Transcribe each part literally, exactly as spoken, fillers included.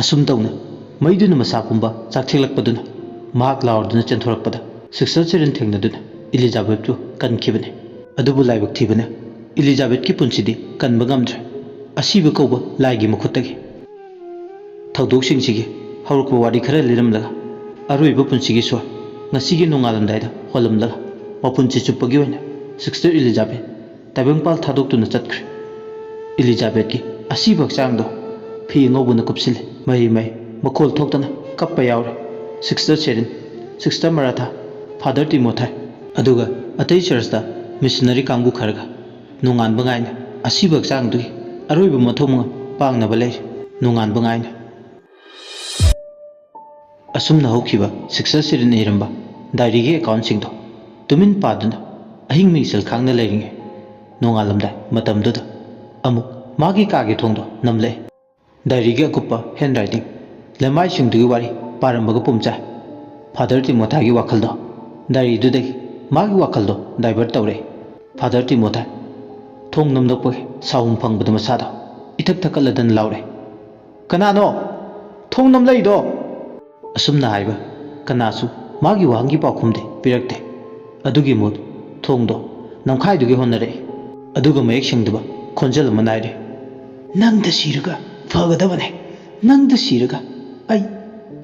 ꯑꯁꯨꯝ ꯇꯧꯅ ꯃꯩꯗꯨꯅ ꯃꯁꯥ ꯄꯨꯝꯕ ꯆꯥꯛꯊꯦꯛꯂꯛꯄꯗꯨꯅ ꯃꯍꯥꯛ ꯂꯥꯎꯔꯗꯨꯅ ꯆꯦꯟꯊꯣꯔꯛꯄꯗ ꯁꯤꯁꯇꯔ ꯁꯦꯔꯤꯟ ꯊꯦꯡꯅꯗꯨꯅ ꯏꯂꯤꯖꯥꯕꯦꯠꯄꯨ ꯀꯟꯈꯤꯕꯅꯤ꯫ ꯑꯗꯨꯕꯨ ꯂꯥꯏꯕꯛ ꯊꯤꯕꯅ ꯏꯂꯤꯖꯥꯕꯦꯠꯀꯤ ꯄꯨꯟꯁꯤꯗꯤ ꯀꯟꯕ ꯉꯝꯗ꯭ꯔꯦ꯫ ꯑꯁꯤꯕ ꯀꯧꯕ ꯂꯥꯏꯒꯤ ꯃꯈꯨꯠꯇꯒꯤ꯫ ꯊꯧꯗꯣꯛꯁꯤꯡꯁꯤꯒꯤ ꯍꯧꯔꯛꯄ ꯋꯥꯔꯤ ꯈꯔ ꯂꯤꯔꯝꯂꯒ ꯑꯔꯣꯏꯕ ꯄꯨꯟꯁꯤꯒꯤ ꯁꯣꯔ ꯉꯁꯤꯒꯤ ꯅꯣꯡꯉꯥꯜꯂꯝꯗꯥꯏꯗ ꯍꯣꯜꯂꯝꯂꯒ ꯃꯄꯨꯟꯁꯤ ꯆꯨꯞꯄꯒꯤ ꯑꯣꯏꯅ ꯁꯤꯁꯇꯔ ꯏꯂꯤꯖꯥꯕꯦꯠ ꯇꯥꯏꯕꯪꯄꯥꯜ ꯊꯥꯗꯣꯛꯇꯨꯅ ꯆꯠꯈ꯭ꯔꯦ꯫ ꯏꯂꯤꯖꯥꯕꯦꯠꯀꯤ ꯑꯁꯤꯕ ꯍꯛꯆꯥꯡꯗꯣ ꯐꯤ ꯑꯉꯧꯕꯅ ꯀꯨꯞꯁꯤꯜꯂꯦ꯫ ꯃꯍꯤ ꯃꯍꯤ ꯃꯈꯣꯜ ꯊꯣꯛꯇꯅ ꯀꯞꯄ ꯌꯥꯎꯔꯦ꯫ Sister Sherin, sister Maratha, father ꯇꯤꯃꯣꯊꯥꯏ, ꯑꯗꯨꯒ ꯑꯇꯩ ꯆꯔꯆꯇ ꯃꯤꯁꯅꯔꯤ ꯀꯥꯡꯕꯨ ꯈꯔꯒ ꯅꯣꯡꯉꯥꯟꯕ ꯉꯥꯏꯅ ꯑꯁꯤꯕ ꯍꯛꯆꯥꯡꯗꯨꯒꯤ ꯑꯔꯣꯏꯕ ꯃꯊꯧ ꯃꯉꯝ ꯄꯥꯡꯅꯕ ꯂꯩꯔꯤ꯫ ꯅꯣꯡꯉꯥꯟꯕ ꯉꯥꯏꯅ꯫ ꯑꯁꯨꯝꯅ ꯍꯧꯈꯤꯕ ꯁꯤꯁꯇꯔ ꯁꯦꯔꯤꯟꯅ ꯏꯔꯝꯕ ꯗꯥꯏꯔꯤꯒꯤ ꯑꯦꯀꯥꯎꯟꯁꯤꯡꯗꯣ ꯇꯨꯃꯤꯟ ꯄꯥꯗꯨꯅ ꯑꯍꯤꯡ ꯃꯤꯡꯁꯦꯜ ꯈꯥꯡꯅ ꯂꯩꯔꯤꯉꯩ ꯅꯣꯡꯉꯥꯜꯂꯝꯗꯥꯏ ꯃꯇꯝꯗꯨꯗ ꯑꯃꯨꯛ ꯃꯥꯒꯤ ꯀꯥꯒꯤ ꯊꯣꯡꯗꯣ ꯅꯝꯂꯛꯑꯦ꯫ ꯗꯥꯏꯔꯤꯒꯤ ꯑꯀꯨꯞꯄ ꯍꯦꯟ ꯔꯥꯏꯇꯤꯡ, ꯂꯩꯃꯥꯏꯁꯤꯡꯗꯨꯒꯤ ꯋꯥꯔꯤ ꯄꯥꯔꯝꯕꯒ ꯄꯨꯝꯆꯥꯏ꯫ ꯐꯥꯗꯔ ꯇꯤꯃꯣꯊꯥꯒꯤ ꯋꯥꯈꯜꯗꯣ ꯗꯥꯏꯔꯤꯗꯨꯗꯒꯤ ꯃꯥꯒꯤ ꯋꯥꯈꯜꯗꯣ ꯗꯥꯏꯚꯔꯠ ꯇꯧꯔꯦ꯫ ꯐꯥꯗꯔ ꯇꯤꯃꯣꯊꯥ ꯊꯣꯡ ꯅꯝꯂꯛꯄꯒꯤ ꯁꯥꯎꯍꯨꯝ ꯐꯪꯕꯗ ꯃꯁꯥꯗꯣ ꯏꯊꯛ ꯊꯛꯀꯠꯂꯗꯅ ꯂꯥꯎꯔꯦ, "ꯀꯅꯥꯅꯣ ꯊꯣꯡ ꯅꯝꯂꯛꯏꯗꯣ?" ꯑꯁꯨꯝꯅ ꯍꯥꯏꯕ ꯀꯅꯥꯁꯨ ꯃꯥꯒꯤ ꯋꯥꯍꯪꯒꯤ ꯄꯥꯎꯈꯨꯝꯗꯤ ꯄꯤꯔꯛꯇꯦ꯫ ꯑꯗꯨꯒꯤ ꯃꯨꯠ ꯊꯣꯡꯗꯣ ꯅꯝꯈꯥꯏꯗꯨꯒꯤ ꯍꯣꯠꯅꯔꯛꯏ꯫ ꯑꯗꯨꯒ ꯃꯌꯦꯛ ꯁꯦꯡꯗꯕ ꯈꯣꯟꯖꯦꯜ ꯑꯃ ꯅꯥꯏꯔꯦ, "ꯅꯪꯗ ꯁꯤꯔꯒ ꯐꯒꯗꯕꯅꯦ, ꯅꯪꯗ ꯁꯤꯔꯒ ꯑꯩ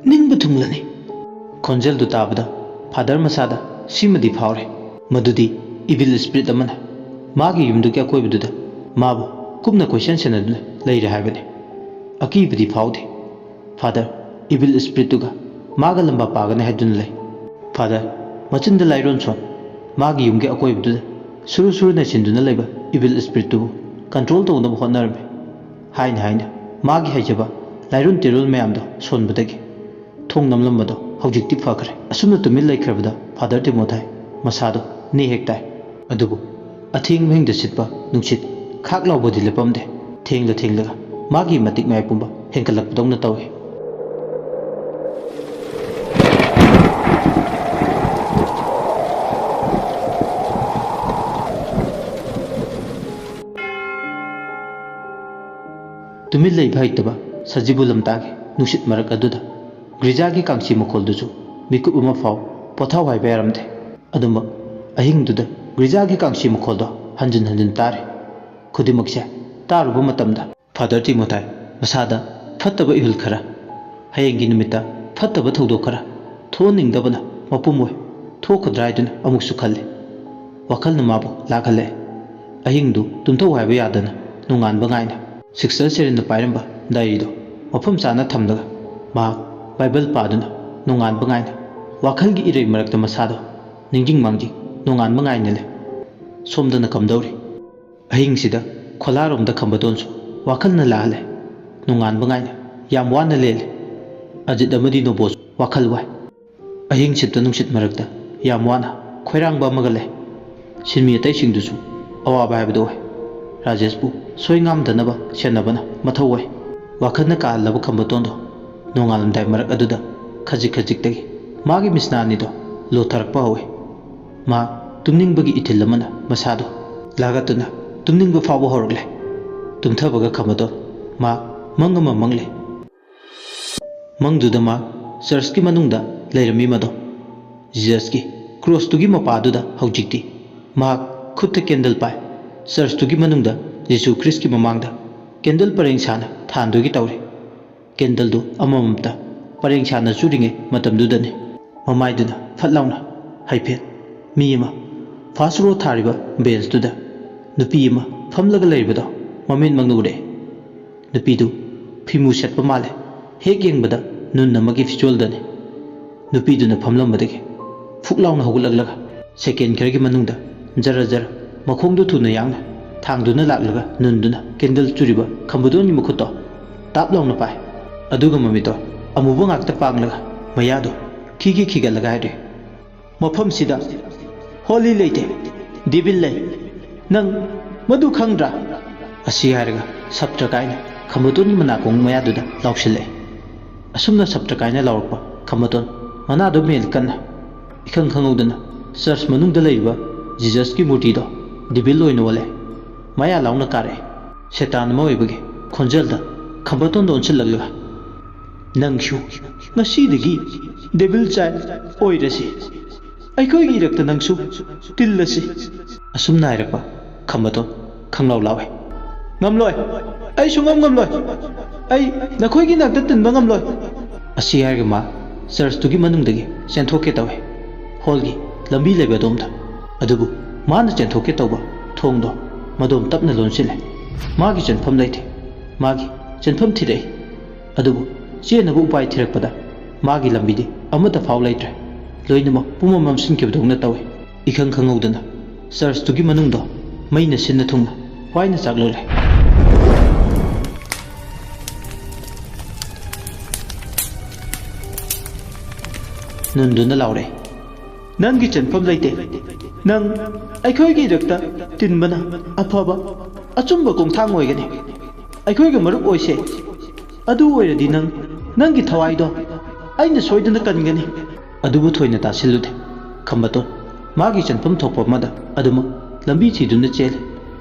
ꯅꯤꯡꯕ ꯊꯨꯡꯂꯅꯤ꯫" ꯈꯣꯟꯖꯦꯜꯗꯨ ꯇꯥꯕꯗ ꯐꯥꯗꯔ ꯃꯁꯥꯗ ꯁꯤꯃꯗꯤ ꯐꯥꯎꯔꯦ, ꯃꯗꯨꯗꯤ ꯏꯚꯤꯜ ꯁ꯭ꯄꯤꯔꯤꯠ ꯑꯃꯅ ꯃꯥꯒꯤ ꯌꯨꯝꯗꯨꯒꯤ ꯑꯀꯣꯏꯕꯗꯨꯗ ꯃꯥꯕꯨ ꯀꯨꯞꯅ ꯀꯣꯏꯁꯦꯟ ꯁꯦꯟꯅꯗꯨꯅ ꯂꯩꯔꯦ ꯍꯥꯏꯕꯅꯤ꯫ ꯑꯀꯤꯕꯗꯤ ꯐꯥꯎꯗꯦ꯫ ꯐꯥꯗꯔ ꯏꯚꯤꯜ ꯁ꯭ꯄꯤꯔꯤꯠꯇꯨꯒ ꯃꯥꯒ ꯂꯝꯕꯥ ꯄꯥꯒꯅꯤ ꯍꯥꯏꯗꯨꯅ ꯂꯩ꯫ ꯐꯥꯗꯔ ꯃꯆꯤꯟꯗ ꯂꯥꯏꯔꯣꯟ ꯁꯣꯟ ꯃꯥꯒꯤ ꯌꯨꯝꯒꯤ ꯑꯀꯣꯏꯕꯗꯨꯗ ꯁꯨꯔꯨ ꯁꯨꯔꯨ ꯅꯩꯁꯤꯟꯗꯨꯅ ꯂꯩꯕ ꯏꯚꯤꯜ ꯁ꯭ꯄꯤꯔꯤꯠꯇꯨꯕꯨ ꯀꯟꯇ꯭ꯔꯣꯜ ꯇꯧꯅꯕ ꯍꯣꯠꯅꯔꯝꯃꯤ꯫ ꯍꯥꯏꯅ ꯍꯥꯏꯅ ꯃꯥꯒꯤ ꯍꯩꯖꯕ ꯂꯥꯏꯔꯣꯟ ꯇꯤꯔꯣꯜ ꯃꯌꯥꯝꯗꯣ ꯁꯣꯟꯕꯗꯒꯤ ꯊꯣꯡ ꯅꯝꯂꯝꯕꯗꯣ ꯍꯧꯖꯤꯛꯇꯤ ꯐꯈ꯭ꯔꯦ꯫ ꯑꯁꯨꯝꯅ ꯇꯨꯃꯤꯟ ꯂꯩꯈ꯭ꯔꯕꯗ ꯐꯥꯗꯔ ꯇꯤꯃꯣꯊꯥꯏ ꯃꯁꯥꯗꯣ ꯅꯦ ꯍꯦꯛ ꯇꯥꯏ꯫ ꯑꯗꯨꯕꯨ ꯑꯊꯦꯡ ꯃꯍꯤꯡꯗ ꯁꯤꯠꯄ ꯅꯨꯡꯁꯤꯠ ꯈꯥꯛ ꯂꯥꯎꯕꯗꯤ ꯂꯦꯞꯄꯝꯗꯦ꯫ ꯊꯦꯡꯂ ꯊꯦꯡꯂꯒ ꯃꯥꯒꯤ ꯃꯇꯤꯛ ꯃꯌꯥꯏ ꯄꯨꯝꯕ ꯍꯦꯟꯒꯠꯂꯛꯄꯗꯧꯅ ꯇꯧꯏ꯫ ꯇꯨꯃꯤꯟ ꯂꯩꯕ ꯍꯩꯇꯕ ꯁꯖꯤꯕꯨ ꯂꯝꯇꯥꯒꯤ ꯅꯨꯡꯁꯤꯠ ꯃꯔꯛ ꯑꯗꯨꯗ ꯒ꯭ꯔꯤꯖꯥꯒꯤ ꯀꯥꯡꯁꯤ ꯃꯈꯣꯜꯗꯨꯁꯨ ꯃꯤꯀꯨꯞ ꯑꯃ ꯐꯥꯎ ꯄꯣꯊꯥꯎ ꯍꯥꯏꯕ ꯌꯥꯔꯝꯗꯦ꯫ ꯑꯗꯨꯃꯛ ꯑꯍꯤꯡꯗꯨꯗ ꯒ꯭ꯔꯤꯖꯥꯒꯤ ꯀꯥꯡꯁꯤ ꯃꯈꯣꯜꯗꯣ ꯍꯟꯖꯤꯟ ꯍꯟꯖꯤꯟ ꯇꯥꯔꯤ꯫ ꯈꯨꯗꯤꯡꯃꯛꯁꯦ ꯇꯥꯔꯨꯕ ꯃꯇꯝꯗ ꯐꯥꯗꯔ ꯇꯤꯃꯣꯊꯥꯏ ꯃꯁꯥꯗ ꯐꯠꯇꯕ ꯏꯍꯨꯜ ꯈꯔ, ꯍꯌꯦꯡꯒꯤ ꯅꯨꯃꯤꯠꯇ ꯐꯠꯇꯕ ꯊꯧꯗꯣꯛ ꯈꯔ ꯊꯣꯛꯍꯟꯅꯤꯡꯗꯕꯅ ꯃꯄꯨꯝ ꯑꯣꯏ ꯊꯣꯛꯀꯗ꯭ꯔꯥ ꯍꯥꯏꯗꯨꯅ ꯑꯃꯨꯛꯁꯨ ꯈꯜꯂꯤ꯫ ꯋꯥꯈꯜꯅ ꯃꯥꯕꯨ ꯂꯥꯛꯍꯜꯂꯛꯑꯦ꯫ ꯑꯍꯤꯡꯗꯨ ꯇꯨꯝꯊꯧ ꯍꯥꯏꯕ ꯌꯥꯗꯅ ꯅꯣꯡꯉꯥꯟꯕ ꯉꯥꯏꯅ ꯁꯤꯁꯇꯔ ꯁꯦꯔꯤꯟꯅ ꯄꯥꯏꯔꯝꯕ ꯗꯥꯏꯔꯤꯗꯨ ꯃꯐꯝ ꯆꯥꯅ ꯊꯝꯂꯒ ꯃꯍꯥꯛ ꯕꯥꯏꯕꯜ ꯄꯥꯗꯨꯅ ꯅꯣꯡꯉꯥꯟꯕ ꯉꯥꯏꯅ ꯋꯥꯈꯜꯒꯤ ꯏꯔꯩ ꯃꯔꯛꯇ ꯃꯁꯥꯗꯣ ꯅꯤꯡꯖꯤꯡ ꯃꯥꯡꯖꯤꯡ ꯅꯣꯡꯉꯥꯟꯕ ꯉꯥꯏꯅ ꯂꯩ꯫ ꯁꯣꯝꯗꯅ ꯀꯝꯗꯧꯔꯤ? ꯑꯍꯤꯡꯁꯤꯗ ꯈꯣꯂꯥꯔꯣꯝꯗ ꯈꯝꯕꯗꯣꯟꯁꯨ ꯋꯥꯈꯜꯅ ꯂꯥꯛꯍꯜꯂꯦ꯫ ꯅꯣꯡꯉꯥꯟꯕ ꯉꯥꯏꯅ ꯌꯥꯝ ꯋꯥꯅ ꯂꯦꯜꯂꯦ꯫ ꯑꯖꯤꯠ ꯑꯃꯗꯤ ꯅꯣꯕꯣꯁꯨ ꯋꯥꯈꯜ ꯋꯥꯏ꯫ ꯑꯍꯤꯡ ꯁꯤꯠꯇ ꯅꯨꯡꯁꯤꯠ ꯃꯔꯛꯇ ꯌꯥꯝ ꯋꯥꯅ ꯈꯣꯏꯔꯥꯡꯕ ꯑꯃꯒ ꯂꯩ꯫ ꯁꯤꯟꯃꯤ ꯑꯇꯩꯁꯤꯡꯗꯨꯁꯨ ꯑꯋꯥꯕ ꯍꯥꯏꯕꯗꯨ ꯑꯣꯏ꯫ ꯔꯥꯖꯦꯁꯄꯨ ꯁꯣꯏ ꯉꯥꯝꯗꯅꯕ ꯁꯦꯟꯅꯕꯅ ꯃꯊꯧ ꯑꯣꯏ꯫ ꯋꯥꯈꯜꯅ ꯀꯥꯍꯜꯂꯕ ꯈꯝꯕꯇꯣꯟꯗꯣ ꯅꯣꯡꯉꯥꯜꯂꯝꯗꯥꯏ ꯃꯔꯛ ꯑꯗꯨꯗ ꯈꯖꯤꯛ ꯈꯖꯤꯛꯇꯒꯤ ꯃꯥꯒꯤ ꯃꯤꯠꯁꯅꯥ ꯑꯅꯤꯗꯣ ꯂꯣꯊꯔꯛꯄ ꯍꯧꯏ꯫ ꯃꯥ ꯇꯨꯝꯅꯤꯡꯕꯒꯤ ꯏꯊꯤꯜ ꯑꯃꯅ ꯃꯁꯥꯗꯣ ꯂꯥꯒꯠꯇꯨꯅ ꯇꯨꯝꯅꯤꯡꯕ ꯐꯥꯎꯕ ꯍꯧꯔꯛꯂꯦ꯫ ꯇꯨꯝꯊꯕꯒ ꯈꯝꯕꯇꯣꯟ ꯃꯥ ꯃꯪ ꯑꯃ ꯃꯪꯂꯦ꯫ ꯃꯪꯗꯨꯗ ꯃꯥ ꯆꯔꯆꯀꯤ ꯃꯅꯨꯡꯗ ꯂꯩꯔꯝꯃꯤ ꯃꯗꯣ꯫ ꯖꯤꯖꯁꯀꯤ ꯀ꯭ꯔꯣꯁꯇꯨꯒꯤ ꯃꯄꯥꯗꯨꯗ ꯍꯧꯖꯤꯛꯇꯤ ꯃꯍꯥꯛ ꯈꯨꯠꯇ ꯀꯦꯟꯗꯜ ꯄꯥꯏ꯫ ꯆꯔꯆꯇꯨꯒꯤ ꯃꯅꯨꯡꯗ ꯖꯤꯁꯨ ꯈ꯭ꯔꯤꯁꯀꯤ ꯃꯃꯥꯡꯗ ꯀꯦꯟꯗꯜ ꯄꯔꯦꯡ ꯁꯥꯅ ꯊꯥꯟꯗꯣꯏꯒꯤ ꯇꯧꯔꯤ꯫ ꯀꯦꯟꯗꯜꯗꯨ ꯑꯃꯃꯝꯇ ꯄꯔꯦꯡ ꯁꯥꯅ ꯆꯨꯔꯤꯉꯩ ꯃꯇꯝꯗꯨꯗꯅꯤ ꯃꯃꯥꯏꯗꯨꯅ ꯐꯠ ꯂꯥꯎꯅ ꯍꯥꯏꯐꯦꯠ ꯃꯤ ꯑꯃ ꯐꯥꯔꯁ ꯔꯣ ꯊꯥꯔꯤꯕ ꯕꯦꯟꯁꯇꯨꯗ ꯅꯨꯄꯤ ꯑꯃ ꯐꯝꯂꯒ ꯂꯩꯔꯤꯕꯗꯣ ꯃꯃꯤꯠꯃꯛꯅ ꯎꯔꯛꯑꯦ꯫ ꯅꯨꯄꯤꯗꯨ ꯐꯤꯃꯨ ꯁꯦꯠꯄ ꯃꯥꯜꯂꯦ꯫ ꯍꯦꯛ ꯌꯦꯡꯕꯗ ꯅꯨꯟ ꯑꯃꯒꯤ ꯐꯤꯖꯣꯜꯗꯅꯤ꯫ ꯅꯨꯄꯤꯗꯨꯅ ꯐꯝꯂꯝꯕꯗꯒꯤ ꯐꯨꯛ ꯂꯥꯎꯅ ꯍꯧꯒꯠꯂꯛꯂꯒ ꯁꯦꯀꯦꯟ ꯈꯔꯒꯤ ꯃꯅꯨꯡꯗ ꯖꯔ ꯖꯔ ꯃꯈꯣꯡꯗꯨ ꯊꯨꯅ ꯌꯥꯡꯅ ꯊꯥꯡꯗꯨꯅ ꯂꯥꯛꯂꯒ ꯅꯨꯟꯗꯨꯅ ꯀꯦꯟꯗꯜ ꯆꯨꯔꯤꯕ ꯈꯝꯕꯗꯣꯟꯒꯤ ꯃꯈꯨꯠꯇꯣ ꯇꯥꯞ ꯂꯥꯎꯅ ꯄꯥꯏ꯫ ꯑꯗꯨꯒ ꯃꯃꯤꯠꯇꯣ ꯑꯃꯨꯕ ꯉꯥꯛꯇ ꯄꯥꯡꯂꯒ ꯃꯌꯥꯗꯣ ꯈꯤꯒꯤ ꯈꯤꯒꯠꯂꯒ ꯍꯥꯏꯔꯤ, "ꯃꯐꯝꯁꯤꯗ ꯍꯣꯂꯤ ꯂꯩꯇꯦ, ꯗꯤꯕꯤꯜ ꯂꯩ꯫ ꯅꯪ ꯃꯗꯨ ꯈꯪꯗ꯭ꯔꯥ?" ꯑꯁꯤ ꯍꯥꯏꯔꯒ ꯁꯞꯇ꯭ꯔ ꯀꯥꯏꯅ ꯈꯝꯕꯇꯣꯟꯒꯤ ꯃꯅꯥꯀꯣꯡ ꯃꯌꯥꯗꯨꯗ ꯂꯥꯎꯁꯤꯜꯂꯛꯑꯦ꯫ ꯑꯁꯨꯝꯅ ꯁꯞꯇ꯭ꯔ ꯀꯥꯏꯅ ꯂꯥꯎꯔꯛꯄ ꯈꯝꯕꯇꯣꯟ ꯃꯅꯥꯗꯣ ꯃꯦꯜ ꯀꯟꯅ ꯏꯈꯪ ꯈꯪꯍꯧꯗꯅ ꯆꯔꯆ ꯃꯅꯨꯡꯗ ꯂꯩꯔꯤꯕ ꯖꯤꯖꯁꯀꯤ ꯃꯨꯔꯇꯤꯗꯣ ꯗꯤꯕꯤꯜ ꯑꯣꯏꯅ ꯑꯣꯜꯂꯦ꯫ ꯃꯌꯥ ꯂꯥꯎꯅ ꯀꯥꯔꯛꯑꯦ꯫ ꯁꯦꯇꯥꯟ ꯑꯃ ꯑꯣꯏꯕꯒꯤ ꯈꯣꯟꯖꯦꯜꯗ ꯈꯝꯕꯇꯣꯟꯗ ꯑꯣꯟꯁꯤꯜꯂꯛꯂꯒ, "ꯅꯪꯁꯨ ꯉꯁꯤꯗꯒꯤ devil child ꯑꯣꯏꯔꯁꯤ꯫ ꯑꯩꯈꯣꯏꯒꯤ ꯏꯔꯛꯇ ꯅꯪꯁꯨ ꯇꯤꯜꯂꯁꯤ"꯫ ꯑꯁꯨꯝꯅ ꯍꯥꯏꯔꯛꯄ ꯈꯝꯕꯇꯣꯟ ꯈꯪꯂꯥꯎ ꯂꯥꯎꯏ꯫ "ꯉꯝꯂꯣꯏ, ꯑꯩ ꯁꯨꯡꯉꯝ ꯉꯝꯂꯣꯏ꯫ ꯑꯩ ꯅꯈꯣꯏꯒꯤ ꯅꯥꯛꯇ ꯇꯤꯟꯕ ꯉꯝꯂꯣꯏ"꯫ ꯑꯁꯤ ꯍꯥꯏꯔꯒ ꯃꯥ ꯆꯔꯆꯇꯨꯒꯤ ꯃꯅꯨꯡꯗꯒꯤ ꯆꯦꯟꯊꯣꯛꯀꯦ ꯇꯧꯏ꯫ ꯍꯣꯜꯒꯤ ꯂꯝꯕꯤ ꯂꯩꯕ ꯑꯗꯣꯝꯗ꯫ ꯑꯗꯨꯕꯨ ꯃꯥꯅ ꯆꯦꯟꯊꯣꯛꯀꯦ ꯇꯧꯕ ꯊꯣꯡꯗꯣ ꯃꯗꯣꯝ ꯇꯞꯅ ꯂꯣꯟꯁꯤꯜꯂꯦ꯫ ꯃꯥꯒꯤ ꯆꯦꯟꯐꯝ ꯂꯩꯇꯦ꯫ ꯃꯥꯒꯤ ꯆꯦꯟꯐꯝ ꯊꯤꯔꯛꯏ꯫ ꯑꯗꯨꯕꯨ ꯆꯦꯟꯅꯕ ꯎꯄꯥꯏ ꯊꯤꯔꯛꯄꯗ ꯃꯥꯒꯤ ꯂꯝꯕꯤꯗꯤ ꯑꯃꯠꯇ ꯐꯥꯎ ꯂꯩꯇ꯭ꯔꯦ꯫ ꯂꯣꯏꯅꯃꯛ ꯄꯨꯝꯃꯝ ꯃꯝꯁꯤꯟꯈꯤꯕꯗꯧꯅ ꯇꯧꯏ꯫ ꯏꯈꯪ ꯈꯪꯍꯧꯗꯅ ꯆꯔꯆꯇꯨꯒꯤ ꯃꯅꯨꯡꯗꯣ ꯃꯩꯅ ꯁꯤꯟꯅ ꯊꯨꯡꯅ ꯋꯥꯏꯅ ꯆꯥꯛꯂꯣꯜꯂꯦ꯫ ꯅꯨꯟꯗꯨꯅ ꯂꯥꯎꯔꯦ, "ꯅꯪꯒꯤ ꯆꯦꯟꯐꯝ ꯂꯩꯇꯦ꯫ ꯅꯪ ꯑꯩꯈꯣꯏꯒꯤ ꯏꯔꯛꯇ ꯇꯤꯟꯕꯅ ꯑꯐꯕ, ꯑꯆꯨꯝꯕ ꯈꯣꯡꯊꯥꯡ ꯑꯣꯏꯒꯅꯤ꯫ ꯑꯩꯈꯣꯏꯒ ꯃꯔꯨꯞ ꯑꯣꯏꯁꯦ꯫ ꯑꯗꯨ ꯑꯣꯏꯔꯗꯤ ꯅꯪ ꯅꯪꯒꯤ ꯊꯋꯥꯏꯗꯣ ꯑꯩꯅ ꯁꯣꯏꯗꯅ ꯀꯟꯒꯅꯤ"꯫ ꯑꯗꯨꯕꯨ ꯊꯣꯏꯅ ꯇꯥꯁꯤꯜꯂꯨꯗꯦ꯫ ꯈꯝꯕꯇꯣꯟ ꯃꯥꯒꯤ ꯆꯦꯟꯐꯝ ꯊꯣꯛꯄ ꯑꯃꯗ ꯑꯗꯨꯃꯛ ꯂꯝꯕꯤ ꯊꯤꯗꯨꯅ ꯆꯦꯜꯂꯤ꯫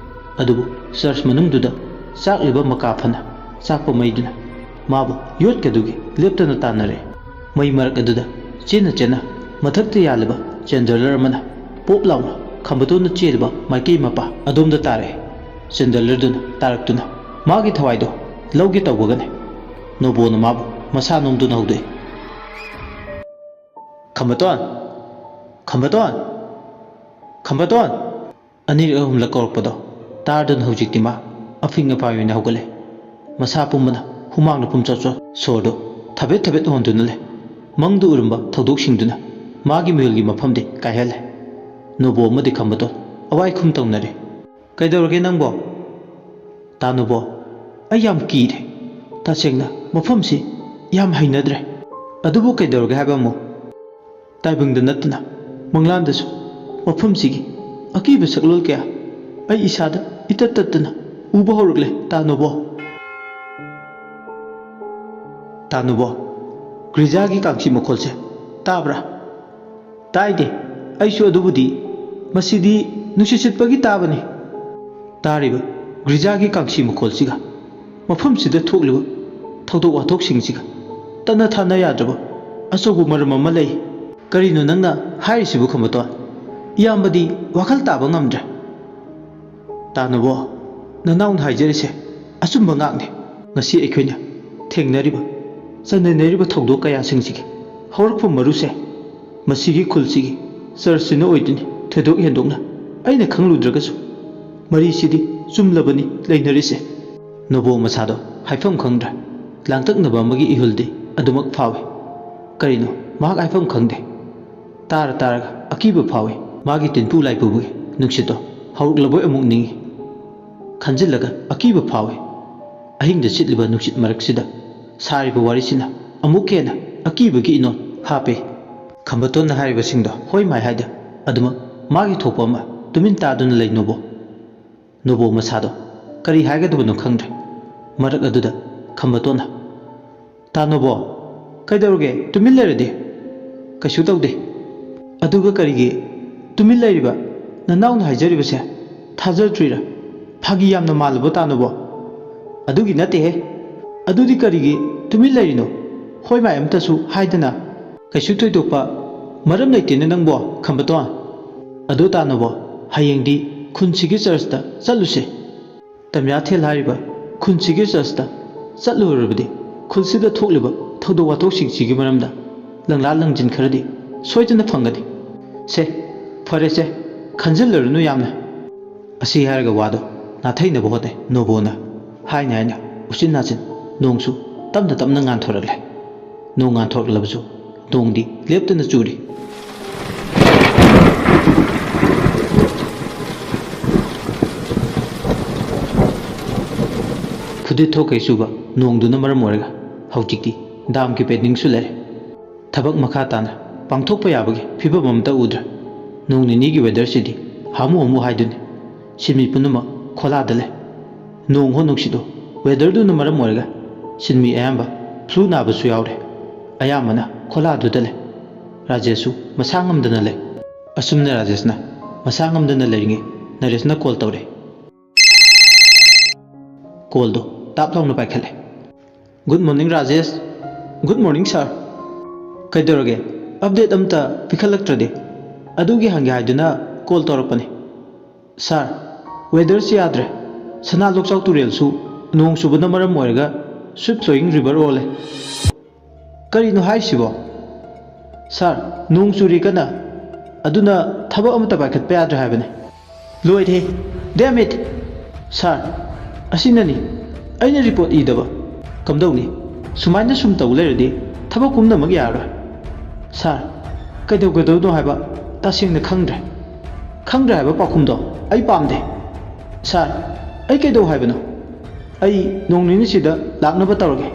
ꯑꯗꯨꯕꯨ ꯆꯔꯆ ꯃꯅꯨꯡꯗꯨꯗ ꯆꯥꯛꯂꯤꯕ ꯃꯀꯥ ꯐꯅ ꯆꯥꯛꯄ ꯃꯩꯗꯨꯅ ꯃꯥꯕꯨ ꯌꯣꯠꯀꯗꯨꯒꯤ ꯂꯦꯞꯇꯅ ꯇꯥꯟꯅꯔꯦ꯫ ꯃꯩ ꯃꯔꯛ ꯑꯗꯨꯗ ꯆꯦꯟꯅ ꯆꯦꯟꯅ ꯃꯊꯛꯇ ꯌꯥꯜꯂꯤꯕ ꯆꯦꯟꯗꯂꯔ ꯑꯃꯅ ꯄꯣꯞ ꯂꯥꯎꯅ ꯈꯝꯕꯇꯣꯟꯅ ꯆꯦꯜꯂꯤꯕ ꯃꯥꯏꯀꯩ ꯃꯄꯥ ꯑꯗꯣꯝꯗ ꯇꯥꯔꯛꯑꯦ꯫ ꯆꯦꯟꯗꯂꯔꯗꯨꯅ ꯇꯥꯔꯛꯇꯨꯅ ꯃꯥꯒꯤ ꯊꯋꯥꯏꯗꯣ ꯂꯧꯒꯦ ꯇꯧꯕꯒꯅꯦ ꯅꯣꯕꯣꯅ ꯃꯥꯕꯨ ꯃꯁꯥ ꯅꯣꯝꯗꯨꯅ ꯍꯧꯗꯣꯛꯏ꯫ "ꯈꯝꯕꯇꯣꯟ! ꯈꯝꯕꯇꯣꯟ! ꯈꯝꯕꯇꯣꯟ!" ꯑꯅꯤꯔꯛ ꯑꯍꯨꯝꯂꯛ ꯀꯧꯔꯛꯄꯗꯣ ꯇꯥꯔꯗꯨꯅ ꯍꯧꯖꯤꯛꯇꯤ ꯃꯥ ꯑꯐꯤꯡ ꯑꯄꯥꯏ ꯑꯣꯏꯅ ꯍꯧꯒꯠꯂꯦ꯫ ꯃꯁꯥ ꯄꯨꯝꯕꯅ ꯍꯨꯃꯥꯡꯅ ꯄꯨꯝꯆꯣꯠ ꯆꯣꯠ, ꯁꯣꯔꯗꯨ ꯊꯕꯦꯠ ꯊꯕꯦꯠ ꯍꯣꯟꯗꯨꯅ ꯂꯩ꯫ ꯃꯪꯗ ꯎꯔꯝꯕ ꯊꯧꯗꯣꯛꯁꯤꯡꯗꯨꯅ ꯃꯥꯒꯤ ꯃꯤꯍꯨꯜꯒꯤ ꯃꯐꯝꯗꯤ ꯀꯥꯏꯍꯜꯂꯦ꯫ ꯅꯣꯕꯣ ꯑꯃꯗꯤ ꯈꯝꯕꯇꯣꯟ ꯑꯋꯥꯏ ꯈꯨꯝ ꯇꯧꯅꯔꯦ꯫ "ꯀꯩꯗꯧꯔꯒꯦ ꯅꯪꯕꯣ?" "ꯇꯥ ꯅꯣꯕꯣ, ꯑꯩ ꯌꯥꯝ ꯀꯤꯔꯦ꯫ ꯇꯁꯦꯡꯅ ꯃꯐꯝꯁꯤ ꯌꯥꯝ ꯍꯩꯅꯗ꯭ꯔꯦ꯫ ꯑꯗꯨꯕꯨ ꯀꯩꯗꯧꯔꯒꯦ ꯍꯥꯏꯕ ꯑꯃꯨꯛ? ꯇꯥꯏꯕꯪꯗ ꯅꯠꯇꯅ ꯃꯪꯂꯥꯟꯗꯁꯨ ꯃꯐꯝꯁꯤꯒꯤ ꯑꯀꯤꯕ ꯁꯛꯂꯣꯟ ꯀꯌꯥ ꯑꯩ ꯏꯁꯥꯗ ꯏꯇꯠ ꯇꯠꯇꯅ ꯎꯕ ꯍꯧꯔꯛꯂꯦ, ꯇꯥ ꯅꯣꯕꯣ꯫ ꯇꯥ ꯅꯣꯕꯣ, ꯒ꯭ꯔꯤꯖꯥꯒꯤ ꯀꯥꯡꯁꯤ ꯃꯈꯣꯜꯁꯦ ꯇꯥꯕ꯭ꯔꯥ?" "ꯇꯥꯏꯗꯦ, ꯑꯩꯁꯨ ꯑꯗꯨꯕꯨꯗꯤ꯫ ꯃꯁꯤꯗꯤ ꯅꯨꯡꯁꯤꯠ ꯁꯤꯠꯄꯒꯤ ꯇꯥꯕꯅꯤ꯫" ꯇꯥꯔꯤꯕ ꯒ꯭ꯔꯤꯖꯥꯒꯤ ꯀꯥꯡꯁꯤ ꯃꯈꯣꯜꯁꯤꯒ ꯃꯐꯝꯁꯤꯗ ꯊꯣꯛꯂꯤꯕ ꯊꯧꯗꯣꯛ ꯋꯥꯊꯣꯛꯁꯤꯡꯁꯤꯒ ꯇꯠꯅ ꯊꯥꯅ ꯌꯥꯗ꯭ꯔꯕ ꯑꯆꯧꯕ ꯃꯔꯝ ꯑꯃ ꯂꯩ꯫ ꯀꯔꯤꯅꯣ ꯅꯪꯅ ꯍꯥꯏꯔꯤꯁꯤꯕꯨ, ꯈꯝꯕꯇꯣꯟ? ꯏꯌꯥꯝꯕꯗꯤ ꯋꯥꯈꯜ ꯇꯥꯕ ꯉꯝꯗ꯭ꯔꯦ꯫ ꯇꯥꯅꯕꯣ, ꯅꯅꯥꯎꯅ ꯍꯥꯏꯖꯔꯤꯁꯦ ꯑꯆꯨꯝꯕ ꯉꯥꯛꯅꯤ꯫ ꯉꯁꯤ ꯑꯩꯈꯣꯏꯅ ꯊꯦꯡꯅꯔꯤꯕ, ꯆꯠꯅꯅꯔꯤꯕ ꯊꯧꯗꯣꯛ ꯀꯌꯥꯁꯤꯡꯁꯤꯒꯤ ꯍꯧꯔꯛꯐꯝ ꯃꯔꯨꯁꯦ ꯃꯁꯤꯒꯤ ꯈꯨꯜꯁꯤꯒꯤ ꯆꯔꯆꯁꯤꯅ ꯑꯣꯏꯗꯣꯏꯅꯤ꯫ ꯊꯣꯏꯗꯣꯛ ꯍꯦꯟꯗꯣꯛꯅ ꯑꯩꯅ ꯈꯪꯂꯨꯗ꯭ꯔꯒꯁꯨ ꯃꯔꯤꯁꯤꯗꯤ ꯆꯨꯝꯂꯕꯅꯤ ꯂꯩꯅꯔꯤꯁꯦ꯫ ꯅꯣꯕꯣ ꯃꯁꯥꯗꯣ ꯍꯥꯏꯐꯝ ꯈꯪꯗ꯭ꯔꯦ꯫ ꯂꯥꯡꯇꯛꯅꯕ ꯑꯃꯒꯤ ꯏꯍꯨꯜꯗꯤ ꯑꯗꯨꯃꯛ ꯐꯥꯎꯏ꯫ ꯀꯔꯤꯅꯣ ꯃꯍꯥꯛ ꯍꯥꯏꯐꯝ ꯈꯪꯗꯦ꯫ ꯇꯥꯔ ꯇꯥꯔꯒ ꯑꯀꯤꯕ ꯐꯥꯎꯏ꯫ ꯃꯥꯒꯤ ꯇꯤꯟꯐꯨ ꯂꯥꯏꯄꯨꯕꯒꯤ ꯅꯨꯡꯁꯤꯠꯇꯣ ꯍꯧꯔꯛꯂꯕꯣꯏ ꯑꯃꯨꯛ ꯅꯤꯡꯏ꯫ ꯈꯟꯖꯤꯜꯂꯒ ꯑꯀꯤꯕ ꯐꯥꯎꯏ꯫ ꯑꯍꯤꯡꯗ ꯁꯤꯠꯂꯤꯕ ꯅꯨꯡꯁꯤꯠ ꯃꯔꯛꯁꯤꯗ ꯁꯥꯔꯤꯕ ꯋꯥꯔꯤꯁꯤꯅ ꯑꯃꯨꯛ ꯍꯦꯟꯅ ꯑꯀꯤꯕꯒꯤ ꯏꯅꯣꯠ ꯍꯥꯞꯄꯦ꯫ ꯈꯝꯕꯇꯣꯟꯅ ꯍꯥꯏꯔꯤꯕꯁꯤꯡꯗꯣ ꯍꯣꯏ ꯃꯥꯏ ꯍꯥꯏꯗ ꯑꯗꯨꯃꯛ ꯃꯥꯒꯤ ꯊꯣꯛꯄ ꯑꯃ ꯇꯨꯃꯤꯟ ꯇꯥꯗꯨꯅ ꯂꯩ ꯅꯣꯕꯣ꯫ ꯅꯣꯕꯣ ꯃꯁꯥꯗꯣ ꯀꯔꯤ ꯍꯥꯏꯒꯗꯕꯅꯣ ꯈꯪꯗ꯭ꯔꯦ꯫ ꯃꯔꯛ ꯑꯗꯨꯗ ꯈꯝꯕꯇꯣꯟꯅ, "ꯇꯥ ꯅꯣꯕꯣ, ꯀꯩꯗꯧꯔꯒꯦ? ꯇꯨꯃꯤꯟ ꯂꯩꯔꯗꯤ?" "ꯀꯩꯁꯨ ꯇꯧꯗꯦ꯫ ꯑꯗꯨꯒ ꯀꯔꯤꯒꯤ ꯇꯨꯃꯤꯟ ꯂꯩꯔꯤꯕ? ꯅꯅꯥꯎꯅ ꯍꯥꯏꯖꯔꯤꯕꯁꯦ ꯊꯥꯖꯗ꯭ꯔꯤꯔꯥ? ꯐꯥꯒꯤ ꯌꯥꯝꯅ ꯃꯥꯜꯂꯕꯣ, ꯇꯥ ꯅꯣꯕꯣ?" "ꯑꯗꯨꯒꯤ ꯅꯠꯇꯦꯍꯦ꯫ ꯑꯗꯨꯗꯤ ꯀꯔꯤꯒꯤ ꯇꯨꯃꯤꯟ ꯂꯩꯔꯤꯅꯣ? ꯍꯣꯏ ꯃꯥꯏ ꯑꯝꯇꯁꯨ ꯍꯥꯏꯗꯅ?" "ꯀꯩꯁꯨ ꯊꯣꯏꯗꯣꯛꯄ ꯃꯔꯝ ꯂꯩꯇꯦꯅꯦ ꯅꯪꯕꯣ, ꯈꯝꯕꯇꯣꯟ꯫ ꯑꯗꯨ ꯇꯥ ꯅꯣꯕꯣ, ꯍꯌꯦꯡꯗꯤ ꯈꯨꯟꯁꯤꯒꯤ ꯆꯔꯆꯇ ꯆꯠꯂꯨꯁꯦ꯫ ꯇꯝꯌꯥꯊꯦꯜ ꯍꯥꯏꯔꯤꯕ ꯈꯨꯟꯁꯤꯒꯤ ꯆꯔꯆꯇ ꯆꯠꯂꯨꯔꯕꯗꯤ ꯈꯨꯜꯁꯤꯗ ꯊꯣꯛꯂꯤꯕ ꯊꯧꯗꯣꯛ ꯋꯥꯊꯣꯛꯁꯤꯡꯁꯤꯒꯤ ꯃꯔꯝꯗ ꯂꯪꯂꯥ ꯂꯪꯖꯤꯟ ꯈꯔꯗꯤ ꯁꯣꯏꯗꯅ ꯐꯪꯒꯅꯤ꯫ ꯁꯦ, ꯐꯔꯦꯁꯦ, ꯈꯟꯖꯤꯜꯂꯔꯨꯅꯨ ꯌꯥꯝꯅ꯫" ꯑꯁꯤ ꯍꯥꯏꯔꯒ ꯋꯥꯗꯣ ꯅꯥꯊꯩꯅꯕ ꯍꯣꯠꯅꯩ ꯅꯣꯕꯣꯅ꯫ ꯍꯥꯏꯅ ꯍꯥꯏꯅ ꯎꯆꯤꯟ ꯅꯥꯆꯤꯟ ꯅꯣꯡꯁꯨ ꯇꯞꯅ ꯇꯞꯅ ꯉꯥꯟꯊꯣꯔꯛꯂꯦ꯫ ꯅꯣꯡ ꯉꯥꯟꯊꯣꯔꯛꯂꯕꯁꯨ ꯅꯣꯡꯗꯤ ꯂꯦꯞꯇꯅ ꯆꯨꯔꯤ꯫ ꯐꯨꯗꯤꯠ ꯊꯣꯛꯀꯩ ꯆꯨꯕ ꯅꯣꯡꯗꯨꯅ ꯃꯔꯝ ꯑꯣꯏꯔꯒ ꯍꯧꯖꯤꯛꯇꯤ ꯗꯥꯝꯒꯤ ꯄꯦꯟꯗꯤꯡꯁꯨ ꯂꯩꯔꯦ꯫ ꯊꯕꯛ ꯃꯈꯥ ꯇꯥꯅ ꯄꯥꯡꯊꯣꯛꯄ ꯌꯥꯕꯒꯤ ꯐꯤꯕꯝ ꯑꯃꯠꯇ ꯎꯗ꯭ꯔꯦ꯫ ꯅꯣꯡ ꯅꯤꯅꯤꯒꯤ ꯋꯦꯗꯔꯁꯤꯗꯤ ꯍꯥꯃꯨ ꯍꯥꯃꯨ ꯍꯥꯏꯗꯨꯅꯤ꯫ ꯁꯤꯟꯃꯤ ꯄꯨꯝꯅꯃꯛ ꯈꯣꯂꯥꯗ ꯂꯩ꯫ ꯅꯣꯡ ꯍꯣ ꯅꯨꯡꯁꯤꯠ ꯍꯣ ꯋꯦꯗꯔꯗꯨꯅ ꯃꯔꯝ ꯑꯣꯏꯔꯒ ꯁꯤꯟꯃꯤ ꯑꯌꯥꯝꯕ ꯐ꯭ꯂꯨ ꯅꯥꯕꯁꯨ ꯌꯥꯎꯔꯦ꯫ ꯑꯌꯥꯝꯕꯅ ꯈꯣꯂꯥꯗꯨꯗ ꯂꯩ꯫ ꯔꯥꯖꯦꯁꯁꯨ ꯃꯁꯥ ꯉꯝꯗꯅ ꯂꯩ꯫ ꯑꯁꯨꯝꯅ ꯔꯥꯖꯦꯁꯅ ꯃꯁꯥ ꯉꯝꯗꯅ ꯂꯩꯔꯤꯉꯩ ꯅꯔꯦꯁꯅ ꯀꯣꯜ ꯇꯧꯔꯦ꯫ ꯀꯣꯜꯗꯣ ꯇꯥꯞ ꯂꯥꯎꯅ ꯄꯥꯏꯈꯠꯂꯦ꯫ "Good morning Rajesh. Good morning, sir. ꯀꯩꯗꯧꯔꯒꯦ? Update ꯑꯝꯇ ꯄꯤꯈꯠꯂꯛꯇ꯭ꯔꯗꯤ? ꯑꯗꯨꯒꯤ ꯍꯪꯒꯦ ꯍꯥꯏꯗꯨꯅ call ꯇꯧꯔꯛꯄꯅꯤ꯫ Sir, weatherꯁꯤ ꯌꯥꯗ꯭ꯔꯦ꯫ ꯁꯅꯥ ꯂꯣꯛꯆꯥꯎ ꯇꯨꯔꯦꯜꯁꯨ ꯅꯣꯡ ꯆꯨꯕꯅ ꯃꯔꯝ ꯑꯣꯏꯔꯒ swift flowing river ꯑꯣꯜꯂꯦ꯫ ꯀꯔꯤꯅꯣ ꯍꯥꯏꯁꯤꯕꯣ? Sir, ꯅꯣꯡ ꯆꯨꯔꯤ ꯀꯟꯅ, ꯑꯗꯨꯅ ꯊꯕꯛ ꯑꯃꯠꯇ ꯄꯥꯏꯈꯠꯄ ꯌꯥꯗ꯭ꯔꯦ ꯍꯥꯏꯕꯅꯤ꯫ ꯂꯣꯏꯔꯦ! Damn it! Sir, ꯑꯁꯤꯅꯅꯤ ꯑꯩꯅ report ꯏꯗꯕ꯫ ꯀꯝꯗꯧꯅꯤ? ꯁꯨꯃꯥꯏꯅ ꯁꯨꯝ ꯇꯧ ꯂꯩꯔꯗꯤ ꯊꯕꯛ ꯄꯨꯝꯅꯃꯛ ꯌꯥꯔꯔꯣꯏ꯫ Sir, ꯀꯩꯗꯧꯒꯗꯕꯅꯣ ꯍꯥꯏꯕ ꯇꯁꯦꯡꯅ ꯈꯪꯗ꯭ꯔꯦ꯫ ꯈꯪꯗ꯭ꯔꯦ ꯍꯥꯏꯕ ꯄꯥꯎꯈꯨꯝꯗꯣ ꯑꯩ ꯄꯥꯝꯗꯦ꯫ Sir, ꯑꯩ ꯀꯩꯗꯧ ꯍꯥꯏꯕꯅꯣ? ꯑꯩ ꯅꯣꯡ ꯅꯤꯅꯤꯁꯤꯗ ꯂꯥꯛꯅꯕ ꯇꯧꯔꯒꯦ꯫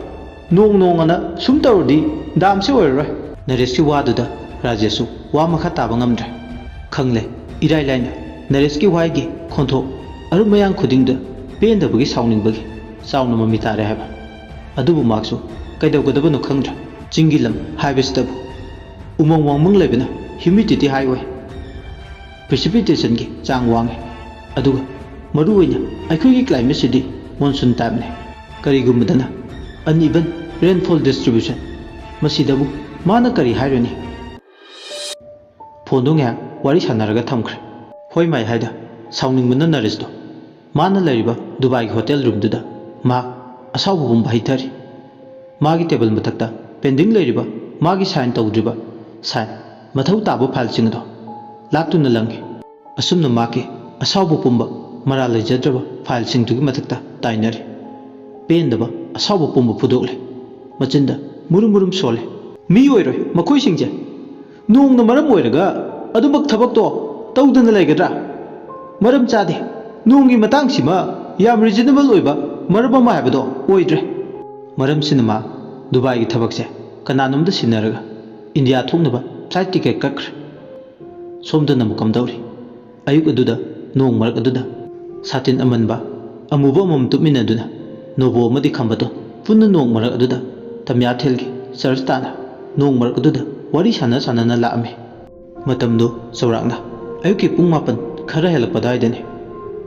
ꯅꯣꯡ ꯅꯣꯡ ꯑꯅ ꯁꯨꯝ ꯇꯧꯔꯗꯤ damꯁꯦ ꯑꯣꯏꯔꯔꯣꯏ꯫ ꯅꯔꯦꯁꯀꯤ ꯋꯥꯗꯨꯗ ꯔꯥꯖꯦꯁꯁꯨ ꯋꯥ ꯃꯈꯥ ꯇꯥꯕ ꯉꯝꯗ꯭ꯔꯦ꯫ ꯈꯪꯂꯦ, ꯏꯔꯥꯏ ꯂꯥꯏꯅ ꯅꯔꯦꯁꯀꯤ ꯋꯥꯍꯩꯒꯤ ꯈꯣꯟꯊꯣꯛ ꯑꯔꯨꯝ ꯑꯌꯥꯡ ꯈꯨꯗꯤꯡꯗ ꯄꯦꯟꯗꯕꯒꯤ, ꯁꯥꯎꯅꯤꯡꯕꯒꯤ ꯆꯥꯎꯅ ꯃꯃꯤ ꯇꯥꯔꯦ ꯍꯥꯏꯕ꯫ ꯑꯗꯨꯕꯨ ꯃꯍꯥꯛꯁꯨ ꯀꯩꯗꯧꯒꯗꯕꯅꯣ ꯈꯪꯗ꯭ꯔꯦ꯫ ꯆꯤꯡꯒꯤ ꯂꯝ ꯍꯥꯏꯕꯁꯤꯗꯕꯨ ꯎꯃꯪ ꯋꯥꯃꯪ ꯂꯩꯕꯅ humidity high ꯑꯣꯏ꯫ Precipitationꯒꯤ ꯆꯥꯡ ꯋꯥꯡꯉꯤ꯫ ꯑꯗꯨꯒ ꯃꯔꯨꯑꯣꯏꯅ ꯑꯩꯈꯣꯏꯒꯤ climateꯁꯤꯗꯤ monsoon typeꯅꯤ꯫ ꯀꯔꯤꯒꯨꯝꯕꯗꯅ uneven rainfall distribution꯫ ꯃꯁꯤꯗꯕꯨ ꯃꯥꯅ ꯀꯔꯤ ꯍꯥꯏꯔꯨꯅꯤ? Phoneꯗꯨ ꯉꯥꯏꯍꯥꯛ ꯋꯥꯔꯤ ꯁꯥꯟꯅꯔꯒ ꯊꯝꯈ꯭ꯔꯦ꯫ ꯍꯣꯏ ꯃꯥꯏ ꯍꯥꯏꯗ ꯁꯥꯎꯅꯤꯡꯕꯅ ꯅꯔꯦꯁꯇꯣ ꯃꯥꯅ ꯂꯩꯔꯤꯕ ꯗꯨꯕꯥꯏꯒꯤ hotel roomꯗꯨꯗ ꯃꯍꯥꯛ ꯑꯁꯥꯎꯕ ꯄꯨꯝꯕ ꯍꯩꯊꯔꯤ꯫ ꯃꯥꯒꯤ table ꯃꯊꯛꯇ pending ꯂꯩꯔꯤꯕ ꯃꯥꯒꯤ sign ꯇꯧꯗ꯭ꯔꯤꯕ sign ꯃꯊꯧ ꯇꯥꯕ fileꯁꯤꯡ ꯑꯗꯣ ꯂꯥꯛꯇꯨꯅ ꯂꯪꯉꯤ꯫ ꯑꯁꯨꯝꯅ ꯃꯥꯒꯤ ꯑꯁꯥꯎꯕ ꯄꯨꯝꯕ ꯃꯔꯥꯜ ꯂꯩꯖꯗ꯭ꯔꯕ fileꯁꯤꯡꯗꯨꯒꯤ ꯃꯊꯛꯇ ꯇꯥꯏꯅꯔꯤ꯫ ꯄꯦꯟꯗꯕ ꯑꯁꯥꯎꯕ ꯄꯨꯝꯕ ꯐꯨꯗꯣꯛꯂꯦ꯫ ꯃꯆꯤꯟꯗ ꯃꯨꯔꯨꯝ ꯃꯨꯔꯨꯝ ꯁꯣꯜꯂꯦ꯫ ꯃꯤ ꯑꯣꯏꯔꯣꯏ ꯃꯈꯣꯏꯁꯤꯡꯁꯦ꯫ ꯅꯣꯡꯅ ꯃꯔꯝ ꯑꯣꯏꯔꯒ ꯑꯗꯨꯃꯛ ꯊꯕꯛꯇꯣ ꯇꯧꯗꯅ ꯂꯩꯒꯗ꯭ꯔꯥ? ꯃꯔꯝ ꯆꯥꯗꯦ꯫ ꯅꯣꯡꯒꯤ ꯃꯇꯥꯡꯁꯤꯃ ꯌꯥꯝ reasonable ꯑꯣꯏꯕ ꯃꯔꯝ ꯑꯃ ꯍꯥꯏꯕꯗꯣ ꯑꯣꯏꯗ꯭ꯔꯦ꯫ ꯃꯔꯝꯁꯤꯅ ꯃꯥ ꯗꯨꯕꯥꯏꯒꯤ ꯊꯕꯛꯁꯦ ꯀꯅꯥꯅꯣꯝꯗ ꯁꯤꯟꯅꯔꯒ ꯏꯟꯗꯤꯌꯥ ꯊꯣꯛꯅꯕ flight ticket ꯀꯛꯈ꯭ꯔꯦ꯫ ꯁꯣꯝꯗꯅ ꯑꯃꯨꯛ ꯀꯝꯗꯧꯔꯤ? ꯑꯌꯨꯛ ꯑꯗꯨꯗ ꯅꯣꯡ ꯃꯔꯛ ꯑꯗꯨꯗ ꯁꯥꯇꯤꯟ ꯑꯃꯟꯕ ꯑꯃꯨꯕ ꯑꯃꯃꯝ ꯇꯨꯞꯃꯤꯟꯅꯗꯨꯅ ꯅꯣꯕꯣ ꯑꯃꯗꯤ ꯈꯝꯕꯗꯣꯟ ꯄꯨꯟꯅ ꯅꯣꯡ ꯃꯔꯛ ꯑꯗꯨꯗ ꯇꯃꯤꯌꯥꯊꯦꯜꯒꯤ church ꯇꯥꯟꯅ ꯅꯣꯡ ꯃꯔꯛ ꯑꯗꯨꯗ ꯋꯥꯔꯤ ꯁꯥꯟꯅ ꯁꯥꯟꯅꯅ ꯂꯥꯛꯑꯝꯃꯤ꯫ ꯃꯇꯝꯗꯨ ꯆꯥꯎꯔꯥꯛꯅ ꯑꯌꯨꯛꯀꯤ ꯄꯨꯡ ꯃꯥꯄꯟ ꯈꯔ ꯍꯦꯜꯂꯛꯄ ꯑꯗꯨꯋꯥꯏꯗꯅꯤ꯫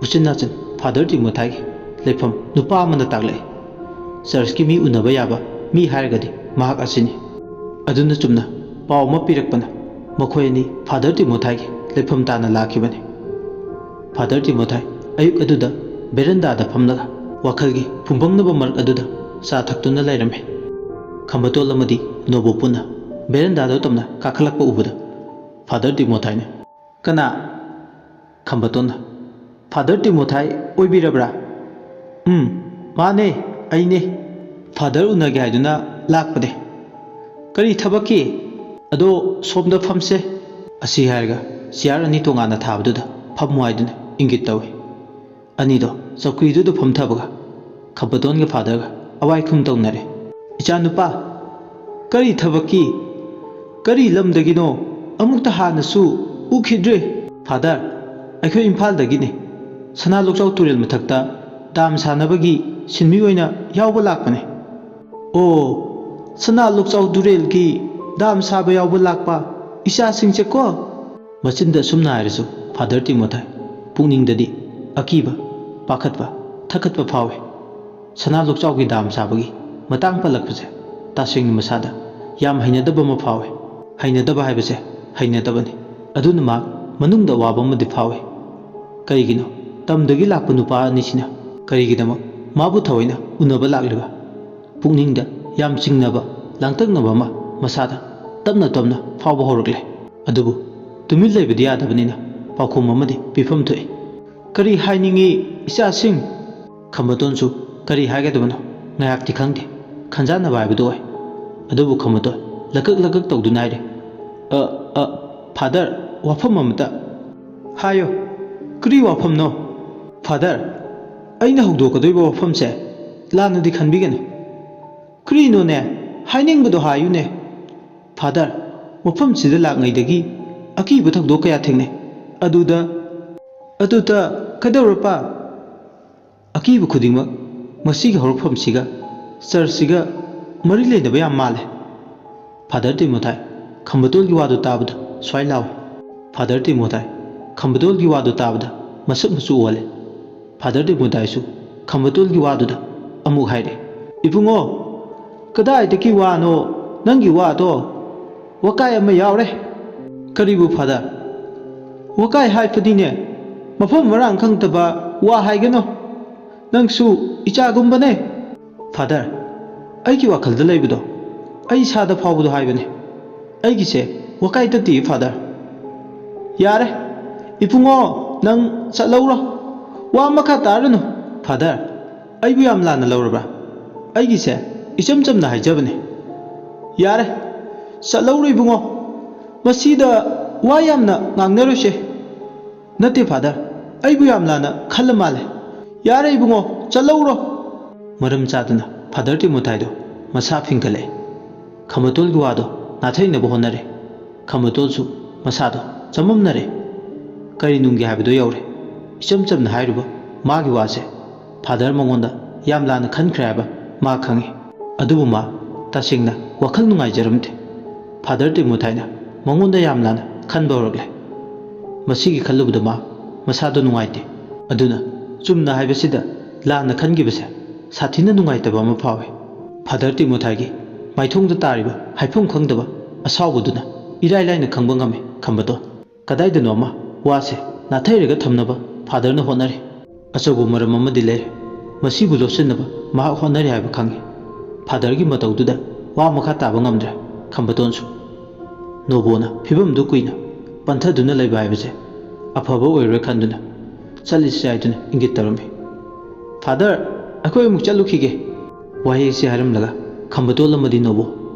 ꯎꯆꯤꯟ ꯅꯥꯆꯤꯟ Father ꯇꯤꯃꯣꯊꯥꯏꯒꯤ ꯂꯩꯐꯝ ꯅꯨꯄꯥ ꯑꯃꯅ ꯇꯥꯛꯂꯛꯏ꯫ Churchꯀꯤ ꯃꯤ ꯎꯅꯕ ꯌꯥꯕ ꯃꯤ ꯍꯥꯏꯔꯒꯗꯤ ꯃꯍꯥꯛ ꯑꯁꯤꯅꯤ꯫ ꯑꯗꯨꯅ ꯆꯨꯝꯅ ꯄꯥꯎ ꯑꯃ ꯄꯤꯔꯛꯄꯅ ꯃꯈꯣꯏ ꯑꯅꯤ ꯐꯥꯗꯔ ꯇꯤꯃꯣꯊꯥꯏꯒꯤ ꯂꯩꯐꯝ ꯇꯥꯟꯅ ꯂꯥꯛꯈꯤꯕꯅꯤ꯫ ꯐꯥꯗꯔ ꯇꯤꯃꯣꯊꯥꯏ ꯑꯌꯨꯛ ꯑꯗꯨꯗ ꯕꯦꯔꯟꯗꯥꯗ ꯐꯝꯂꯒ ꯋꯥꯈꯜꯒꯤ ꯐꯨꯝꯕꯪꯅꯕ ꯃꯔꯛ ꯑꯗꯨꯗ ꯆꯥ ꯊꯛꯇꯨꯅ ꯂꯩꯔꯝꯃꯤ꯫ ꯈꯝꯕꯇꯣꯜ ꯑꯃꯗꯤ ꯅꯣꯕꯣ ꯄꯨꯟꯅ ꯕꯦꯔꯟꯗꯥꯗ ꯇꯝꯅ ꯀꯥꯈꯠꯂꯛꯄ ꯎꯕꯗ ꯐꯥꯗꯔ ꯇꯤꯃꯣꯊꯥꯏꯅ "ꯀꯅꯥ?" ꯈꯝꯕꯇꯣꯟꯅ, "ꯐꯥꯗꯔ ꯇꯤꯃꯣꯊꯥꯏ ꯑꯣꯏꯕꯤꯔꯕ꯭ꯔꯥ?" "ꯎꯝ, ꯃꯥꯅꯦ, ꯑꯩꯅꯦ꯫ ꯐꯥꯗꯔ ꯎꯅꯒꯦ ꯍꯥꯏꯗꯨꯅ ꯂꯥꯛꯄꯅꯦ꯫" "ꯀꯔꯤ ꯊꯕꯛꯀꯤ?" "ꯑꯗꯣ ꯁꯣꯝꯗ ꯐꯝꯁꯦ꯫" ꯑꯁꯤ ꯍꯥꯏꯔꯒ ꯆꯤꯌꯥꯔ ꯑꯅꯤ ꯇꯣꯉꯥꯟꯅ ꯊꯥꯕꯗꯨꯗ ꯐꯝꯃꯨ ꯍꯥꯏꯗꯨꯅ ꯏꯪꯒꯤꯠ ꯇꯧꯏ꯫ ꯑꯅꯤꯗꯣ ꯆꯧꯀ꯭ꯔꯤꯗꯨꯗ ꯐꯝꯊꯕꯒ ꯈꯝꯕꯇꯣꯟꯒ ꯐꯥꯗꯔꯒ ꯑꯋꯥꯏ ꯈꯨꯝ ꯇꯧꯅꯔꯦ꯫ "ꯏꯆꯥꯅꯨꯄꯥ, ꯀꯔꯤ ꯊꯕꯛꯀꯤ? ꯀꯔꯤ ꯂꯝꯗꯒꯤꯅꯣ? ꯑꯃꯨꯛꯇ ꯍꯥꯟꯅꯁꯨ ꯎꯈꯤꯗ꯭ꯔꯤ꯫" "ꯐꯥꯗꯔ, ꯑꯩꯈꯣꯏ ꯏꯝꯐꯥꯜꯗꯒꯤꯅꯤ꯫ ꯁꯅꯥ ꯂꯣꯛꯆꯥꯎ ꯇꯨꯔꯦꯜ ꯃꯊꯛꯇ ꯗꯥꯝ ꯁꯥꯅꯕꯒꯤ ꯁꯤꯟꯃꯤ ꯑꯣꯏꯅ ꯌꯥꯎꯕ ꯂꯥꯛꯄꯅꯦ꯫" "ꯑꯣ, ꯁꯅꯥ ꯂꯣꯛꯆꯥꯎ ꯇꯨꯔꯦꯜꯒꯤ ꯗꯥꯝ ꯁꯥꯕ ꯌꯥꯎꯕ ꯂꯥꯛꯄ ꯏꯆꯥꯁꯤꯡꯁꯦꯀꯣ?" ꯃꯆꯤꯟꯗ ꯑꯁꯨꯝꯅ ꯍꯥꯏꯔꯁꯨ ꯐꯥꯗꯔ ꯇꯤꯃꯣꯊꯥꯏ ꯄꯨꯛꯅꯤꯡꯗꯗꯤ ꯑꯀꯤꯕ, ꯄꯥꯈꯠꯄ, ꯊꯛꯀꯠꯄ ꯐꯥꯎꯏ꯫ ꯁꯅꯥ ꯂꯣꯛꯆꯥꯎꯒꯤ ꯗꯥꯝ ꯁꯥꯕꯒꯤ ꯃꯇꯥꯡ ꯄꯜꯂꯛꯄꯁꯦ ꯇꯁꯦꯡꯅ ꯃꯁꯥꯗ ꯌꯥꯝ ꯍꯩꯅꯗꯕ ꯑꯃ ꯐꯥꯎꯏ꯫ ꯍꯩꯅꯗꯕ ꯍꯥꯏꯕꯁꯦ ꯍꯩꯅꯗꯕꯅꯤ꯫ ꯑꯗꯨꯅ ꯃꯍꯥꯛ ꯃꯅꯨꯡꯗ ꯑꯋꯥꯕ ꯑꯃꯗꯤ ꯐꯥꯎꯏ꯫ ꯀꯔꯤꯒꯤꯅꯣ ꯇꯝꯗꯒꯤ ꯂꯥꯛꯄ ꯅꯨꯄꯥ ꯑꯅꯤꯁꯤꯅ ꯀꯔꯤꯒꯤꯗꯃꯛ ꯃꯥꯕꯨ ꯊꯑꯣꯏꯅ ꯎꯅꯕ ꯂꯥꯛꯂꯤꯕ? ꯄꯨꯛꯅꯤꯡꯗ ꯌꯥꯝ ꯆꯤꯡꯅꯕ, ꯂꯥꯡꯇꯛꯅꯕ ꯑꯃ ꯃꯁꯥꯗ ꯇꯞꯅ ꯇꯞꯅ ꯐꯥꯎꯕ ꯍꯧꯔꯛꯂꯦ꯫ ꯑꯗꯨꯕꯨ ꯇꯨꯃꯤꯟ ꯂꯩꯕꯗꯤ ꯌꯥꯗꯕꯅꯤꯅ ꯄꯥꯎꯈꯨꯝ ꯑꯃꯗꯤ ꯄꯤꯐꯝ ꯊꯣꯛꯏ꯫ "ꯀꯔꯤ ꯍꯥꯏꯅꯤꯡꯉꯤ ꯏꯆꯥꯁꯤꯡ?" ꯈꯝꯕꯇꯣꯟꯁꯨ ꯀꯔꯤ ꯍꯥꯏꯒꯗꯕꯅꯣ ꯉꯥꯏꯍꯥꯛꯇꯤ ꯈꯪꯗꯦ꯫ ꯈꯟꯖꯥꯟꯅꯕ ꯍꯥꯏꯕꯗꯨ ꯑꯣꯏ꯫ ꯑꯗꯨꯕꯨ ꯈꯝꯕꯇꯣꯟ ꯂꯀꯛ ꯂꯀꯛ ꯇꯧꯗꯨꯅ ꯍꯥꯏꯔꯦ, "ꯑ, ꯑ, ꯐꯥꯗꯔ, ꯋꯥꯐꯝ ꯑꯃꯇ꯫" "ꯍꯥꯏꯌꯣ, ꯀꯔꯤ ꯋꯥꯐꯝꯅꯣ?" "ꯐꯥꯗꯔ, ꯑꯩꯅ ꯍꯧꯗꯣꯛꯀꯗꯣꯏꯕ ꯋꯥꯐꯝꯁꯦ ꯂꯥꯟꯅꯗꯤ ꯈꯟꯕꯤꯒꯅꯨ꯫" "ꯀꯔꯤꯅꯣꯅꯦ? ꯍꯥꯏꯅꯤꯡꯕꯗꯣ ꯍꯥꯏꯌꯨꯅꯦ꯫" "ꯐꯥꯗꯔ, ꯃꯐꯝꯁꯤꯗ ꯂꯥꯛꯉꯩꯗꯒꯤ ꯑꯀꯤꯕ ꯊꯧꯗꯣꯛ ꯀꯌꯥ ꯊꯦꯡꯅꯩ꯫ ꯑꯗꯨꯗ, ꯑꯗꯨꯗ ꯀꯩꯗꯧꯔꯕ?" "ꯑꯀꯤꯕ ꯈꯨꯗꯤꯡꯃꯛ ꯃꯁꯤꯒꯤ ꯍꯧꯔꯛꯐꯝꯁꯤꯒ, ꯆꯔꯆꯁꯤꯒ ꯃꯔꯤ ꯂꯩꯅꯕ ꯌꯥꯝ ꯃꯥꯜꯂꯦ꯫" ꯐꯥꯗꯔ ꯇꯤꯃꯣꯊꯥꯏ ꯈꯝꯕꯇꯣꯜꯒꯤ ꯋꯥꯗꯨ ꯇꯥꯕꯗ ꯁ꯭ꯋꯥꯏ ꯂꯥꯎꯏ꯫ ꯐꯥꯗꯔ ꯇꯤꯃꯣꯊꯥꯏ ꯈꯝꯕꯇꯣꯜꯒꯤ ꯋꯥꯗꯨ ꯇꯥꯕꯗ ꯃꯁꯛ ꯃꯆꯨ ꯑꯣꯜꯂꯦ꯫ ꯐꯥꯗꯔ ꯇꯤꯃꯣꯊꯥꯏꯁꯨ ꯈꯝꯕꯇꯣꯜꯒꯤ ꯋꯥꯗꯨꯗ ꯑꯃꯨꯛ ꯍꯥꯏꯔꯦ, "ꯏꯕꯨꯡꯉꯣ, "ꯀꯗꯥꯏꯗꯒꯤ ꯋꯥꯅꯣ? ꯅꯪꯒꯤ ꯋꯥꯗꯣ ꯋꯥꯀꯥꯏ ꯑꯃ ꯌꯥꯎꯔꯦ꯫" "ꯀꯔꯤꯕꯨ, ꯐꯥꯗꯔ?" "ꯋꯥꯀꯥꯏ ꯍꯥꯏꯕꯗꯤꯅꯦ, ꯃꯐꯝ ꯃꯔꯥꯡ ꯈꯪꯗꯕ ꯋꯥ ꯍꯥꯏꯒꯅꯨ꯫ ꯅꯪꯁꯨ ꯏꯆꯥꯒꯨꯝꯕꯅꯦ꯫" "ꯐꯥꯗꯔ, ꯑꯩꯒꯤ ꯋꯥꯈꯜꯗ ꯂꯩꯕꯗꯣ ꯑꯩ ꯏꯁꯥꯗ ꯐꯥꯎꯕꯗꯣ ꯍꯥꯏꯕꯅꯦ꯫ ꯑꯩꯒꯤꯁꯦ ꯋꯥꯀꯥꯏ ꯅꯠꯇꯤꯌꯦ, ꯐꯥꯗꯔ꯫" "ꯌꯥꯔꯦ, ꯏꯕꯨꯡꯉꯣ, ꯅꯪ ꯆꯠꯂꯧꯔꯣ꯫ ꯋꯥ ꯃꯈꯥ ꯇꯥꯔꯅꯨ꯫" "ꯐꯥꯗꯔ, ꯑꯩꯕꯨ ꯌꯥꯝ ꯂꯥꯟꯅ ꯂꯧꯔꯕ꯭ꯔꯥ? ꯑꯩꯒꯤꯁꯦ ꯏꯆꯝ ꯆꯝꯅ ꯍꯥꯏꯖꯕꯅꯦ꯫" "ꯌꯥꯔꯦ, ꯆꯠꯂꯧꯔꯣ ꯏꯕꯨꯡꯉꯣ꯫ ꯃꯁꯤꯗ ꯋꯥ ꯌꯥꯝꯅ ꯉꯥꯡꯅꯔꯣꯏꯁꯦ꯫" "ꯅꯠꯇꯦ, ꯐꯥꯗꯔ, ꯑꯩꯕꯨ ꯌꯥꯝ ꯂꯥꯟꯅ ꯈꯜꯂ ꯃꯥꯜꯂꯦ꯫" "ꯌꯥꯔꯦ ꯏꯕꯨꯡꯉꯣ, ꯆꯠꯂꯧꯔꯣ꯫" ꯃꯔꯝ ꯆꯥꯗꯅ ꯐꯥꯗꯔ ꯇꯤꯃꯣꯊꯥꯏꯗꯣ ꯃꯁꯥ ꯐꯤꯡꯒꯠꯂꯛꯑꯦ꯫ ꯈꯝꯕꯇꯣꯜꯒꯤ ꯋꯥꯗꯣ ꯅꯥꯊꯩꯅꯕ ꯍꯣꯠꯅꯔꯦ꯫ ꯈꯝꯕꯇꯣꯜꯁꯨ ꯃꯁꯥꯗꯣ ꯆꯃꯝꯅꯔꯦ꯫ ꯀꯔꯤ ꯅꯨꯡꯒꯤ ꯍꯥꯏꯕꯗꯣ ꯌꯧꯔꯦ꯫ ꯏꯆꯝ ꯆꯝꯅ ꯍꯥꯏꯔꯨꯕ ꯃꯥꯒꯤ ꯋꯥꯁꯦ ꯐꯥꯗꯔ ꯃꯉꯣꯟꯗ ꯌꯥꯝ ꯂꯥꯟꯅ ꯈꯟꯈ꯭ꯔꯦ ꯍꯥꯏꯕ ꯃꯥ ꯈꯪꯉꯤ꯫ ꯑꯗꯨꯕꯨ ꯃꯥ ꯇꯁꯦꯡꯅ ꯋꯥꯈꯜ ꯅꯨꯡꯉꯥꯏꯖꯔꯝꯗꯦ꯫ ꯐꯥꯗꯔ ꯇꯤꯃꯣꯊꯥꯏꯅ ꯃꯉꯣꯟꯗ ꯌꯥꯝ ꯂꯥꯟꯅ ꯈꯟꯕ ꯍꯧꯔꯛꯂꯦ꯫ ꯃꯁꯤꯒꯤ ꯈꯜꯂꯨꯕꯗ ꯃꯥ ꯃꯁꯥꯗꯣ ꯅꯨꯡꯉꯥꯏꯇꯦ꯫ ꯑꯗꯨꯅ ꯆꯨꯝꯅ ꯍꯥꯏꯕꯁꯤꯗ ꯂꯥꯟꯅ ꯈꯟꯈꯤꯕꯁꯦ ꯁꯥꯊꯤꯅ ꯅꯨꯡꯉꯥꯏꯇꯕ ꯑꯃ ꯐꯥꯎꯏ꯫ ꯐꯥꯗꯔ ꯇꯤꯃꯣꯊꯥꯏꯒꯤ ꯃꯥꯏꯊꯣꯡꯗ ꯇꯥꯔꯤꯕ ꯍꯥꯏꯐꯝ ꯈꯪꯗꯕ ꯑꯁꯥꯎꯕꯗꯨꯅ ꯏꯔꯥꯏ ꯂꯥꯏꯅ ꯈꯪꯕ ꯉꯝꯃꯤ꯫ ꯈꯝꯕꯇꯣꯟ ꯀꯗꯥꯏꯗꯅꯣ ꯑꯃ ꯋꯥꯁꯦ ꯅꯥꯊꯩꯔꯒ ꯊꯝꯅꯕ ꯐꯥꯗꯔꯅ ꯍꯣꯠꯅꯔꯤ꯫ ꯑꯆꯧꯕ ꯃꯔꯝ ꯑꯃꯗꯤ ꯂꯩꯔꯦ꯫ ꯃꯁꯤꯕꯨ ꯂꯣꯠꯁꯤꯟꯅꯕ ꯃꯍꯥꯛ ꯍꯣꯠꯅꯔꯤ ꯍꯥꯏꯕ ꯈꯪꯉꯤ꯫ ꯐꯥꯗꯔꯒꯤ ꯃꯇꯧꯗꯨꯗ ꯋꯥ ꯃꯈꯥ ꯇꯥꯕ ꯉꯝꯗ꯭ꯔꯦ ꯈꯝꯕꯇꯣꯟꯁꯨ꯫ ꯅꯣꯕꯣꯅ ꯐꯤꯕꯝꯗꯨ ꯀꯨꯏꯅ ꯄꯟꯊꯗꯨꯅ ꯂꯩꯕ ꯍꯥꯏꯕꯁꯦ ꯑꯐꯕ ꯑꯣꯏꯔꯣꯏ ꯈꯟꯗꯨꯅ ꯆꯠꯂꯤꯁꯤ ꯍꯥꯏꯗꯨꯅ ꯏꯪꯒꯤꯠ ꯇꯧꯔꯝꯃꯤ꯫ "ꯐꯥꯗꯔ, ꯑꯩꯈꯣꯏ ꯑꯃꯨꯛ ꯆꯠꯂꯨꯈꯤꯒꯦ꯫" ꯋꯥꯍꯩ ꯑꯁꯤ ꯍꯥꯏꯔꯝꯂꯒ ꯈꯝꯕꯇꯣꯜ ꯑꯃꯗꯤ ꯅꯣꯕꯣ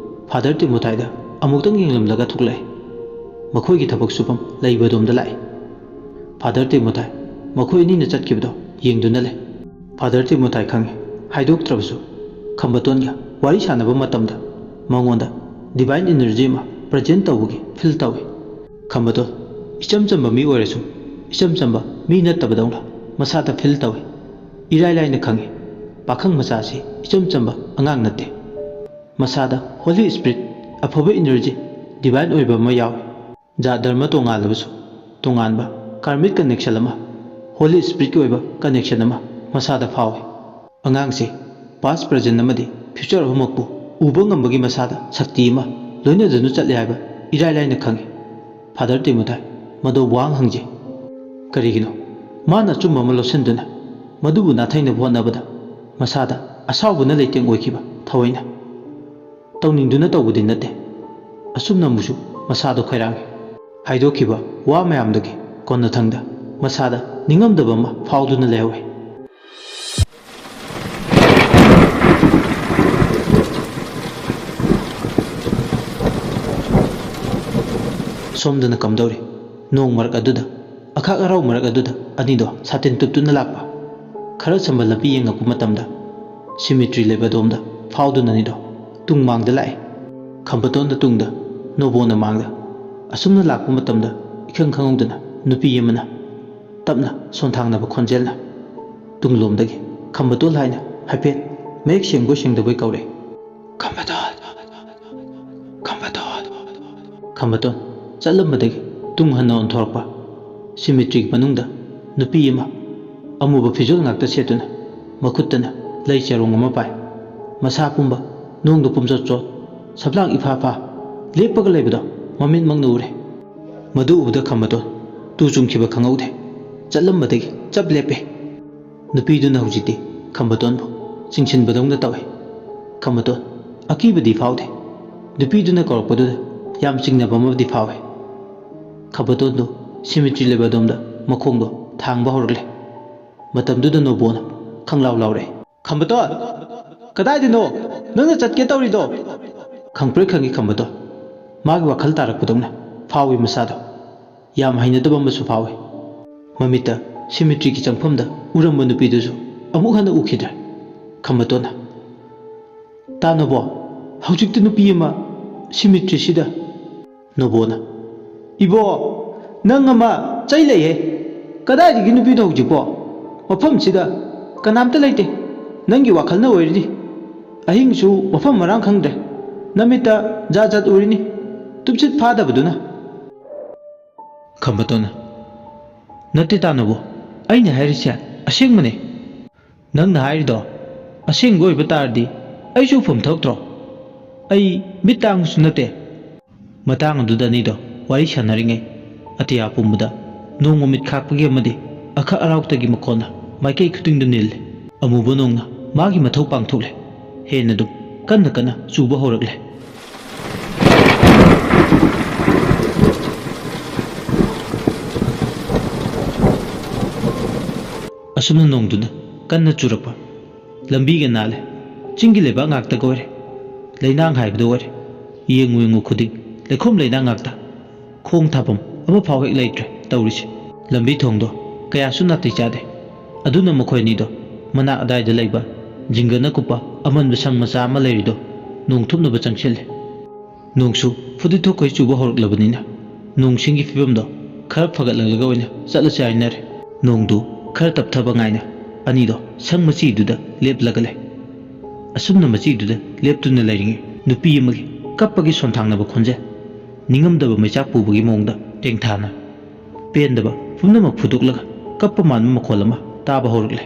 ꯐꯥꯗꯔ ꯇꯤꯃꯣꯊꯥꯏꯗ ꯑꯃꯨꯛꯇꯪ ꯌꯦꯡꯂꯝꯂꯒ ꯊꯣꯛꯂꯛꯑꯦ꯫ ꯃꯈꯣꯏꯒꯤ ꯊꯕꯛ ꯁꯨꯐꯝ ꯂꯩꯕ ꯑꯗꯣꯝꯗ ꯂꯥꯛꯑꯦ꯫ ꯐꯥꯗꯔ ꯇꯤꯃꯣꯊꯥꯏ ꯃꯈꯣꯏ ꯑꯅꯤꯅ ꯆꯠꯈꯤꯕꯗꯣ ꯌꯦꯡꯗꯨꯅ ꯂꯩ꯫ ꯐꯥꯗꯔ ꯇꯤꯃꯣꯊꯥꯏ ꯈꯪꯉꯤ, ꯍꯥꯏꯗꯣꯛꯇ꯭ꯔꯕꯁꯨ ꯈꯝꯕꯇꯣꯟꯒ ꯋꯥꯔꯤ ꯁꯥꯟꯅꯕ ꯃꯇꯝꯗ ꯃꯉꯣꯟꯗ ꯗꯤꯚꯥꯏꯟ ꯏꯅꯔꯖꯤ ꯑꯃ ꯄ꯭ꯔꯖꯦꯟ ꯇꯧꯕꯒꯤ ꯐꯤꯜ ꯇꯧꯏ꯫ ꯈꯝꯕꯇꯣꯟ ꯏꯆꯝ ꯆꯝꯕ ꯃꯤ ꯑꯣꯏꯔꯁꯨ ꯏꯆꯝ ꯆꯝꯕ ꯃꯤ ꯅꯠꯇꯕꯗꯧꯅ ꯃꯁꯥꯗ ꯐꯤꯜ ꯇꯧꯏ꯫ ꯏꯔꯥꯏ ꯂꯥꯏꯅ ꯈꯪꯏ, ꯄꯥꯈꯪ ꯃꯆꯥꯁꯤ ꯏꯆꯝ ꯆꯝꯕ ꯑꯉꯥꯡ ꯅꯠꯇꯦ꯫ ꯃꯁꯥꯗ ꯍꯣꯂꯤ ꯁ꯭ꯄꯤꯔꯤꯠ, ꯑꯐꯕ ꯏꯅꯔꯖꯤ, ꯗꯤꯚꯥꯏꯟ ꯑꯣꯏꯕ ꯑꯃ ꯌꯥꯎꯏ꯫ ꯖꯥꯠ ꯙꯔꯃ ꯇꯣꯉꯥꯜꯂꯕꯁꯨ ꯇꯣꯉꯥꯟꯕ ꯀꯥꯔꯃꯤꯛ ꯀꯅꯦꯛꯁꯟ ꯑꯃ, ꯍꯣꯂꯤ ꯁ꯭ꯄꯤꯔꯤꯠꯀꯤ ꯑꯣꯏꯕ ꯀꯅꯦꯛꯁꯟ ꯑꯃ ꯃꯁꯥꯗ ꯐꯥꯎꯏ꯫ ꯑꯉꯥꯡꯁꯤ ꯄꯥꯁ, ꯄ꯭ꯔꯖꯦꯟ ꯑꯃꯗꯤ ꯐ꯭ꯌꯨꯆꯔ ꯑꯍꯨꯝꯃꯛꯄꯨ ꯎꯕ ꯉꯝꯕꯒꯤ ꯃꯁꯥꯗ ꯁꯛꯇꯤ ꯑꯃ ꯂꯣꯏꯅꯗꯨꯅ ꯆꯠꯂꯦ ꯍꯥꯏꯕ ꯏꯔꯥꯏ ꯂꯥꯏꯅ ꯈꯪꯉꯤ꯫ ꯐꯥꯗꯔ ꯇꯤꯃꯣꯊꯥꯏ ꯃꯗꯨ ꯋꯥꯍꯪ ꯍꯪꯖꯩ꯫ ꯀꯔꯤꯒꯤꯅꯣ? ꯃꯥꯅ ꯑꯆꯨꯝꯕ ꯑꯃ ꯂꯧꯁꯤꯟꯗꯨꯅ ꯃꯗꯨꯕꯨ ꯅꯥꯊꯩꯅꯕ ꯍꯣꯠꯅꯕꯗ ꯃꯁꯥꯗ ꯑꯁꯥꯎꯕꯅ ꯂꯩꯇꯦꯡ ꯑꯣꯏꯈꯤꯕ ꯊꯑꯣꯏꯅ ꯇꯧꯅꯤꯡꯗꯨꯅ ꯇꯧꯕꯗꯤ ꯅꯠꯇꯦ꯫ ꯑꯁꯨꯝꯅ ꯑꯃꯨꯛꯁꯨ ꯃꯁꯥꯗꯣ ꯈꯣꯏꯔꯥꯡꯉꯤ꯫ ꯍꯥꯏꯗꯣꯛꯈꯤꯕ ꯋꯥ ꯃꯌꯥꯝꯗꯨꯒꯤ ꯀꯣꯟꯅꯊꯪꯗ ꯃꯁꯥꯗ ꯅꯤꯡꯉꯝꯗꯕ ꯑꯃ ꯐꯥꯎꯗꯨꯅ ꯂꯩꯍꯧꯋꯤ꯫ ꯁꯣꯝꯗꯅ ꯀꯝꯗꯧꯔꯤ? ꯅꯣꯡ ꯃꯔꯛ ꯑꯗꯨꯗ, ꯑꯈꯥꯛ ꯑꯔꯥꯎ ꯃꯔꯛ ꯑꯗꯨꯗ ꯑꯅꯤꯗꯣ ꯁꯥꯇꯤꯟ ꯇꯨꯞꯇꯨꯅ ꯂꯥꯛꯄ꯫ ꯈꯔ ꯁꯝꯕ ꯂꯝꯕꯤ ꯌꯦꯡꯉꯛꯄ ꯃꯇꯝꯗ ꯁꯤꯃꯤꯇ꯭ꯔꯤ ꯂꯩꯕ ꯑꯗꯣꯝꯗ ꯐꯥꯎꯗꯨꯅ ꯑꯅꯤꯗꯣ ꯇꯨꯡ ꯃꯥꯡꯗ ꯂꯥꯛꯑꯦ꯫ ꯈꯝꯕꯇꯣꯟꯗ ꯇꯨꯡꯗ, ꯅꯣꯕꯣꯅ ꯃꯥꯡꯗ꯫ ꯑꯁꯨꯝꯅ ꯂꯥꯛꯄ ꯃꯇꯝꯗ ꯏꯈꯪ ꯈꯪꯍꯧꯗꯅ ꯅꯨꯄꯤ ꯑꯃꯅ ꯇꯞꯅ ꯁꯣꯟꯊꯥꯡꯅꯕ ꯈꯣꯟꯖꯦꯜꯅ ꯇꯨꯡꯂꯣꯝꯗꯒꯤ ꯈꯝꯕꯇꯣꯟ ꯍꯥꯏꯅ ꯍꯥꯏꯐꯦꯠ ꯃꯌꯦꯛ ꯁꯦꯡꯕꯣꯏ ꯁꯦꯡꯗꯕꯣꯏ ꯀꯧꯔꯛꯏ꯫ "ꯈꯝꯕꯇꯣꯟ! ꯈꯝꯕꯇꯣꯟ!" ꯈꯝꯕꯇꯣꯟ ꯆꯠꯂꯝꯕꯗꯒꯤ ꯇꯨꯡ ꯍꯟꯅ ꯑꯣꯟꯊꯣꯔꯛꯄ꯫ ꯁꯤꯃꯤꯇ꯭ꯔꯤꯒꯤ ꯃꯅꯨꯡꯗ ꯅꯨꯄꯤ ꯑꯃ ꯑꯃꯨꯕ ꯐꯤꯖꯣꯜ ꯉꯥꯛꯇ ꯁꯦꯠꯇꯨꯅ ꯃꯈꯨꯠꯇꯅ ꯂꯩ ꯆꯔꯣꯡ ꯑꯃ ꯄꯥꯏ꯫ ꯃꯁꯥ ꯄꯨꯝꯕ ꯅꯣꯡꯗ ꯄꯨꯝꯆꯣꯠ ꯆꯣꯠ, ꯁꯕ꯭ꯂꯥꯡ ꯏꯐꯥ ꯐꯥ ꯂꯦꯞꯄꯒ ꯂꯩꯕꯗꯣ ꯃꯃꯤꯠꯃꯛꯅ ꯎꯔꯦ꯫ ꯃꯗꯨ ꯎꯕꯗ ꯈꯝꯕꯇꯣꯟ ꯇꯨ ꯆꯨꯡꯈꯤꯕ ꯈꯪꯍꯧꯗꯦ꯫ ꯆꯠꯂꯝꯕꯗꯒꯤ ꯆꯞ ꯂꯦꯞꯄꯦ꯫ ꯅꯨꯄꯤꯗꯨꯅ ꯍꯧꯖꯤꯛꯇꯤ ꯈꯝꯕꯇꯣꯟꯕꯨ ꯆꯤꯡꯁꯤꯟꯕꯗꯧꯅ ꯇꯧꯏ꯫ ꯈꯝꯕꯇꯣꯟ ꯑꯀꯤꯕꯗꯤ ꯐꯥꯎꯗꯦ꯫ ꯅꯨꯄꯤꯗꯨꯅ ꯀꯧꯔꯛꯄꯗꯨꯗ ꯌꯥꯝ ꯆꯤꯡꯅꯕ ꯑꯃꯗꯤ ꯐꯥꯎꯏ꯫ ꯈꯝꯕꯇꯣꯟꯗꯨ ꯁꯤꯃꯤꯇ꯭ꯔꯤ ꯂꯩꯕ ꯑꯗꯣꯝꯗ ꯃꯈꯣꯡꯗꯣ ꯊꯥꯡꯕ ꯍꯧꯔꯛꯂꯦ꯫ ꯃꯇꯝꯗꯨꯗ ꯅꯣꯕꯣꯅ ꯈꯪꯂꯥꯎ ꯂꯥꯎꯔꯛꯏ꯫ "ꯈꯝꯕꯇꯣꯟ! ꯀꯗꯥꯏꯗꯅꯣ ꯅꯪꯅ ꯆꯠꯀꯦ ꯇꯧꯔꯤꯗꯣ?" ꯈꯪꯄ꯭ꯔꯦꯛ ꯈꯪꯏ ꯈꯝꯕꯇꯣꯟ꯫ ꯃꯥꯒꯤ ꯋꯥꯈꯜ ꯇꯥꯔꯛꯄꯗꯧꯅ ꯐꯥꯎꯏ ꯃꯁꯥꯗꯣ꯫ ꯌꯥꯝ ꯍꯩꯅꯗꯕ ꯑꯃꯁꯨ ꯐꯥꯎꯏ꯫ ꯃꯃꯤꯠꯇ ꯁꯤꯃꯤꯇ꯭ꯔꯤꯒꯤ ꯆꯪꯐꯝꯗ ꯎꯔꯝꯕ ꯅꯨꯄꯤꯗꯨꯁꯨ ꯑꯃꯨꯛ ꯍꯟꯅ ꯎꯈꯤꯗ꯭ꯔꯦ꯫ ꯈꯝꯕꯇꯣꯟꯅ, "ꯇꯥ ꯅꯣꯕꯣ, ꯍꯧꯖꯤꯛꯇ ꯅꯨꯄꯤ ꯑꯃ ꯁꯤꯃꯤꯇ꯭ꯔꯤꯁꯤꯗ"꯫ ꯅꯣꯕꯣꯅ, "ꯏꯕꯣ, ꯅꯪ ꯑꯃ ꯆꯩ ꯂꯩꯍꯦ꯫ ꯀꯗꯥꯏꯗꯒꯤ ꯅꯨꯄꯤꯅꯣ ꯍꯧꯖꯤꯛꯄꯣ? ꯃꯐꯝꯁꯤꯗ ꯀꯅꯥꯝꯇ ꯂꯩꯇꯦ꯫ ꯅꯪꯒꯤ ꯋꯥꯈꯜꯅ ꯑꯣꯏꯔꯤꯅꯤ꯫ ꯑꯍꯤꯡꯁꯨ ꯃꯐꯝ ꯃꯔꯥꯡ ꯈꯪꯗ꯭ꯔꯦ꯫ ꯅꯃꯤꯠꯇ ꯖꯥꯠ ꯖꯥꯠ ꯎꯔꯤꯅꯤ꯫ ꯇꯨꯝꯁꯤꯠ ꯐꯥꯗꯕꯗꯨꯅ"꯫ ꯈꯝꯕꯇꯣꯟꯅ, "ꯅꯠꯇꯦ ꯇꯥꯅꯕꯨ, ꯑꯩꯅ ꯍꯥꯏꯔꯤꯁꯦ ꯑꯁꯦꯡꯕꯅꯦ꯫ ꯅꯪꯅ ꯍꯥꯏꯔꯤꯗꯣ ꯑꯁꯦꯡꯕ ꯑꯣꯏꯕ ꯇꯥꯔꯗꯤ ꯑꯩꯁꯨ ꯎꯐꯝ ꯊꯣꯛꯇ꯭ꯔꯣ? ꯑꯩ ꯃꯤꯠ ꯇꯥꯡꯕꯁꯨ ꯅꯠꯇꯦ꯫ ꯃꯇꯥꯡ ꯑꯗꯨꯗ ꯑꯅꯤꯗꯣ ꯋꯥꯔꯤ ꯁꯥꯟꯅꯔꯤꯉꯩ, ꯑꯇꯤꯌꯥ ꯄꯨꯝꯕꯗ ꯅꯣꯡ ꯃꯃꯤꯠ ꯈꯥꯛꯄꯒꯤ ꯑꯃꯗꯤ ꯑꯈꯛ ꯑꯔꯥꯎꯇꯒꯤ ꯃꯈꯣꯟꯅ ꯃꯥꯏꯀꯩ ꯈꯨꯗꯤꯡꯗ ꯅꯤꯜꯂꯦ꯫ ꯑꯃꯨꯕ ꯅꯣꯡꯅ ꯃꯥꯒꯤ ꯃꯊꯧ ꯄꯥꯡꯊꯣꯛꯂꯦ꯫ ꯍꯦꯟꯅ ꯑꯗꯨꯝ ꯀꯟꯅ ꯀꯟꯅ ꯆꯨꯕ ꯍꯧꯔꯛꯂꯦ꯫ ꯑꯁꯨꯝꯅ ꯅꯣꯡꯗꯨꯅ ꯀꯟꯅ ꯆꯨꯔꯛꯄ, ꯂꯝꯕꯤꯒ ꯅꯥꯜꯂꯦ꯫ ꯆꯤꯡꯒꯤ ꯂꯩꯕꯥꯛ ꯉꯥꯛꯇꯒ ꯑꯣꯏꯔꯦ꯫ ꯂꯩꯅꯥꯡ ꯍꯥꯏꯕꯗꯨ ꯑꯣꯏꯔꯦ꯫ ꯌꯦꯡꯉꯨ ꯌꯦꯡꯉꯨ ꯈꯨꯗꯤꯡ ꯂꯩꯈꯣꯝ ꯂꯩꯅꯥꯡ ꯉꯥꯛꯇ꯫ ꯈꯣꯡ ꯊꯥꯐꯝ ꯑꯃꯐꯥꯎ ꯍꯦꯛ ꯂꯩꯇ꯭ꯔꯦ ꯇꯧꯔꯤꯁꯦ꯫ ꯂꯝꯕꯤ ꯊꯣꯡꯗꯣ ꯀꯌꯥꯁꯨ ꯅꯥꯇꯩ ꯆꯥꯗꯦ꯫ ꯑꯗꯨꯅ ꯃꯈꯣꯏ ꯑꯅꯤꯗꯣ ꯃꯅꯥꯛ ꯑꯗꯥꯏꯗ ꯂꯩꯕ ꯖꯤꯡꯒꯅ ꯀꯨꯞꯄ ꯑꯃꯟꯕ ꯁꯪ ꯃꯆꯥ ꯑꯃ ꯂꯩꯔꯤꯗꯣ ꯅꯣꯡ ꯊꯨꯞꯅꯕ ꯆꯪꯁꯤꯜꯂꯦ꯫ ꯅꯣꯡꯁꯨ ꯐꯨꯗꯤꯊꯣꯛꯈꯩ ꯆꯨꯕ ꯍꯧꯔꯛꯂꯕꯅꯤꯅ ꯅꯣꯡꯁꯤꯡꯒꯤ ꯐꯤꯕꯝꯗꯣ ꯈꯔ ꯐꯒꯠꯂꯛꯂꯒ ꯑꯣꯏꯅ ꯆꯠꯂꯁꯦ ꯍꯥꯏꯅꯔꯦ꯫ ꯅꯣꯡꯗꯨ ꯈꯔ ꯇꯞꯊꯕ ꯉꯥꯏꯅ ꯑꯅꯤꯗꯣ ꯁꯪ ꯃꯆꯤꯗꯨꯗ ꯂꯦꯞꯂꯒ ꯂꯩ꯫ ꯑꯁꯨꯝꯅ ꯃꯆꯤꯗꯨꯗ ꯂꯦꯞꯇꯨꯅ ꯂꯩꯔꯤꯉꯩ ꯅꯨꯄꯤ ꯑꯃꯒꯤ ꯀꯞꯄꯒꯤ ꯁꯣꯟꯊꯥꯡꯅꯕ ꯈꯣꯟꯖꯦꯜ, ꯅꯤꯡꯉꯝꯗꯕ ꯃꯩꯆꯥꯛ ꯄꯨꯕꯒꯤ ꯃꯑꯣꯡꯗ ꯇꯦꯡꯊꯥꯅ ꯄꯦꯟꯗꯕ ꯄꯨꯝꯅꯃꯛ ꯐꯨꯗꯣꯛꯂꯒ ꯀꯞꯄ ꯃꯥꯟꯕ ꯃꯈꯣꯜ ꯑꯃ ꯇꯥꯕ ꯍꯧꯔꯛꯂꯦ꯫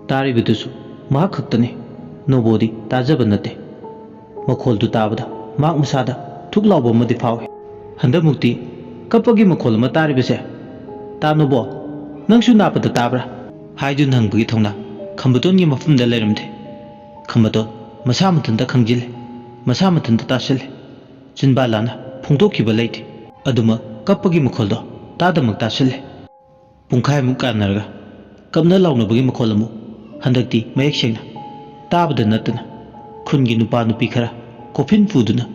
ꯇꯥꯔꯤꯕꯗꯨꯁꯨ ꯃꯍꯥꯛ ꯈꯛꯇꯅꯤ꯫ ꯅꯣꯕꯣꯗꯤ ꯇꯥꯖꯕ ꯅꯠꯇꯦ꯫ ꯃꯈꯣꯜꯗꯨ ꯇꯥꯕꯗ ꯃꯍꯥꯛ ꯃꯁꯥꯗ ꯊꯨꯛ ꯂꯥꯎꯕ ꯑꯃꯗꯤ ꯐꯥꯎꯏ꯫ ꯍꯟꯗꯛꯃꯨꯛꯇꯤ ꯀꯞꯄꯒꯤ ꯃꯈꯣꯜ ꯑꯃ ꯇꯥꯔꯤꯕꯁꯦ, "ꯇꯥ ꯅꯣꯕꯣ, ꯅꯪꯁꯨ ꯅꯥꯄꯗ ꯇꯥꯕ꯭ꯔꯥ?" ꯍꯥꯏꯗꯨꯅ ꯍꯪꯕꯒꯤ ꯊꯧꯅꯥ ꯈꯝꯕꯇꯣꯟꯒꯤ ꯃꯐꯝꯗ ꯂꯩꯔꯝꯗꯦ꯫ ꯈꯝꯕꯇꯣꯟ ꯃꯁꯥ ꯃꯊꯟꯇ ꯈꯪꯖꯤꯜꯂꯦ, ꯃꯁꯥ ꯃꯊꯟꯇ ꯇꯥꯁꯤꯜꯂꯦ꯫ ꯆꯤꯟꯕꯥ ꯂꯥꯅ ꯐꯣꯡꯗꯣꯛꯈꯤꯕ ꯂꯩꯇꯦ꯫ ꯑꯗꯨꯃꯛ ꯀꯞꯄꯒꯤ ꯃꯈꯣꯜꯗꯣ ꯇꯥꯗꯃꯛ ꯇꯥꯁꯤꯜꯂꯦ꯫ ꯄꯨꯡꯈꯥꯏꯃꯨꯛ ꯀꯥꯟꯅꯔꯒ ꯀꯞꯅ ꯂꯥꯎꯅꯕꯒꯤ ꯃꯈꯣꯜ ꯑꯃꯨꯛ ꯍꯟꯗꯛꯇꯤ ꯃꯌꯦꯛ ꯁꯦꯡꯅ ꯇꯥꯕꯗ ꯅꯠꯇꯅ ꯈꯨꯟꯒꯤ ꯅꯨꯄꯥ ꯅꯨꯄꯤ ꯈꯔ ꯀꯣꯐꯤꯟ ꯄꯨꯗꯨꯅ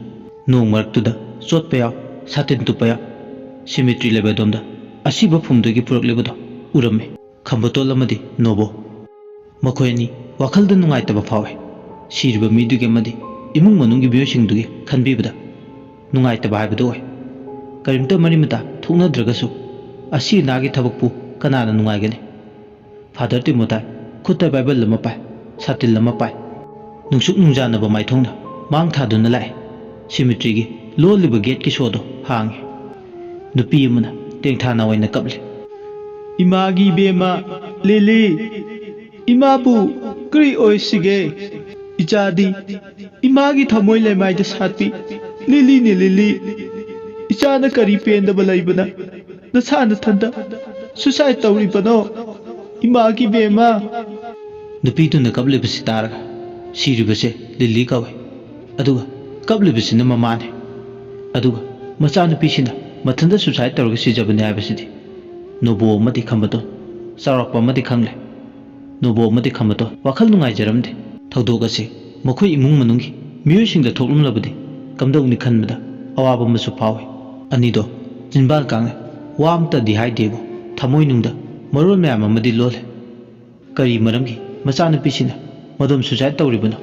ꯅꯣꯡ ꯃꯔꯛꯇꯨꯗ ꯆꯣꯠꯄ ꯌꯥꯎ, ꯁꯥꯇꯤꯟ ꯇꯨꯞꯄ ꯌꯥꯎ, ꯁꯤꯃꯤꯇ꯭ꯔꯤ ꯂꯩꯕ ꯑꯗꯣꯝꯗ ꯑꯁꯤꯕ ꯐꯨꯝꯗꯒꯤ ꯄꯨꯔꯛꯂꯤꯕꯗꯣ ꯎꯔꯝꯃꯤ꯫ ꯈꯝꯕꯇꯣꯜ ꯑꯃꯗꯤ ꯅꯣꯕꯣ꯫ ꯃꯈꯣꯏ ꯑꯅꯤ ꯋꯥꯈꯜꯗ ꯅꯨꯡꯉꯥꯏꯇꯕ ꯐꯥꯎꯏ꯫ ꯁꯤꯔꯤꯕ ꯃꯤꯗꯨꯒꯤ ꯑꯃꯗꯤ ꯏꯃꯨꯡ ꯃꯅꯨꯡꯒꯤ ꯃꯤꯑꯣꯏꯁꯤꯡꯗꯨꯒꯤ ꯈꯟꯕꯤꯕꯗ ꯅꯨꯡꯉꯥꯏꯇꯕ ꯍꯥꯏꯕꯗꯨ ꯑꯣꯏ꯫ ꯀꯔꯤꯝꯇ ꯃꯔꯤ ꯃꯇꯥ ꯊꯣꯛꯅꯗ꯭ꯔꯒꯁꯨ ꯑꯁꯤ ꯑꯅꯥꯒꯤ ꯊꯕꯛꯄꯨ ꯀꯅꯥꯅ ꯅꯨꯡꯉꯥꯏꯒꯅꯤ? ꯐꯥꯗꯔ ꯇꯤꯃꯣꯊꯥꯏ ꯈꯨꯠꯇ ꯕꯥꯏꯕꯜ ꯑꯃ ꯄꯥꯏ, ꯁꯥꯇꯤꯟ ꯑꯃ ꯄꯥꯏ꯫ ꯅꯨꯡꯁꯨꯛ ꯅꯨꯡꯖꯥꯅꯕ ꯃꯥꯏꯊꯣꯡꯅ ꯃꯥꯡ ꯊꯥꯗꯨꯅ ꯂꯥꯛꯏ꯫ ꯁꯤꯃꯤꯇ꯭ꯔꯤꯒꯤ ꯂꯣꯜꯂꯤꯕ ꯒꯦꯠꯀꯤ ꯁꯣꯗꯣ ꯍꯥꯡꯉꯤ꯫ ꯅꯨꯄꯤ ꯑꯃꯅ ꯇꯦꯡꯊꯥꯅ ꯑꯣꯏꯅ ꯀꯞꯂꯤ꯫ ꯏꯃꯥꯒꯤ ꯏꯕꯦꯝꯃ, ꯂꯤꯂꯤ, ꯏꯃꯥꯕꯨ ꯀꯔꯤ ꯑꯣꯏꯁꯤꯒꯦ? ꯏꯆꯥꯗꯤ ꯏꯃꯥꯒꯤ ꯊꯃꯣꯏ ꯂꯩꯃꯥꯏꯗ ꯁꯥꯠꯄꯤ ꯂꯤꯂꯤꯅꯤ, ꯂꯤꯂꯤ꯫ ꯏꯆꯥꯅ ꯀꯔꯤ ꯄꯦꯟꯗꯕ ꯂꯩꯕꯅ ꯅꯁꯥ ꯅꯊꯟꯇ suicide ꯇꯧꯔꯤꯕꯅꯣ? ꯏꯃꯥꯒꯤ ꯏꯕꯦꯝꯃ꯫ ꯅꯨꯄꯤꯗꯨꯅ ꯀꯞꯂꯤꯕꯁꯤ ꯇꯥꯔꯒ, "ꯁꯤꯔꯤꯕꯁꯦ ꯂꯤꯂꯤ ꯀꯧꯏ, ꯑꯗꯨꯒ ꯀꯞꯂꯤꯕꯁꯤꯅ ꯃꯃꯥꯅꯤ, ꯑꯗꯨꯒ ꯃꯆꯥꯅꯨꯄꯤꯁꯤꯅ ꯃꯊꯟꯇ suicide ꯇꯧꯔꯒ ꯁꯤꯖꯕꯅꯤ ꯍꯥꯏꯕꯁꯤꯗꯤ ꯅꯣꯕꯣ ꯑꯃꯗꯤ ꯈꯝꯕꯇꯣꯟ, ꯆꯥꯎꯔꯥꯛꯄ ꯑꯃꯗꯤ ꯈꯪꯂꯦ꯫ ꯅꯣꯕꯣ ꯑꯃꯗꯤ ꯈꯝꯕꯇꯣꯟ ꯋꯥꯈꯜ ꯅꯨꯡꯉꯥꯏꯖꯔꯝꯗꯦ꯫ ꯊꯧꯗꯣꯛ ꯑꯁꯤ ꯃꯈꯣꯏ ꯏꯃꯨꯡ ꯃꯅꯨꯡꯒꯤ ꯃꯤꯑꯣꯏꯁꯤꯡꯗ ꯊꯣꯛꯂꯝꯂꯕꯗꯤ ꯀꯝꯗꯧꯅꯤ ꯈꯟꯕꯗ ꯑꯋꯥꯕ ꯑꯃꯁꯨ ꯐꯥꯎꯏ꯫ ꯑꯅꯤꯗꯣ ꯆꯤꯟꯕꯥꯟ ꯀꯥꯡꯅ ꯋꯥ ꯑꯃꯇꯗꯤ ꯍꯥꯏꯗꯦꯕꯨ, ꯊꯃꯣꯏꯅꯨꯡꯗ ꯃꯔꯣꯜ ꯃꯌꯥꯝ ꯑꯃꯗꯤ ꯂꯣꯜꯂꯦ꯫ ꯀꯔꯤ ꯃꯔꯝꯒꯤ ꯃꯆꯥꯅꯨꯄꯤꯁꯤꯅ ꯃꯗꯣꯝ suicide ꯇꯧꯔꯤꯕꯅꯣ?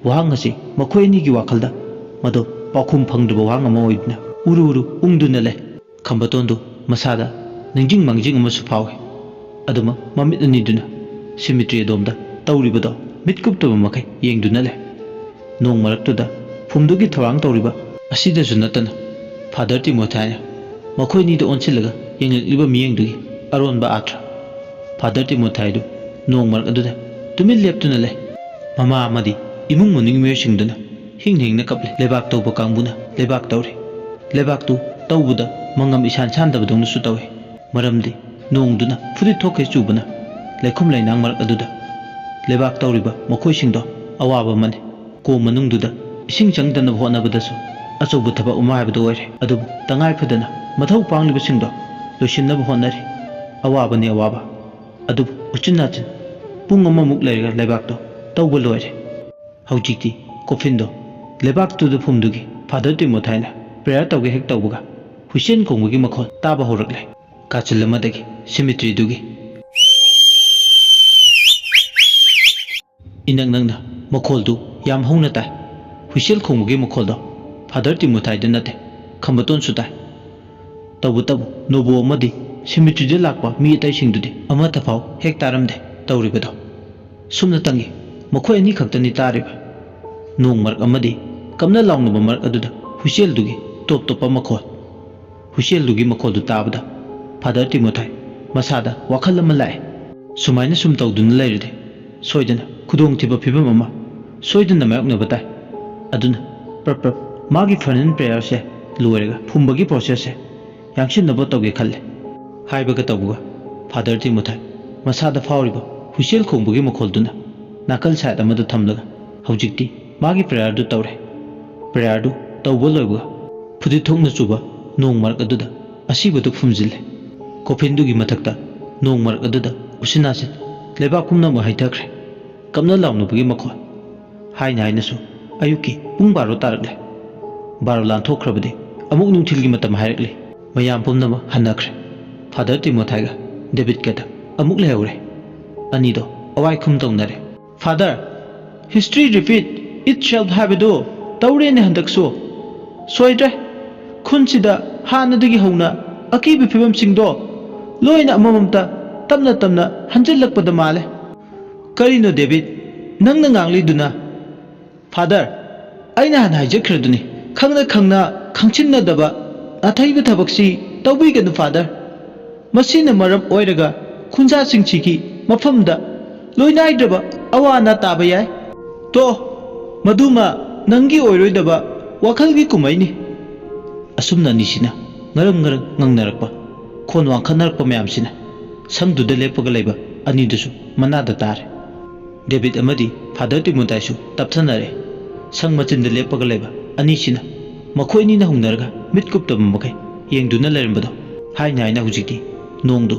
ꯋꯥꯍꯪ ꯑꯁꯤ ꯃꯈꯣꯏ ꯑꯅꯤꯒꯤ ꯋꯥꯈꯜꯗ ꯃꯗꯣ ꯄꯥꯎꯈꯨꯝ ꯐꯪꯗ꯭ꯔꯕ ꯋꯥꯍꯪ ꯑꯃ ꯑꯣꯏꯗꯨꯅ ꯎꯔꯨ ꯎꯔꯨ ꯎꯪꯗꯨꯅ ꯂꯩ꯫ ꯈꯝꯕꯇꯣꯟꯗꯨ ꯃꯁꯥꯗ ꯅꯤꯡꯖꯤꯡ ꯃꯥꯡꯖꯤꯡ ꯑꯃꯁꯨ ꯐꯥꯎꯏ꯫ ꯑꯗꯨꯃꯛ ꯃꯃꯤꯠ ꯑꯅꯤꯗꯨꯅ cemetery ꯑꯗꯣꯝꯗ ꯇꯧꯔꯤꯕꯗꯣ ꯃꯤꯠ ꯀꯨꯞꯇꯕ ꯃꯈꯩ ꯌꯦꯡꯗꯨꯅ ꯂꯩ꯫ ꯅꯣꯡ ꯃꯔꯛꯇꯨꯗ ꯐꯨꯝꯗꯨꯒꯤ ꯊꯧꯔꯥꯡ ꯇꯧꯔꯤꯕ ꯑꯁꯤꯗꯁꯨ ꯅꯠꯇꯅ, ꯐꯥꯗꯔ ꯇꯤꯃꯣꯊꯥꯏꯅ ꯃꯈꯣꯏ ꯑꯅꯤꯗ ꯑꯣꯟꯁꯤꯜꯂꯒ ꯌꯦꯡꯂꯛꯂꯤꯕ ꯃꯤꯠꯌꯦꯡꯗꯨꯒꯤ ꯑꯔꯣꯟꯕ ꯑꯥꯔꯊ꯫ ꯐꯥꯗꯔ ꯇꯤꯃꯣꯊꯥꯏꯗꯨ ꯅꯣꯡ ꯃꯔꯛ ꯑꯗꯨꯗ ꯇꯨꯃꯤꯟ ꯂꯦꯞꯇꯨꯅ ꯂꯩ꯫ ꯃꯃꯥ ꯑꯃꯗꯤ ꯏꯃꯨꯡ ꯃꯅꯨꯡꯒꯤ ꯃꯤꯑꯣꯏꯁꯤꯡꯗꯨꯅ ꯍꯤꯡ ꯍꯤꯡꯅ ꯀꯞꯂꯤ꯫ ꯂꯩꯕꯥꯛ ꯇꯧꯕ ꯀꯥꯡꯕꯨꯅ ꯂꯩꯕꯥꯛ ꯇꯧꯔꯤ꯫ ꯂꯩꯕꯥꯛꯇꯨ ꯇꯧꯕꯗ ꯃꯪꯉꯝ ꯏꯁꯥꯟ ꯁꯥꯟꯗꯕꯗꯧꯅꯁꯨ ꯇꯧꯏ꯫ ꯃꯔꯝꯗꯤ ꯅꯣꯡꯗꯨꯅ ꯐꯨꯔꯤꯠ ꯊꯣꯛꯈꯩ ꯆꯨꯕꯅ ꯂꯩꯈꯣꯝ ꯂꯩꯅꯥꯡ ꯃꯔꯛ ꯑꯗꯨꯗ ꯂꯩꯕꯥꯛ ꯇꯧꯔꯤꯕ ꯃꯈꯣꯏꯁꯤꯡꯗꯣ ꯑꯋꯥꯕ ꯑꯃꯅꯤ꯫ ꯀꯣꯝ ꯃꯅꯨꯡꯗꯨꯗ ꯏꯁꯤꯡ ꯆꯪꯗꯅꯕ ꯍꯣꯠꯅꯕꯗꯁꯨ ꯑꯆꯧꯕ ꯊꯕꯛ ꯑꯃ ꯍꯥꯏꯕꯗꯨ ꯑꯣꯏꯔꯦ꯫ ꯑꯗꯨꯕꯨ ꯇꯉꯥꯏ ꯐꯗꯅ ꯃꯊꯧ ꯄꯥꯡꯂꯤꯕꯁꯤꯡꯗꯣ ꯂꯣꯏꯁꯤꯟꯅꯕ ꯍꯣꯠꯅꯔꯤ꯫ ꯑꯋꯥꯕꯅꯤ ꯑꯋꯥꯕ꯫ ꯑꯗꯨꯕꯨ ꯎꯆꯤꯟ ꯅꯥꯆꯤꯟ ꯄꯨꯡ ꯑꯃꯃꯨꯛ ꯂꯩꯔꯒ ꯂꯩꯕꯥꯛꯇꯣ ꯇꯧꯕ ꯂꯣꯏꯔꯦ꯫ ꯍꯧꯖꯤꯛꯇꯤ ꯀꯣꯐꯤꯟꯗꯣ ꯂꯩꯕꯥꯛꯇꯨꯗ ꯐꯨꯝꯗꯨꯒꯤ ꯐꯥꯗꯔ ꯇꯤꯃꯣꯊꯥꯏꯅ prayer ꯇꯧꯒꯦ ꯍꯦꯛ ꯇꯧꯕꯒ ꯍꯨꯏꯁꯦꯟ ꯈꯣꯡꯕꯒꯤ ꯃꯈꯣꯜ ꯇꯥꯕ ꯍꯧꯔꯛꯂꯦ꯫ ꯀꯥꯆꯤꯜ ꯑꯃꯗꯒꯤ cemeteryꯗꯨꯒꯤ ꯏꯅꯛ ꯅꯛꯅ ꯃꯈꯣꯜꯗꯨ ꯌꯥꯝ ꯍꯧꯅ ꯇꯥꯏ꯫ ꯍꯨꯏꯁꯦꯜ ꯈꯣꯡꯕꯒꯤ ꯃꯈꯣꯜꯗꯣ ꯐꯥꯗꯔ ꯇꯤꯃꯣꯊꯥꯏꯗ ꯅꯠꯇꯦ, ꯈꯝꯕꯇꯣꯟꯁꯨ ꯇꯥꯏ꯫ ꯇꯧꯕꯇꯕꯨ ꯅꯣꯕꯣ ꯑꯃꯗꯤ cemeteryꯗ ꯂꯥꯛꯄ ꯃꯤ ꯑꯇꯩꯁꯤꯡꯗꯨꯗꯤ ꯑꯃꯠꯇ ꯐꯥꯎ ꯍꯦꯛ ꯇꯥꯔꯝꯗꯦ ꯇꯧꯔꯤꯕꯗꯣ꯫ ꯁꯨꯞꯅꯇꯪꯒꯤ ꯃꯈꯣꯏ ꯑꯅꯤ ꯈꯛꯇꯅꯤ ꯇꯥꯔꯤꯕ꯫ ꯅꯣꯡ ꯃꯔꯛ ꯑꯃꯗꯤ ꯀꯞꯅ ꯂꯥꯎꯅꯕ ꯃꯔꯛ ꯑꯗꯨꯗ ꯍꯨꯏꯁꯦꯜꯗꯨꯒꯤ ꯇꯣꯞ ꯇꯣꯞꯄ ꯃꯈꯣꯜ꯫ ꯍꯨꯏꯁꯦꯜꯗꯨꯒꯤ ꯃꯈꯣꯜꯗꯨ ꯇꯥꯕꯗ ꯐꯥꯗꯔ ꯇꯤꯃꯣꯊꯥꯏ ꯃꯁꯥꯗ ꯋꯥꯈꯜ ꯑꯃ ꯂꯥꯛꯑꯦ꯫ ꯁꯨꯃꯥꯏꯅ ꯁꯨꯝ ꯇꯧꯗꯨꯅ ꯂꯩꯔꯗꯤ ꯁꯣꯏꯗꯅ ꯈꯨꯗꯣꯡꯊꯤꯕ ꯐꯤꯕꯝ ꯑꯃ ꯁꯣꯏꯗꯅ ꯃꯥꯌꯣꯛꯅꯕ ꯇꯥꯏ꯫ ꯑꯗꯨꯅ ꯄ꯭ꯔꯞ ꯄ꯭ꯔꯞ ꯃꯥꯒꯤ ꯐꯥꯏꯅꯦꯜ ꯄ꯭ꯔꯦꯌꯔꯁꯦ ꯂꯣꯏꯔꯒ ꯐꯨꯝꯕꯒꯤ ꯄ꯭ꯔꯣꯁꯦꯁꯁꯦ ꯌꯥꯡꯁꯤꯟꯅꯕ ꯇꯧꯒꯦ ꯈꯜꯂꯦ꯫ ꯍꯥꯏꯕꯒ ꯇꯧꯕꯒ ꯐꯥꯗꯔ ꯇꯤꯃꯣꯊꯥꯏ ꯃꯁꯥꯗ ꯐꯥꯎꯔꯤꯕ ꯍꯨꯏꯁꯦꯜ ꯈꯣꯡꯕꯒꯤ ꯃꯈꯣꯜꯗꯨꯅ ꯅꯥꯀꯜ ꯁꯥꯏꯠ ꯑꯃꯗ ꯊꯝꯂꯒ ꯍꯧꯖꯤꯛꯇꯤ ꯃꯥꯒꯤ ꯄ꯭ꯔꯦꯌꯔꯗꯨ ꯇꯧꯔꯦ꯫ ꯄ꯭ꯔꯦꯌꯔꯗꯨ ꯇꯧꯕ ꯂꯣꯏꯕꯒ ꯐꯨꯗꯤꯠ ꯊꯣꯛꯅ ꯆꯨꯕ ꯅꯣꯡ ꯃꯔꯛ ꯑꯗꯨꯗ ꯑꯁꯤꯕꯗꯨ ꯐꯨꯝꯖꯤꯜꯂꯦ꯫ ꯀꯣꯐꯤꯟꯗꯨꯒꯤ ꯃꯊꯛꯇ ꯅꯣꯡ ꯃꯔꯛ ꯑꯗꯨꯗ ꯎꯆꯤꯟ ꯅꯥꯆꯤꯟ ꯂꯩꯕꯥꯛ ꯄꯨꯝꯅꯃꯛ ꯍꯩꯊꯈ꯭ꯔꯦ꯫ ꯀꯞꯅ ꯂꯥꯎꯅꯕꯒꯤ ꯃꯈꯣꯜ꯫ ꯍꯥꯏꯅ ꯍꯥꯏꯅꯁꯨ ꯑꯌꯨꯛꯀꯤ ꯄꯨꯡ ꯕꯥꯔꯣ ꯇꯥꯔꯛꯂꯦ꯫ ꯕꯥꯔꯣ ꯂꯥꯟꯊꯣꯛꯈ꯭ꯔꯕꯗꯤ ꯑꯃꯨꯛ ꯅꯨꯡꯊꯤꯜꯒꯤ ꯃꯇꯝ ꯍꯥꯏꯔꯛꯂꯤ꯫ ꯃꯌꯥꯝ ꯄꯨꯝꯅꯃꯛ ꯍꯟꯅꯈ꯭ꯔꯦ꯫ ꯐꯥꯗꯔ ꯇꯤꯃꯣꯊꯥꯏꯒ ꯗꯦꯕꯤꯠꯀꯗ ꯑꯃꯨꯛ ꯂꯩꯍꯧꯔꯦ꯫ ꯑꯅꯤꯗꯣ ꯑꯋꯥꯏ ꯈꯨꯝ ꯇꯧꯅꯔꯦ꯫ "Father, history repeat itself ꯍꯥꯏꯕꯗꯨ ꯇꯧꯔꯦꯅꯦ ꯍꯟꯗꯛꯁꯨ꯫ ꯁꯣꯏꯗ꯭ꯔꯦ꯫ ꯈꯨꯟꯁꯤꯗ ꯍꯥꯟꯅꯗꯒꯤ ꯍꯧꯅ ꯑꯀꯤꯕ ꯐꯤꯕꯝꯁꯤꯡꯗꯣ ꯂꯣꯏꯅ ꯑꯃꯃꯝꯇ ꯇꯞꯅ ꯇꯞꯅ ꯍꯟꯖꯤꯜꯂꯛꯄꯗ ꯃꯥꯜꯂꯦ꯫ ꯀꯔꯤꯅꯣ ꯗꯦꯕꯤꯠ, ꯅꯪꯅ ꯉꯥꯡꯂꯤꯗꯨꯅ?" "ꯐꯥꯗꯔ, ꯑꯩꯅ ꯍꯥꯟꯅ ꯍꯥꯏꯖꯈ꯭ꯔꯗꯨꯅꯤ, ꯈꯪꯅ ꯈꯪꯅ ꯈꯪꯁꯤꯟꯅꯗꯕ ꯑꯊꯩꯕ ꯊꯕꯛꯁꯤ ꯇꯧꯕꯤꯒꯅꯨ ꯐꯥꯗꯔ꯫ ꯃꯁꯤꯅ ꯃꯔꯝ ꯑꯣꯏꯔꯒ ꯈꯨꯟꯖꯥꯁꯤꯡꯁꯤꯒꯤ ꯃꯐꯝꯗ ꯂꯣꯏꯅꯥꯏꯗ꯭ꯔꯕ ꯑꯋꯥ ꯑꯅꯥ ꯇꯥꯕ ꯌꯥꯏ꯫ ꯇꯣ, ꯃꯗꯨꯃ ꯅꯪꯒꯤ ꯑꯣꯏꯔꯣꯏꯗꯕ ꯋꯥꯈꯜꯒꯤ ꯀꯨꯝꯍꯩꯅꯤ꯫" ꯑꯁꯨꯝꯅ ꯑꯅꯤꯁꯤꯅ ꯉꯔꯪ ꯉꯔꯪ ꯉꯪꯅꯔꯛꯄ, ꯈꯣꯟ ꯋꯥꯡꯈꯠꯅꯔꯛꯄ ꯃꯌꯥꯝꯁꯤꯅ ꯁꯪꯗꯨꯗ ꯂꯦꯞꯄꯒ ꯂꯩꯕ ꯑꯅꯤꯗꯨꯁꯨ ꯃꯅꯥꯗ ꯇꯥꯔꯦ꯫ ꯗꯦꯕꯤꯠ ꯑꯃꯗꯤ ꯐꯥꯗꯔ ꯇꯤꯃꯣꯊꯥꯏꯁꯨ ꯇꯞꯊꯅꯔꯦ꯫ ꯁꯪ ꯃꯆꯤꯟꯗ ꯂꯦꯞꯄꯒ ꯂꯩꯕ ꯑꯅꯤꯁꯤꯅ ꯃꯈꯣꯏ ꯑꯅꯤꯅ ꯍꯧꯅꯔꯒ ꯃꯤꯠ ꯀꯨꯞꯇꯕ ꯃꯈꯩ ꯌꯦꯡꯗꯨꯅ ꯂꯩꯔꯝꯕꯗꯣ ꯍꯥꯏꯅ ꯍꯥꯏꯅ ꯍꯧꯖꯤꯛꯇꯤ ꯅꯣꯡꯗꯨ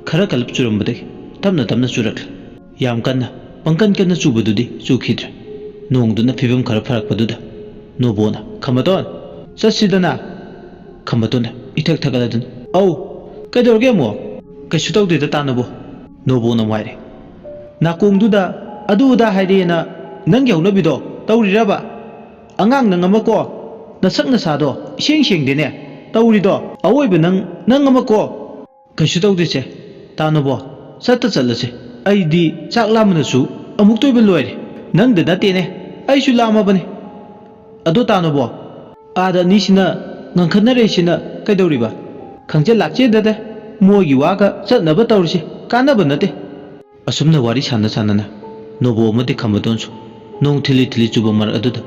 ꯈꯔ ꯀꯜꯂꯞ ꯆꯨꯔꯝꯕꯗꯒꯤ ꯇꯞꯅ ꯇꯞꯅ ꯆꯨꯔꯛꯂꯦ꯫ ꯌꯥꯝ ꯀꯟꯅ ꯄꯪꯀꯟ ꯀꯟꯅ ꯆꯨꯕꯗꯨꯗꯤ ꯆꯨꯈꯤꯗ꯭ꯔꯦ꯫ ꯅꯣꯡꯗꯨꯅ ꯐꯤꯕꯝ ꯈꯔ ꯐꯔꯛꯄꯗꯨꯗ ꯅꯣꯕꯣꯅ, "ꯈꯝꯕꯇꯣꯟ, ꯆꯠꯁꯤꯗꯅ꯫" ꯈꯝꯕꯇꯣꯟꯅ ꯏꯊꯛ ꯊꯛꯀꯠꯂꯗꯨꯅ, "ꯑꯧ, ꯀꯩꯗꯧꯔꯒꯦ ꯑꯃꯨꯛ? ꯀꯩꯁꯨ ꯇꯧꯗꯦꯗ ꯇꯥꯅꯕꯣ꯫" ꯅꯣꯕꯣꯅ ꯑꯃꯨꯛ ꯍꯥꯏꯔꯦ, "ꯅꯥꯀꯣꯡꯗꯨꯗ ꯑꯗꯨ ꯑꯗꯥ ꯍꯥꯏꯔꯦꯅ ꯅꯪꯒꯤ ꯍꯧꯅꯕꯤꯗꯣ ꯇꯧꯔꯤꯔꯕ? ꯑꯉꯥꯡ ꯅꯪ ꯑꯃ ꯀꯣ, ꯅꯁꯛ ꯅꯁꯥꯗꯣ ꯏꯁꯦꯡ ꯁꯦꯡꯗꯦꯅꯦ ꯇꯧꯔꯤꯗꯣ꯫ ꯑꯋꯣꯏꯕ ꯅꯪ, ꯅꯪ ꯑꯃ ꯀꯣ꯫" "ꯀꯩꯁꯨ ꯇꯧꯗꯦꯁꯦ, ꯇꯥꯅꯣꯕꯣ, ꯆꯠꯇ ꯆꯠꯂꯁꯦ꯫ ꯑꯩꯗꯤ ꯆꯥꯛ ꯂꯥꯝꯕꯅꯁꯨ ꯑꯃꯨꯛꯇ ꯑꯣꯏꯕ ꯂꯣꯏꯔꯦ꯫ ꯅꯪꯗ ꯅꯠꯇꯦꯅꯦ, ꯑꯩꯁꯨ ꯂꯥꯝꯃꯕꯅꯦ꯫ ꯑꯗꯣ ꯇꯥꯅꯣꯕꯣ, ꯑꯥꯗ ꯑꯅꯤꯁꯤꯅ ꯉꯪꯈꯠꯅꯔꯛꯏꯁꯤꯅ ꯀꯩꯗꯧꯔꯤꯕ?" "ꯈꯪꯖ ꯂꯥꯛꯆꯦꯗꯗ, ꯃꯣꯏꯒꯤ ꯋꯥꯒ ꯆꯠꯅꯕ ꯇꯧꯔꯤꯁꯦ ꯀꯥꯟꯅꯕ ꯅꯠꯇꯦ꯫ ꯑꯁꯨꯝꯅ ꯋꯥꯔꯤ ꯁꯥꯟꯅ ꯁꯥꯟꯅꯅ ꯅꯣꯕꯣ ꯑꯃꯗꯤ ꯈꯝꯕꯗꯣꯟꯁꯨ ꯅꯣꯡ ꯊꯤꯂꯤ ꯊꯤꯂꯤ ꯆꯨꯕ ꯃꯔꯛ ꯑꯗꯨꯗ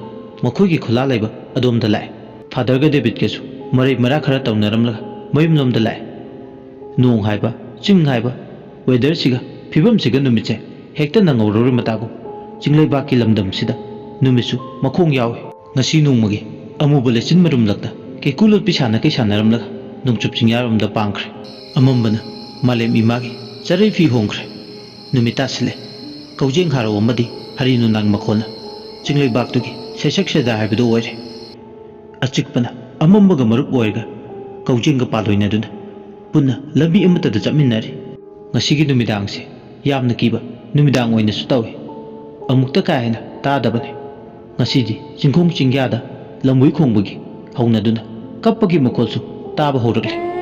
ꯃꯈꯣꯏꯒꯤ ꯈꯨꯂꯥ ꯂꯩꯕ ꯑꯗꯣꯝꯗ ꯂꯥꯛꯑꯦ꯫ ꯐꯥꯗꯔꯒ ꯗꯦꯕꯤꯠꯀꯁꯨ ꯃꯔꯩ ꯃꯔꯥ ꯈꯔ ꯇꯧꯅꯔꯝꯂꯒ ꯃꯌꯨꯝꯂꯣꯝꯗ ꯂꯥꯛꯑꯦ꯫ ꯅꯣꯡ ꯍꯥꯏꯕ, ꯆꯤꯡ ꯍꯥꯏꯕ, ꯋꯦꯗꯔꯁꯤꯒ ꯐꯤꯕꯝꯁꯤꯒ ꯅꯨꯃꯤꯠꯁꯦ ꯍꯦꯛꯇ ꯅꯪꯍꯧꯔꯣꯏ ꯃꯇꯥꯒꯨꯝ ꯆꯤꯡꯂꯩꯕꯥꯛꯀꯤ ꯂꯝꯗꯝꯁꯤꯗ ꯅꯨꯃꯤꯠꯁꯨ ꯃꯈꯣꯡ ꯌꯥꯎꯏ꯫ ꯉꯁꯤ ꯅꯣꯡꯃꯒꯤ ꯑꯃꯨꯕ ꯂꯩꯆꯤꯟ ꯃꯔꯨꯝꯂꯛꯇ ꯀꯦꯀꯨ ꯂꯣꯠꯄꯤ ꯁꯥꯟꯅ ꯀꯩ ꯁꯥꯟꯅꯔꯝꯂꯒ ꯅꯣꯡꯆꯨꯞ ꯆꯤꯡꯌꯥꯔꯣꯝꯗ ꯄꯥꯡꯈ꯭ꯔꯦ꯫ ꯑꯃꯝꯕꯅ ꯃꯥꯂꯦꯝ ꯏꯃꯥꯒꯤ ꯆꯔꯩ ꯐꯤ ꯍꯣꯡꯈ꯭ꯔꯦ꯫ ꯅꯨꯃꯤꯠ ꯇꯥꯁꯤꯜꯂꯦ꯫ ꯀꯧꯖꯦꯡ ꯍꯥꯔꯧ ꯑꯃꯗꯤ ꯍꯔꯤ ꯅꯨꯡꯗꯥꯡ ꯃꯈꯣꯜꯅ ꯆꯤꯡꯂꯩꯕꯥꯛꯇꯨꯒꯤ ꯁꯩꯁꯛ ꯁꯦꯗꯥ ꯍꯥꯏꯕꯗꯨ ꯑꯣꯏꯔꯦ꯫ ꯑꯆꯤꯛꯄꯅ ꯑꯃꯝꯕꯒ ꯃꯔꯨꯞ ꯑꯣꯏꯔꯒ ꯀꯧꯖꯦꯡꯒ ꯄꯥꯜꯂꯣꯏꯅꯗꯨꯅ ꯄꯨꯟꯅ ꯂꯝꯕꯤ ꯑꯃꯠꯇꯗ ꯆꯠꯃꯤꯟꯅꯔꯤ꯫ ꯉꯁꯤꯒꯤ ꯅꯨꯃꯤꯗꯥꯡꯁꯦ ꯌꯥꯝꯅ ꯀꯤꯕ ꯅꯨꯃꯤꯗꯥꯡ ꯑꯣꯏꯅꯁꯨ ꯇꯧꯏ꯫ ꯑꯃꯨꯛꯇ ꯀꯥ ꯍꯦꯟꯅ ꯇꯥꯗꯕꯅꯤ꯫ ꯉꯁꯤꯗꯤ ꯆꯤꯡꯈꯣꯡ ꯆꯤꯡꯌꯥꯗ ꯂꯝꯍꯨꯏ ꯈꯣꯡꯕꯒꯤ ꯍꯧꯅꯗꯨꯅ ꯀꯞꯄꯒꯤ ꯃꯈꯣꯜꯁꯨ ꯇꯥꯕ ꯍꯧꯔꯛꯂꯦ꯫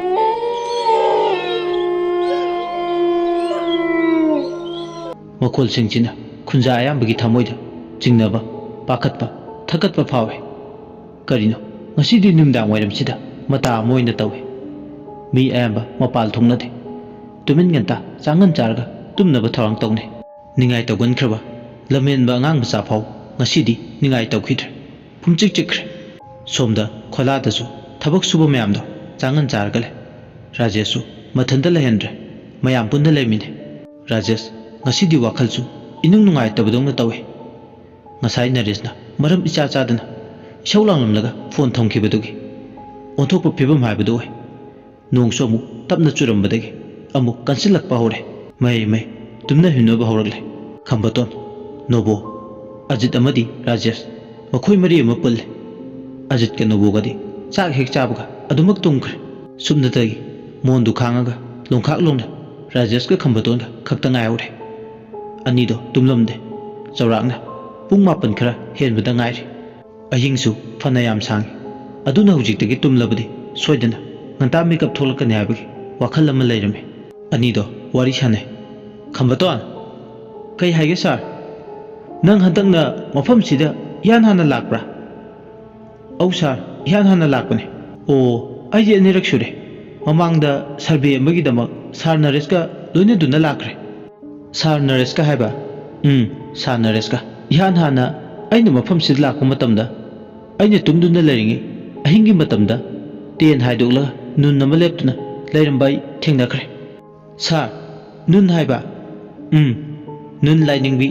ꯃꯈꯣꯜꯁꯤꯡꯁꯤꯅ ꯈꯨꯟꯖꯥ ꯑꯌꯥꯝꯕꯒꯤ ꯊꯃꯣꯏꯗ ꯆꯤꯡꯅꯕ, ꯄꯥꯈꯠꯄ, ꯊꯀꯠꯄ ꯐꯥꯎꯏ꯫ ꯀꯔꯤꯅꯣ, ꯉꯁꯤꯗꯤ ꯅꯨꯃꯤꯗꯥꯡ ꯋꯥꯏꯔꯝꯁꯤꯗ ꯃꯇꯥ ꯑꯃ ꯑꯣꯏꯅ ꯇꯧꯏ꯫ ꯃꯤ ꯑꯌꯥꯝꯕ ꯃꯄꯥꯜ ꯊꯣꯛꯅꯗꯦ꯫ ꯇꯨꯃꯤꯟ ꯉꯟꯇꯥ ꯆꯥꯉꯟ ꯆꯥꯔꯒ ꯇꯨꯝꯅꯕ ꯊꯧꯔꯥꯡ ꯇꯧꯅꯩ꯫ ꯅꯤꯡꯉꯥꯏ ꯇꯧꯒꯟꯈ꯭ꯔꯕ ꯂꯝꯍꯦꯟꯕ ꯑꯉꯥꯡ ꯃꯆꯥ ꯐꯥꯎ ꯉꯁꯤꯗꯤ ꯅꯤꯡꯉꯥꯏ ꯇꯧꯈꯤꯗ꯭ꯔꯦ꯫ ꯄꯨꯝꯆꯤꯛ ꯆꯤꯛꯈ꯭ꯔꯦ꯫ ꯁꯣꯝꯗ ꯈꯣꯂꯥꯗꯁꯨ ꯊꯕꯛ ꯁꯨꯕ ꯃꯌꯥꯝꯗꯣ ꯆꯥꯉꯟ ꯆꯥꯔꯒ ꯂꯩ꯫ ꯔꯥꯖꯦꯁꯁꯨ ꯃꯊꯟꯇ ꯂꯩꯍꯟꯗ꯭ꯔꯦ꯫ ꯃꯌꯥꯝ ꯄꯨꯟꯅ ꯂꯩꯃꯤꯟꯅꯩ꯫ ꯔꯥꯖꯦꯁ ꯉꯁꯤꯗꯤ ꯋꯥꯈꯜꯁꯨ ꯏꯅꯨꯡ ꯅꯨꯡꯉꯥꯏꯇꯕꯗꯧꯅ ꯇꯧꯏ꯫ ꯉꯁꯥꯏ ꯅꯔꯦꯁꯅ ꯃꯔꯝ ꯏꯆꯥ ꯆꯥꯗꯅ ꯏꯁꯧ ꯂꯥꯡꯂꯝꯂꯒ ꯐꯣꯟ ꯊꯝꯈꯤꯕꯗꯨꯒꯤ ꯑꯣꯟꯊꯣꯛꯄ ꯐꯤꯕꯝ ꯍꯥꯏꯕꯗꯨ ꯑꯣꯏ꯫ ꯅꯣꯡꯁꯨ ꯑꯃꯨꯛ ꯇꯞꯅ ꯆꯨꯔꯝꯕꯗꯒꯤ ꯑꯃꯨꯛ ꯀꯟꯁꯤꯜꯂꯛꯄ ꯍꯧꯔꯦ꯫ ꯃꯍꯩ ꯃꯍꯩ ꯇꯨꯝꯅ ꯍꯤꯞꯅꯕ ꯍꯧꯔꯛꯂꯦ꯫ ꯈꯝꯕꯇꯣꯟ, ꯅꯣꯕꯣ, ꯑꯖꯤꯠ ꯑꯃꯗꯤ ꯔꯥꯖꯦꯁ, ꯃꯈꯣꯏ ꯃꯔꯤ ꯑꯃ ꯄꯨꯜꯂꯦ꯫ ꯑꯖꯤꯠꯀ ꯅꯣꯕꯣꯒꯗꯤ ꯆꯥꯛ ꯍꯦꯛ ꯆꯥꯕꯒ ꯑꯗꯨꯃꯛ ꯇꯨꯝꯈ꯭ꯔꯦ꯫ ꯁꯨꯞꯅꯇꯒꯤ ꯃꯣꯟꯗꯨ ꯈꯥꯡꯉꯒ ꯂꯣꯡꯈꯥꯛ ꯂꯣꯡꯅ ꯔꯥꯖꯦꯁꯀ ꯈꯝꯕꯇꯣꯟꯒ ꯈꯛꯇ ꯉꯥꯏꯍꯧꯔꯦ꯫ ꯑꯅꯤꯗꯣ ꯇꯨꯝꯂꯝꯗꯦ꯫ ꯆꯥꯎꯔꯥꯛꯅ ꯄꯨꯡ ꯃꯥꯄꯟ ꯈꯔ ꯍꯦꯟꯕꯗ ꯉꯥꯏꯔꯤ꯫ ꯑꯍꯤꯡꯁꯨ ꯐꯅ ꯌꯥꯝ ꯁꯥꯡꯉꯤ꯫ ꯑꯗꯨꯅ ꯍꯧꯖꯤꯛꯇꯒꯤ ꯇꯨꯝꯂꯕꯗꯤ ꯁꯣꯏꯗꯅ ꯉꯟꯇꯥ ꯃꯤꯀꯞ ꯊꯣꯛꯂꯛꯀꯅꯤ ꯍꯥꯏꯕꯒꯤ ꯋꯥꯈꯜ ꯑꯃ ꯂꯩꯔꯝꯃꯤ꯫ ꯑꯅꯤꯗꯣ ꯋꯥꯔꯤ ꯁꯥꯟꯅꯩ꯫ "ꯈꯝꯕꯇꯣꯟ, ꯀꯩ ꯍꯥꯏꯒꯦ ꯁꯥꯔ? ꯅꯪ ꯍꯟꯗꯛꯅ ꯃꯐꯝꯁꯤꯗ ꯏꯍꯥꯟ ꯍꯥꯟꯅ ꯂꯥꯛꯄ꯭ꯔꯥ?" "ꯑꯧ ꯁꯥꯔ, ꯏꯍꯥꯟ ꯍꯥꯟꯅ ꯂꯥꯛꯄꯅꯦ꯫" "ꯑꯣ, ꯑꯩꯗꯤ ꯑꯅꯤꯔꯛ ꯁꯨꯔꯦ꯫ ꯃꯃꯥꯡꯗ ꯁꯔꯚꯦ ꯑꯃꯒꯤꯗꯃꯛ ꯁꯥꯔ ꯅꯔꯦꯁꯀ ꯂꯣꯏꯅꯗꯨꯅ ꯂꯥꯛꯈ꯭ꯔꯦ꯫ ꯁꯥꯔ ꯅꯔꯦꯁꯀ ꯍꯥꯏꯕ? ꯎꯝ, ꯁꯥꯔ ꯅꯔꯦꯁꯀ꯫ ꯏꯍꯥꯟ ꯍꯥꯟꯅ ꯑꯩꯅ ꯃꯐꯝꯁꯤꯗ ꯂꯥꯛꯄ ꯃꯇꯝꯗ, ꯑꯩꯅ ꯇꯨꯝꯗꯨꯅ ꯂꯩꯔꯤꯉꯩ ꯑꯍꯤꯡꯒꯤ ꯃꯇꯝꯗ ꯇꯦꯟ ꯍꯥꯏꯗꯣꯛꯂꯒ ꯅꯨꯟ ꯑꯃ ꯂꯦꯞꯇꯨꯅ ꯂꯩꯔꯝꯕ ꯑꯩ ꯊꯦꯡꯅꯈ꯭ꯔꯦ꯫ ꯁꯥꯔ, ꯅꯨꯟ ꯍꯥꯏꯕ? ꯎꯝ, ꯅꯨꯟ ꯂꯥꯏꯅꯤꯡꯕꯤ꯫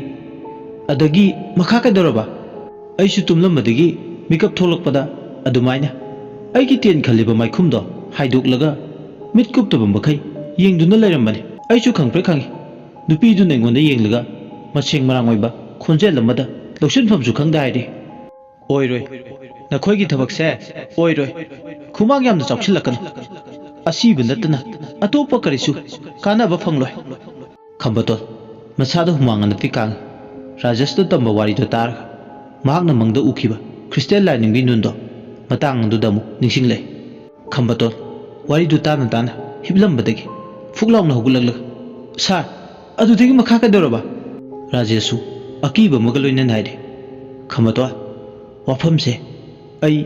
ꯑꯗꯒꯤ ꯃꯈꯥ ꯀꯩꯗꯧꯔꯕ? ꯑꯩꯁꯨ ꯇꯨꯝꯂꯝꯕꯗꯒꯤ ꯃꯤꯀꯞ ꯊꯣꯛꯂꯛꯄꯗ ꯑꯗꯨꯃꯥꯏꯅ ꯑꯩꯒꯤ ꯇꯦꯟ ꯈꯜꯂꯤꯕ ꯃꯥꯏꯈꯨꯝꯗꯣ ꯍꯥꯏꯗꯣꯛꯂꯒ ꯃꯤꯠ ꯀꯨꯞꯇꯕ ꯃꯈꯩ ꯌꯦꯡꯗꯨꯅ ꯂꯩꯔꯝꯕꯅꯤ꯫ ꯑꯩꯁꯨ ꯈꯪꯄ꯭ꯔꯦꯛ ꯈꯪꯏ꯫ ꯅꯨꯄꯤꯗꯨꯅ ꯑꯩꯉꯣꯟꯗ ꯌꯦꯡꯂꯒ ꯃꯁꯦꯡ ꯃꯔꯥꯡ ꯑꯣꯏꯕ ꯈꯣꯟꯖꯦꯜ ꯑꯃꯗ ꯂꯧꯁꯤꯟꯐꯝꯁꯨ ꯈꯪꯗ ꯍꯥꯏꯔꯤ꯫ "ꯑꯣꯏꯔꯣꯏ꯫ ꯅꯈꯣꯏꯒꯤ ꯊꯕꯛꯁꯦ ꯑꯣꯏꯔꯣꯏ꯫ ꯈꯨꯃꯥꯡ ꯌꯥꯝꯅ ꯆꯥꯎꯁꯤꯜꯂꯛꯀꯅꯨ꯫ ꯑꯁꯤꯕ ꯅꯠꯇꯅ ꯑꯇꯣꯞꯄ ꯀꯔꯤꯁꯨ ꯀꯥꯟꯅꯕ ꯐꯪꯂꯣꯏ꯫" ꯈꯝꯕꯇꯣꯟ, ꯃꯁꯥꯗ ꯍꯨꯃꯥꯡ ꯑꯅꯞꯇꯤ ꯀꯥꯡꯏ꯫ ꯔꯥꯖꯦꯁꯅ ꯇꯝꯕ ꯋꯥꯔꯤꯗꯨ ꯇꯥꯔꯒ ꯃꯍꯥꯛꯅ ꯃꯪꯗ ꯎꯈꯤꯕ ꯈ꯭ꯔꯤꯁꯇꯦꯜ ꯂꯥꯏꯅꯤꯡꯕꯤ ꯅꯨꯟꯗꯣ ꯃꯇꯥꯡ ꯑꯗꯨꯗ ꯑꯃꯨꯛ ꯅꯤꯡꯁꯤꯡꯂꯛꯏ꯫ ꯈꯝꯕꯇꯣꯟ, ꯋꯥꯔꯤꯗꯨ ꯇꯥꯅ ꯇꯥꯅ ꯍꯤꯞꯂꯝꯕꯗꯒꯤ ꯐꯨꯛ ꯂꯥꯎꯅ ꯍꯧꯒꯠꯂꯛꯂꯒ, "ꯁꯥꯔ, ꯑꯗꯨꯗꯒꯤ ꯃꯈꯥ ꯀꯩꯗꯧꯔꯕ?" ꯔꯥꯖꯦꯁꯁꯨ ꯑꯀꯤꯕ ꯑꯃꯒ ꯂꯣꯏꯅꯅ ꯍꯥꯏꯔꯤ, "ꯈꯝꯕꯇꯣꯟ, ꯋꯥꯐꯝꯁꯦ ꯑꯩ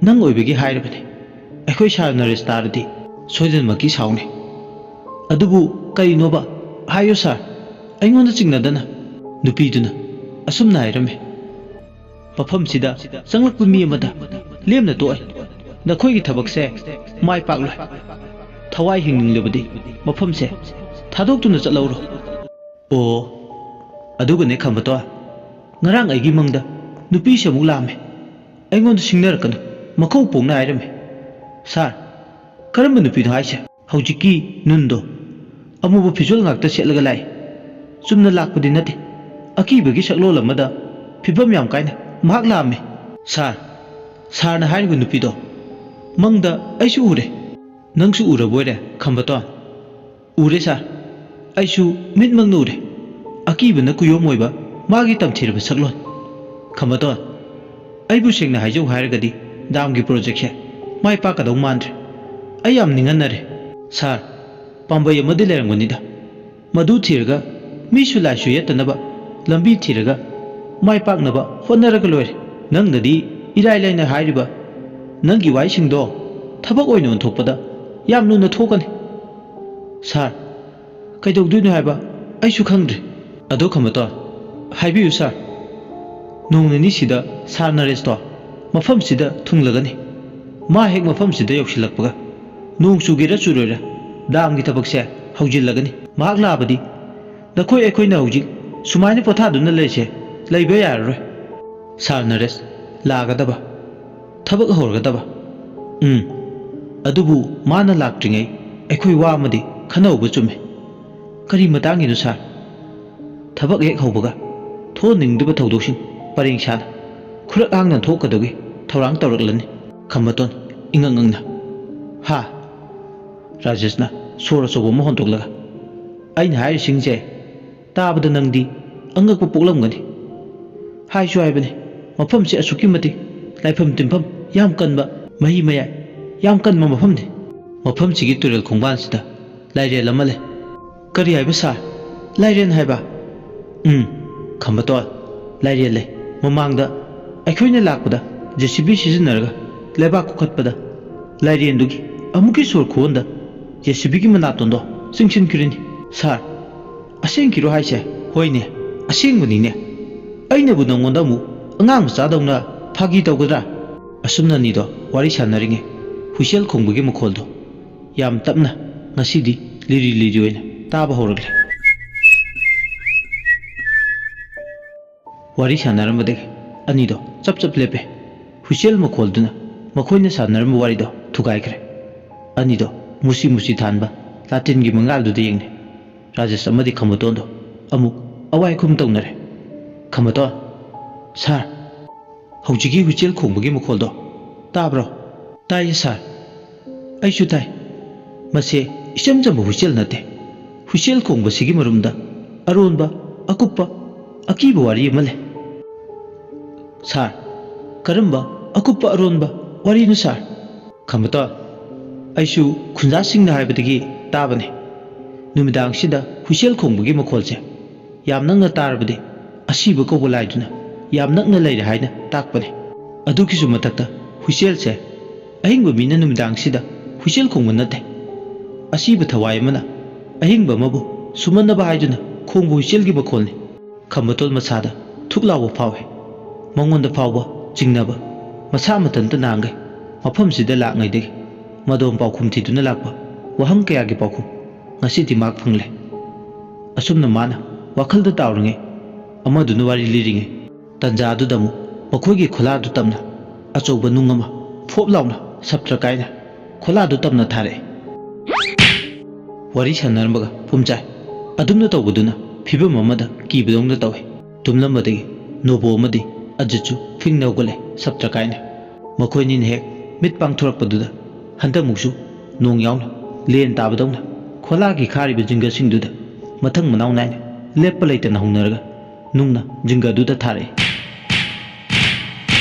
ꯅꯪ ꯑꯣꯏꯕꯒꯤ ꯍꯥꯏꯔꯕꯅꯤ꯫ ꯑꯩꯈꯣꯏ ꯁꯥꯔ ꯅꯔꯦꯁ ꯇꯥꯔꯗꯤ ꯁꯣꯏꯗꯅꯃꯛꯀꯤ ꯁꯥꯎꯅꯤ꯫ ꯑꯗꯨꯕꯨ ꯀꯔꯤꯅꯣꯕ? ꯍꯥꯏꯌꯨ ꯁꯥꯔ꯫" ꯑꯩꯉꯣꯟꯗ ꯆꯤꯡꯅꯗꯅ ꯅꯨꯄꯤꯗꯨꯅ ꯑꯁꯨꯝꯅ ꯍꯥꯏꯔꯝꯃꯤ, "ꯃꯐꯝꯁꯤꯗ ꯆꯪꯂꯛꯄ ꯃꯤ ꯑꯃꯗ ꯂꯦꯝꯅ ꯇꯣꯛꯑꯦ꯫ ꯅꯈꯣꯏꯒꯤ ꯊꯕꯛꯁꯦ ꯃꯥꯏ ꯄꯥꯛꯂꯣꯏ꯫ ꯊꯋꯥꯏ ꯍꯤꯡꯅꯤꯡꯂꯕꯗꯤ ꯃꯐꯝꯁꯦ ꯊꯥꯗꯣꯛꯇꯨꯅ ꯆꯠꯍꯧꯔꯣ꯫" ꯑꯣ, ꯑꯗꯨꯒꯅꯦ ꯈꯝꯕꯇꯣꯟ, ꯉꯔꯥꯡ ꯑꯩꯒꯤ ꯃꯪꯗ ꯅꯨꯄꯤꯁꯦ ꯑꯃꯨꯛ ꯂꯥꯛꯑꯝꯃꯦ꯫ ꯑꯩꯉꯣꯟꯗ ꯁꯤꯡꯅꯔꯛꯀꯅꯨ, ꯃꯈꯧ ꯄꯣꯡꯅ ꯍꯥꯏꯔꯝꯃꯦ꯫ "ꯁꯥꯔ, ꯀꯔꯝꯕ ꯅꯨꯄꯤꯅꯣ ꯍꯥꯏꯁꯦ?" "ꯍꯧꯖꯤꯛꯀꯤ ꯅꯨꯟꯗꯣ꯫ ꯑꯃꯨꯕ ꯐꯤꯖꯣꯜ ꯉꯥꯛꯇ ꯁꯦꯠꯂꯒ ꯂꯥꯛꯏ꯫ ꯆꯨꯝꯅ ꯂꯥꯛꯄꯗꯤ ꯅꯠꯇꯦ꯫ ꯑꯀꯤꯕꯒꯤ ꯁꯛꯂꯣꯟ ꯑꯃꯗ ꯐꯤꯕꯝ ꯌꯥꯝ ꯀꯥꯏꯅ ꯃꯍꯥꯛ ꯂꯥꯛꯑꯝꯃꯤ꯫" "ꯁꯥꯔ, ꯁꯥꯔꯅ ꯍꯥꯏꯔꯤꯕ ꯅꯨꯄꯤꯗꯣ ꯃꯪꯗ ꯑꯩꯁꯨ ꯎꯔꯦ꯫" "ꯅꯪꯁꯨ ꯎꯔꯕꯣꯏꯔꯦ ꯈꯝꯕꯇꯣꯟ?" "ꯎꯔꯦ ꯁꯥꯔ, ꯑꯩꯁꯨ ꯃꯤꯠꯃꯛꯅ ꯎꯔꯦ꯫ ꯑꯀꯤꯕꯅ ꯀꯨꯌꯣꯝ ꯑꯣꯏꯕ ꯃꯥꯒꯤ ꯇꯝꯊꯤꯔꯕ ꯁꯛꯂꯣꯟ꯫" "ꯈꯝꯕꯇꯣꯟ, ꯑꯩꯕꯨ ꯁꯦꯡꯅ ꯍꯥꯏꯖꯧ ꯍꯥꯏꯔꯒꯗꯤ ꯗꯥꯝꯒꯤ ꯄ꯭ꯔꯣꯖꯦꯛꯁꯦ ꯃꯥꯏ ꯄꯥꯛꯀꯗꯧ ꯃꯥꯟꯗ꯭ꯔꯦ꯫ ꯑꯩ ꯌꯥꯝ ꯅꯤꯡꯍꯟꯅꯔꯦ꯫ ꯁꯥꯔ, ꯄꯥꯝꯕꯩ ꯑꯃꯗꯤ ꯂꯩꯔꯝꯒꯅꯤꯗ꯫ ꯃꯗꯨ ꯊꯤꯔꯒ ꯃꯤꯁꯨ ꯂꯥꯏꯁꯨ ꯌꯦꯠꯇꯅꯕ ꯂꯝꯕꯤ ꯊꯤꯔꯒ ꯃꯥꯏ ꯄꯥꯛꯅꯕ ꯍꯣꯠꯅꯔꯒ ꯂꯣꯏꯔꯦ꯫ ꯅꯪꯅꯗꯤ ꯏꯔꯥꯏ ꯂꯥꯏꯅ ꯍꯥꯏꯔꯤꯕ ꯅꯪꯒꯤ ꯋꯥꯍꯩꯁꯤꯡꯗꯣ ꯊꯕꯛ ꯑꯣꯏꯅ ꯑꯣꯟꯊꯣꯛꯄꯗ ꯌꯥꯝ ꯂꯨꯅ ꯊꯣꯛꯀꯅꯤ꯫ ꯁꯥꯔ, ꯀꯩꯗꯧꯗꯣꯏꯅꯣ ꯍꯥꯏꯕ ꯑꯩꯁꯨ ꯈꯪꯗ꯭ꯔꯦ꯫ ꯑꯗꯣ ꯈꯝꯕꯇꯣꯟ, ꯍꯥꯏꯕꯤꯌꯨ ꯁꯥꯔ꯫ ꯅꯣꯡ ꯅꯤꯅꯤꯁꯤꯗ ꯁꯥꯔ ꯅꯔꯦꯁꯇꯣ ꯃꯐꯝꯁꯤꯗ ꯊꯨꯡꯂꯒꯅꯤ꯫ ꯃꯥ ꯍꯦꯛ ꯃꯐꯝꯁꯤꯗ ꯌꯧꯁꯤꯜꯂꯛꯄꯒ ꯅꯣꯡ ꯆꯨꯒꯦꯔꯥ ꯆꯨꯔꯣꯏꯔꯥ ꯗꯥꯝꯒꯤ ꯊꯕꯛꯁꯦ ꯍꯧꯖꯤꯜꯂꯒꯅꯤ꯫ ꯃꯍꯥꯛ ꯂꯥꯛꯑꯕꯗꯤ ꯅꯈꯣꯏ ꯑꯩꯈꯣꯏꯅ ꯍꯧꯖꯤꯛ ꯁꯨꯃꯥꯏꯅ ꯄꯣꯊꯥꯗꯨꯅ ꯂꯩꯔꯤꯁꯦ ꯂꯩꯕ ꯌꯥꯔꯔꯣꯏ꯫ ꯁꯥꯔ ꯅꯔꯦꯁ ꯂꯥꯛꯀꯗꯕ, ꯊꯕꯛ ꯍꯧꯔꯒꯗꯕ꯫ ꯎꯝ, ꯑꯗꯨꯕꯨ ꯃꯥꯅ ꯂꯥꯛꯇ꯭ꯔꯤꯉꯩ ꯑꯩꯈꯣꯏ ꯋꯥ ꯑꯃꯗꯤ ꯈꯟꯅꯍꯧꯕ ꯆꯨꯝꯃꯤ꯫ ꯀꯔꯤ ꯃꯇꯥꯡꯒꯤꯅꯣ ꯁꯥꯔ? ꯊꯕꯛ ꯍꯦꯛ ꯍꯧꯕꯒ ꯊꯣꯛꯍꯟꯅꯤꯡꯗꯕ ꯊꯧꯗꯣꯛꯁꯤꯡ ꯄꯔꯦꯡ ꯁꯥꯅ ꯈꯨꯔꯛ ꯍꯥꯡꯅ ꯊꯣꯛꯀꯗꯧꯒꯤ ꯊꯧꯔꯥꯡ ꯇꯧꯔꯛꯂꯅꯤ꯫ ꯈꯝꯕꯇꯣꯟ ꯏꯉꯛ ꯉꯛꯅ, "ꯍꯥ?" ꯔꯥꯖꯦꯁꯅ ꯁꯣꯔ ꯑꯆꯧꯕ ꯑꯃ ꯍꯣꯟꯗꯣꯛꯂꯒ, "ꯑꯩꯅ ꯍꯥꯏꯔꯤꯁꯤꯡꯁꯦ ꯇꯥꯕꯗ ꯅꯪꯗꯤ ꯑꯉꯛꯄ ꯄꯣꯛꯂꯝꯒꯅꯤ꯫ ꯍꯥꯏꯁꯨ ꯍꯥꯏꯕꯅꯤ, ꯃꯐꯝꯁꯦ ꯑꯁꯨꯛꯀꯤ ꯃꯇꯤꯛ ꯂꯥꯏꯐꯝ ꯇꯤꯟꯐꯝ ꯌꯥꯝ ꯀꯟꯕ, ꯃꯍꯤ ꯃꯌꯥꯏ ꯌꯥꯝ ꯀꯟꯕ ꯃꯐꯝꯅꯤ꯫ ꯃꯐꯝꯁꯤꯒꯤ ꯇꯨꯔꯦꯜ ꯈꯣꯡꯕꯥꯟꯁꯤꯗ ꯂꯥꯏꯔꯦꯜ ꯑꯃ ꯂꯩ꯫" "ꯀꯔꯤ ꯍꯥꯏꯕ ꯁꯥꯔ? ꯂꯥꯏꯔꯦꯜ ꯍꯥꯏꯕ?" "ꯎꯝ, ꯈꯝꯕꯇꯣꯜ, ꯂꯥꯏꯔꯦꯜ ꯂꯩ꯫ ꯃꯃꯥꯡꯗ ꯑꯩꯈꯣꯏꯅ ꯂꯥꯛꯄꯗ ꯖꯦ ꯁꯤ ꯕꯤ ꯁꯤꯖꯤꯟꯅꯔꯒ ꯂꯩꯕꯥꯛ ꯀꯣꯛꯈꯠꯄꯗ ꯂꯥꯏꯔꯦꯟꯗꯨꯒꯤ ꯑꯃꯨꯛꯀꯤ ꯁꯣꯔ ꯈꯨꯍꯣꯟꯗ ꯖꯦ ꯁꯤ ꯕꯤꯒꯤ ꯃꯅꯥꯇꯣꯟꯗꯣ ꯆꯤꯡꯁꯤꯟꯈ꯭ꯔꯤꯅꯤ ꯁꯥꯔ꯫ ꯑꯁꯦꯡꯀꯤꯔꯣ ꯍꯥꯏꯁꯦ?" "ꯍꯣꯏꯅꯦ, ꯑꯁꯦꯡꯕꯅꯤꯅꯦ꯫ ꯑꯩꯅꯕꯨ ꯅꯪꯉꯣꯟꯗ ꯑꯃꯨꯛ ꯑꯉꯥꯡ ꯃꯆꯥꯗꯧꯅ ꯐꯥꯒꯤ ꯇꯧꯒꯗ꯭ꯔꯥ?" ꯑꯁꯨꯝꯅ ꯑꯅꯤꯗꯣ ꯋꯥꯔꯤ ꯁꯥꯟꯅꯔꯤꯉꯩ ꯍꯨꯏꯁꯦꯜ ꯈꯣꯡꯕꯒꯤ ꯃꯈꯣꯜꯗꯣ ꯌꯥꯝ ꯇꯞꯅ, ꯉꯁꯤꯗꯤ ꯂꯤꯔꯤ ꯂꯤꯔꯤ ꯑꯣꯏꯅ ꯇꯥꯕ ꯍꯧꯔꯛꯂꯦ꯫ ꯋꯥꯔꯤ ꯁꯥꯟꯅꯔꯝꯕꯗꯒꯤ ꯑꯅꯤꯗꯣ ꯆꯞ ꯆꯞ ꯂꯦꯞꯄꯦ꯫ ꯍꯨꯏꯁꯦꯜ ꯃꯈꯣꯜꯗꯨꯅ ꯃꯈꯣꯏꯅ ꯁꯥꯟꯅꯔꯝꯕ ꯋꯥꯔꯤꯗꯣ ꯊꯨꯒꯥꯏꯈ꯭ꯔꯦ꯫ ꯑꯅꯤꯗꯣ ꯃꯨꯁꯤ ꯃꯨꯁꯤ ꯊꯥꯟꯕ ꯂꯥꯇꯤꯟꯒꯤ ꯃꯉꯥꯜꯗꯨꯗ ꯌꯦꯡꯂꯦ꯫ ꯔꯥꯖꯦꯁ ꯑꯃꯗꯤ ꯈꯝꯕꯇꯣꯟꯗꯣ ꯑꯃꯨꯛ ꯑꯋꯥꯏ ꯈꯨꯝ ꯇꯧꯅꯔꯦ꯫ ꯈꯝꯕꯇꯣꯟ, "ꯁꯥꯔ, ꯍꯧꯖꯤꯛꯀꯤ ꯍꯨꯏꯁꯦꯜ ꯈꯣꯡꯕꯒꯤ ꯃꯈꯣꯜꯗꯣ ꯇꯥꯕ꯭ꯔꯣ?" "ꯇꯥꯏꯌꯦ ꯁꯥꯔ꯫ ꯑꯩꯁꯨ ꯇꯥꯏ꯫ ꯃꯁꯦ ꯏꯆꯝ ꯆꯝꯕ ꯍꯨꯏꯁꯦꯜ ꯅꯠꯇꯦ꯫ ꯍꯨꯏꯁꯦꯜ ꯈꯣꯡꯕꯁꯤꯒꯤ ꯃꯔꯨꯝꯗ ꯑꯔꯣꯟꯕ, ꯑꯀꯨꯞꯄ, ꯑꯀꯤꯕ ꯋꯥꯔꯤ ꯑꯃ ꯂꯩ꯫" "ꯁꯥꯔ, ꯀꯔꯝꯕ ꯑꯀꯨꯞꯄ ꯑꯔꯣꯟꯕ ꯋꯥꯔꯤꯅꯣ ꯁꯥꯔ?" "ꯈꯝꯕꯇꯣꯟ, ꯑꯩꯁꯨ ꯈꯨꯟꯖꯥꯁꯤꯡꯅ ꯍꯥꯏꯕꯗꯒꯤ ꯇꯥꯕꯅꯤ꯫ ꯅꯨꯃꯤꯗꯥꯡꯁꯤꯗ ꯍꯨꯏꯁꯦꯜ ꯈꯣꯡꯕꯒꯤ ꯃꯈꯣꯜꯁꯦ ꯌꯥꯝ ꯅꯛꯅ ꯇꯥꯔꯕꯗꯤ ꯑꯁꯤꯕ ꯀꯧꯕ ꯂꯥꯏꯗꯨꯅ ꯌꯥꯝ ꯅꯛꯅ ꯂꯩꯔꯦ ꯍꯥꯏꯅ ꯇꯥꯛꯄꯅꯤ꯫ ꯑꯗꯨꯒꯤꯁꯨ ꯃꯊꯛꯇ ꯍꯨꯏꯁꯦꯜꯁꯦ ꯑꯍꯤꯡꯕ ꯃꯤꯅ ꯅꯨꯃꯤꯗꯥꯡꯁꯤꯗ ꯍꯨꯏꯆꯦꯜ ꯈꯣꯡꯕ ꯅꯠꯇꯦ꯫ ꯑꯁꯤꯕ ꯊꯋꯥꯏ ꯑꯃꯅ ꯑꯍꯤꯡꯕ ꯑꯃꯕꯨ ꯁꯨꯝꯍꯠꯅꯕ ꯍꯥꯏꯗꯨꯅ ꯈꯣꯡꯕ ꯍꯨꯏꯆꯦꯜꯒꯤ ꯃꯈꯣꯜꯅꯤ꯫ ꯈꯝꯕꯇꯣꯜ ꯃꯁꯥꯗ ꯊꯨꯛ ꯂꯥꯎꯕ ꯐꯥꯎꯏ꯫ ꯃꯉꯣꯟꯗ ꯐꯥꯎꯕ ꯆꯤꯡꯅꯕ ꯃꯁꯥ ꯃꯊꯟꯇ ꯅꯥꯡꯒꯩ ꯃꯐꯝꯁꯤꯗ ꯂꯥꯛꯉꯩꯗꯒꯤ ꯃꯗꯣꯝ ꯄꯥꯎꯈꯨꯝ ꯊꯤꯗꯨꯅ ꯂꯥꯛꯄ ꯋꯥꯍꯪ ꯀꯌꯥꯒꯤ ꯄꯥꯎꯈꯨꯝ ꯉꯁꯤꯗꯤ ꯃꯍꯥꯛ ꯐꯪꯂꯦ꯫ ꯑꯁꯨꯝꯅ ꯃꯥꯅ ꯋꯥꯈꯜꯗ ꯇꯥꯎꯔꯤꯉꯩ, ꯑꯃꯗꯨꯅ ꯋꯥꯔꯤ ꯂꯤꯔꯤꯉꯩ, ꯇꯟꯖꯥꯗꯨꯗ ꯑꯃꯨꯛ ꯃꯈꯣꯏꯒꯤ ꯈꯣꯂꯥꯗꯨ ꯇꯝꯅ ꯑꯆꯧꯕ ꯅꯨꯡ ꯑꯃ ꯐꯣꯞ ꯂꯥꯎꯅ ꯁꯞꯇ꯭ꯔ ꯀꯥꯏꯅ ꯈꯣꯂꯥꯗꯨ ꯇꯝꯅ ꯊꯥꯔꯛꯑꯦ꯫ ꯋꯥꯔꯤ ꯁꯥꯟꯅꯔꯝꯕꯒ ꯄꯨꯝꯆꯥꯏ꯫ ꯑꯗꯨꯝꯅ ꯇꯧꯕꯗꯨꯅ ꯐꯤꯕꯝ ꯑꯃꯗ ꯀꯤꯕꯗꯧꯅ ꯇꯧꯏ꯫ ꯇꯨꯝꯂꯝꯕꯗꯒꯤ ꯅꯣꯕꯣ ꯑꯃꯗꯤ ꯑꯖꯤꯠꯁꯨ ꯐꯤꯡꯅ ꯍꯧꯒꯠꯂꯦ, ꯁꯞꯇ꯭ꯔ ꯀꯥꯏꯅ꯫ ꯃꯈꯣꯏꯅꯤꯅ ꯍꯦꯛ ꯃꯤꯠ ꯄꯥꯡꯊꯣꯔꯛꯄꯗꯨꯗ ꯍꯟꯗꯛꯃꯨꯛꯁꯨ ꯅꯣꯡ ꯌꯥꯎꯅ ꯂꯦꯟ ꯇꯥꯕꯗꯧꯅ ꯈꯣꯂꯥꯒꯤ ꯈꯥꯔꯤꯕ ꯖꯤꯡꯒꯁꯤꯡꯗꯨꯗ ꯃꯊꯪ ꯃꯅꯥꯎ ꯅꯥꯏꯅ ꯂꯦꯞꯄ ꯂꯩꯇꯅ ꯍꯧꯅꯔꯒ ꯅꯨꯡꯅ ꯖꯤꯡꯒꯗꯨꯗ ꯊꯥꯔꯛꯏ꯫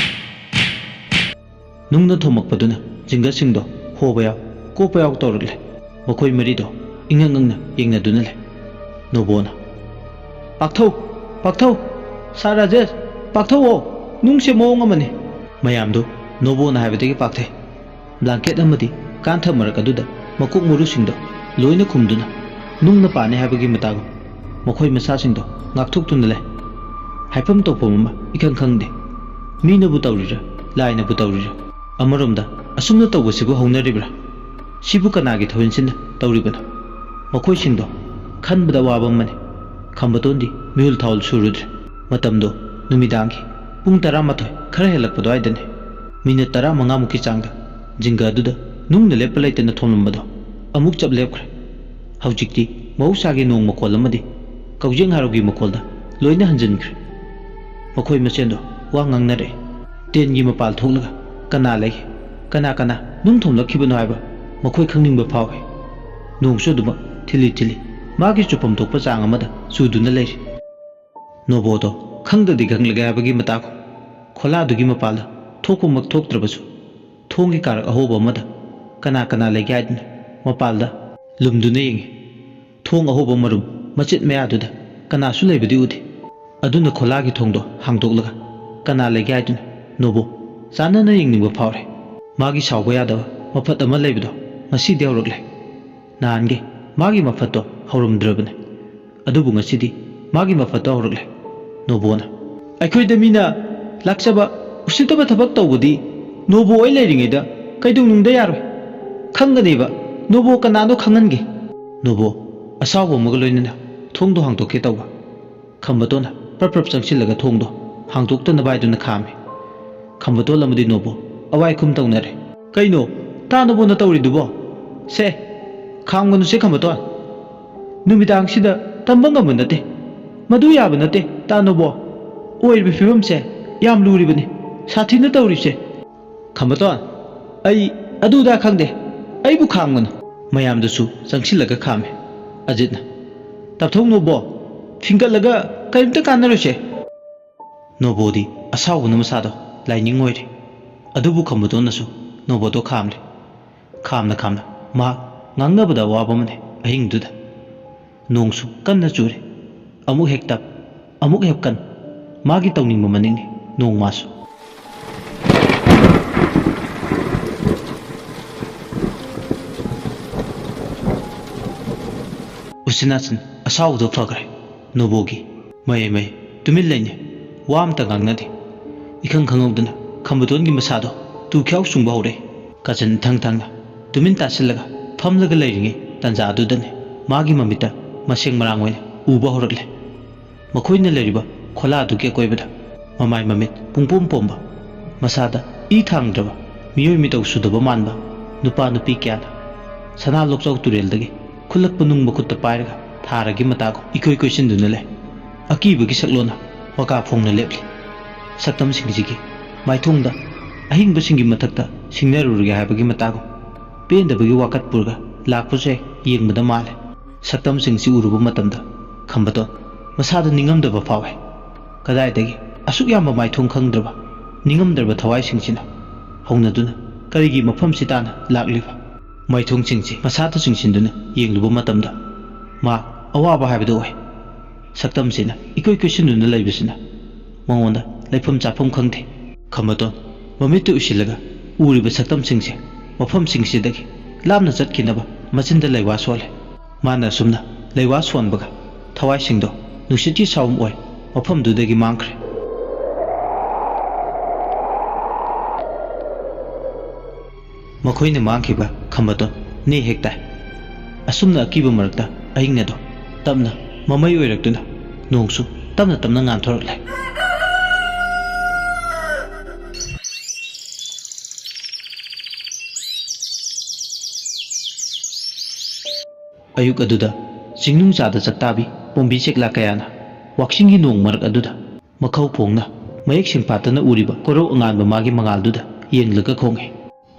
ꯅꯨꯡꯅ ꯊꯣꯝꯃꯛꯄꯗꯨꯅ ꯖꯤꯡꯒꯁꯤꯡꯗꯣ ꯍꯣꯕ ꯌꯥꯎ, ꯀꯣꯞꯄ ꯌꯥꯎ ꯇꯧꯔꯛꯂꯦ꯫ ꯃꯈꯣꯏ ꯃꯔꯤꯗꯣ ꯏꯉꯛ ꯉꯛꯅ ꯌꯦꯡꯅꯗꯨꯅ ꯂꯩ꯫ ꯅꯣꯕꯣꯅ, "ꯄꯥꯛꯊꯧ! ꯄꯥꯛꯊꯧ! ꯁꯥꯔ ꯔꯥꯖꯦꯁ, ꯄꯥꯛꯊꯧꯑꯣ! ꯅꯨꯡꯁꯦ ꯃꯑꯣꯡ ꯑꯃꯅꯤ!" ꯃꯌꯥꯝꯗꯨ ꯅꯣꯕꯣꯅ ꯍꯥꯏꯕꯗꯒꯤ ꯄꯥꯛꯊꯩ꯫ ꯕ꯭ꯂꯥꯡꯀꯦꯠ ꯑꯃꯗꯤ ꯀꯥꯟꯊ ꯃꯔꯛ ꯑꯗꯨꯗ ꯃꯀꯣꯛ ꯃꯔꯨꯁꯤꯡꯗꯣ ꯂꯣꯏꯅ ꯈꯨꯝꯗꯨꯅ ꯅꯨꯡꯅ ꯄꯥꯅꯤ ꯍꯥꯏꯕꯒꯤ ꯃꯇꯥꯒꯨꯝ ꯃꯈꯣꯏ ꯃꯁꯥꯁꯤꯡꯗꯣ ꯉꯥꯛꯊꯣꯛꯇꯨꯅ ꯂꯩ꯫ ꯍꯥꯏꯐꯝ ꯇꯧꯐꯝ ꯑꯃ ꯏꯈꯪ ꯈꯪꯗꯦ꯫ ꯃꯤꯅꯕꯨ ꯇꯧꯔꯤꯔꯥ, ꯂꯥꯏꯅꯕꯨ ꯇꯧꯔꯤꯔꯥ? ꯑꯃꯔꯣꯝꯗ ꯑꯁꯨꯝꯅ ꯇꯧꯕꯁꯤꯕꯨ ꯍꯧꯅꯔꯤꯕ꯭ꯔꯥ? ꯁꯤꯕꯨ ꯀꯅꯥꯒꯤ ꯊꯧꯍꯤꯟꯁꯤꯅ ꯇꯧꯔꯤꯕꯅꯣ? ꯃꯈꯣꯏꯁꯤꯡꯗꯣ ꯈꯟꯕꯗ ꯑꯋꯥꯕ ꯑꯃꯅꯤ꯫ ꯈꯝꯕꯇꯣꯟꯗꯤ ꯃꯤꯍꯨꯜ ꯊꯥꯍꯨꯜ ꯁꯨꯔꯨꯗ꯭ꯔꯦ꯫ ꯃꯇꯝꯗꯣ ꯅꯨꯃꯤꯗꯥꯡꯒꯤ ꯄꯨꯡ ꯇꯔꯥꯃꯥꯊꯣꯏ ꯈꯔ ꯍꯦꯜꯂꯛꯄ ꯑꯗꯨꯋꯥꯏꯗꯅꯤ꯫ ꯃꯤꯅꯠ ꯇꯔꯥꯃꯉꯥꯃꯨꯛꯀꯤ ꯆꯥꯡꯗ ꯖꯤꯡꯒ ꯑꯗꯨꯗ ꯅꯨꯡꯅ ꯂꯦꯞꯄ ꯂꯩꯇꯅ ꯊꯣꯝꯂꯝꯕꯗꯣ ꯑꯃꯨꯛ ꯆꯞ ꯂꯦꯞꯈ꯭ꯔꯦ꯫ ꯍꯧꯖꯤꯛꯇꯤ ꯃꯍꯧꯁꯥꯒꯤ ꯅꯣꯡ ꯃꯈꯣꯜ ꯑꯃꯗꯤ ꯀꯧꯖꯦꯡ ꯍꯥꯔꯧꯒꯤ ꯃꯈꯣꯜꯗ ꯂꯣꯏꯅ ꯍꯟꯖꯤꯟꯈ꯭ꯔꯦ꯫ ꯃꯈꯣꯏ ꯃꯁꯦꯟꯗꯣ ꯋꯥ ꯉꯥꯡꯅꯔꯛꯑꯦ꯫ ꯇꯦꯟꯒꯤ ꯃꯄꯥꯜ ꯊꯣꯛꯂꯒ ꯀꯅꯥ ꯂꯩꯒꯦ? ꯀꯅꯥ ꯀꯅꯥ ꯅꯨꯡ ꯊꯣꯝꯂꯛꯈꯤꯕꯅꯣ ꯍꯥꯏꯕ ꯃꯈꯣꯏ ꯈꯪꯅꯤꯡꯕ ꯐꯥꯎꯏ꯫ ꯅꯣꯡꯁꯨ ꯑꯗꯨꯃꯛ ꯊꯤꯜꯂꯤ ꯊꯤꯜꯂꯤ ꯃꯥꯒꯤ ꯆꯨꯐꯝ ꯊꯣꯛꯄ ꯆꯥꯡ ꯑꯃꯗ ꯆꯨꯗꯨꯅ ꯂꯩꯔꯤ꯫ ꯅꯣꯕꯣꯗꯣ ꯈꯪꯗꯗꯤ ꯈꯪꯂꯒꯦ ꯍꯥꯏꯕꯒꯤ ꯃꯇꯥꯒꯨꯝ ꯈꯣꯂꯥꯗꯨꯒꯤ ꯃꯄꯥꯜꯗ ꯊꯣꯛꯄꯃꯛ ꯊꯣꯛꯇ꯭ꯔꯕꯁꯨ ꯊꯣꯡꯒꯤ ꯀꯥꯔꯛ ꯑꯍꯣꯕ ꯑꯃꯗ ꯀꯅꯥ ꯀꯅꯥ ꯂꯩꯒꯦ ꯍꯥꯏꯗꯨꯅ ꯃꯄꯥꯜꯗ ꯂꯨꯝꯗꯨꯅ ꯌꯦꯡꯉꯤ꯫ ꯊꯣꯡ ꯑꯍꯣꯕ ꯃꯔꯨꯝ ꯃꯆꯦꯠ ꯃꯌꯥꯗꯨꯗ ꯀꯅꯥꯁꯨ ꯂꯩꯕꯗꯤ ꯎꯗꯦ꯫ ꯑꯗꯨꯅ ꯈꯣꯂꯥꯒꯤ ꯊꯣꯡꯗꯣ ꯍꯥꯡꯗꯣꯛꯂꯒ ꯀꯅꯥ ꯂꯩꯒꯦ ꯍꯥꯏꯗꯨꯅ ꯅꯣꯕꯣ ꯆꯥꯟꯅꯅ ꯌꯦꯡꯅꯤꯡꯕ ꯐꯥꯎꯔꯦ꯫ ꯃꯥꯒꯤ ꯁꯥꯎꯕ ꯌꯥꯗꯕ ꯃꯐꯠ ꯑꯃ ꯂꯩꯕꯗꯣ ꯉꯁꯤꯗꯤ ꯍꯧꯔꯛꯂꯦ꯫ ꯅꯍꯥꯟꯒꯤ ꯃꯥꯒꯤ ꯃꯐꯠꯇꯣ ꯍꯧꯔꯝꯗ꯭ꯔꯕꯅꯦ꯫ ꯑꯗꯨꯕꯨ ꯉꯁꯤꯗꯤ ꯃꯥꯒꯤ ꯃꯐꯠꯇꯣ ꯍꯧꯔꯛꯂꯦ꯫ ꯅꯣꯕꯣꯅ, "ꯑꯩꯈꯣꯏꯗ ꯃꯤꯅ ꯂꯥꯛꯆꯕ, ꯎꯁꯤꯠꯇꯕ ꯊꯕꯛ ꯇꯧꯕꯗꯤ ꯅꯣꯕꯣ ꯑꯩ ꯂꯩꯔꯤꯉꯩꯗ ꯀꯩꯗꯧꯅꯨꯡꯗ ꯌꯥꯔꯣꯏ꯫ ꯈꯪꯒꯅꯦꯕ, ꯅꯣꯕꯣ ꯀꯅꯥꯅꯣ ꯈꯪꯍꯟꯒꯦ꯫" ꯅꯣꯕꯣ ꯑꯁꯥꯎꯕ ꯑꯃꯒ ꯂꯣꯏꯅꯅ ꯊꯣꯡꯗꯣ ꯍꯥꯡꯗꯣꯛꯀꯦ ꯇꯧꯕ꯫ ꯈꯝꯕꯇꯣꯟꯅ ꯄ꯭ꯔꯞ ꯄ꯭ꯔꯞ ꯆꯪꯁꯤꯜꯂꯒ ꯊꯣꯡꯗꯣ ꯍꯥꯡꯗꯣꯛꯇꯅꯕ ꯍꯥꯏꯗꯨꯅ ꯈꯥꯝꯃꯤ꯫ ꯈꯝꯕꯇꯣꯟ ꯑꯃꯗꯤ ꯅꯣꯕꯣ ꯑꯋꯥꯏ ꯈꯨꯝ ꯇꯧꯅꯔꯦ꯫ "ꯀꯩꯅꯣ, ꯇꯥ ꯅꯣꯕꯣꯅ ꯇꯧꯔꯤꯗꯨꯕꯣ? ꯁꯦ, ꯈꯥꯝꯒꯅꯨꯁꯦ ꯈꯝꯕꯇꯣꯟ꯫ ꯅꯨꯃꯤꯗꯥꯡꯁꯤꯗ ꯇꯝꯕ ꯉꯝꯕ ꯅꯠꯇꯦ꯫ ꯃꯗꯨ ꯌꯥꯕ ꯅꯠꯇꯦ, ꯇꯥ ꯅꯣꯕꯣ꯫ ꯑꯣꯏꯔꯤꯕ ꯐꯤꯕꯝꯁꯦ ꯌꯥꯝ ꯂꯨꯔꯤꯕꯅꯤ꯫ ꯁꯥꯊꯤꯅ ꯇꯧꯔꯤꯁꯦ꯫" "ꯈꯝꯕꯇꯣꯟ, ꯑꯩ ꯑꯗꯨꯗ ꯈꯪꯗꯦ꯫ ꯑꯩꯕꯨ ꯈꯥꯝꯒꯅꯨ꯫" ꯃꯌꯥꯝꯗꯨꯁꯨ ꯆꯪꯁꯤꯜꯂꯒ ꯈꯥꯝꯃꯦ꯫ ꯑꯖꯤꯠꯅ, "ꯇꯞꯊꯧ ꯅꯣꯕꯣ, ꯐꯤꯡꯒꯠꯂꯒ ꯀꯔꯤꯝꯇ ꯀꯥꯟꯅꯔꯣꯏꯁꯦ꯫" ꯅꯣꯕꯣꯗꯤ ꯑꯁꯥꯎꯕꯅ ꯃꯁꯥꯗꯣ ꯂꯥꯏꯅꯤꯡ ꯑꯣꯏꯔꯦ꯫ ꯑꯗꯨꯕꯨ ꯈꯝꯕꯇꯣꯟꯅꯁꯨ ꯅꯣꯕꯣꯗꯣ ꯈꯥꯝꯂꯦ꯫ ꯈꯥꯝꯅ ꯈꯥꯝꯅ ꯃꯍꯥꯛ ꯉꯥꯡꯅꯕꯗ ꯑꯋꯥꯕ ꯑꯃꯅꯤ ꯑꯍꯤꯡꯗꯨꯗ꯫ ꯅꯣꯡꯁꯨ ꯀꯟꯅ ꯆꯨꯔꯦ꯫ ꯑꯃꯨꯛ ꯍꯦꯛ ꯇꯞ, ꯑꯃꯨꯛ ꯍꯦꯛ ꯀꯟ꯫ ꯃꯥꯒꯤ ꯇꯧꯅꯤꯡꯕ ꯃꯅꯤꯡꯅꯤ ꯅꯣꯡꯃꯁꯨ꯫ ꯎꯆꯤꯟ ꯅꯥꯆꯤꯟ ꯑꯁꯥꯎꯕꯗꯣ ꯐꯈ꯭ꯔꯦ꯫ ꯅꯣꯕꯣꯒꯤ ꯃꯌꯥꯏ ꯃꯌꯥꯏ ꯇꯨꯃꯤꯟ ꯂꯩꯅꯩ꯫ ꯋꯥ ꯑꯃꯇ ꯉꯥꯡꯅꯗꯦ꯫ ꯏꯈꯪ ꯈꯪꯍꯧꯗꯅ ꯈꯝꯕꯇꯣꯟꯒꯤ ꯃꯁꯥꯗꯣ ꯇꯨ ꯈ꯭ꯌꯥꯎ ꯆꯨꯡꯕ ꯍꯧꯔꯛꯏ꯫ ꯀꯥꯆꯤꯟ ꯏꯊꯪ ꯊꯪꯅ ꯇꯨꯃꯤꯟ ꯇꯥꯁꯤꯜꯂꯒ ꯐꯝꯂꯒ ꯂꯩꯔꯤꯉꯩ ꯇꯥꯟꯖꯥ ꯑꯗꯨꯗꯅꯤ ꯃꯥꯒꯤ ꯃꯃꯤꯠꯇ ꯃꯁꯦꯡ ꯃꯔꯥꯡ ꯑꯣꯏꯅ ꯎꯕ ꯍꯧꯔꯛꯂꯦ꯫ ꯃꯈꯣꯏꯅ ꯂꯩꯔꯤꯕ ꯈꯣꯂꯥ ꯑꯗꯨꯒꯤ ꯑꯀꯣꯏꯕꯗ ꯃꯃꯥꯏ ꯃꯃꯤꯠ ꯄꯨꯡꯄꯣꯝ ꯄꯣꯝꯕ, ꯃꯁꯥꯗ ꯏ ꯊꯥꯡꯗ꯭ꯔꯕ, ꯃꯤꯑꯣꯏ ꯃꯤꯇꯧ ꯁꯨꯗꯕ ꯃꯥꯟꯕ ꯅꯨꯄꯥ ꯅꯨꯄꯤ ꯀꯌꯥꯅ ꯁꯅꯥ ꯂꯣꯛꯆꯥꯎ ꯇꯨꯔꯦꯜꯗꯒꯤ ꯈꯨꯜꯂꯛꯄ ꯅꯨꯡ ꯃꯈꯨꯠꯇ ꯄꯥꯏꯔꯒ ꯊꯥꯔꯒꯤ ꯃꯇꯥꯒꯨꯝ ꯏꯀꯣꯏ ꯀꯣꯏꯁꯤꯟꯗꯨꯅ ꯂꯩ꯫ ꯑꯀꯤꯕꯒꯤ ꯁꯛꯂꯣꯟꯅ ꯃꯀꯥ ꯐꯣꯡꯅ ꯂꯦꯞꯂꯤ꯫ ꯁꯛꯇꯝꯁꯤꯡꯁꯤꯒꯤ ꯃꯥꯏꯊꯣꯡꯗ ꯑꯍꯤꯡꯕꯁꯤꯡꯒꯤ ꯃꯊꯛꯇ ꯁꯤꯡꯅꯔꯨꯔꯒꯦ ꯍꯥꯏꯕꯒꯤ ꯃꯇꯥꯒꯨꯝ ꯄꯦꯟꯗꯕꯒꯤ ꯋꯥꯀꯠ ꯄꯨꯔꯒ ꯂꯥꯛꯄꯁꯦ ꯌꯦꯡꯕꯗ ꯃꯥꯜꯂꯦ꯫ ꯁꯛꯇꯝꯁꯤꯡꯁꯤ ꯎꯔꯨꯕ ꯃꯇꯝꯗ ꯈꯝꯕꯗꯣꯟ ꯃꯁꯥꯗ ꯅꯤꯡꯉꯝꯗꯕ ꯐꯥꯎꯏ꯫ ꯀꯗꯥꯏꯗꯒꯤ ꯑꯁꯨꯛ ꯌꯥꯝꯕ ꯃꯥꯏꯊꯣꯡ ꯈꯪꯗ꯭ꯔꯕ, ꯅꯤꯡꯉꯝꯗ꯭ꯔꯕ ꯊꯋꯥꯏꯁꯤꯡꯁꯤꯅ ꯍꯧꯅꯗꯨꯅ ꯀꯔꯤꯒꯤ ꯃꯐꯝꯁꯤ ꯇꯥꯅ ꯂꯥꯛꯂꯤꯕ? ꯃꯥꯏꯊꯣꯡꯁꯤꯡꯁꯤ ꯃꯁꯥꯗ ꯆꯤꯡꯁꯤꯟꯗꯨꯅ ꯌꯦꯡꯂꯨꯕ ꯃꯇꯝꯗ ꯃꯥ ꯑꯋꯥꯕ ꯍꯥꯏꯕꯗꯨ ꯑꯣꯏ꯫ ꯁꯛꯇꯝꯁꯤꯅ ꯏꯀꯣꯏ ꯀꯣꯏꯁꯤꯟꯗꯨꯅ ꯂꯩꯕꯁꯤꯅ ꯃꯉꯣꯟꯗ ꯂꯩꯐꯝ ꯆꯥꯐꯝ ꯈꯪꯗꯦ꯫ ꯈꯝꯕꯇꯣꯟ ꯃꯃꯤꯠꯇꯨ ꯎꯏꯁꯤꯜꯂꯒ ꯎꯔꯤꯕ ꯁꯛꯇꯝꯁꯤꯡꯁꯦ ꯃꯐꯝꯁꯤꯡꯁꯤꯗꯒꯤ ꯂꯥꯞꯅ ꯆꯠꯈꯤꯅꯕ ꯃꯆꯤꯟꯗ ꯂꯩꯋꯥ ꯁꯣꯜꯂꯦ꯫ ꯃꯥꯅ ꯑꯁꯨꯝꯅ ꯂꯩꯋꯥ ꯁꯣꯟꯕꯒ ꯊꯋꯥꯏꯁꯤꯡꯗꯣ ꯅꯨꯡꯁꯤꯠꯀꯤ ꯁꯥꯎꯝ ꯑꯣꯏ ꯃꯐꯝꯗꯨꯗꯒꯤ ꯃꯥꯡꯈ꯭ꯔꯦ꯫ ꯃꯈꯣꯏꯅ ꯃꯥꯡꯈꯤꯕ ꯈꯝꯕꯇꯣꯟ ꯅꯦ ꯍꯦꯛ ꯇꯥꯏ꯫ ꯑꯁꯨꯝꯅ ꯑꯀꯤꯕ ꯃꯔꯛꯇ ꯑꯍꯤꯡ ꯑꯗꯣ ꯇꯞꯅ ꯃꯃꯩ ꯑꯣꯏꯔꯛꯇꯨꯅ ꯅꯣꯡꯁꯨ ꯇꯞꯅ ꯇꯞꯅ ꯉꯥꯟꯊꯣꯔꯛꯂꯦ꯫ ꯑꯌꯨꯛ ꯑꯗꯨꯗ ꯆꯤꯡꯅꯨꯡ ꯆꯥꯗ ꯆꯥꯛꯇꯥꯕꯤ ꯄꯣꯝꯕꯤ ꯆꯦꯛꯂꯥ ꯀꯌꯥꯅ ꯋꯥꯛꯆꯤꯡꯒꯤ ꯅꯣꯡ ꯃꯔꯛ ꯑꯗꯨꯗ ꯃꯈꯧ ꯐꯣꯡꯅ ꯃꯌꯦꯛ ꯁꯦꯡꯄꯥꯠꯇꯅ ꯎꯔꯤꯕ ꯀꯣꯔꯧ ꯑꯉꯥꯟꯕ ꯃꯥꯒꯤ ꯃꯉꯥꯜꯗꯨꯗ ꯌꯦꯡꯂꯒ ꯈꯣꯡꯉꯤ꯫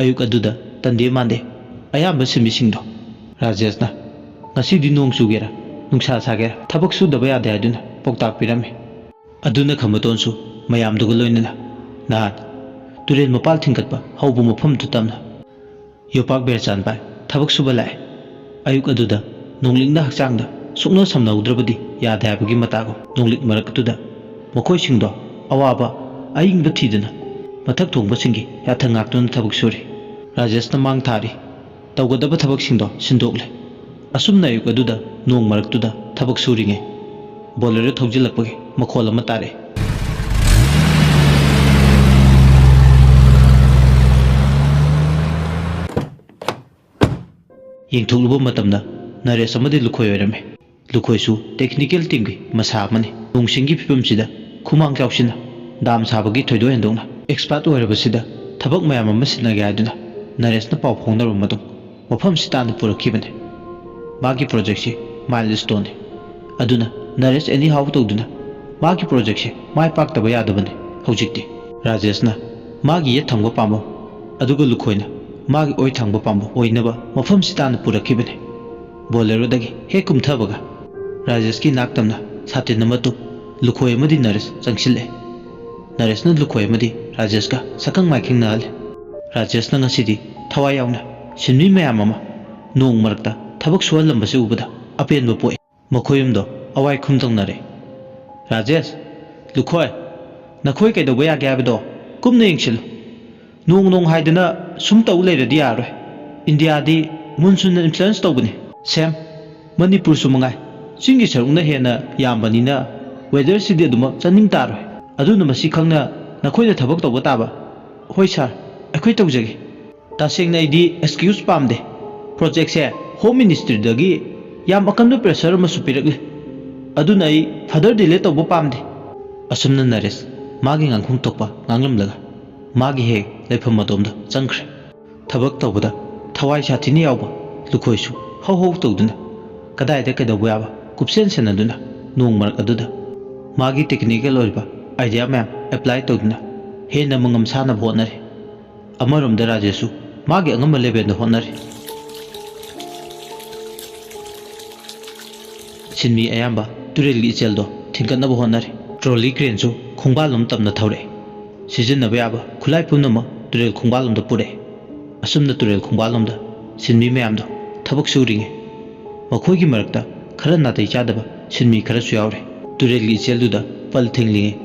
ꯑꯌꯨꯛ ꯑꯗꯨꯗ ꯇꯟꯗꯦ ꯃꯥꯟꯗꯦ ꯑꯌꯥꯝꯕ ꯁꯤꯟꯃꯤꯁꯤꯡꯗꯣ ꯔꯥꯖꯦꯁꯅ ꯉꯁꯤꯗꯤ ꯅꯣꯡ ꯆꯨꯒꯦꯔꯥ ꯅꯨꯡꯁꯥ ꯁꯥꯒꯦꯔꯥ ꯊꯕꯛ ꯁꯨꯗꯕ ꯌꯥꯗꯦ ꯍꯥꯏꯗꯨꯅ ꯄꯥꯎꯇꯥꯛ ꯄꯤꯔꯝꯃꯤ꯫ ꯑꯗꯨꯅ ꯈꯝꯕꯇꯣꯟꯁꯨ ꯃꯌꯥꯝꯗꯨꯒ ꯂꯣꯏꯅꯅ ꯅꯍꯥꯟ ꯇꯨꯔꯦꯜ ꯃꯄꯥꯜ ꯊꯤꯡꯒꯠꯄ ꯍꯧꯕ ꯃꯐꯝꯗꯨ ꯇꯝꯅ ꯌꯣꯄꯥꯛ ꯕꯦꯔꯆꯥꯟ ꯄꯥꯏ ꯊꯕꯛ ꯁꯨꯕ ꯂꯥꯛꯑꯦ꯫ ꯑꯌꯨꯛ ꯑꯗꯨꯗ ꯅꯣꯡꯂꯤꯛꯅ ꯍꯛꯆꯥꯡꯗ ꯁꯨꯛꯅ ꯁꯝꯅꯍꯧꯗ꯭ꯔꯕꯗꯤ ꯌꯥꯗꯦ ꯍꯥꯏꯕꯒꯤ ꯃꯇꯥꯒꯨꯝ ꯅꯣꯡꯂꯤꯛ ꯃꯔꯛꯇꯨꯗ ꯃꯈꯣꯏꯁꯤꯡꯗꯣ ꯑꯋꯥꯕ ꯑꯏꯪꯕ ꯊꯤꯗꯨꯅ ꯃꯊꯛ ꯊꯣꯡꯕꯁꯤꯡꯒꯤ ꯌꯥꯊꯪ ꯉꯥꯛꯇꯨꯅ ꯊꯕꯛ ꯁꯨꯔꯤ꯫ ꯔꯥꯖꯦꯁꯅ ꯃꯥꯡ ꯊꯥꯔꯤ꯫ ꯇꯧꯒꯗꯕ ꯊꯕꯛꯁꯤꯡꯗꯣ ꯁꯤꯟꯗꯣꯛꯂꯦ꯫ ꯑꯁꯨꯝꯅ ꯑꯌꯨꯛ ꯑꯗꯨꯗ ꯅꯣꯡ ꯃꯔꯛꯇꯨꯗ ꯊꯕꯛ ꯁꯨꯔꯤꯉꯩ ꯕꯣꯂꯦꯔꯣ ꯊꯧꯖꯤꯜꯂꯛꯄꯒꯤ ꯃꯈꯣꯜ ꯑꯃ ꯇꯥꯔꯛꯏ꯫ ꯌꯦꯡꯊꯣꯛꯂꯨꯕ ꯃꯇꯝꯗ ꯅꯔꯦꯁ ꯑꯃꯗꯤ ꯂꯨꯈꯣꯏ ꯑꯣꯏꯔꯝꯃꯤ꯫ ꯂꯨꯈꯣꯏꯁꯨ ꯇꯦꯛꯅꯤꯀꯦꯜ ꯇꯤꯝꯒꯤ ꯃꯁꯥ ꯑꯃꯅꯤ꯫ ꯅꯣꯡꯁꯤꯡꯒꯤ ꯐꯤꯕꯝꯁꯤꯗ ꯈꯨꯃꯥꯡ ꯆꯥꯎꯁꯤꯟꯅ ꯗꯥꯝ ꯁꯥꯕꯒꯤ ꯊꯣꯏꯗꯣꯛ ꯍꯦꯟꯗꯣꯛꯅ ꯑꯦꯛꯁꯄꯥꯔꯠ ꯑꯣꯏꯔꯕꯁꯤꯗ ꯊꯕꯛ ꯃꯌꯥꯝ ꯑꯃ ꯁꯤꯟꯅꯒꯦ ꯍꯥꯏꯗꯨꯅ ꯅꯔꯦꯁꯅ ꯄꯥꯎ ꯐꯥꯎꯅꯔꯕ ꯃꯇꯨꯡ ꯃꯐꯝꯁꯤ ꯇꯥꯟꯅ ꯄꯨꯔꯛꯈꯤꯕꯅꯤ꯫ ꯃꯥꯒꯤ ꯄ꯭ꯔꯣꯖꯦꯛꯁꯤ ꯃꯥꯏꯜ ꯁ꯭ꯇꯣꯟꯅꯤ꯫ ꯑꯗꯨꯅ ꯅꯔꯦꯁ ꯑꯦꯅꯤ ꯍꯥꯎ ꯇꯧꯗꯨꯅ ꯃꯥꯒꯤ ꯄ꯭ꯔꯣꯖꯦꯛꯁꯤ ꯃꯥꯏ ꯄꯥꯛꯇꯕ ꯌꯥꯗꯕꯅꯤ꯫ ꯍꯧꯖꯤꯛꯇꯤ ꯔꯥꯖꯦꯁꯅ ꯃꯥꯒꯤ ꯌꯦꯠ ꯊꯪꯕ ꯄꯥꯝꯕ ꯑꯗꯨꯒ ꯂꯨꯈꯣꯏꯅ ꯃꯥꯒꯤ ꯑꯣꯏ ꯊꯪꯕ ꯄꯥꯝꯕ ꯑꯣꯏꯅꯕ ꯃꯐꯝꯁꯤ ꯇꯥꯟꯅ ꯄꯨꯔꯛꯈꯤꯕꯅꯤ꯫ ꯕꯣꯂꯦꯔꯣꯗꯒꯤ ꯍꯦꯛ ꯀꯨꯝꯊꯕꯒ ꯔꯥꯖꯦꯁꯀꯤ ꯅꯥꯛꯇꯝꯅ ꯁꯥꯇꯤꯟ ꯑꯃ ꯇꯨꯞ ꯂꯨꯈꯣꯏ ꯑꯃꯗꯤ ꯅꯔꯦꯁ ꯆꯪꯁꯤꯜꯂꯛꯑꯦ꯫ ꯅꯔꯦꯁꯅ ꯂꯨꯈꯣꯏ ꯑꯃꯗꯤ ꯔꯥꯖꯦꯁꯀ ꯁꯛꯈꯪ ꯃꯥꯏꯈꯪꯅꯍꯜꯂꯦ꯫ ꯔꯥꯖꯦꯁꯅ ꯉꯁꯤꯗꯤ ꯊꯋꯥꯏ ꯌꯥꯎꯅ ꯁꯤꯟꯃꯤ ꯃꯌꯥꯝ ꯑꯃ ꯅꯣꯡ ꯃꯔꯛꯇ ꯊꯕꯛ ꯁꯨꯍꯜꯂꯝꯕꯁꯤ ꯎꯕꯗ ꯑꯄꯦꯟꯕ ꯄꯣꯛꯏ꯫ ꯃꯈꯣꯏ ꯑꯍꯨꯝꯗꯣ ꯑꯋꯥꯏ ꯈꯨꯝ ꯇꯧꯅꯔꯦ꯫ "ꯔꯥꯖꯦꯁ, ꯂꯨꯈꯣꯏ, ꯅꯈꯣꯏ ꯀꯩꯗꯧꯕ ꯌꯥꯒꯦ ꯍꯥꯏꯕꯗꯣ ꯀꯨꯞꯅ ꯌꯦꯡꯁꯤꯜꯂꯨ꯫ ꯅꯣꯡ ꯅꯣꯡ ꯍꯥꯏꯗꯅ ꯁꯨꯝ ꯇꯧ ꯂꯩꯔꯗꯤ ꯌꯥꯔꯣꯏ꯫ ꯏꯟꯗꯤꯌꯥꯗꯤ ꯃꯨꯟꯁꯨꯟꯅ ꯏꯟꯐ꯭ꯂꯨꯌꯦꯟꯁ ꯇꯧꯕꯅꯤ꯫ ꯁꯦꯝ, ꯃꯅꯤꯄꯨꯔꯁꯨ ꯃꯉꯥꯏ꯫ ꯆꯤꯡꯒꯤ ꯁꯔꯨꯛꯅ ꯍꯦꯟꯅ ꯌꯥꯝꯕꯅꯤꯅ ꯋꯦꯗꯔꯁꯤꯗꯤ ꯑꯗꯨꯃꯛ ꯆꯥꯅꯤꯡ ꯇꯥꯔꯣꯏ꯫ ꯑꯗꯨꯅ ꯃꯁꯤ ꯈꯪꯅ ꯅꯈꯣꯏꯅ ꯊꯕꯛ ꯇꯧꯕ ꯇꯥꯕ꯫ ꯍꯣꯏ ꯁꯥꯔ, ꯑꯩꯈꯣꯏ ꯇꯧꯖꯒꯦ꯫ ꯇꯁꯦꯡꯅ ꯑꯩꯗꯤ ꯑꯦꯛꯁꯀ꯭ꯌꯨꯁ ꯄꯥꯝꯗꯦ꯫ ꯄ꯭ꯔꯣꯖꯦꯛꯁꯦ ꯍꯣꯝ ꯃꯤꯅꯤꯁꯇ꯭ꯔꯤꯗꯒꯤ ꯌꯥꯝ ꯑꯀꯟꯕ ꯄ꯭ꯔꯦꯁꯔ ꯑꯃꯁꯨ ꯄꯤꯔꯛꯂꯤ꯫ ꯑꯗꯨꯅ ꯑꯩ ꯐꯔꯗꯔ ꯗꯤꯂꯦ ꯇꯧꯕ ꯄꯥꯝꯗꯦ꯫ ꯑꯁꯨꯝꯅ ꯅꯔꯦꯁ ꯃꯥꯒꯤ ꯉꯥꯡꯐꯝ ꯊꯣꯛꯄ ꯉꯥꯡꯂꯝꯂꯒ ꯃꯥꯒꯤ ꯍꯦꯛ ꯂꯩꯐꯝ ꯑꯗꯣꯝꯗ ꯆꯪꯈ꯭ꯔꯦ꯫ ꯊꯕꯛ ꯇꯧꯕꯗ ꯊꯋꯥꯏ ꯁꯥꯊꯤꯅ ꯌꯥꯎꯕ ꯂꯨꯈꯣꯏꯁꯨ ꯍꯧ ꯍꯧ ꯇꯧꯗꯨꯅ ꯀꯗꯥꯏꯗ ꯀꯩꯗꯧꯕ ꯌꯥꯕ ꯀꯨꯞꯁꯦꯟ ꯁꯦꯟꯅꯗꯨꯅ ꯅꯣꯡ ꯃꯔꯛ ꯑꯗꯨꯗ ꯃꯥꯒꯤ ꯇꯦꯛꯅꯤꯀꯦꯜ ꯑꯣꯏꯔꯤꯕ ꯑꯥꯏꯗꯤꯌꯥ ꯃꯌꯥꯝ ꯑꯦꯄ꯭ꯂꯥꯏ ꯇꯧꯗꯨꯅ ꯍꯦꯟꯅ ꯃꯉꯝ ꯁꯥꯅꯕ ꯍꯣꯠꯅꯔꯤ꯫ ꯑꯃꯔꯣꯝꯗ ꯔꯥꯖꯦꯁꯁꯨ ꯃꯥꯒꯤ ꯑꯉꯝꯕ ꯂꯦꯚꯦꯜꯗ ꯍꯣꯠꯅꯔꯤ꯫ ꯁꯤꯟꯃꯤ ꯑꯌꯥꯝꯕ ꯇꯨꯔꯦꯜꯒꯤ ꯏꯆꯦꯜꯗꯣ ꯊꯤꯡꯒꯠꯅꯕ ꯍꯣꯠꯅꯔꯤ꯫ ꯇ꯭ꯔꯣꯂꯤ ꯀ꯭ꯔꯦꯟꯁꯨ ꯈꯣꯡꯕꯥꯜꯂꯣꯝ ꯇꯝꯅ ꯊꯧꯔꯛꯏ꯫ ꯁꯤꯖꯤꯟꯅꯕ ꯌꯥꯕ ꯈꯨꯠꯂꯥꯏ ꯄꯨꯝꯅꯃꯛ ꯇꯨꯔꯦꯜ ꯈꯣꯡꯕꯥꯜꯂꯣꯝꯗ ꯄꯨꯔꯛꯏ꯫ ꯑꯁꯨꯝꯅ ꯇꯨꯔꯦꯜ ꯈꯣꯡꯕꯥꯜꯂꯣꯝꯗ ꯁꯤꯟꯃꯤ ꯃꯌꯥꯝꯗꯣ ꯊꯕꯛ ꯁꯨꯔꯤꯉꯩ ꯃꯈꯣꯏꯒꯤ ꯃꯔꯛꯇ ꯈꯔ ꯅꯥꯇꯩ ꯆꯥꯗꯕ ꯁꯤꯟꯃꯤ ꯈꯔꯁꯨ ꯌꯥꯎꯔꯦ꯫ ꯇꯨꯔꯦꯜꯒꯤ ꯏꯆꯦꯜꯗꯨꯗ ꯄꯜ ꯊꯤꯡꯂꯤꯉꯩ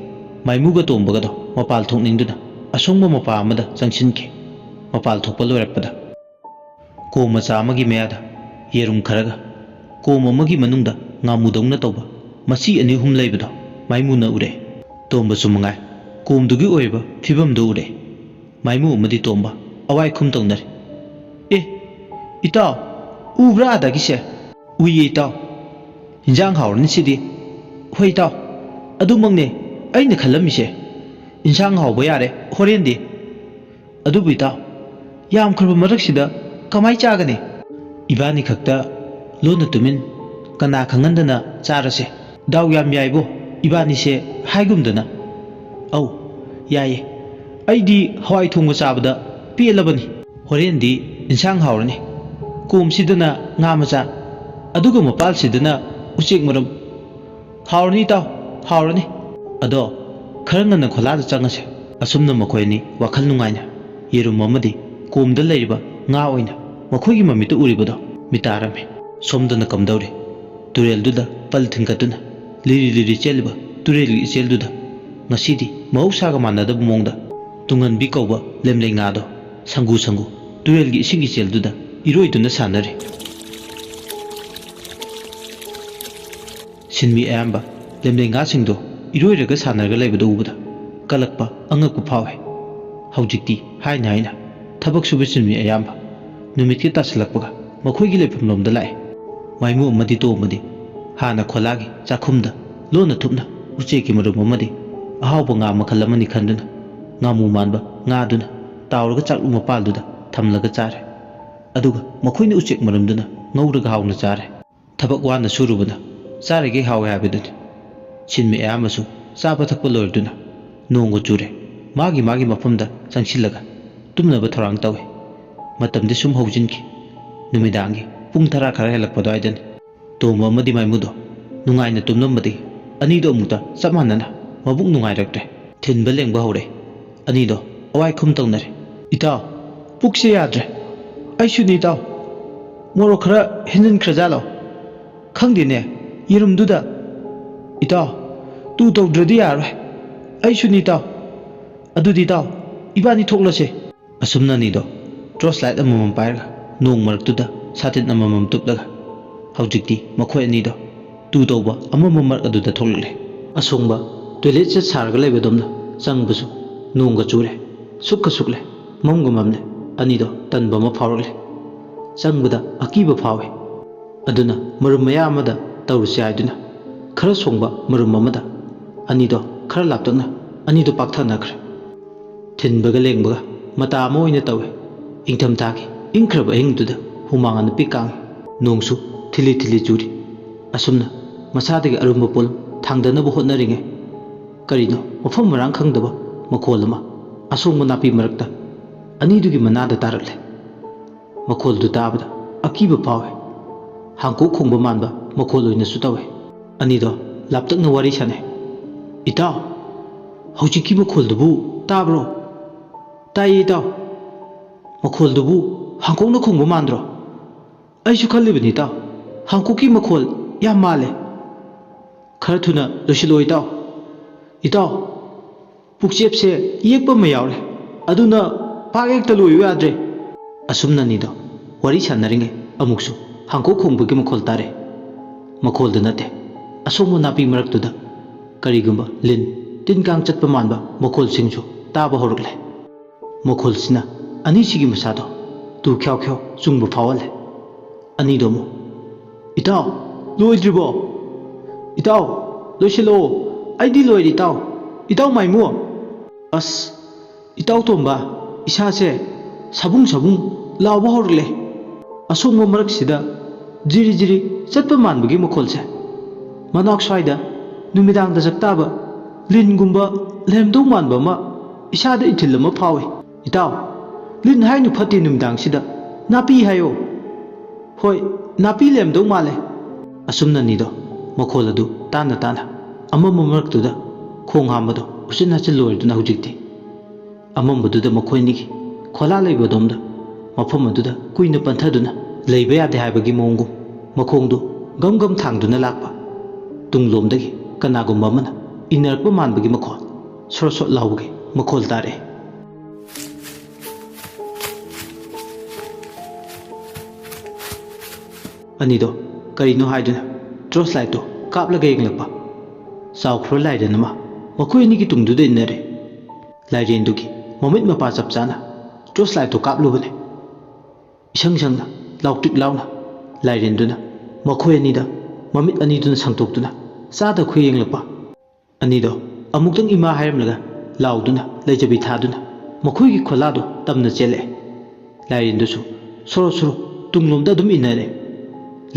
ꯃꯥꯏꯃꯨꯒ ꯇꯣꯝꯕꯒꯗꯣ ꯃꯄꯥꯜ ꯊꯣꯛꯅꯤꯡꯗꯨꯅ ꯑꯁꯣꯡꯕ ꯃꯄꯥ ꯑꯃꯗ ꯆꯪꯁꯤꯟꯈꯤ꯫ ꯃꯄꯥꯜ ꯊꯣꯛꯄ ꯂꯣꯏꯔꯛꯄꯗ ꯀꯣꯝ ꯃꯆꯥ ꯑꯃꯒꯤ ꯃꯌꯥꯗ ꯌꯦꯔꯨꯝ ꯈꯔꯒ ꯀꯣꯝ ꯑꯃꯒꯤ ꯃꯅꯨꯡꯗ ꯉꯥꯃꯨꯗꯧꯅ ꯇꯧꯕ ꯃꯆꯤ ꯑꯅꯤ ꯑꯍꯨꯝ ꯂꯩꯕꯗꯣ ꯃꯥꯏꯃꯨꯅ ꯎꯔꯦ꯫ ꯇꯣꯝꯕꯁꯨ ꯃꯉꯥꯏ ꯀꯣꯝꯗꯨꯒꯤ ꯑꯣꯏꯔꯤꯕ ꯐꯤꯕꯝꯗꯨ ꯎꯔꯦ꯫ ꯃꯥꯏꯃꯨ ꯑꯃꯗꯤ ꯇꯣꯝꯕ ꯑꯋꯥꯏ ꯈꯨꯝ ꯇꯧꯅꯔꯦ꯫ "ꯑꯦ, ꯏꯇꯥꯎ, ꯎꯕ꯭ꯔꯥ ꯑꯗꯒꯤꯁꯦ?" "ꯎꯏꯌꯦ ꯏꯇꯥꯎ꯫ ꯏꯟꯖꯥꯡ ꯍꯥꯎꯔꯅꯤ ꯁꯤꯗꯤ꯫" "ꯍꯣꯏ ꯏꯇꯥꯎ, ꯑꯗꯨꯃꯛꯅꯦ ꯑꯩꯅ ꯈꯜꯂꯝꯃꯤꯁꯦ꯫ ꯏꯟꯁꯥꯡ ꯍꯥꯎꯕ ꯌꯥꯔꯦ ꯍꯣꯔꯦꯟꯗꯤ꯫ ꯑꯗꯨꯕꯨ ꯏꯇꯥꯎ, ꯌꯥꯝꯈ꯭ꯔꯕ ꯃꯔꯛꯁꯤꯗ ꯀꯃꯥꯏ ꯆꯥꯒꯅꯤ? ꯏꯕꯥꯅꯤ ꯈꯛꯇ ꯂꯣꯟꯅ ꯇꯨꯃꯤꯟ ꯀꯅꯥ ꯈꯪꯍꯟꯗꯅ ꯆꯥꯔꯁꯦ꯫ ꯗꯥꯎ ꯌꯥꯝ ꯌꯥꯏꯕꯣ ꯏꯕꯥꯅꯤꯁꯦ ꯍꯥꯏꯒꯨꯝꯗꯅ꯫" "ꯑꯧ, ꯌꯥꯏꯌꯦ꯫ ꯑꯩꯗꯤ ꯍꯋꯥꯏ ꯊꯣꯡꯕ ꯆꯥꯕꯗ ꯄꯦꯜꯂꯕꯅꯤ꯫ ꯍꯣꯔꯦꯟꯗꯤ ꯏꯟꯁꯥꯡ ꯍꯥꯎꯔꯅꯤ꯫ ꯀꯣꯝꯁꯤꯗꯅ ꯉꯥ ꯃꯆꯥ, ꯑꯗꯨꯒ ꯃꯄꯥꯜꯁꯤꯗꯅ ꯎꯆꯦꯛ ꯃꯔꯨꯝ꯫ ꯍꯥꯎꯔꯅꯤ ꯏꯇꯥꯎ, ꯍꯥꯎꯔꯅꯤ꯫ ꯑꯗꯣ ꯈꯔ ꯉꯟꯅ ꯈꯣꯂꯥꯗ ꯆꯪꯉꯁꯦ꯫" ꯑꯁꯨꯝꯅ ꯃꯈꯣꯏ ꯑꯅꯤ ꯋꯥꯈꯜ ꯅꯨꯡꯉꯥꯏꯅ ꯌꯦꯔꯨꯝ ꯑꯃꯗꯤ ꯀꯣꯝꯗ ꯂꯩꯔꯤꯕ ꯉꯥ ꯑꯣꯏꯅ ꯃꯈꯣꯏꯒꯤ ꯃꯃꯤꯠꯇ ꯎꯔꯤꯕꯗꯣ ꯃꯤꯇꯥꯔꯝꯃꯤ꯫ ꯁꯣꯝꯗꯅ ꯀꯝꯗꯧꯔꯤ? ꯇꯨꯔꯦꯜꯗꯨꯗ ꯄꯜ ꯊꯤꯟꯒꯠꯇꯨꯅ ꯂꯤꯔꯤ ꯂꯤꯔꯤ ꯆꯦꯜꯂꯤꯕ ꯇꯨꯔꯦꯜꯒꯤ ꯏꯆꯦꯜꯗꯨꯗ ꯉꯁꯤꯗꯤ ꯃꯍꯧꯁꯥꯒ ꯃꯥꯟꯅꯗꯕ ꯃꯑꯣꯡꯗ ꯇꯨꯡꯍꯟꯕꯤ ꯀꯧꯕ ꯂꯦꯝꯂꯩ ꯉꯥꯗꯣ ꯁꯪꯒꯨ ꯁꯪꯒꯨ ꯇꯨꯔꯦꯜꯒꯤ ꯏꯁꯤꯡ ꯏꯆꯦꯜꯗꯨꯗ ꯏꯔꯣꯏꯗꯨꯅ ꯁꯥꯟꯅꯔꯤ꯫ ꯁꯤꯟꯃꯤ ꯑꯌꯥꯝꯕ ꯂꯦꯝꯂꯩ ꯉꯥꯁꯤꯡꯗꯣ ꯏꯔꯣꯏꯔꯒ ꯁꯥꯟꯅꯔꯒ ꯂꯩꯕꯗꯨ ꯎꯕꯗ ꯀꯜꯂꯛꯄ ꯑꯉꯛꯄ ꯐꯥꯎꯏ꯫ ꯍꯧꯖꯤꯛꯇꯤ ꯍꯥꯏꯅ ꯍꯥꯏꯅ ꯊꯕꯛ ꯁꯨꯕ ꯁꯤꯟꯃꯤ ꯑꯌꯥꯝꯕ ꯅꯨꯃꯤꯠꯀꯤ ꯇꯥꯁꯤꯜꯂꯛꯄꯒ ꯃꯈꯣꯏꯒꯤ ꯂꯩꯐꯝꯂꯣꯝꯗ ꯂꯥꯛꯏ꯫ ꯃꯥꯏꯃꯨ ꯑꯃꯗꯤ ꯇꯣꯝ ꯑꯃꯗꯤ ꯍꯥꯟꯅ ꯈꯣꯂꯥꯒꯤ ꯆꯥꯛꯈꯨꯝꯗ ꯂꯣꯟꯅ ꯊꯨꯞꯅ ꯎꯆꯦꯛꯀꯤ ꯃꯔꯨꯝ ꯑꯃꯗꯤ ꯑꯍꯥꯎꯕ ꯉꯥ ꯃꯈꯜ ꯑꯃꯅꯤ ꯈꯟꯗꯨꯅ ꯉꯥꯃꯨ ꯃꯥꯟꯕ ꯉꯥꯗꯨꯅ ꯇꯥꯎꯔꯒ ꯆꯥꯛꯂꯨꯛ ꯃꯄꯥꯜꯗꯨꯗ ꯊꯝꯂꯒ ꯆꯥꯔꯦ꯫ ꯑꯗꯨꯒ ꯃꯈꯣꯏꯅ ꯎꯆꯦꯛ ꯃꯔꯨꯝꯗꯨꯅ ꯉꯧꯔꯒ ꯍꯥꯎꯅ ꯆꯥꯔꯦ꯫ ꯊꯕꯛ ꯋꯥꯅ ꯁꯨꯔꯨꯕꯅ ꯆꯥꯔꯤꯈꯩ ꯍꯥꯎꯋꯦ ꯍꯥꯏꯕꯗꯨꯅꯤ꯫ ꯁꯤꯟꯃꯤ ꯑꯌꯥꯝꯕꯁꯨ ꯆꯥꯕ ꯊꯛꯄ ꯂꯣꯏꯔꯗꯨꯅ ꯅꯣꯡꯒ ꯆꯨꯔꯦ꯫ ꯃꯥꯒꯤ ꯃꯥꯒꯤ ꯃꯐꯝꯗ ꯆꯪꯁꯤꯜꯂꯒ ꯇꯨꯝꯅꯕ ꯊꯧꯔꯥꯡ ꯇꯧꯏ꯫ ꯃꯇꯝꯗꯤ ꯁꯨꯝ ꯍꯧꯖꯤꯟꯈꯤ꯫ ꯅꯨꯃꯤꯗꯥꯡꯒꯤ ꯄꯨꯡ ꯇꯔꯥ ꯈꯔ ꯍꯦꯜꯂꯛꯄ ꯑꯗꯨꯋꯥꯏꯗꯅꯤ꯫ ꯇꯣꯝꯕ ꯑꯃꯗꯤ ꯃꯥꯏꯃꯨꯗꯣ ꯅꯨꯡꯉꯥꯏꯅ ꯇꯨꯝꯂꯝꯕꯗꯒꯤ ꯑꯅꯤꯗꯣ ꯑꯃꯨꯛꯇ ꯆꯞ ꯃꯥꯟꯅꯅ ꯃꯕꯨꯛ ꯅꯨꯡꯉꯥꯏꯔꯛꯇ꯭ꯔꯦ꯫ ꯊꯤꯟꯕ ꯂꯦꯡꯕ ꯍꯧꯔꯦ꯫ ꯑꯅꯤꯗꯣ ꯑꯋꯥꯏ ꯈꯨꯝ ꯇꯧꯅꯔꯦ꯫ "ꯏꯇꯥꯎ, ꯄꯨꯛꯁꯦ ꯌꯥꯗ꯭ꯔꯦ꯫ ꯑꯩꯁꯨꯅꯤ ꯏꯇꯥꯎ꯫ ꯃꯣꯔꯣꯛ ꯈꯔ ꯍꯦꯟꯖꯤꯟꯈ꯭ꯔꯖꯥꯠꯂꯣ? ꯈꯪꯗꯦꯅꯦ, ꯌꯦꯔꯨꯝꯗꯨꯗ꯫ ꯏꯇꯥꯎ, ꯇꯨ ꯇꯧꯗ꯭ꯔꯗꯤ ꯌꯥꯔꯣꯏ꯫ ꯑꯩꯁꯨꯅꯤ ꯏꯇꯥꯎ꯫ ꯑꯗꯨꯗꯤ ꯏꯇꯥꯎ, ꯏꯕꯥꯅꯤ ꯊꯣꯛꯂꯁꯦ꯫" ꯑꯁꯨꯝꯅ ꯑꯅꯤꯗꯣ ꯇꯣꯔꯆ ꯂꯥꯏꯠ ꯑꯃꯃꯝ ꯄꯥꯏꯔꯒ ꯅꯣꯡ ꯃꯔꯛꯇꯨꯗ ꯁꯥꯇꯤꯟ ꯑꯃꯃꯝ ꯇꯨꯞꯂꯒ ꯍꯧꯖꯤꯛꯇꯤ ꯃꯈꯣꯏ ꯑꯅꯤꯗꯣ ꯇꯨ ꯇꯧꯕ ꯑꯃꯝꯕ ꯃꯔꯛ ꯑꯗꯨꯗ ꯊꯣꯛꯂꯛꯂꯦ꯫ ꯑꯁꯣꯡꯕ ꯇꯣꯏꯂꯦꯠ ꯁꯦꯠ ꯁꯥꯔꯒ ꯂꯩꯕꯗꯣꯝꯅ ꯆꯪꯕꯁꯨ ꯅꯣꯡꯒ ꯆꯨꯔꯦ, ꯁꯨꯛꯀ ꯁꯨꯛꯂꯦ, ꯃꯝꯒ ꯃꯝꯂꯦ꯫ ꯑꯅꯤꯗꯣ ꯇꯟꯕ ꯑꯃ ꯐꯥꯎꯔꯛꯂꯦ꯫ ꯆꯪꯕꯗ ꯑꯀꯤꯕ ꯐꯥꯎꯏ꯫ ꯑꯗꯨꯅ ꯃꯔꯨꯝ ꯃꯌꯥ ꯑꯃꯗ ꯇꯧꯔꯨꯁꯤ ꯍꯥꯏꯗꯨꯅ ꯈꯔ ꯁꯣꯡꯕ ꯃꯔꯨꯝ ꯑꯃꯗ ꯑꯅꯤꯗꯣ ꯈꯔ ꯂꯥꯞꯇꯛꯅ ꯑꯅꯤꯗꯣ ꯄꯥꯛꯊꯅꯈ꯭ꯔꯦ꯫ ꯊꯤꯟꯕꯒ ꯂꯦꯡꯕꯒ ꯃꯇꯥ ꯑꯃ ꯑꯣꯏꯅ ꯇꯧꯏ꯫ ꯏꯪꯊꯝꯊꯥꯒꯤ ꯏꯪꯈ꯭ꯔꯕ ꯑꯍꯤꯡꯗꯨꯗ ꯍꯨꯃꯥꯡ ꯑꯅꯞꯄꯤ ꯀꯥꯡꯏ꯫ ꯅꯣꯡꯁꯨ ꯊꯤꯂꯤ ꯊꯤꯂꯤ ꯆꯨꯔꯤ꯫ ꯑꯁꯨꯝꯅ ꯃꯁꯥꯗꯒꯤ ꯑꯔꯨꯝꯕ ꯄꯣꯠꯂꯨꯝ ꯊꯥꯡꯗꯅꯕ ꯍꯣꯠꯅꯔꯤꯉꯩ ꯀꯔꯤꯅꯣ ꯃꯐꯝ ꯃꯔꯥꯡ ꯈꯪꯗꯕ ꯃꯈꯣꯜ ꯑꯃ ꯑꯁꯣꯡꯕ ꯅꯥꯄꯤ ꯃꯔꯛꯇ ꯑꯅꯤꯗꯨꯒꯤ ꯃꯅꯥꯗ ꯇꯥꯔꯛꯂꯦ꯫ ꯃꯈꯣꯜꯗꯨ ꯇꯥꯕꯗ ꯑꯀꯤꯕ ꯐꯥꯎꯏ꯫ ꯍꯥꯡꯀꯣꯛ ꯈꯣꯡꯕ ꯃꯥꯟꯕ ꯃꯈꯣꯜ ꯑꯣꯏꯅꯁꯨ ꯇꯧꯏ꯫ ꯑꯅꯤꯗꯣ ꯂꯥꯞꯇꯛꯅ ꯋꯥꯔꯤ ꯁꯥꯅꯩ꯫ "ꯏꯇꯥꯎ, ꯍꯧꯖꯤꯛꯀꯤ ꯃꯈꯣꯜꯗꯨꯕꯨ ꯇꯥꯕ꯭ꯔꯣ?" "ꯇꯥꯏꯌꯦ ꯏꯇꯥꯎ꯫ ꯃꯈꯣꯜꯗꯨꯕꯨ ꯍꯥꯡꯀꯣꯛꯅ ꯈꯣꯡꯕ ꯃꯥꯟꯗ꯭ꯔꯣ?" "ꯑꯩꯁꯨ ꯈꯜꯂꯤꯕꯅꯤ ꯏꯇꯥꯎ, ꯍꯥꯡꯀꯣꯛꯀꯤ ꯃꯈꯣꯜ ꯌꯥꯝ ꯃꯥꯜꯂꯦ꯫ ꯈꯔ ꯊꯨꯅ ꯂꯣꯏꯁꯤꯜꯂꯣ ꯏꯇꯥꯎ꯫ ꯏꯇꯥꯎ, ꯄꯨꯛꯆꯦꯞꯁꯦ ꯌꯦꯛꯄ ꯑꯃ ꯌꯥꯎꯔꯦ, ꯑꯗꯨꯅ ꯄꯥꯛ ꯍꯦꯛꯇ ꯂꯣꯏꯌꯨ ꯌꯥꯗ꯭ꯔꯦ꯫" ꯑꯁꯨꯝꯅ ꯑꯅꯤꯗꯣ ꯋꯥꯔꯤ ꯁꯥꯟꯅꯔꯤꯉꯩ ꯑꯃꯨꯛꯁꯨ ꯍꯥꯡꯈꯣꯛ ꯈꯣꯡꯕꯒꯤ ꯃꯈꯣꯜ ꯇꯥꯔꯦ꯫ ꯃꯈꯣꯜꯗꯨ ꯅꯠꯇꯦ, ꯑꯁꯣꯡꯕ ꯅꯥꯄꯤ ꯃꯔꯛꯇꯨꯗ ꯀꯔꯤꯒꯨꯝꯕ ꯂꯤꯟ, ꯇꯤꯟ ꯀꯥꯡ ꯆꯠꯄ ꯃꯥꯟꯕ ꯃꯈꯣꯜꯁꯤꯡꯁꯨ ꯇꯥꯕ ꯍꯧꯔꯛꯂꯦ꯫ ꯃꯈꯣꯜꯁꯤꯅ ꯑꯅꯤꯁꯤꯒꯤ ꯃꯁꯥꯗꯣ ꯇꯨ ꯈ꯭ꯌꯥꯎ ꯈ꯭ꯌꯥꯎ ꯆꯨꯡꯕ ꯐꯥꯎꯍꯜꯂꯦ꯫ ꯑꯅꯤꯗꯣ ꯑꯃꯨꯛ, "ꯏꯇꯥꯎ, ꯂꯣꯏꯗ꯭ꯔꯤꯕꯣ? ꯏꯇꯥꯎ, ꯂꯣꯏꯁꯤꯜꯂꯛꯑꯣ꯫ ꯑꯩꯗꯤ ꯂꯣꯏꯔꯦ, ꯏꯇꯥꯎ꯫ ꯏꯇꯥꯎ ꯃꯥꯏꯃꯨ!" ꯑꯁ, ꯏꯇꯥꯎ ꯇꯣꯝꯕ, ꯏꯁꯥꯁꯦ ꯁꯥꯕꯨꯡ ꯁꯥꯕꯨꯡ ꯂꯥꯎꯕ ꯍꯧꯔꯛꯂꯦ꯫ ꯑꯁꯣꯡꯕ ꯃꯔꯛꯁꯤꯗ ꯖꯤꯔꯤ ꯖꯤꯔꯤ ꯆꯠꯄ ꯃꯥꯟꯕꯒꯤ ꯃꯈꯣꯜꯁꯦ꯫ ꯃꯅꯥꯛ ꯁ꯭ꯋꯥꯏꯗ ꯅꯨꯃꯤꯗꯥꯡꯗ ꯆꯥꯛꯇꯥꯕ ꯂꯤꯟꯒꯨꯝꯕ ꯂꯩꯔꯝꯗꯧ ꯃꯥꯟꯕ ꯑꯃ ꯏꯁꯥꯗ ꯏꯊꯤꯜ ꯑꯃ ꯐꯥꯎꯏ꯫ "ꯏꯇꯥꯎ, ꯂꯤꯟ ꯍꯥꯏꯅꯨ ꯐꯠꯇꯦ ꯅꯨꯃꯤꯗꯥꯡꯁꯤꯗ, ꯅꯥꯄꯤ ꯍꯥꯏꯌꯣ꯫ ꯍꯣꯏ, ꯅꯥꯄꯤ ꯂꯩꯔꯝꯗꯧ ꯃꯥꯜꯂꯦ"꯫ ꯑꯁꯨꯝꯅ ꯑꯅꯤꯗꯣ ꯃꯈꯣꯜ ꯑꯗꯨ ꯇꯥꯅ ꯇꯥꯅ ꯑꯃꯝꯕ ꯃꯔꯛꯇꯨꯗ ꯈꯣꯡ ꯍꯥꯝꯕꯗꯣ ꯎꯆꯤꯟ ꯅꯥꯆꯤꯟ ꯂꯣꯏꯔꯗꯨꯅ ꯍꯧꯖꯤꯛꯇꯤ ꯑꯃꯝꯕꯗꯨꯗ ꯃꯈꯣꯏ ꯑꯅꯤꯒꯤ ꯈꯣꯂꯥ ꯂꯩꯕ ꯑꯗꯣꯝꯗ ꯃꯐꯝ ꯑꯗꯨꯗ ꯀꯨꯏꯅ ꯄꯟꯊꯗꯨꯅ ꯂꯩꯕ ꯌꯥꯗꯦ ꯍꯥꯏꯕꯒꯤ ꯃꯑꯣꯡꯒꯨꯝ ꯃꯈꯣꯡꯗꯨ ꯒꯝ ꯒꯝ ꯊꯥꯡꯗꯨꯅ ꯂꯥꯛꯄ, ꯇꯨꯡꯂꯣꯝꯗꯒꯤ ꯀꯅꯥꯒꯨꯝꯕ ꯑꯃꯅ ꯏꯟꯅꯔꯛꯄ ꯃꯥꯟꯕꯒꯤ ꯃꯈꯣꯜ ꯁ꯭ꯔꯣꯠ ꯁ꯭ꯔꯣꯠ ꯂꯥꯎꯕꯒꯤ ꯃꯈꯣꯜ ꯇꯥꯔꯛꯑꯦ꯫ ꯑꯅꯤꯗꯣ ꯀꯔꯤꯅꯣ ꯍꯥꯏꯗꯨꯅ ꯇꯣꯔꯆ ꯂꯥꯏꯠꯇꯨ ꯀꯥꯞꯂꯒ ꯌꯦꯡꯂꯛꯄ꯫ ꯆꯥꯎꯈ꯭ꯔꯕ ꯂꯥꯏꯔꯦꯟ ꯑꯃ ꯃꯈꯣꯏ ꯑꯅꯤꯒꯤ ꯇꯨꯡꯗꯨꯗ ꯏꯟꯅꯔꯦ꯫ ꯂꯥꯏꯔꯦꯟꯗꯨꯒꯤ ꯃꯃꯤꯠ ꯃꯄꯥ ꯆꯞ ꯆꯥꯅ ꯇꯣꯔꯆ ꯂꯥꯏꯠꯇꯨ ꯀꯥꯞꯂꯨꯕꯅꯦ꯫ ꯏꯁꯪ ꯁꯪꯅ, ꯂꯥꯎꯇ꯭ꯔꯤꯛ ꯂꯥꯎꯅ ꯂꯥꯏꯔꯦꯟꯗꯨꯅ ꯃꯈꯣꯏ ꯑꯅꯤꯗ ꯃꯃꯤꯠ ꯑꯅꯤꯗꯨꯅ ꯁꯪꯇꯣꯛꯇꯨꯅ ꯆꯥꯗ ꯈꯨꯌꯦꯡꯂꯛꯄ꯫ ꯑꯅꯤꯗꯣ ꯑꯃꯨꯛꯇꯪ ꯏꯃꯥ ꯍꯥꯏꯔꯝꯂꯒ ꯂꯥꯎꯗꯨꯅ ꯂꯩꯖꯕꯤ ꯊꯥꯗꯨꯅ ꯃꯈꯣꯏꯒꯤ ꯈꯣꯂꯥꯗꯣ ꯇꯝꯅ ꯆꯦꯜꯂꯛꯑꯦ꯫ ꯂꯥꯏꯔꯦꯟꯗꯨꯁꯨ ꯁꯣꯔꯣ ꯁꯣꯔꯣ ꯇꯨꯡꯂꯣꯝꯗ ꯑꯗꯨꯝ ꯏꯟꯅꯔꯦ꯫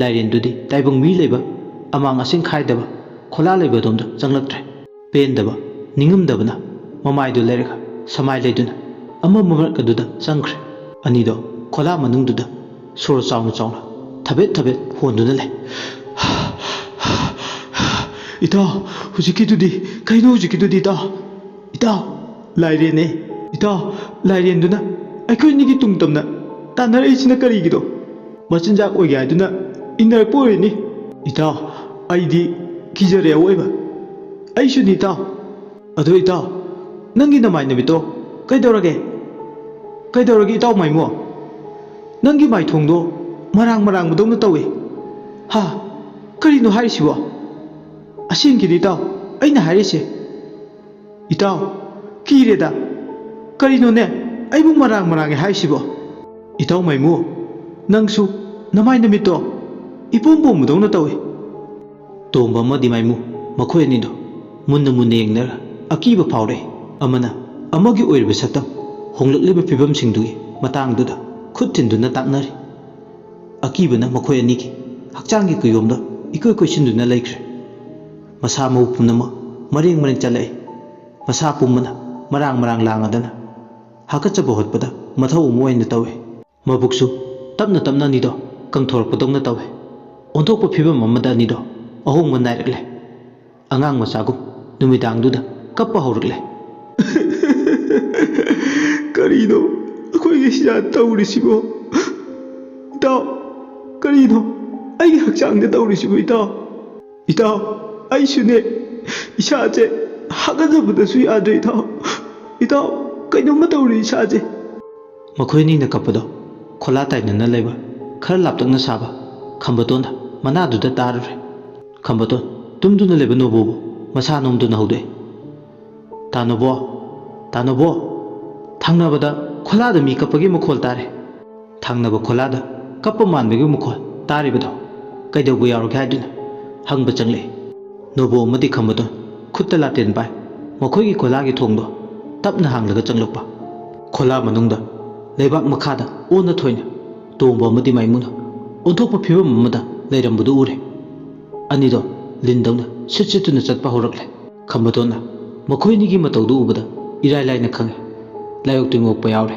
ꯂꯥꯏꯔꯦꯟꯗꯨꯗꯤ ꯇꯥꯏꯕꯪ ꯃꯤ ꯂꯩꯕ ꯑꯃꯥꯡ ꯑꯁꯦꯡ ꯈꯥꯏꯗꯕ ꯈꯣꯂꯥ ꯂꯩꯕ ꯑꯗꯣꯝꯗ ꯆꯪꯂꯛꯇ꯭ꯔꯦ꯫ ꯄꯦꯟꯗꯕ, ꯅꯤꯡꯉꯝꯗꯕꯅ ꯃꯃꯥꯏꯗꯨ ꯂꯩꯔꯒ ꯁꯃꯥꯏ ꯂꯩꯗꯨꯅ ꯑꯃꯝꯕ ꯃꯔꯛ ꯑꯗꯨꯗ ꯆꯪꯈ꯭ꯔꯦ꯫ ꯑꯅꯤꯗꯣ ꯈꯣꯂꯥ ꯃꯅꯨꯡꯗꯨꯗ ꯁꯣꯔ ꯆꯥꯎꯅ ꯆꯥꯎꯅ ꯊꯕꯦꯠ ꯊꯕꯦꯠ ꯍꯣꯟꯗꯨꯅ ꯂꯩ꯫ "ꯏꯇꯥꯎ, ꯍꯧꯖꯤꯛꯀꯤꯗꯨꯗꯤ ꯀꯩꯅꯣ? ꯍꯧꯖꯤꯛꯀꯤꯗꯨꯗꯤ ꯏꯇꯥꯎ, ꯏꯇꯥꯎ, ꯂꯥꯏꯔꯦꯟꯅꯦ꯫ ꯏꯇꯥꯎ, ꯂꯥꯏꯔꯦꯟꯗꯨꯅ ꯑꯩꯈꯣꯏ ꯑꯅꯤꯒꯤ ꯇꯨꯡ ꯇꯝꯅ ꯇꯥꯟꯅꯔꯛꯏꯁꯤꯅ ꯀꯔꯤꯒꯤꯅꯣ? ꯃꯆꯤꯟꯖꯥꯛ ꯑꯣꯏꯒꯦ ꯍꯥꯏꯗꯨꯅ ꯏꯟꯅꯔꯛꯄ ꯑꯣꯏꯔꯅꯤ꯫ ꯏꯇꯥꯎ, ꯑꯩꯗꯤ ꯀꯤꯖꯔꯦ ꯑꯋꯣꯏꯕ꯫ ꯑꯩꯁꯨꯅꯤ ꯏꯇꯥꯎ꯫ ꯑꯗꯣ ꯏꯇꯥꯎ, ꯅꯪꯒꯤ ꯅꯃꯥꯏ ꯅꯃꯤꯠꯇꯣ ꯀꯩꯗꯧꯔꯒꯦ? ꯀꯩꯗꯧꯔꯒꯦ ꯏꯇꯥꯎ ꯃꯥꯏꯃꯣ? ꯅꯪꯒꯤ ꯃꯥꯏꯊꯣꯡꯗꯣ ꯃꯔꯥꯡ ꯃꯔꯥꯡꯕꯗꯧꯅ ꯇꯧꯏ꯫ ꯍꯥ? ꯀꯔꯤꯅꯣ ꯍꯥꯏꯔꯤꯁꯤꯕꯣ? ꯑꯁꯦꯡꯀꯤꯅꯤ ꯏꯇꯥꯎ, ꯑꯩꯅ ꯍꯥꯏꯔꯤꯁꯦ꯫ ꯏꯇꯥꯎ, ꯀꯤꯔꯦꯗ꯫ ꯀꯔꯤꯅꯣꯅꯦ ꯑꯩꯕꯨ ꯃꯔꯥꯡ ꯃꯔꯥꯡꯉꯦ ꯍꯥꯏꯁꯤꯕꯣ? ꯏꯇꯥꯎ ꯃꯥꯏꯃꯨ, ꯅꯪꯁꯨ ꯅꯃꯥꯏ ꯅꯃꯤꯠꯇꯣ ꯏꯄꯣꯝ ꯄꯣꯝꯕꯗꯧꯅ ꯇꯧꯏ꯫ ꯇꯣꯝꯕ ꯑꯃꯗꯤ ꯃꯥꯏꯃꯨ, ꯃꯈꯣꯏ ꯑꯅꯤꯗꯣ ꯃꯨꯟꯅ ꯃꯨꯟꯅ ꯌꯦꯡꯅꯔ ꯑꯀꯤꯕ ꯐꯥꯎꯔꯦ꯫ ꯑꯃꯅ ꯑꯃꯒꯤ ꯑꯣꯏꯔꯤꯕ ꯁꯛꯇꯝ, ꯍꯣꯡꯂꯛꯂꯤꯕ ꯐꯤꯕꯝꯁꯤꯡꯗꯨꯒꯤ ꯃꯇꯥꯡꯗꯨꯗ ꯈꯨꯠ ꯊꯤꯟꯗꯨꯅ ꯇꯥꯛꯅꯔꯤ꯫ ꯑꯀꯤꯕꯅ ꯃꯈꯣꯏ ꯑꯅꯤꯒꯤ ꯍꯛꯆꯥꯡꯒꯤ ꯀꯨꯌꯣꯝꯗ ꯏꯀꯣꯏ ꯀꯣꯏꯁꯤꯟꯗꯨꯅ ꯂꯩꯈ꯭ꯔꯦ꯫ ꯃꯁꯥ ꯃꯎ ꯄꯨꯝꯅꯃꯛ ꯃꯔꯦꯡ ꯃꯔꯦꯡ ꯆꯠꯂꯛꯏ꯫ ꯃꯁꯥ ꯄꯨꯝꯕꯅ ꯃꯔꯥꯡ ꯃꯔꯥꯡ ꯂꯥꯡꯉꯗꯅ ꯍꯥꯀꯠꯆꯕ ꯍꯣꯠꯄꯗ ꯃꯊꯧ ꯑꯃ ꯑꯣꯏꯅ ꯇꯧꯏ꯫ ꯃꯕꯨꯛꯁꯨ ꯇꯞꯅ ꯇꯞꯅ ꯑꯅꯤꯗꯣ ꯀꯪꯊꯣꯔꯛꯄꯗꯧꯅ ꯇꯧꯏ꯫ ꯑꯣꯟꯊꯣꯛꯄ ꯐꯤꯕꯝ ꯑꯃꯗ ꯑꯅꯤꯗꯣ ꯑꯍꯣꯡꯕ ꯅꯥꯏꯔꯛꯂꯦ꯫ ꯑꯉꯥꯡ ꯃꯆꯥꯒꯨꯝ ꯅꯨꯃꯤꯗꯥꯡꯗꯨꯗ ꯀꯞꯄ ꯍꯧꯔꯛꯂꯦ꯫ ꯀꯔꯤꯅꯣ ꯑꯩꯈꯣꯏꯒꯤ ꯁꯤꯗ ꯇꯧꯔꯤꯁꯤꯕꯣ? ꯏꯇꯥꯎ, ꯀꯔꯤꯅꯣ ꯑꯩꯒꯤ ꯍꯛꯆꯥꯡꯗ ꯇꯧꯔꯤꯁꯤꯕꯣ ꯏꯇꯥꯎ? ꯏꯇꯥꯎ, ꯑꯩꯁꯨꯅꯦ, ꯏꯁꯥꯁꯦ ꯍꯥꯒꯠꯆꯕꯗꯁꯨ ꯌꯥꯗ꯭ꯔꯦ ꯏꯇꯥꯎ꯫ ꯏꯇꯥꯎ, ꯀꯩꯅꯣꯝꯃ ꯇꯧꯔꯦ ꯏꯁꯥꯁꯦ꯫ ꯃꯈꯣꯏ ꯑꯅꯤꯅ ꯀꯞꯄꯗꯣ ꯈꯣꯂꯥ ꯇꯥꯏꯅꯅ ꯂꯩꯕ ꯈꯔ ꯂꯥꯞꯇꯛꯅ ꯁꯥꯕ ꯈꯝꯕꯇꯣꯟꯗ ꯃꯅꯥꯗꯨꯗ ꯇꯥꯔꯨꯔꯦ꯫ ꯈꯝꯕꯇꯣꯟ ꯇꯨꯝꯗꯨꯅ ꯂꯩꯕ ꯅꯣꯕꯣꯕꯨ ꯃꯁꯥ ꯅꯣꯝꯗꯨꯅ ꯍꯧꯗꯣꯛꯑꯦ꯫ "ꯇꯥ ꯅꯣꯕꯣ, ꯇꯥ ꯅꯣꯕꯣ, ꯊꯪꯅꯕꯗ ꯈꯣꯂꯥꯗ ꯃꯤ ꯀꯞꯄꯒꯤ ꯃꯈꯣꯜ ꯇꯥꯔꯦ꯫" ꯊꯪꯅꯕ ꯈꯣꯂꯥꯗ ꯀꯞꯄ ꯃꯥꯟꯕꯒꯤ ꯃꯈꯣꯜ ꯇꯥꯔꯤꯕꯗꯣ ꯀꯩꯗꯧꯕ ꯌꯥꯎꯔꯒꯦ ꯍꯥꯏꯗꯨꯅ ꯍꯪꯕ ꯆꯪꯂꯛꯏ꯫ ꯅꯣꯕꯣ ꯑꯃꯗꯤ ꯈꯝꯕꯗꯣꯟ ꯈꯨꯠꯇ ꯂꯥꯇꯦꯟ ꯄꯥꯏ꯫ ꯃꯈꯣꯏꯒꯤ ꯈꯣꯂꯥꯒꯤ ꯊꯣꯡꯗꯣ ꯇꯞꯅ ꯍꯥꯡꯂꯒ ꯆꯪꯂꯛꯄ꯫ ꯈꯣꯂꯥ ꯃꯅꯨꯡꯗ ꯂꯩꯕꯥꯛ ꯃꯈꯥꯗ ꯑꯣꯟꯅ ꯊꯣꯏꯅ ꯇꯣꯝꯕ ꯑꯃꯗꯤ ꯃꯥꯏꯃꯨꯅ ꯑꯣꯟꯊꯣꯛꯄ ꯐꯤꯕꯝ ꯑꯃꯗ ꯂꯩꯔꯝꯕꯗꯨ ꯎꯔꯦ꯫ ꯑꯅꯤꯗꯣ ꯂꯤꯟꯗꯧꯅ ꯁꯤꯠ ꯁꯤꯠꯇꯨꯅ ꯆꯠꯄ ꯍꯧꯔꯛꯂꯦ꯫ ꯈꯝꯕꯇꯣꯟꯅ ꯃꯈꯣꯏ ꯑꯅꯤꯒꯤ ꯃꯇꯧꯗꯨ ꯎꯕꯗ ꯏꯔꯥꯏ ꯂꯥꯏꯅ ꯈꯪꯉꯦ꯫ ꯂꯥꯏꯑꯣꯛ ꯇꯤꯟꯑꯣꯛꯄ ꯌꯥꯎꯔꯦ꯫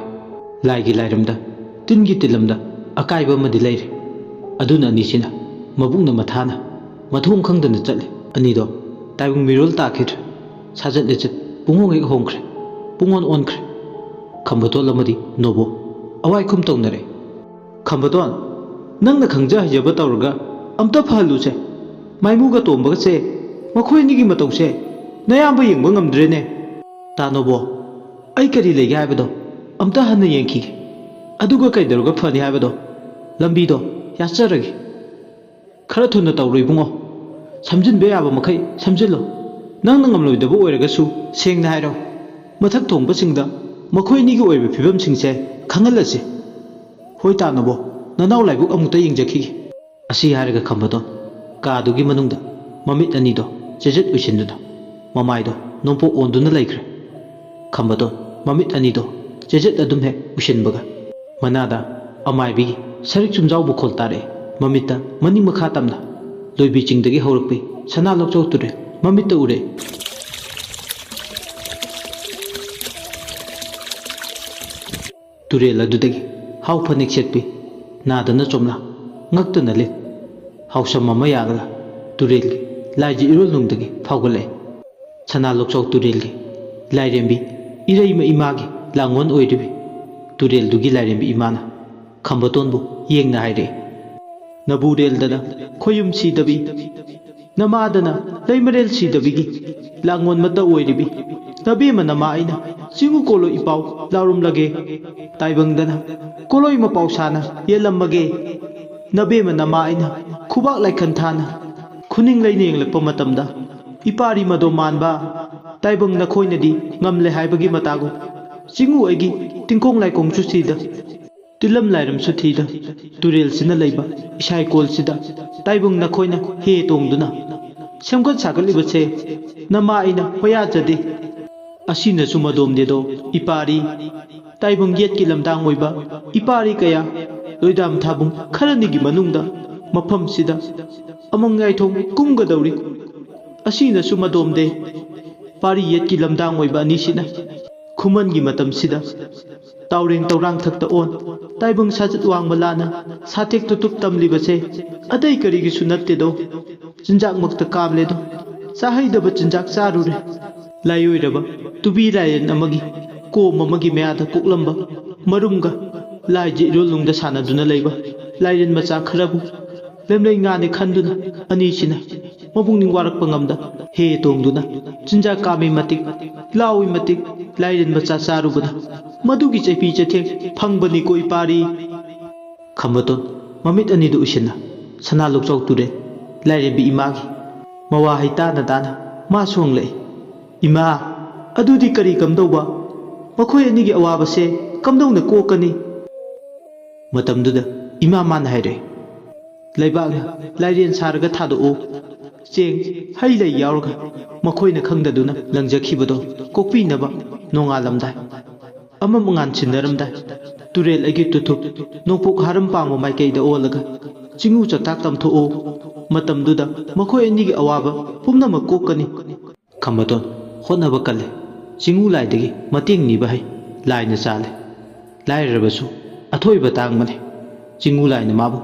ꯂꯥꯏꯒꯤ ꯂꯥꯏꯔꯝꯗ, ꯇꯤꯟꯒꯤ ꯇꯤꯜꯂꯝꯗ ꯑꯀꯥꯏꯕ ꯑꯃꯗꯤ ꯂꯩꯔꯦ꯫ ꯑꯗꯨꯅ ꯑꯅꯤꯁꯤꯅ ꯃꯕꯨꯛꯅ ꯃꯊꯥꯅ ꯃꯊꯣꯡ ꯈꯪꯗꯅ ꯆꯠꯂꯦ꯫ ꯑꯅꯤꯗꯣ ꯇꯥꯏꯕꯪ ꯃꯤꯔꯣꯜ ꯇꯥꯈꯤꯗ꯭ꯔꯦ꯫ ꯁꯥꯖꯠ ꯂꯤꯆꯠ ꯄꯨꯡꯍꯣꯡ ꯍꯦꯛ ꯍꯣꯡꯈ꯭ꯔꯦ꯫ ꯄꯨꯡꯑꯣꯟ ꯑꯣꯟꯈ꯭ꯔꯦ꯫ ꯈꯝꯕꯇꯣꯟ ꯑꯃꯗꯤ ꯅꯣꯕꯣ ꯑꯋꯥꯏꯈꯨꯝ ꯇꯧꯅꯔꯦ꯫ "ꯈꯝꯕꯇꯣꯟ, ꯅꯪꯅ ꯈꯪꯖ ꯍꯩꯖꯕ ꯇꯧꯔꯒ ꯑꯝꯇ ꯐꯍꯜꯂꯨꯁꯦ꯫ ꯃꯥꯏꯃꯨꯒ ꯇꯣꯝꯕꯒꯁꯦ, ꯃꯈꯣꯏ ꯑꯅꯤꯒꯤ ꯃꯇꯧꯁꯦ ꯅꯌꯥꯝꯕ ꯌꯦꯡꯕ ꯉꯝꯗ꯭ꯔꯦꯅꯦ꯫" "ꯇꯥ ꯅꯣꯕꯣ, ꯑꯩ ꯀꯔꯤ ꯂꯩꯒꯦ ꯍꯥꯏꯕꯗꯣ ꯑꯝꯇ ꯍꯟꯅ ꯌꯦꯡꯈꯤꯒꯦ꯫" ꯑꯗꯨꯒ ꯀꯩꯗꯧꯔꯒ ꯐꯅꯤ ꯍꯥꯏꯕꯗꯣ? ꯂꯝꯕꯤꯗꯣ ꯌꯥꯠꯆꯔꯒꯦ꯫ ꯈꯔ ꯊꯨꯅ ꯇꯧꯔꯣ ꯏꯕꯨꯡꯉꯣ꯫ ꯁꯝꯖꯤꯟꯕ ꯌꯥꯕ ꯃꯈꯩ ꯁꯝꯖꯤꯜꯂꯣ꯫ ꯅꯪꯅ ꯉꯝꯂꯣꯏꯗꯕ ꯑꯣꯏꯔꯒꯁꯨ ꯁꯦꯡꯅ ꯍꯥꯏꯔꯣ꯫ ꯃꯊꯛ ꯊꯣꯡꯕꯁꯤꯡꯗ ꯃꯈꯣꯏ ꯑꯅꯤꯒꯤ ꯑꯣꯏꯕ ꯐꯤꯕꯝꯁꯤꯡꯁꯦ ꯈꯪꯍꯜꯂꯁꯤ꯫ ꯍꯣꯏ ꯇꯥꯅꯕꯣ, ꯅꯅꯥꯎ ꯂꯥꯏꯕꯛ ꯑꯃꯨꯛꯇ ꯌꯦꯡꯖꯈꯤꯒꯦ꯫ ꯑꯁꯤ ꯍꯥꯏꯔꯒ ꯈꯝꯕꯗꯣꯟ ꯀꯥꯗꯨꯒꯤ ꯃꯅꯨꯡꯗ ꯃꯃꯤꯠ ꯑꯅꯤꯗꯣ ꯆꯦꯖꯦꯠ ꯎꯏꯁꯤꯟꯗꯨꯅ ꯃꯃꯥꯏꯗꯣ ꯅꯣꯡꯄꯣꯛ ꯑꯣꯟꯗꯨꯅ ꯂꯩꯈ꯭ꯔꯦ꯫ ꯈꯝꯕꯗꯣꯟ ꯃꯃꯤꯠ ꯑꯅꯤꯗꯣ ꯆꯦꯖꯦꯠ ꯑꯗꯨꯝ ꯍꯦꯛ ꯎꯏꯁꯤꯟꯕꯒ ꯃꯅꯥꯗ ꯑꯃꯥꯏꯕꯤꯒꯤ ꯁꯔꯤꯛ ꯆꯨꯝꯖꯥꯎ ꯃꯈꯣꯜ ꯇꯥꯔꯛꯑꯦ꯫ ꯃꯃꯤꯠꯇ ꯃꯅꯤꯡ ꯃꯈꯥ ꯇꯝꯅ ꯂꯣꯏꯕꯤ ꯆꯤꯡꯗꯒꯤ ꯍꯧꯔꯛꯄꯤ ꯁꯅꯥ ꯂꯣꯛꯆꯥꯎ ꯇꯨꯔꯦꯜ ꯃꯃꯤꯠꯇ ꯎꯔꯦ꯫ ꯇꯨꯔꯦꯜ ꯑꯗꯨꯗꯒꯤ ꯍꯥꯎ ꯐꯅꯦꯛ ꯁꯦꯠꯄꯤ, ꯅꯥꯗꯅ ꯆꯣꯝꯂꯥ, ꯉꯛꯇꯅ ꯂꯤꯟ, ꯍꯥꯎꯁꯝ ꯑꯃ ꯌꯥꯜꯂꯒ ꯇꯨꯔꯦꯜꯒꯤ ꯂꯥꯏꯒꯤ ꯏꯔꯣꯜꯅꯨꯡꯗꯒꯤ ꯐꯥꯎꯒꯠꯂꯛꯏ꯫ ꯁꯅꯥ ꯂꯣꯛꯆꯥꯎ ꯇꯨꯔꯦꯜꯒꯤ ꯂꯥꯏꯔꯦꯝꯕꯤ ꯏꯔꯩꯃ ꯏꯃꯥꯒꯤ ꯂꯥꯡꯒꯣꯜ ꯑꯣꯏꯔꯤꯕꯤ ꯇꯨꯔꯦꯜꯗꯨꯒꯤ ꯂꯥꯏꯔꯦꯝꯕꯤ ꯏꯃꯥꯅ ꯈꯝꯕꯇꯣꯟꯕꯨ ꯌꯦꯡꯅ ꯍꯥꯏꯔꯛꯏ, "ꯅꯕꯨꯔꯦꯜꯗꯅ ꯈꯣꯌꯨꯝ ꯁꯤꯗꯕꯤ, ꯅꯃꯥꯗꯅ ꯂꯩꯃꯔꯦꯜ ꯁꯤꯗꯕꯤꯒꯤ ꯂꯥꯡꯒꯣꯜ ꯃꯇ ꯑꯣꯏꯔꯤꯕꯤ ꯅꯕꯦꯝꯃ ꯅꯃꯥ ꯑꯩꯅ ꯆꯤꯡꯉꯨ ꯀꯣꯂꯣ ꯏꯄꯥꯎ ꯂꯥꯎꯔꯝꯂꯒꯦ꯫ ꯇꯥꯏꯕꯪꯗꯅ ꯀꯣꯂꯣꯏ ꯃꯄꯥꯎ ꯁꯥꯅ ꯌꯦꯜꯂꯝꯃꯒꯦ꯫ ꯅꯕꯦꯝꯃ ꯅꯃꯥ ꯑꯩꯅ ꯈꯨꯕꯥꯛ ꯂꯥꯏꯈꯟ ꯊꯥꯅ ꯈꯨꯅꯤꯡ ꯂꯩꯅ ꯌꯦꯡꯂꯛꯄ ꯃꯇꯝꯗ ꯏꯄꯥꯔꯤ ꯃꯗꯣ ꯃꯥꯟꯕ ꯇꯥꯏꯕꯪ ꯅꯈꯣꯏꯅꯗꯤ ꯉꯝꯂꯦ ꯍꯥꯏꯕꯒꯤ ꯃꯇꯥꯒꯨꯝ ꯆꯤꯡꯉꯨ ꯑꯩꯒꯤ ꯇꯤꯡꯈꯣꯡ ꯂꯥꯏꯈꯣꯡꯁꯨ ꯁꯤꯗ ꯇꯤꯜꯂꯝ ꯂꯥꯏꯔꯝꯁꯨ ꯊꯤꯗ ꯇꯨꯔꯦꯜꯁꯤꯅ ꯂꯩꯕ ꯏꯁꯥꯏꯀꯣꯜꯁꯤꯗ ꯇꯥꯏꯕꯪ ꯅꯈꯣꯏꯅ ꯍꯦ ꯇꯣꯡꯗꯨꯅ ꯁꯦꯝꯒꯠ ꯁꯥꯒꯠꯂꯤꯕꯁꯦ ꯅꯃꯥ ꯑꯩꯅ ꯍꯣꯌꯥꯖꯗꯦ꯫ ꯑꯁꯤꯅꯁꯨ ꯃꯗꯣꯝꯗꯦꯗꯣ ꯏꯄꯥꯔꯤ ꯇꯥꯏꯕꯪ ꯌꯦꯠꯀꯤ ꯂꯝꯗꯥꯡ ꯑꯣꯏꯕ ꯏꯄꯥꯔꯤ ꯀꯌꯥ ꯂꯣꯏꯗꯥꯝ ꯊꯥꯕꯨꯡ ꯈꯔꯅꯤꯒꯤ ꯃꯅꯨꯡꯗ ꯃꯐꯝꯁꯤꯗ ꯑꯃꯪ ꯌꯥꯏꯊꯣꯡ ꯀꯨꯝꯒꯗꯧꯔꯤ꯫ ꯑꯁꯤꯅꯁꯨ ꯃꯗꯣꯝꯗꯦ ꯄꯥꯔꯤ ꯌꯦꯠꯀꯤ ꯂꯝꯗꯥꯡ ꯑꯣꯏꯕ ꯑꯅꯤꯁꯤꯅ ꯈꯨꯃꯟꯒꯤ ꯃꯇꯝꯁꯤꯗ ꯇꯥꯎꯔꯦꯡ ꯇꯧꯔꯥꯡ ꯊꯛꯇ ꯑꯣꯟ ꯇꯥꯏꯕꯪ ꯁꯥꯖꯠ ꯋꯥꯡꯃ ꯂꯥꯟꯅ ꯁꯥꯊꯦꯛ ꯇꯨꯇꯨꯞ ꯇꯝꯂꯤꯕꯁꯦ ꯑꯇꯩ ꯀꯔꯤꯒꯤꯁꯨ ꯅꯠꯇꯦꯗꯣ꯫ ꯆꯤꯟꯖꯥꯛꯃꯛꯇ ꯀꯥꯝꯂꯦꯗꯣ꯫ ꯆꯥꯍꯩꯗꯕ ꯆꯤꯟꯖꯥꯛ ꯆꯥꯔꯨꯔꯦ꯫ ꯂꯥꯏꯑꯣꯏꯔꯕ ꯇꯨꯕꯤ ꯂꯥꯏꯔꯦꯟ ꯑꯃꯒꯤ ꯀꯣꯝ ꯑꯃꯒꯤ ꯃꯌꯥꯗ ꯀꯣꯛꯂꯝꯕ ꯃꯔꯨꯝꯒ ꯂꯥꯏꯒꯤ ꯏꯔꯣꯜꯅꯨꯡꯗ ꯁꯥꯟꯅꯗꯨꯅ ꯂꯩꯕ ꯂꯥꯏꯔꯦꯟ ꯃꯆꯥ ꯈꯔꯕꯨ ꯂꯦꯝꯂꯩ ꯉꯥꯅꯤ ꯈꯟꯗꯨꯅ ꯑꯅꯤꯁꯤꯅ ꯃꯄꯨꯛꯅꯤꯡ ꯋꯥꯔꯛꯄ ꯉꯝꯗ ꯍꯦ ꯇꯣꯡꯗꯨꯅ ꯆꯤꯟꯖꯥꯛ ꯀꯥꯝꯃꯤ ꯃꯇꯤꯛ, ꯂꯥꯎꯏ ꯃꯇꯤꯛ, ꯂꯥꯏꯔꯦꯟ ꯃꯆꯥ ꯆꯥꯔꯨꯕꯅ ꯃꯗꯨꯒꯤ ꯆꯩꯕꯤ ꯆꯩꯊꯦꯡ ꯐꯪꯕꯅꯤꯀꯣ ꯏꯄꯥꯔꯤ꯫ ꯈꯝꯕꯇꯣꯟ ꯃꯃꯤꯠ ꯑꯅꯤꯗꯨ ꯎꯏꯁꯤꯟꯅ ꯁꯅꯥ ꯂꯣꯛꯆꯥꯎ ꯇꯨꯔꯦꯜ ꯂꯥꯏꯔꯦꯝꯕꯤ ꯏꯃꯥꯒꯤ ꯃꯋꯥ ꯍꯩ ꯇꯥꯅ ꯇꯥꯅ ꯃꯥꯁꯨ ꯍꯪꯂꯛꯏ, "ꯏꯃꯥ, ꯑꯗꯨꯗꯤ ꯀꯔꯤ ꯀꯝꯗꯧꯕ? ꯃꯈꯣꯏ ꯑꯅꯤꯒꯤ ꯑꯋꯥꯕꯁꯦ ꯀꯝꯗꯧꯅ ꯀꯣꯛꯀꯅꯤ?" ꯃꯇꯝꯗꯨꯗ ꯏꯃꯥ ꯃꯥꯅ ꯍꯥꯏꯔꯛꯏ, "ꯂꯩꯕꯥꯛꯅ ꯂꯥꯏꯔꯦꯟ ꯁꯥꯔꯒ ꯊꯥꯗꯣꯛꯎ, ꯆꯦꯡ, ꯍꯩ ꯂꯩ ꯌꯥꯎꯔꯒ ꯃꯈꯣꯏꯅ ꯈꯪꯗꯗꯨꯅ ꯂꯪꯖꯈꯤꯕꯗꯣ ꯀꯣꯛꯄꯤꯅꯕ ꯅꯣꯡꯉꯥꯜꯂꯝꯗꯥꯏ, ꯑꯃꯝ ꯑꯉꯥꯟ ꯁꯤꯟꯅꯔꯝꯗꯥꯏ, ꯇꯨꯔꯦꯜ ꯑꯩꯒꯤ ꯇꯨꯊꯨꯞ ꯅꯣꯡꯄꯣꯛ ꯍꯥꯔꯝ ꯄꯥꯡꯕ ꯃꯥꯏꯀꯩꯗ ꯑꯣꯜꯂꯒ ꯆꯤꯡꯉꯨ ꯆꯥꯛꯇꯥꯛ ꯇꯝꯊꯣꯛꯎ꯫ ꯃꯇꯝꯗꯨꯗ ꯃꯈꯣꯏ ꯑꯅꯤꯒꯤ ꯑꯋꯥꯕ ꯄꯨꯝꯅꯃꯛ ꯀꯣꯛꯀꯅꯤ꯫" ꯈꯝꯕꯇꯣꯟ ꯍꯣꯠꯅꯕ ꯀꯜꯂꯤ꯫ ꯆꯤꯡꯉꯨ ꯂꯥꯏꯗꯒꯤ ꯃꯇꯦꯡ ꯅꯤꯕ ꯍꯩ꯫ ꯂꯥꯏꯅ ꯆꯥꯜꯂꯤ꯫ ꯂꯥꯏꯔꯔꯕꯁꯨ ꯑꯊꯣꯏꯕ ꯇꯥꯡꯕꯅꯤ꯫ ꯆꯤꯡꯉꯨ ꯂꯥꯏꯅ ꯃꯥꯕꯨ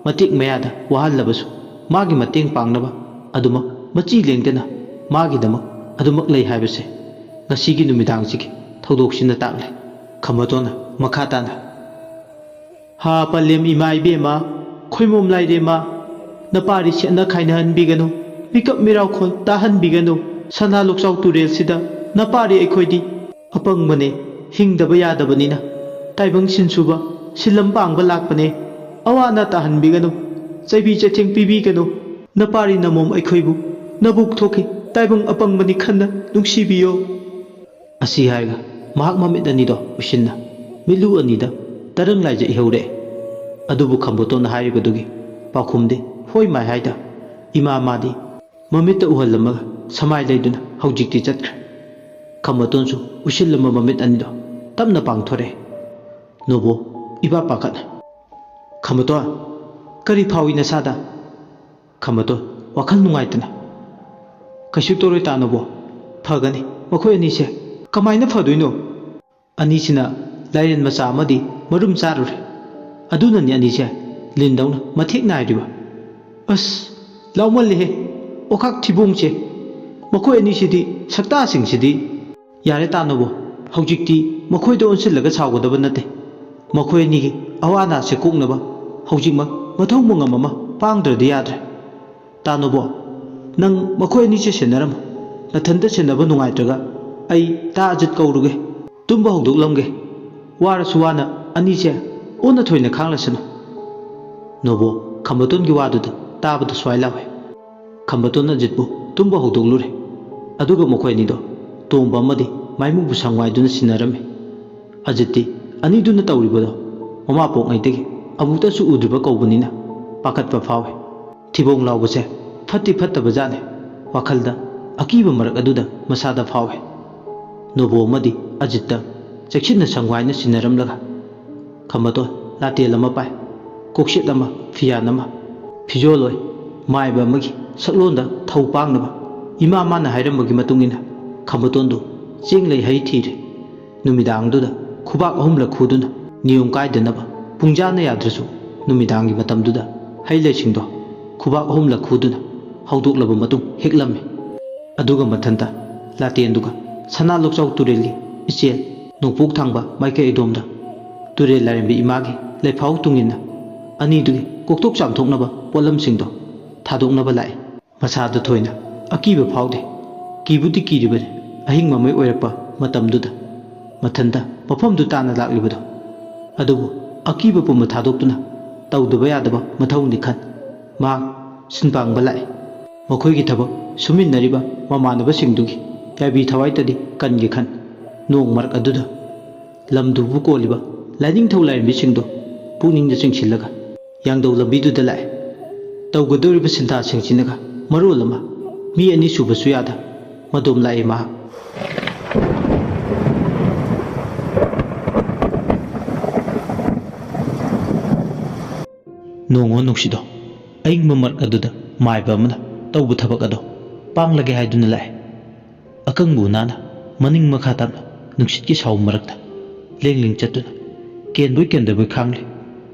ꯃꯇꯦꯛ ꯃꯌꯥꯗ ꯋꯥꯍꯜꯂꯕꯁꯨ ꯃꯥꯒꯤ ꯃꯇꯦꯡ ꯄꯥꯡꯅꯕ ꯑꯗꯨꯃꯛ ꯃꯆꯤ ꯂꯦꯡꯗꯅ ꯃꯥꯒꯤꯗꯃꯛ ꯑꯗꯨꯃꯛ ꯂꯩ ꯍꯥꯏꯕꯁꯦ ꯉꯁꯤꯒꯤ ꯅꯨꯃꯤꯗꯥꯡꯁꯤꯒꯤ ꯊꯧꯗꯣꯛꯁꯤꯅ ꯇꯥꯛꯂꯦ꯫ ꯈꯝꯕꯇꯣꯟꯅ ꯃꯈꯥ ꯇꯥꯅ, "ꯍꯥ ꯄꯂꯦꯝ ꯏꯃꯥ ꯏꯕꯦꯝꯃ, ꯈꯣꯏꯃꯣꯝ ꯂꯥꯏꯔꯦꯝꯃ, ꯅꯄꯥꯔꯤ ꯁꯦꯠꯅ ꯈꯥꯏꯅꯍꯟꯕꯤꯒꯅꯨ, ꯃꯤꯀꯞ ꯃꯤꯔꯥꯎꯈꯣꯜ ꯇꯥꯍꯟꯕꯤꯒꯅꯨ꯫ ꯁꯅꯥ ꯂꯣꯛꯆꯥꯎ ꯇꯨꯔꯦꯜꯁꯤꯗ ꯅꯄꯥꯔꯤ ꯑꯩꯈꯣꯏꯗꯤ ꯑꯄꯪꯕꯅꯦ, ꯍꯤꯡꯗꯕ ꯌꯥꯗꯕꯅꯤꯅ꯫ ꯇꯥꯏꯕꯪ ꯁꯤꯟꯁꯨꯕ, ꯁꯤꯜꯂꯝ ꯄꯥꯡꯕ ꯂꯥꯛꯄꯅꯦ꯫ ꯑꯋꯥ ꯑꯅꯥ ꯇꯥꯍꯟꯕꯤꯒꯅꯨ, ꯆꯩꯕꯤ ꯆꯩꯊꯦꯡ ꯄꯤꯕꯤꯒꯅꯨ꯫ ꯅꯄꯥꯔꯤ ꯅꯃꯣꯝ ꯑꯩꯈꯣꯏꯕꯨ ꯅꯕꯨꯛ ꯊꯣꯛꯈꯤ, ꯇꯥꯏꯕꯪ ꯑꯄꯪꯕꯅꯤ ꯈꯟꯅ ꯅꯨꯡꯁꯤꯕꯤꯌꯣ꯫" ꯑꯁꯤ ꯍꯥꯏꯔꯒ ꯃꯍꯥꯛ ꯃꯃꯤꯠ ꯑꯅꯤꯗꯣ ꯎꯏꯁꯤꯟꯅ ꯃꯤꯠꯂꯨ ꯑꯅꯤꯗ ꯇꯔꯪ ꯂꯥꯏꯖ ꯏꯍꯧꯔꯦ꯫ ꯑꯗꯨꯕꯨ ꯈꯝꯕꯇꯣꯟꯅ ꯍꯥꯏꯔꯤꯕꯗꯨꯒꯤ ꯄꯥꯎꯈꯨꯝꯗꯤ ꯍꯣꯏ ꯃꯥꯏ ꯍꯥꯏꯗ ꯏꯃꯥ ꯃꯥꯗꯤ ꯃꯃꯤꯠꯇ ꯎꯍꯜꯂꯝꯃꯒ ꯁꯃꯥꯏ ꯂꯩꯗꯨꯅ ꯍꯧꯖꯤꯛꯇꯤ ꯆꯠꯈ꯭ꯔꯦ꯫ ꯈꯝꯕꯇꯣꯟꯁꯨ ꯎꯏꯁꯤꯜꯂꯝꯕ ꯃꯃꯤꯠ ꯑꯅꯤꯗꯣ ꯇꯞꯅ ꯄꯥꯡꯊꯣꯔꯛꯑꯦ꯫ ꯅꯣꯕꯣ ꯏꯄꯥ ꯄꯥꯈꯠꯅ, "ꯈꯝꯕꯇꯣꯟ, ꯀꯔꯤ ꯐꯥꯎꯏ ꯅꯁꯥꯗ?" ꯈꯝꯕꯇꯣꯟ ꯋꯥꯈꯜ ꯅꯨꯡꯉꯥꯏꯇꯅ, "ꯀꯩꯁꯨ ꯇꯧꯔꯣꯏ ꯇꯥꯅꯣꯕꯣ, ꯐꯒꯅꯤ꯫ ꯃꯈꯣꯏ ꯑꯅꯤꯁꯦ ꯀꯃꯥꯏꯅ ꯐꯗꯣꯏꯅꯣ? ꯑꯅꯤꯁꯤꯅ ꯂꯥꯏꯔꯦꯟ ꯃꯆꯥ ꯑꯃꯗꯤ ꯃꯔꯨꯝ ꯆꯥꯔꯨꯔꯦ꯫ ꯑꯗꯨꯅꯅꯤ ꯑꯅꯤꯁꯦ ꯂꯤꯟꯗꯧꯅ ꯃꯊꯦꯛ ꯅꯥꯏꯔꯤꯕ꯫" "ꯑꯁ, ꯂꯥꯎꯃꯜꯂꯦꯍꯦ, ꯑꯣꯈꯥꯛ ꯊꯤꯕꯣꯡꯁꯦ꯫ ꯃꯈꯣꯏ ꯑꯅꯤꯁꯤꯗꯤ, ꯁꯛꯇꯥꯁꯤꯡꯁꯤꯗꯤ꯫" "ꯌꯥꯔꯦ ꯇꯥꯅꯣꯕꯣ, ꯍꯧꯖꯤꯛꯇꯤ ꯃꯈꯣꯏꯗ ꯑꯣꯟꯁꯤꯜꯂꯒ ꯁꯥꯎꯒꯗꯕ ꯅꯠꯇꯦ꯫ ꯃꯈꯣꯏ ꯑꯅꯤꯒꯤ ꯑꯋꯥ ꯑꯅꯥꯁꯦ ꯀꯣꯛꯅꯕ ꯍꯧꯖꯤꯛꯃꯛ ꯃꯊꯧ ꯃꯉꯝ ꯑꯃ ꯄꯥꯡꯗ꯭ꯔꯗꯤ ꯌꯥꯗ꯭ꯔꯦ꯫ ꯇꯥꯅꯣꯕꯣ, "ꯅꯪ ꯃꯈꯣꯏ ꯑꯅꯤꯁꯦ ꯁꯦꯟꯅꯔꯝꯃꯨ꯫ ꯅꯊꯟꯇ ꯁꯦꯟꯅꯕ ꯅꯨꯡꯉꯥꯏꯇ꯭ꯔꯒ ꯑꯩ ꯇꯥ ꯑꯖꯤꯠ ꯀꯧꯔꯨꯒꯦ꯫ ꯇꯨꯝꯕ ꯍꯧꯗꯣꯛꯂꯝꯒꯦ꯫ ꯋꯥꯔꯁꯨ ꯋꯥꯅ ꯑꯅꯤꯁꯦ ꯑꯣꯟꯅ ꯊꯣꯏꯅ ꯈꯥꯡꯂꯁꯅꯨ꯫" ꯅꯣꯕꯣ ꯈꯝꯕꯇꯣꯟꯒꯤ ꯋꯥꯗꯨꯗ ꯇꯥꯕꯗ ꯁ꯭ꯋꯥꯏ ꯂꯥꯎꯏ꯫ ꯈꯝꯕꯇꯣꯟ ꯑꯖꯤꯠꯄꯨ ꯇꯨꯝꯕ ꯍꯧꯗꯣꯛꯂꯨꯔꯦ꯫ ꯑꯗꯨꯒ ꯃꯈꯣꯏ ꯑꯅꯤꯗꯣ ꯇꯣꯝꯕ ꯑꯃꯗꯤ ꯃꯥꯏꯃꯨꯕꯨ ꯁꯪꯋꯥꯏꯗꯨꯅ ꯁꯤꯟꯅꯔꯝꯃꯤ꯫ ꯑꯖꯤꯠꯇꯤ ꯑꯅꯤꯗꯨꯅ ꯇꯧꯔꯤꯕꯗꯣ ꯃꯃꯥ ꯄꯣꯛꯉꯩꯗꯒꯤ ꯑꯃꯨꯛꯇꯁꯨ ꯎꯗ꯭ꯔꯤꯕ ꯀꯧꯕꯅꯤꯅ ꯄꯥꯈꯠꯄ ꯐꯥꯎꯏ꯫ ꯊꯤꯕꯣꯡ ꯂꯥꯎꯕꯁꯦ ꯐꯠꯇꯤ ꯐꯠꯇꯕꯖꯥꯠꯅꯤ꯫ ꯋꯥꯈꯜꯗ ꯑꯀꯤꯕ ꯃꯔꯛ ꯑꯗꯨꯗ ꯃꯁꯥꯗ ꯐꯥꯎꯏ꯫ ꯅꯣꯕꯣ ꯑꯃꯗꯤ ꯑꯖꯤꯠꯇ ꯆꯦꯛꯁꯤꯟꯅ ꯁꯪꯋꯥꯏꯅ ꯁꯤꯟꯅꯔꯝꯂꯒ, ꯈꯝꯕꯇꯣꯟ ꯂꯥꯇꯦꯟ ꯑꯃ ꯄꯥꯏ, ꯀꯣꯛꯁꯦꯠ ꯑꯃ, ꯐꯤꯌꯥꯟ ꯑꯃ, ꯐꯤꯖꯣꯜ ꯑꯣꯏ, ꯃꯥꯏꯕ ꯑꯃꯒꯤ ꯁꯛꯂꯣꯟꯗ ꯊꯧ ꯄꯥꯡꯅꯕ ꯏꯃꯥ ꯃꯥꯅ ꯍꯥꯏꯔꯝꯕꯒꯤ ꯃꯇꯨꯡ ꯏꯟꯅ ꯈꯝꯕꯇꯣꯟꯗꯨ ꯆꯦꯡ ꯂꯩ ꯍꯩ ꯊꯤꯔꯦ꯫ ꯅꯨꯃꯤꯗꯥꯡꯗꯨꯗ ꯈꯨꯕꯥꯛ ꯑꯍꯨꯝꯂꯛ ꯈꯨꯗꯨꯅ ꯅꯤꯌꯣꯝ ꯀꯥꯏꯗꯅꯕ ꯄꯨꯡꯖꯥꯅ ꯌꯥꯗ꯭ꯔꯁꯨ ꯅꯨꯃꯤꯗꯥꯡꯒꯤ ꯃꯇꯝꯗꯨꯗ ꯍꯩ ꯂꯩꯁꯤꯡꯗꯣ ꯈꯨꯕꯥꯛ ꯑꯍꯨꯝꯂꯛ ꯈꯨꯗꯨꯅ ꯍꯧꯗꯣꯛꯂꯕ ꯃꯇꯨꯡ ꯍꯦꯛꯂꯝꯃꯤ꯫ ꯑꯗꯨꯒ ꯃꯊꯟꯇ ꯂꯥꯇꯦꯟꯗꯨꯒ ꯁꯅꯥ ꯂꯣꯛꯆꯥꯎ ꯇꯨꯔꯦꯜꯒꯤ ꯏꯆꯦꯜ ꯅꯣꯡꯄꯣꯛ ꯊꯪꯕ ꯃꯥꯏꯀꯩ ꯑꯗꯣꯝꯗ ꯇꯨꯔꯦꯜ ꯂꯥꯏꯔꯦꯝꯕꯤ ꯏꯃꯥꯒꯤ ꯂꯩꯐꯥꯎ ꯇꯨꯡꯏꯟꯅ ꯑꯅꯤꯗꯨꯒꯤ ꯀꯣꯛꯊꯣꯛ ꯆꯥꯝꯊꯣꯛꯅꯕ ꯄꯣꯠꯂꯝꯁꯤꯡꯗꯣ ꯊꯥꯗꯣꯛꯅꯕ ꯂꯥꯛꯏ꯫ ꯃꯁꯥꯗ ꯊꯣꯏꯅ ꯑꯀꯤꯕ ꯐꯥꯎꯗꯦ꯫ ꯀꯤꯕꯨꯗꯤ ꯀꯤꯔꯤꯕꯅꯤ, ꯑꯍꯤꯡ ꯃꯃꯩ ꯑꯣꯏꯔꯛꯄ ꯃꯇꯝꯗꯨꯗ ꯃꯊꯟꯇ ꯃꯐꯝꯗꯨ ꯇꯥꯅ ꯂꯥꯛꯂꯤꯕꯗꯣ꯫ ꯑꯗꯨꯕꯨ ꯑꯀꯤꯕ ꯄꯨꯝꯕ ꯊꯥꯗꯣꯛꯇꯨꯅ ꯇꯧꯗꯕ ꯌꯥꯗꯕ ꯃꯊꯧꯅꯤ ꯈꯟ ꯃꯍꯥꯛ ꯁꯤꯟꯄꯥꯡꯕ ꯂꯥꯛꯏ꯫ ꯃꯈꯣꯏꯒꯤ ꯊꯕꯛ ꯁꯨꯃꯤꯟꯅꯔꯤꯕ ꯃꯃꯥꯟꯅꯕꯁꯤꯡꯗꯨꯒꯤ ꯌꯥꯏꯕꯤ ꯊꯋꯥꯏꯇꯗꯤ ꯀꯟꯒꯦ ꯈꯟ ꯅꯣꯡ ꯃꯔꯛ ꯑꯗꯨꯗ ꯂꯝꯗꯨꯕꯨ ꯀꯣꯜꯂꯤꯕ ꯂꯥꯏꯅꯤꯡꯊꯧ ꯂꯥꯏꯔꯦꯝꯕꯤꯁꯤꯡꯗꯨ ꯄꯨꯛꯅꯤꯡꯗ ꯆꯤꯡꯁꯤꯜꯂꯒ ꯌꯥꯡꯗꯧ ꯂꯝꯕꯤꯗꯨꯗ ꯂꯥꯛꯑꯦ꯫ ꯇꯧꯒꯗꯧꯔꯤꯕ ꯁꯤꯟꯊꯥꯁꯤꯡꯁꯤꯅꯒ ꯃꯔꯣꯜ ꯑꯃ ꯃꯤ ꯑꯅꯤ ꯁꯨꯕꯁꯨ ꯌꯥꯗ ꯃꯗꯣꯝ ꯂꯥꯛꯑꯦ ꯃꯍꯥꯛ꯫ ꯅꯣꯡꯉꯣ ꯅꯨꯡꯁꯤꯗꯣ ꯑꯏꯪꯕ ꯃꯔꯛ ꯑꯗꯨꯗ ꯃꯥꯏꯕ ꯑꯃꯅ ꯇꯧꯕ ꯊꯕꯛ ꯑꯗꯣ ꯄꯥꯡꯂꯒꯦ ꯍꯥꯏꯗꯨꯅ ꯂꯥꯛꯑꯦ꯫ ꯑꯀꯪꯕ ꯎꯅꯥꯅ ꯃꯅꯤꯡ ꯃꯈꯥ ꯇꯥꯅ ꯅꯨꯡꯁꯤꯠꯀꯤ ꯁꯥꯎ ꯃꯔꯛꯇ ꯂꯦꯡ ꯂꯦꯡ ꯆꯠꯇꯨꯅ ꯀꯦꯟꯕꯣꯏ ꯀꯦꯟꯗꯕꯣꯏ ꯈꯥꯡꯂꯤ꯫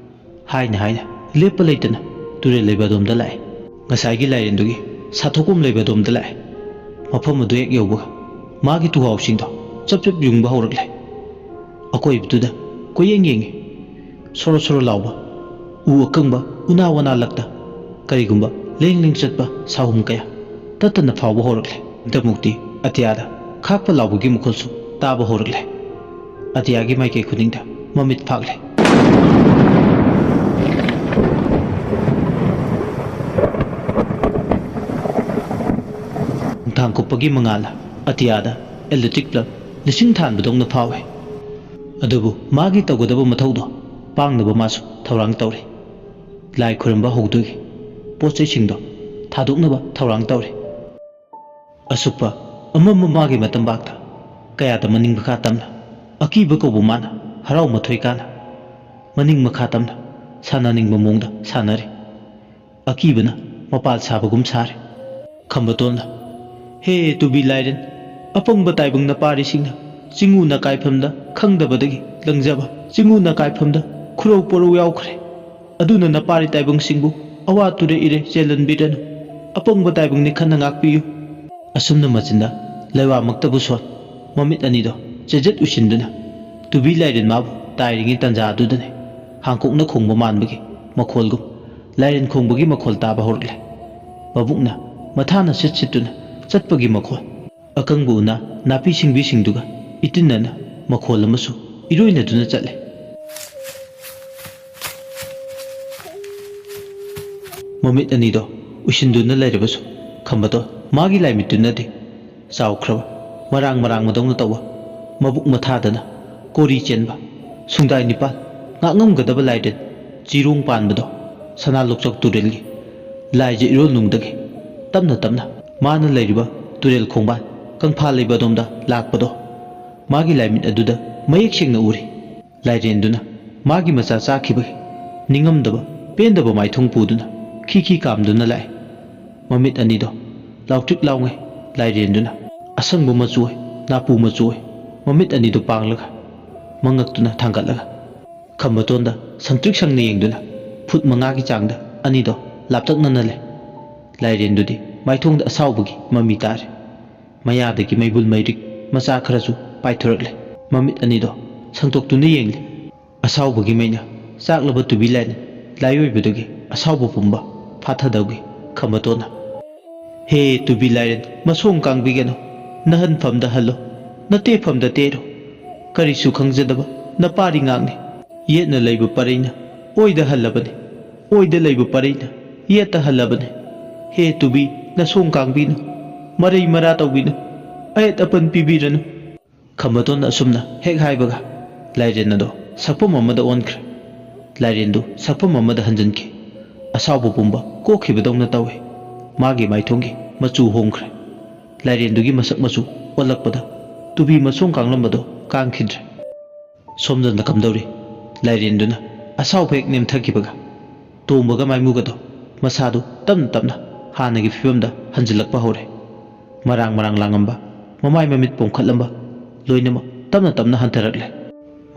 ꯍꯥꯏꯅ ꯍꯥꯏꯅ ꯂꯦꯞꯄ ꯂꯩꯇꯅ ꯇꯨꯔꯦꯜ ꯂꯩꯕ ꯑꯗꯣꯝꯗ ꯂꯥꯛꯑꯦ꯫ ꯉꯁꯥꯏꯒꯤ ꯂꯥꯏꯔꯦꯟꯗꯨꯒꯤ ꯁꯥꯊꯣꯛꯐꯝ ꯂꯩꯕ ꯑꯗꯣꯝꯗ ꯂꯥꯛꯑꯦ꯫ ꯃꯐꯝ ꯑꯗꯨ ꯍꯦꯛ ꯌꯧꯕꯒ ꯃꯥꯒꯤ ꯇꯨꯍꯥꯎꯁꯤꯡꯗꯣ ꯆꯞ ꯆꯞ ꯌꯨꯡꯕ ꯍꯧꯔꯛꯂꯦ꯫ ꯑꯀꯣꯏꯕꯗꯨꯗ ꯀꯣꯏꯌꯦꯡ ꯌꯦꯡꯉꯤ꯫ ꯁꯣꯔꯣ ꯁꯣꯔꯣ ꯂꯥꯎꯕ ꯎ ꯑꯀꯪꯕ ꯎꯅꯥ ꯋꯥꯅꯥ ꯂꯛꯇ ꯀꯔꯤꯒꯨꯝꯕ ꯂꯦꯡ ꯂꯦꯡ ꯆꯠꯄ ꯁꯥꯍꯨꯝ ꯀꯌꯥ꯫ ꯇꯠꯇꯅ ꯐꯥꯎꯕ ꯍꯧꯔꯛꯂꯦ꯫ ꯍꯟꯗꯛꯃꯨꯛꯇꯤ ꯑꯇꯤꯌꯥꯗ ꯈꯥꯛꯄ ꯂꯥꯎꯕꯒꯤ ꯃꯈꯣꯜꯁꯨ ꯇꯥꯕ ꯍꯧꯔꯛꯂꯦ꯫ ꯑꯇꯤꯌꯥꯒꯤ ꯃꯥꯏꯀꯩ ꯈꯨꯗꯤꯡꯗ ꯃꯃꯤꯠ ꯐꯥꯛꯂꯦ꯫ ꯅꯨꯡꯊꯥꯡ ꯀꯨꯞꯄꯒꯤ ꯃꯉꯥꯜꯅ ꯑꯇꯤꯌꯥꯗ electric bulb ꯂꯤꯁꯤꯡ ꯊꯥꯟꯕꯗꯧꯅ ꯐꯥꯎꯏ꯫ ꯑꯗꯨꯕꯨ ꯃꯥꯒꯤ ꯇꯧꯒꯗꯕ ꯃꯊꯧꯗꯣ ꯄꯥꯡꯅꯕ ꯃꯥꯁꯨ ꯊꯧꯔꯥꯡ ꯇꯧꯔꯤ꯫ ꯂꯥꯏ ꯈꯨꯔꯨꯝꯕ ꯍꯧꯗꯣꯏꯒꯤ ꯄꯣꯠ ꯆꯩꯁꯤꯡꯗꯣ ꯊꯥꯗꯣꯛꯅꯕ ꯊꯧꯔꯥꯡ ꯇꯧꯔꯤ꯫ ꯑꯁꯨꯛꯄ ꯑꯃꯝꯕ ꯃꯥꯒꯤ ꯃꯇꯝꯕꯥꯛꯇ ꯀꯌꯥꯗ ꯃꯅꯤꯡ ꯃꯈꯥ ꯇꯝꯅ ꯑꯀꯤꯕ ꯀꯧꯕ ꯃꯥꯅ ꯍꯔꯥꯎ ꯃꯊꯣꯏ ꯀꯥꯅ ꯃꯅꯤꯡ ꯃꯈꯥ ꯇꯝꯅ ꯁꯥꯟꯅꯅꯤꯡꯕ ꯃꯑꯣꯡꯗ ꯁꯥꯟꯅꯔꯤ꯫ ꯑꯀꯤꯕꯅ ꯃꯄꯥꯜ ꯁꯥꯕꯒꯨꯝ ꯁꯥꯔꯦ꯫ ꯈꯝꯕꯇꯣꯟꯅ, "ꯍꯦ ꯇꯨꯕꯤ ꯂꯥꯏꯔꯦꯟ, ꯑꯄꯪꯕ ꯇꯥꯏꯕꯪ ꯅꯄꯥꯔꯤꯁꯤꯡꯅ ꯆꯤꯡꯉꯨ ꯅꯀꯥꯏꯐꯝꯗ ꯈꯪꯗꯕꯗꯒꯤ ꯂꯪꯖꯕ ꯆꯤꯡꯉꯨ ꯅꯀꯥꯏꯐꯝꯗ ꯈꯨꯔꯧ ꯄꯣꯔꯧ ꯌꯥꯎꯈ꯭ꯔꯦ꯫ ꯑꯗꯨꯅ ꯅꯄꯥꯔꯤ ꯇꯥꯏꯕꯪꯁꯤꯡꯕꯨ ꯑꯋꯥ ꯇꯨꯔꯦ ꯏꯔꯦ ꯆꯦꯜꯍꯟꯕꯤꯔꯅꯨ꯫ ꯑꯄꯪꯕ ꯇꯥꯏꯕꯪꯅꯤ ꯈꯟꯅ ꯉꯥꯛꯄꯤꯌꯨ"꯫ ꯑꯁꯨꯝꯅ ꯃꯆꯤꯟꯗ ꯂꯩꯋꯥꯃꯛꯇꯕꯨ ꯁꯣꯟ ꯃꯃꯤꯠ ꯑꯅꯤꯗꯣ ꯆꯦꯖꯠ ꯎꯏꯁꯤꯟꯗꯨꯅ ꯇꯨꯕꯤ ꯂꯥꯏꯔꯦꯟ ꯃꯥꯕꯨ ꯇꯥꯏꯔꯤꯉꯩ ꯇꯥꯟꯖꯥ ꯑꯗꯨꯗꯅꯤ ꯍꯥꯡꯀꯣꯛꯅ ꯈꯣꯡꯕ ꯃꯥꯟꯕꯒꯤ ꯃꯈꯣꯜꯒꯨꯝ ꯂꯥꯏꯔꯦꯟ ꯈꯣꯡꯕꯒꯤ ꯃꯈꯣꯜ ꯇꯥꯕ ꯍꯧꯔꯛꯂꯦ꯫ ꯃꯕꯨꯛꯅ ꯃꯊꯥꯅ ꯁꯤꯠ ꯁꯤꯠꯇꯨꯅ ꯆꯠꯄꯒꯤ ꯃꯈꯣꯜ꯫ ꯑꯀꯪꯕ ꯎꯅꯥ ꯅꯥꯄꯤ ꯁꯤꯡꯕꯤꯁꯤꯡꯗꯨꯒ ꯏꯇꯤꯟꯅꯅ ꯃꯈꯣꯜ ꯑꯃꯁꯨ ꯏꯔꯣꯏꯅꯗꯨꯅ ꯆꯠꯂꯦ꯫ ꯃꯃꯤꯠ ꯑꯅꯤꯗꯣ ꯎꯏꯁꯤꯟꯗꯨꯅ ꯂꯩꯔꯕꯁꯨ ꯈꯝꯕꯗꯣ ꯃꯥꯒꯤ ꯂꯥꯏꯃꯤꯠꯇꯨꯅꯗꯤ ꯆꯥꯎꯈ꯭ꯔꯕ ꯃꯔꯥꯡ ꯃꯔꯥꯡ ꯃꯗꯧꯅ ꯇꯧꯕ ꯃꯕꯨꯛ ꯃꯊꯥꯗꯅ ꯀꯣꯔꯤ ꯆꯦꯟꯕ ꯁꯨꯡꯗꯥꯏ ꯅꯤꯄꯥꯜ ꯉꯥꯛꯉꯝꯒꯗꯕ ꯂꯥꯏꯔꯦꯟ ꯆꯤꯔꯣꯡ ꯄꯥꯟꯕꯗꯣ ꯁꯅꯥ ꯂꯣꯛꯆꯥꯎ ꯇꯨꯔꯦꯜꯒꯤ ꯂꯥꯏꯖ ꯏꯔꯣꯜꯅꯨꯡꯗꯒꯤ ꯇꯞꯅ ꯇꯞꯅ ꯃꯥꯅ ꯂꯩꯔꯤꯕ ꯇꯨꯔꯦꯜ ꯈꯣꯡꯕꯥꯟ ꯀꯪꯐꯥꯜ ꯂꯩꯕ ꯑꯗꯣꯝꯗ ꯂꯥꯛꯄꯗꯣ ꯃꯥꯒꯤ ꯂꯥꯏꯃꯤꯠ ꯑꯗꯨꯗ ꯃꯌꯦꯛ ꯁꯦꯡꯅ ꯎꯔꯤ꯫ ꯂꯥꯏꯔꯦꯟꯗꯨꯅ ꯃꯥꯒꯤ ꯃꯆꯥ ꯆꯥꯈꯤꯕꯒꯤ ꯅꯤꯡꯉꯝꯗꯕ ꯄꯦꯟꯗꯕ ꯃꯥꯏꯊꯣꯡ ꯄꯨꯗꯨꯅ ꯈꯤ ꯈꯤ ꯀꯥꯝꯗꯨꯅ ꯂꯥꯛꯏ꯫ ꯃꯃꯤꯠ ꯑꯅꯤꯗꯣ ꯂꯥꯎꯇ꯭ꯔꯤꯛ ꯂꯥꯎꯉꯩ ꯂꯥꯏꯔꯦꯟꯗꯨꯅ ꯑꯁꯪꯕ ꯃꯆꯨ ꯑꯣꯏ, ꯅꯥꯄꯨ ꯃꯆꯨ ꯑꯣꯏ꯫ ꯃꯃꯤꯠ ꯑꯅꯤꯗꯨ ꯄꯥꯡꯂꯒ ꯃꯉꯛꯇꯨꯅ ꯊꯥꯡꯒꯠꯂꯒ ꯈꯝꯕꯇꯣꯟꯗ ꯁꯪꯇ꯭ꯔꯤꯛ ꯁꯪꯅ ꯌꯦꯡꯗꯨꯅ ꯐꯨꯠ ꯃꯉꯥꯒꯤ ꯆꯥꯡꯗ ꯑꯅꯤꯗꯣ ꯂꯥꯞꯇꯛꯅꯅ ꯂꯩ꯫ ꯂꯥꯏꯔꯦꯟꯗꯨꯗꯤ ꯃꯥꯏꯊꯣꯡꯗ ꯑꯁꯥꯎꯕꯒꯤ ꯃꯃꯤ ꯇꯥꯔꯦ꯫ ꯃꯌꯥꯗꯒꯤ ꯃꯩꯕꯨꯜ ꯃꯩꯔꯤꯛ ꯃꯆꯥ ꯈꯔꯁꯨ ꯄꯥꯏꯊꯣꯔꯛꯂꯦ꯫ ꯃꯃꯤꯠ ꯑꯅꯤꯗꯣ ꯁꯪꯇꯣꯛꯇꯨꯅ ꯌꯦꯡꯂꯤ꯫ ꯑꯁꯥꯎꯕꯒꯤ ꯃꯩꯅ ꯆꯥꯛꯂꯕ ꯇꯨꯕꯤ ꯂꯥꯏꯔꯦꯟ ꯂꯥꯏꯑꯣꯏꯕꯗꯨꯒꯤ ꯑꯁꯥꯎꯕ ꯄꯨꯝꯕ ꯐꯥꯊꯗꯧꯒꯤ ꯈꯝꯕꯇꯣꯟꯅ ꯍꯦ ꯇꯨꯕꯤ ꯂꯥꯏꯔꯦꯟ, ꯃꯁꯣꯡ ꯀꯥꯡꯕꯤꯒꯅꯨ꯫ ꯅꯍꯟꯐꯝꯗ ꯍꯜꯂꯣ, ꯅꯇꯦꯐꯝꯗ ꯇꯦꯔꯣ꯫ ꯀꯔꯤꯁꯨ ꯈꯪꯖꯗꯕ ꯅꯄꯥꯔꯤ ꯉꯥꯛꯅꯤ꯫ ꯌꯦꯠꯅ ꯂꯩꯕ ꯄꯔꯩꯅ ꯑꯣꯏꯗ ꯍꯜꯂꯕꯅꯤ, ꯑꯣꯏꯗ ꯂꯩꯕ ꯄꯔꯩꯅ ꯌꯦꯠꯇ ꯍꯜꯂꯕꯅꯤ꯫ ꯍꯦ ꯇꯨꯕꯤ, ꯅꯁꯣꯡ ꯀꯥꯡꯕꯤꯅꯨ, ꯃꯔꯩ ꯃꯔꯥ ꯇꯧꯕꯤꯅꯨ, ꯑꯌꯦꯠ ꯑꯄꯟ ꯄꯤꯕꯤꯔꯅꯨ꯫ ꯈꯝꯕꯇꯣꯟꯅ ꯑꯁꯨꯝꯅ ꯍꯦꯛ ꯍꯥꯏꯕꯒ, ꯂꯥꯏꯔꯦꯟ ꯑꯗꯣ ꯁꯛꯐꯝ ꯑꯃꯗ ꯑꯣꯟꯈ꯭ꯔꯦ꯫ ꯂꯥꯏꯔꯦꯟꯗꯨ ꯁꯛꯐꯝ ꯑꯃꯗ ꯍꯟꯖꯤꯟꯈꯤ꯫ ꯑꯁꯥꯎꯕ ꯄꯨꯝꯕ ꯀꯣꯛꯈꯤꯕꯗꯧꯅ ꯇꯧꯏ꯫ ꯃꯥꯒꯤ ꯃꯥꯏꯊꯣꯡꯒꯤ ꯃꯆꯨ ꯍꯣꯡꯈ꯭ꯔꯦ꯫ ꯂꯥꯏꯔꯦꯟꯗꯨꯒꯤ ꯃꯁꯛ ꯃꯆꯨ ꯑꯣꯜꯂꯛꯄꯗ ꯇꯨꯕꯤ ꯃꯁꯣꯡ ꯀꯥꯡꯂꯝꯕꯗꯣ ꯀꯥꯡꯈꯤꯗ꯭ꯔꯦ꯫ ꯁꯣꯝꯗꯅ ꯀꯝꯗꯧꯔꯤ? ꯂꯥꯏꯔꯦꯟꯗꯨꯅ ꯑꯁꯥꯎꯕ ꯍꯦꯛ ꯅꯦꯝꯊꯈꯤꯕꯒ, ꯇꯣꯝꯕꯒ ꯃꯥꯏꯃꯨꯒꯗꯣ ꯃꯁꯥꯗꯨ ꯇꯞꯅ ꯇꯞꯅ ꯍꯥꯟꯅꯒꯤ ꯐꯤꯕꯝꯗ ꯍꯟꯖꯤꯜꯂꯛꯄ ꯍꯧꯔꯦ꯫ ꯃꯔꯥꯡ ꯃꯔꯥꯡ ꯂꯥꯡꯉꯝꯕ, ꯃꯃꯥꯏ ꯃꯃꯤꯠ ꯄꯣꯝꯈꯠꯂꯝꯕ, ꯂꯣꯏꯅꯃꯛ ꯇꯞꯅ ꯇꯞꯅ ꯍꯟꯊꯔꯛꯂꯦ꯫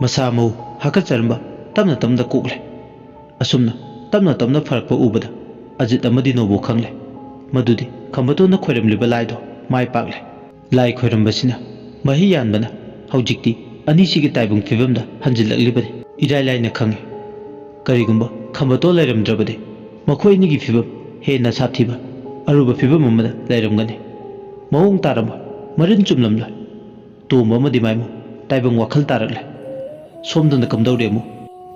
ꯃꯁꯥ ꯃꯎ ꯍꯥꯀꯠꯆꯔꯝꯕ ꯇꯞꯅ ꯇꯞꯅ ꯀꯣꯛꯂꯦ꯫ ꯑꯁꯨꯝꯅ ꯇꯞꯅ ꯇꯞꯅ ꯐꯔꯛꯄ ꯎꯕꯗ ꯑꯖꯤꯠ ꯑꯃꯗꯤ ꯅꯣꯕꯣ ꯈꯪꯂꯦ꯫ ꯃꯗꯨꯗꯤ ꯈꯝꯕꯇꯣꯟꯅ ꯈꯣꯏꯔꯝꯂꯤꯕ ꯂꯥꯏꯗꯣ ꯃꯥꯏ ꯄꯥꯛꯂꯦ꯫ ꯂꯥꯏ ꯈꯣꯏꯔꯝꯕꯁꯤꯅ ꯃꯍꯩ ꯌꯥꯟꯕꯅ ꯍꯧꯖꯤꯛꯇꯤ ꯑꯅꯤꯁꯤꯒꯤ ꯇꯥꯏꯕꯪ ꯐꯤꯕꯝꯗ ꯍꯟꯖꯤꯜꯂꯛꯂꯤꯕꯅꯤ꯫ ꯏꯔꯥꯏ ꯂꯥꯏꯅ ꯈꯪꯉꯤ꯫ ꯀꯔꯤꯒꯨꯝꯕ ꯈꯝꯕꯇꯣꯟ ꯂꯩꯔꯝꯗ꯭ꯔꯕꯗꯤ ꯃꯈꯣꯏ ꯑꯅꯤꯒꯤ ꯐꯤꯕꯝ ꯍꯦꯟꯅ ꯁꯥꯊꯤꯕ ꯑꯔꯨꯕ ꯐꯤꯕꯝ ꯑꯃꯗ ꯂꯩꯔꯝꯒꯅꯤ꯫ ꯃꯑꯣꯡ ꯇꯥꯔꯝꯕ ꯃꯔꯤꯟ ꯆꯨꯝꯂꯝꯂꯣꯏ꯫ ꯇꯣꯝꯕ ꯑꯃꯗꯤ ꯃꯥꯏꯃꯨ ꯇꯥꯏꯕꯪ ꯋꯥꯈꯜ ꯇꯥꯔꯛꯂꯦ꯫ ꯁꯣꯝꯗꯅ ꯀꯝꯗꯧꯔꯦ ꯑꯃꯨꯛ?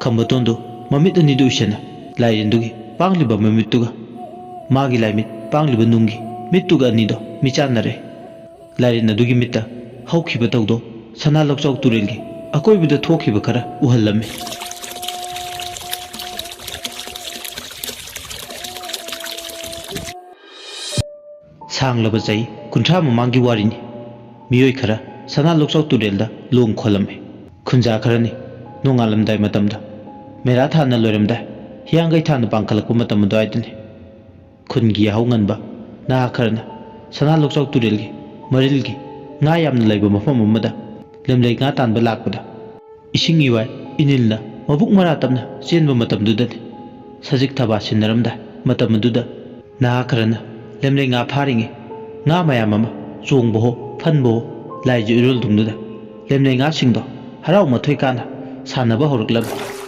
ꯈꯝꯕꯇꯣꯟꯗꯨ ꯃꯃꯤꯠ ꯑꯅꯤꯗꯨ ꯎꯏꯁꯟꯅ ꯂꯥꯏꯔꯦꯟꯗꯨꯒꯤ ꯄꯥꯡꯂꯤꯕ ꯃꯃꯤꯠꯇꯨꯒ ꯃꯥꯒꯤ ꯂꯥꯏꯃꯤꯠ ꯄꯥꯡꯂꯤꯕ ꯅꯨꯡꯒꯤ ꯃꯤꯠꯇꯨꯒ ꯑꯅꯤꯗꯣ ꯃꯤꯆꯥꯟꯅꯔꯦ꯫ ꯂꯥꯏꯔꯦꯟ ꯑꯗꯨꯒꯤ ꯃꯤꯠꯇ ꯍꯧꯈꯤꯕ ꯊꯧꯗꯣꯛ ꯁꯅꯥ ꯂꯣꯛꯆꯥꯎ ꯇꯨꯔꯦꯜꯒꯤ ꯑꯀꯣꯏꯕꯗ ꯊꯣꯛꯈꯤꯕ ꯈꯔ ꯎꯍꯜꯂꯝꯃꯤ꯫ ꯁꯥꯡꯂꯕ ꯆꯍꯤ ꯀꯨꯟꯊ꯭ꯔꯥ ꯃꯃꯥꯡꯒꯤ ꯋꯥꯔꯤꯅꯤ꯫ ꯃꯤꯑꯣꯏ ꯈꯔ ꯁꯅꯥ ꯂꯣꯛꯆꯥꯎ ꯇꯨꯔꯦꯜꯗ ꯂꯣꯡ ꯈꯣꯜꯂꯝꯃꯤ꯫ ꯈꯨꯟꯖꯥ ꯈꯔꯅꯤ ꯅꯣꯡꯉꯥꯜꯂꯝꯗꯥꯏ ꯃꯇꯝꯗ, ꯃꯦꯔꯥ ꯊꯥꯅ ꯂꯣꯏꯔꯝꯗꯥꯏ, ꯍꯤꯌꯥꯡꯒꯩ ꯊꯥꯅ ꯄꯥꯡꯈꯠꯂꯛꯄ ꯃꯇꯝ ꯑꯗꯨꯋꯥꯏꯗꯅꯤ꯫ ꯈꯨꯟꯒꯤ ꯌꯥꯍꯧ ꯉꯟꯕ ꯅꯍꯥ ꯈꯔꯅ ꯁꯅꯥ ꯂꯣꯛꯆꯥꯎ ꯇꯨꯔꯦꯜꯒꯤ ꯃꯔꯤꯜꯒꯤ ꯉꯥ ꯌꯥꯝꯅ ꯂꯩꯕ ꯃꯐꯝ ꯑꯃꯗ ꯂꯦꯝꯂꯩ ꯉꯥ ꯇꯥꯟꯕ ꯂꯥꯛꯄꯗ, ꯏꯁꯤꯡ ꯏꯋꯥꯏ ꯏꯅꯤꯜꯅ ꯃꯕꯨꯛ ꯃꯔꯥ ꯇꯞꯅ ꯆꯦꯟꯕ ꯃꯇꯝꯗꯨꯗꯅꯤ꯫ ꯁꯖꯤꯛ ꯊꯕꯥ ꯁꯤꯟꯅꯔꯝꯗꯥꯏ ꯃꯇꯝ ꯑꯗꯨꯗ ꯅꯍꯥ ꯈꯔꯅ ꯂꯦꯝꯂꯩ ꯉꯥ ꯐꯥꯔꯤꯉꯩ ꯉꯥ ꯃꯌꯥꯝ ꯑꯃ ꯆꯣꯡꯕ ꯍꯣ, ꯐꯟꯕ ꯍꯣ, ꯂꯥꯏꯒꯤ ꯏꯔꯣꯜ ꯗꯨꯡꯗꯨꯗ ꯂꯦꯝꯂꯩ ꯉꯥꯁꯤꯡꯗꯣ ꯍꯔꯥꯎ ꯃꯊꯣꯏ ꯀꯥꯅ ꯁꯥꯟꯅꯕ ꯍꯧꯔꯛꯂꯝꯃꯤ꯫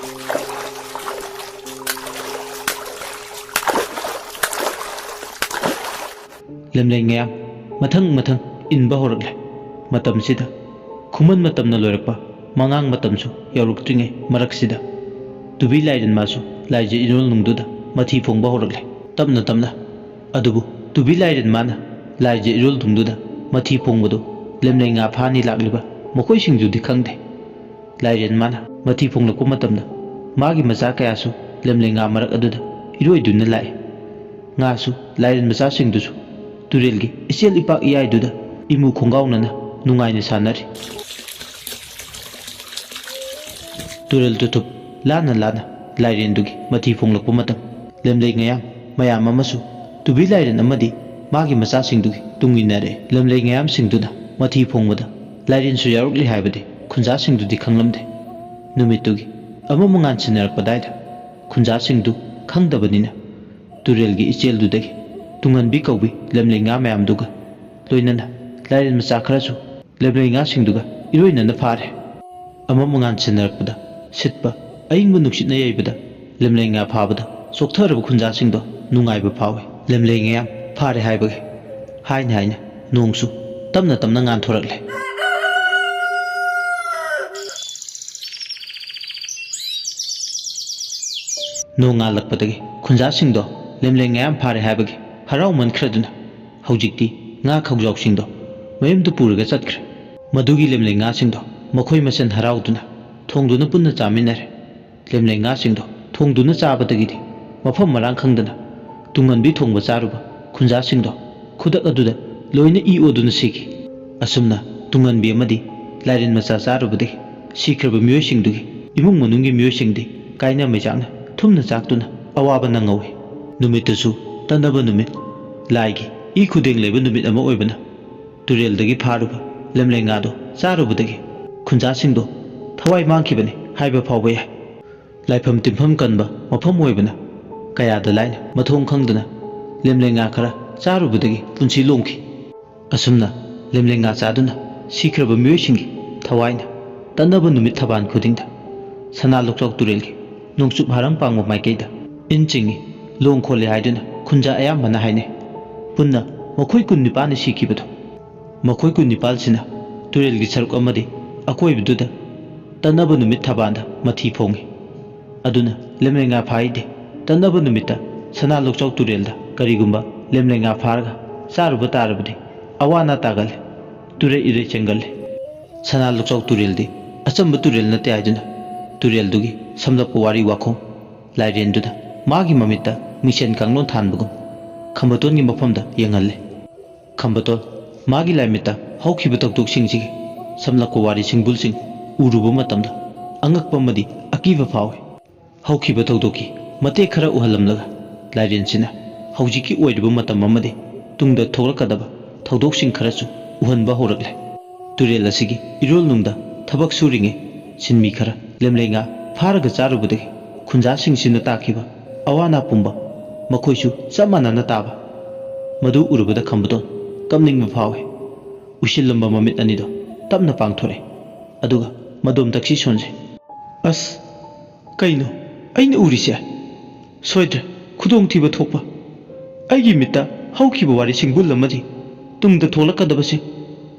ꯂꯦꯝꯂꯩ ꯉꯥꯌꯥꯝ ꯃꯊꯪ ꯃꯊꯪ ꯏꯟꯕ ꯍꯧꯔꯛꯂꯦ꯫ ꯃꯇꯝꯁꯤꯗ ꯈꯨꯃꯟ ꯃꯇꯝꯅ ꯂꯣꯏꯔꯛꯄ, ꯃꯉꯥꯡ ꯃꯇꯝꯁꯨ ꯌꯧꯔꯛꯇ꯭ꯔꯤꯉꯩ ꯃꯔꯛꯁꯤꯗ ꯇꯨꯕꯤ ꯂꯥꯏꯔꯦꯟ ꯃꯥꯁꯨ ꯂꯥꯏꯖ ꯏꯔꯣꯜꯅꯨꯡꯗꯨꯗ ꯃꯊꯤ ꯐꯣꯡꯕ ꯍꯧꯔꯛꯂꯦ꯫ ꯇꯞꯅ ꯇꯞꯅ꯫ ꯑꯗꯨꯕꯨ ꯇꯨꯕꯤ ꯂꯥꯏꯔꯦꯟ ꯃꯥꯅ ꯂꯥꯏꯖ ꯏꯔꯣꯜꯅꯨꯡꯗꯨꯗ ꯃꯊꯤ ꯐꯣꯡꯕꯗꯨ ꯂꯦꯝꯂꯩ ꯉꯥ ꯐꯥꯅꯤ ꯂꯥꯛꯂꯤꯕ ꯃꯈꯣꯏꯁꯤꯡꯗꯨꯗꯤ ꯈꯪꯗꯦ꯫ ꯂꯥꯏꯔꯦꯟ ꯃꯥꯅ ꯃꯊꯤ ꯐꯣꯡꯂꯛꯄ ꯃꯇꯝꯗ ꯃꯥꯒꯤ ꯃꯆꯥ ꯀꯌꯥꯁꯨ ꯂꯦꯝꯂꯩ ꯉꯥ ꯃꯔꯛ ꯑꯗꯨꯗ ꯏꯔꯣꯏꯗꯨꯅ ꯂꯥꯛꯏ꯫ ꯉꯥꯁꯨ ꯂꯥꯏꯔꯦꯟ ꯃꯆꯥꯁꯤꯡꯗꯨꯁꯨ ꯇꯨꯔꯦꯜꯒꯤ ꯏꯆꯦꯜ ꯏꯄꯥꯛ ꯏꯌꯥꯏꯗꯨꯗ ꯏꯃꯨ ꯈꯣꯡꯒꯥꯎꯅꯅ ꯅꯨꯡꯉꯥꯏꯅ ꯁꯥꯟꯅꯔꯤ꯫ ꯇꯨꯔꯦꯜ ꯇꯨꯊꯨꯞ ꯂꯥꯟꯅ ꯂꯥꯟꯅ ꯂꯥꯏꯔꯦꯟꯗꯨꯒꯤ ꯃꯊꯤ ꯐꯣꯡꯂꯛꯄ ꯃꯇꯝ, ꯂꯦꯝꯂꯩ ꯉꯥꯌꯥꯝ ꯃꯌꯥꯝ ꯑꯃꯁꯨ ꯇꯨꯕꯤ ꯂꯥꯏꯔꯦꯟ ꯑꯃꯗꯤ ꯃꯥꯒꯤ ꯃꯆꯥꯁꯤꯡꯗꯨꯒꯤ ꯇꯨꯡ ꯏꯟꯅꯔꯛꯏ꯫ ꯂꯦꯝꯂꯩ ꯉꯥꯌꯥꯝꯁꯤꯡꯗꯨꯅ ꯃꯊꯤ ꯐꯣꯡꯕꯗ ꯂꯥꯏꯔꯦꯟꯁꯨ ꯌꯥꯎꯔꯛꯂꯤ ꯍꯥꯏꯕꯗꯤ ꯈꯨꯟꯖꯥꯁꯤꯡꯗꯨꯗꯤ ꯈꯪꯂꯝꯗꯦ꯫ ꯅꯨꯃꯤꯠꯇꯨꯒꯤ ꯑꯃꯝ ꯑꯉꯥꯟ ꯁꯤꯟꯅꯔꯛꯄꯗꯥꯏꯗ ꯈꯨꯟꯖꯥꯁꯤꯡꯗꯨ ꯈꯪꯗꯕꯅꯤꯅ ꯇꯨꯔꯦꯜꯒꯤ ꯏꯆꯦꯜꯗꯨꯗꯒꯤ ꯇꯨꯡꯍꯟꯕꯤ ꯀꯧꯕꯤ ꯂꯦꯝꯂꯩ ꯉꯥ ꯃꯌꯥꯝꯗꯨꯒ ꯂꯣꯏꯅꯅ ꯂꯥꯏꯔꯦꯟ ꯃꯆꯥ ꯈꯔꯁꯨ ꯂꯦꯝꯂꯩ ꯉꯥꯁꯤꯡꯗꯨꯒ ꯏꯔꯣꯏꯅꯅ ꯐꯥꯔꯦ꯫ ꯑꯃꯝ ꯑꯉꯥꯟ ꯁꯤꯟꯅꯔꯛꯄꯗ ꯁꯤꯠꯄ ꯑꯏꯪꯕ ꯅꯨꯡꯁꯤꯠꯅ ꯌꯩꯕꯗ ꯂꯦꯝꯂꯩ ꯉꯥ ꯐꯥꯕꯗ ꯆꯣꯛꯊꯔꯕ ꯈꯨꯟꯖꯥꯁꯤꯡꯗꯣ ꯅꯨꯡꯉꯥꯏꯕ ꯐꯥꯎꯏ꯫ ꯂꯦꯝꯂꯩ ꯉꯥꯌꯥꯝ ꯐꯥꯔꯦ ꯍꯥꯏꯕꯒꯤ ꯍꯥꯏꯅ ꯍꯥꯏꯅ ꯅꯣꯡꯁꯨ ꯇꯞꯅ ꯇꯞꯅ ꯉꯥꯟꯊꯣꯔꯛꯂꯦ꯫ ꯅꯣꯡ ꯉꯥꯜꯂꯛꯄꯗꯒꯤ ꯈꯨꯟꯖꯥꯁꯤꯡꯗꯣ ꯂꯦꯝꯂꯩ ꯉꯥꯌꯥꯝ ꯐꯥꯔꯦ ꯍꯥꯏꯕꯒꯤ ꯍꯔꯥꯎꯃꯟꯈ꯭ꯔꯗꯨꯅ ꯍꯧꯖꯤꯛꯇꯤ ꯉꯥ ꯈꯧꯖꯥꯎꯁꯤꯡꯗꯣ ꯃꯌꯨꯝꯗ ꯄꯨꯔꯒ ꯆꯠꯈ꯭ꯔꯦ꯫ ꯃꯗꯨꯒꯤ ꯂꯦꯝꯂꯩ ꯉꯥꯁꯤꯡꯗꯣ ꯃꯈꯣꯏ ꯃꯁꯦꯟ ꯍꯔꯥꯎꯗꯨꯅ ꯊꯣꯡꯗꯨꯅ ꯄꯨꯟꯅ ꯆꯥꯃꯤꯟꯅꯔꯦ꯫ ꯂꯦꯝꯂꯩ ꯉꯥꯁꯤꯡꯗꯣ ꯊꯣꯡꯗꯨꯅ ꯆꯥꯕꯗꯒꯤꯗꯤ ꯃꯐꯝ ꯃꯔꯥꯡ ꯈꯪꯗꯅ ꯇꯨꯡꯍꯟꯕꯤ ꯊꯣꯡꯕ ꯆꯥꯔꯨꯕ ꯈꯨꯟꯖꯥꯁꯤꯡꯗꯣ ꯈꯨꯗꯛ ꯑꯗꯨꯗ ꯂꯣꯏꯅ ꯏ ꯑꯣꯗꯨꯅ ꯁꯤꯈꯤ꯫ ꯑꯁꯨꯝꯅ ꯇꯨꯡꯍꯟꯕꯤ ꯑꯃꯗꯤ ꯂꯥꯏꯔꯦꯟ ꯃꯆꯥ ꯆꯥꯔꯨꯕꯗꯒꯤ ꯁꯤꯈ꯭ꯔꯕ ꯃꯤꯑꯣꯏꯁꯤꯡꯗꯨꯒꯤ ꯏꯃꯨꯡ ꯃꯅꯨꯡꯒꯤ ꯃꯤꯑꯣꯏꯁꯤꯡꯗꯤ ꯀꯥꯏꯅ ꯃꯩꯆꯥꯛꯅ ꯊꯨꯝꯅ ꯆꯥꯛꯇꯨꯅ ꯑꯋꯥꯕ ꯅꯪꯍꯧꯏ꯫ ꯅꯨꯃꯤꯠꯇꯨꯁꯨ ꯇꯠꯅꯕ ꯅꯨꯃꯤꯠ, ꯂꯥꯏꯒꯤ ꯏ ꯈꯨꯗꯦꯡ ꯂꯩꯕ ꯅꯨꯃꯤꯠ ꯑꯃ ꯑꯣꯏꯕꯅ ꯇꯨꯔꯦꯜꯗꯒꯤ ꯐꯥꯔꯨꯕ ꯂꯦꯝꯂꯩ ꯉꯥꯗꯣ ꯆꯥꯔꯨꯕꯗꯒꯤ ꯈꯨꯟꯖꯥꯁꯤꯡꯗꯣ ꯊꯋꯥꯏ ꯃꯥꯡꯈꯤꯕꯅꯤ ꯍꯥꯏꯕ ꯐꯥꯎꯕ ꯌꯥꯏ꯫ ꯂꯥꯏꯐꯝ ꯇꯤꯟꯐꯝ ꯀꯟꯕ ꯃꯐꯝ ꯑꯣꯏꯕꯅ ꯀꯌꯥꯗ ꯂꯥꯏꯅ ꯃꯊꯣꯡ ꯈꯪꯗꯅ ꯂꯦꯝꯂꯩ ꯉꯥ ꯈꯔ ꯆꯥꯔꯨꯕꯗꯒꯤ ꯄꯨꯟꯁꯤ ꯂꯣꯝꯈꯤ꯫ ꯑꯁꯨꯝꯅ ꯂꯦꯝꯂꯩ ꯉꯥ ꯆꯥꯗꯨꯅ ꯁꯤꯈ꯭ꯔꯕ ꯃꯤꯑꯣꯏꯁꯤꯡꯒꯤ ꯊꯋꯥꯏꯅ ꯇꯠꯅꯕ ꯅꯨꯃꯤꯠ ꯊꯕꯥꯟ ꯈꯨꯗꯤꯡꯗ ꯁꯅꯥ ꯂꯣꯛꯆꯥꯎ ꯇꯨꯔꯦꯜꯒꯤ ꯅꯣꯡꯆꯨꯞ ꯍꯥꯔꯪ ꯄꯥꯡꯕ ꯃꯥꯏꯀꯩꯗ ꯏꯟ ꯆꯤꯡꯏ, ꯂꯣꯡ ꯈꯣꯜꯂꯤ ꯍꯥꯏꯗꯨꯅ ꯈꯨꯟꯖꯥ ꯑꯌꯥꯝꯕꯅ ꯍꯥꯏꯅꯩ꯫ ꯄꯨꯟꯅ ꯃꯈꯣꯏ ꯀꯨꯟꯅꯤꯄꯥꯜꯅꯤ ꯁꯤꯈꯤꯕꯗꯣ꯫ ꯃꯈꯣꯏ ꯀꯨꯟꯅꯤꯄꯥꯜꯁꯤꯅ ꯇꯨꯔꯦꯜꯒꯤ ꯁꯔꯨꯛ ꯑꯃꯗꯤ ꯑꯀꯣꯏꯕꯗꯨꯗ ꯇꯠꯅꯕ ꯅꯨꯃꯤꯠ ꯊꯕꯥꯟꯗ ꯃꯊꯤ ꯐꯣꯡꯉꯤ꯫ ꯑꯗꯨꯅ ꯂꯦꯝꯂꯩ ꯉꯥ ꯐꯥꯔꯤꯗꯤ ꯇꯠꯅꯕ ꯅꯨꯃꯤꯠꯇ ꯁꯅꯥ ꯂꯣꯛꯆꯥꯎ ꯇꯨꯔꯦꯜꯗ ꯀꯔꯤꯒꯨꯝꯕ ꯂꯦꯝꯂꯩ ꯉꯥ ꯐꯥꯔꯒ ꯆꯥꯔꯨꯕ ꯇꯥꯔꯕꯗꯤ ꯑꯋꯥ ꯑꯅꯥ ꯇꯥꯒꯜꯂꯤ, ꯇꯨꯔꯦ ꯏꯔꯩ ꯆꯦꯟꯒꯜꯂꯤ꯫ ꯁꯅꯥ ꯂꯣꯛꯆꯥꯎ ꯇꯨꯔꯦꯜꯗꯤ ꯑꯆꯝꯕ ꯇꯨꯔꯦꯜ ꯅꯠꯇꯦ ꯍꯥꯏꯗꯨꯅ ꯇꯨꯔꯦꯜꯗꯨꯒꯤ ꯁꯝꯂꯞꯄ ꯋꯥꯔꯤ ꯋꯥꯈꯣꯡ ꯂꯥꯏꯔꯦꯟꯗꯨꯅ ꯃꯥꯒꯤ ꯃꯃꯤꯠꯇ ꯃꯤꯡꯁꯦꯟ ꯀꯥꯡꯂꯣꯟ ꯊꯥꯟꯕꯒꯨꯝ ꯈꯝꯕꯇꯣꯟꯒꯤ ꯃꯐꯝꯗ ꯌꯦꯡꯍꯜꯂꯤ꯫ ꯈꯝꯕꯇꯣꯟ ꯃꯥꯒꯤ ꯂꯥꯏꯃꯤꯠꯇ ꯍꯧꯈꯤꯕ ꯊꯧꯗꯣꯛꯁꯤꯡꯁꯤꯒꯤ ꯁꯝꯂꯞꯄ ꯋꯥꯔꯤ ꯁꯤꯡꯕꯨꯜꯁꯤꯡ ꯎꯔꯨꯕ ꯃꯇꯝꯗ ꯑꯉꯛꯄ ꯑꯃꯗꯤ ꯑꯀꯤꯕ ꯐꯥꯎꯏ꯫ ꯍꯧꯈꯤꯕ ꯊꯧꯗꯣꯛꯀꯤ ꯃꯇꯦꯛ ꯈꯔ ꯎꯍꯜꯂꯝꯂꯒ ꯂꯥꯏꯔꯦꯟꯁꯤꯅ ꯍꯧꯖꯤꯛꯀꯤ ꯑꯣꯏꯔꯤꯕ ꯃꯇꯝ ꯑꯃꯗꯤ ꯇꯨꯡꯗ ꯊꯣꯛꯂꯛꯀꯗꯕ ꯊꯧꯗꯣꯛꯁꯤꯡ ꯈꯔꯁꯨ ꯎꯍꯟꯕ ꯍꯧꯔꯛꯂꯦ꯫ ꯇꯨꯔꯦꯜ ꯑꯁꯤꯒꯤ ꯏꯔꯣꯜꯅꯨꯡꯗ ꯊꯕꯛ ꯁꯨꯔꯤꯉꯩ ꯁꯤꯟꯃꯤ ꯈꯔ ꯂꯦꯝꯂꯩ ꯉꯥ ꯐꯥꯔꯒ ꯆꯥꯔꯨꯕꯗꯒꯤ ꯈꯨꯟꯖꯥꯁꯤꯡꯁꯤꯅ ꯇꯥꯈꯤꯕ ꯑꯋꯥ ꯑꯅꯥ ꯄꯨꯝꯕ ꯃꯈꯣꯏꯁꯨ ꯆꯞ ꯃꯥꯟꯅꯅ ꯇꯥꯕ꯫ ꯃꯗꯨ ꯎꯔꯨꯕꯗ ꯈꯝꯕꯗꯣꯟ ꯀꯞꯅꯤꯡꯕ ꯐꯥꯎꯏ꯫ ꯎꯏꯁꯤꯜꯂꯝꯕ ꯃꯃꯤꯠ ꯑꯅꯤꯗꯣ ꯇꯞꯅ ꯄꯥꯡꯊꯣꯔꯛꯏ꯫ ꯑꯗꯨꯒ ꯃꯗꯣꯝ ꯇꯛꯁꯤ ꯁꯣꯟꯖꯩ꯫ "ꯑꯁ, ꯀꯩꯅꯣ ꯑꯩꯅ ꯎꯔꯤꯁꯦ? ꯁꯣꯏꯗ꯭ꯔꯦ, ꯈꯨꯗꯣꯡꯊꯤꯕ ꯊꯣꯛꯄ꯫ ꯑꯩꯒꯤ ꯃꯤꯠꯇ ꯍꯧꯈꯤꯕ ꯋꯥꯔꯤ ꯁꯤꯡꯕꯨꯜ ꯑꯃꯗꯤ ꯇꯨꯡꯗ ꯊꯣꯛꯂꯛꯀꯗꯕꯁꯤꯡ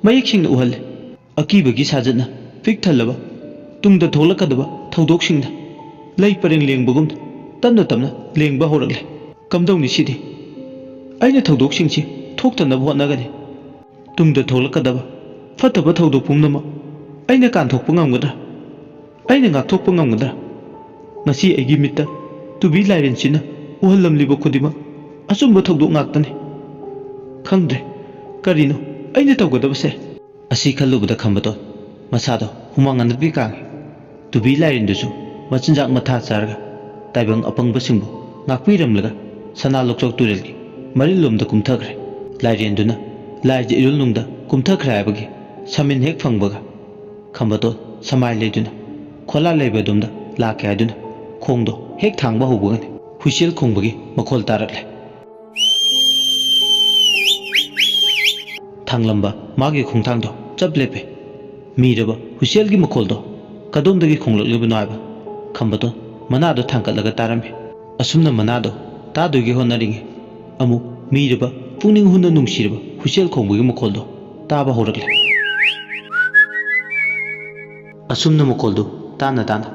ꯃꯌꯦꯛ ꯁꯦꯡꯅ ꯎꯍꯜꯂꯦ꯫ ꯑꯀꯤꯕꯒꯤ ꯁꯥꯖꯠꯅ ꯄꯤꯛ ꯊꯜꯂꯕ ꯇꯨꯡꯗ ꯊꯣꯛꯂꯛꯀꯗꯕ ꯊꯧꯗꯣꯛꯁꯤꯡꯅ ꯂꯩ ꯄꯔꯦꯡ ꯂꯦꯡꯕꯒꯨꯝꯅ ꯇꯞꯅ ꯇꯞꯅ ꯂꯦꯡꯕ ꯍꯧꯔꯛꯂꯦ꯫ ꯀꯝꯗꯧꯅꯤ ꯁꯤꯗꯤ? ꯑꯩꯅ ꯊꯧꯗꯣꯛꯁꯤꯡꯁꯤ ꯊꯣꯛꯇꯅꯕ ꯍꯣꯠꯅꯒꯅꯤ꯫ ꯇꯨꯡꯗ ꯊꯣꯛꯂꯛꯀꯗꯕ ꯐꯠꯇꯕ ꯊꯧꯗꯣꯛ ꯄꯨꯝꯅꯃꯛ ꯑꯩꯅ ꯀꯥꯟꯊꯣꯛꯄ ꯉꯝꯒꯗ꯭ꯔꯥ? ꯑꯩꯅ ꯉꯥꯛꯊꯣꯛꯄ ꯉꯝꯒꯗ꯭ꯔꯥ? ꯉꯁꯤ ꯑꯩꯒꯤ ꯃꯤꯠꯇ ꯇꯨꯕꯤ ꯂꯥꯏꯔꯦꯟꯁꯤꯅ ꯎꯍꯜꯂꯝꯂꯤꯕ ꯈꯨꯗꯤꯡꯃꯛ ꯑꯆꯨꯝꯕ ꯊꯧꯗꯣꯛ ꯉꯥꯛꯇꯅꯤ꯫ ꯈꯪꯗ꯭ꯔꯦ, ꯀꯔꯤꯅꯣ ꯑꯩꯅ ꯇꯧꯒꯗꯕꯁꯦ?" ꯑꯁꯤ ꯈꯜꯂꯨꯕꯗ ꯈꯝꯕꯗꯣꯟ ꯃꯁꯥꯗꯣ ꯍꯨꯃꯥꯡ ꯑꯅꯞꯄꯤ ꯀꯥꯡꯉꯤ꯫ ꯇꯨꯕꯤ ꯂꯥꯏꯔꯦꯟꯗꯨꯁꯨ ꯃꯆꯤꯟꯖꯥꯛ ꯃꯊꯥ ꯆꯥꯔꯒ ꯇꯥꯏꯕꯪ ꯑꯄꯪꯕꯁꯤꯡꯕꯨ ꯉꯥꯛꯄꯤꯔꯝꯂꯒ ꯁꯅꯥ ꯂꯣꯛꯆꯥꯎ ꯇꯨꯔꯦꯜꯒꯤ ꯃꯔꯤꯜꯂꯣꯝꯗ ꯀꯨꯝꯊꯈ꯭ꯔꯦ꯫ ꯂꯥꯏꯔꯦꯟꯗꯨꯅ ꯂꯥꯏꯖ ꯏꯔꯨꯜꯅꯨꯡꯗ ꯀꯨꯝꯊꯈ꯭ꯔꯦ ꯍꯥꯏꯕꯒꯤ ꯁꯃꯤꯟ ꯍꯦꯛ ꯐꯪꯕꯒ ꯈꯝꯕꯗꯣꯟ ꯁꯃꯥꯏ ꯂꯩꯗꯨꯅ ꯈꯣꯂꯥ ꯂꯩꯕ ꯑꯗꯣꯝꯗ ꯂꯥꯛꯀꯦ ꯍꯥꯏꯗꯨꯅ ꯈꯣꯡꯗꯣ ꯍꯦꯛ ꯊꯥꯡꯕ ꯍꯧꯕꯒꯅꯤ ꯍꯨꯏꯁꯦꯜ ꯈꯣꯡꯕꯒꯤ ꯃꯈꯣꯜ ꯇꯥꯔꯛꯂꯦ꯫ ꯊꯥꯡꯂꯝꯕ ꯃꯥꯒꯤ ꯈꯣꯡꯊꯥꯡꯗꯣ ꯆꯞ ꯂꯦꯞꯄꯦ꯫ ꯃꯤꯔꯕ ꯍꯨꯏꯁꯦꯜꯒꯤ ꯃꯈꯣꯜꯗꯣ ꯀꯗꯣꯝꯗꯒꯤ ꯈꯣꯡꯂꯛꯂꯤꯕꯅꯣ ꯍꯥꯏꯕ ꯈꯝꯕꯗꯣꯟ ꯃꯅꯥꯗꯣ ꯊꯥꯡꯒꯠꯂꯒ ꯇꯥꯔꯝꯃꯤ꯫ ꯑꯁꯨꯝꯅ ꯃꯅꯥꯗꯣ ꯇꯥꯗꯣꯏꯒꯤ ꯍꯣꯠꯅꯔꯤꯉꯩ ꯑꯃꯨꯛ ꯃꯤꯔꯕ ꯄꯨꯛꯅꯤꯡ ꯍꯨꯅ ꯅꯨꯡꯁꯤꯔꯕ ꯍꯨꯏꯁꯦꯜ ꯈꯣꯡꯕꯒꯤ ꯃꯈꯣꯜꯗꯣ ꯇꯥꯕ ꯍꯧꯔꯛꯂꯦ꯫ ꯑꯁꯨꯝꯅ ꯃꯈꯣꯜꯗꯨ ꯇꯥꯅ ꯇꯥꯅ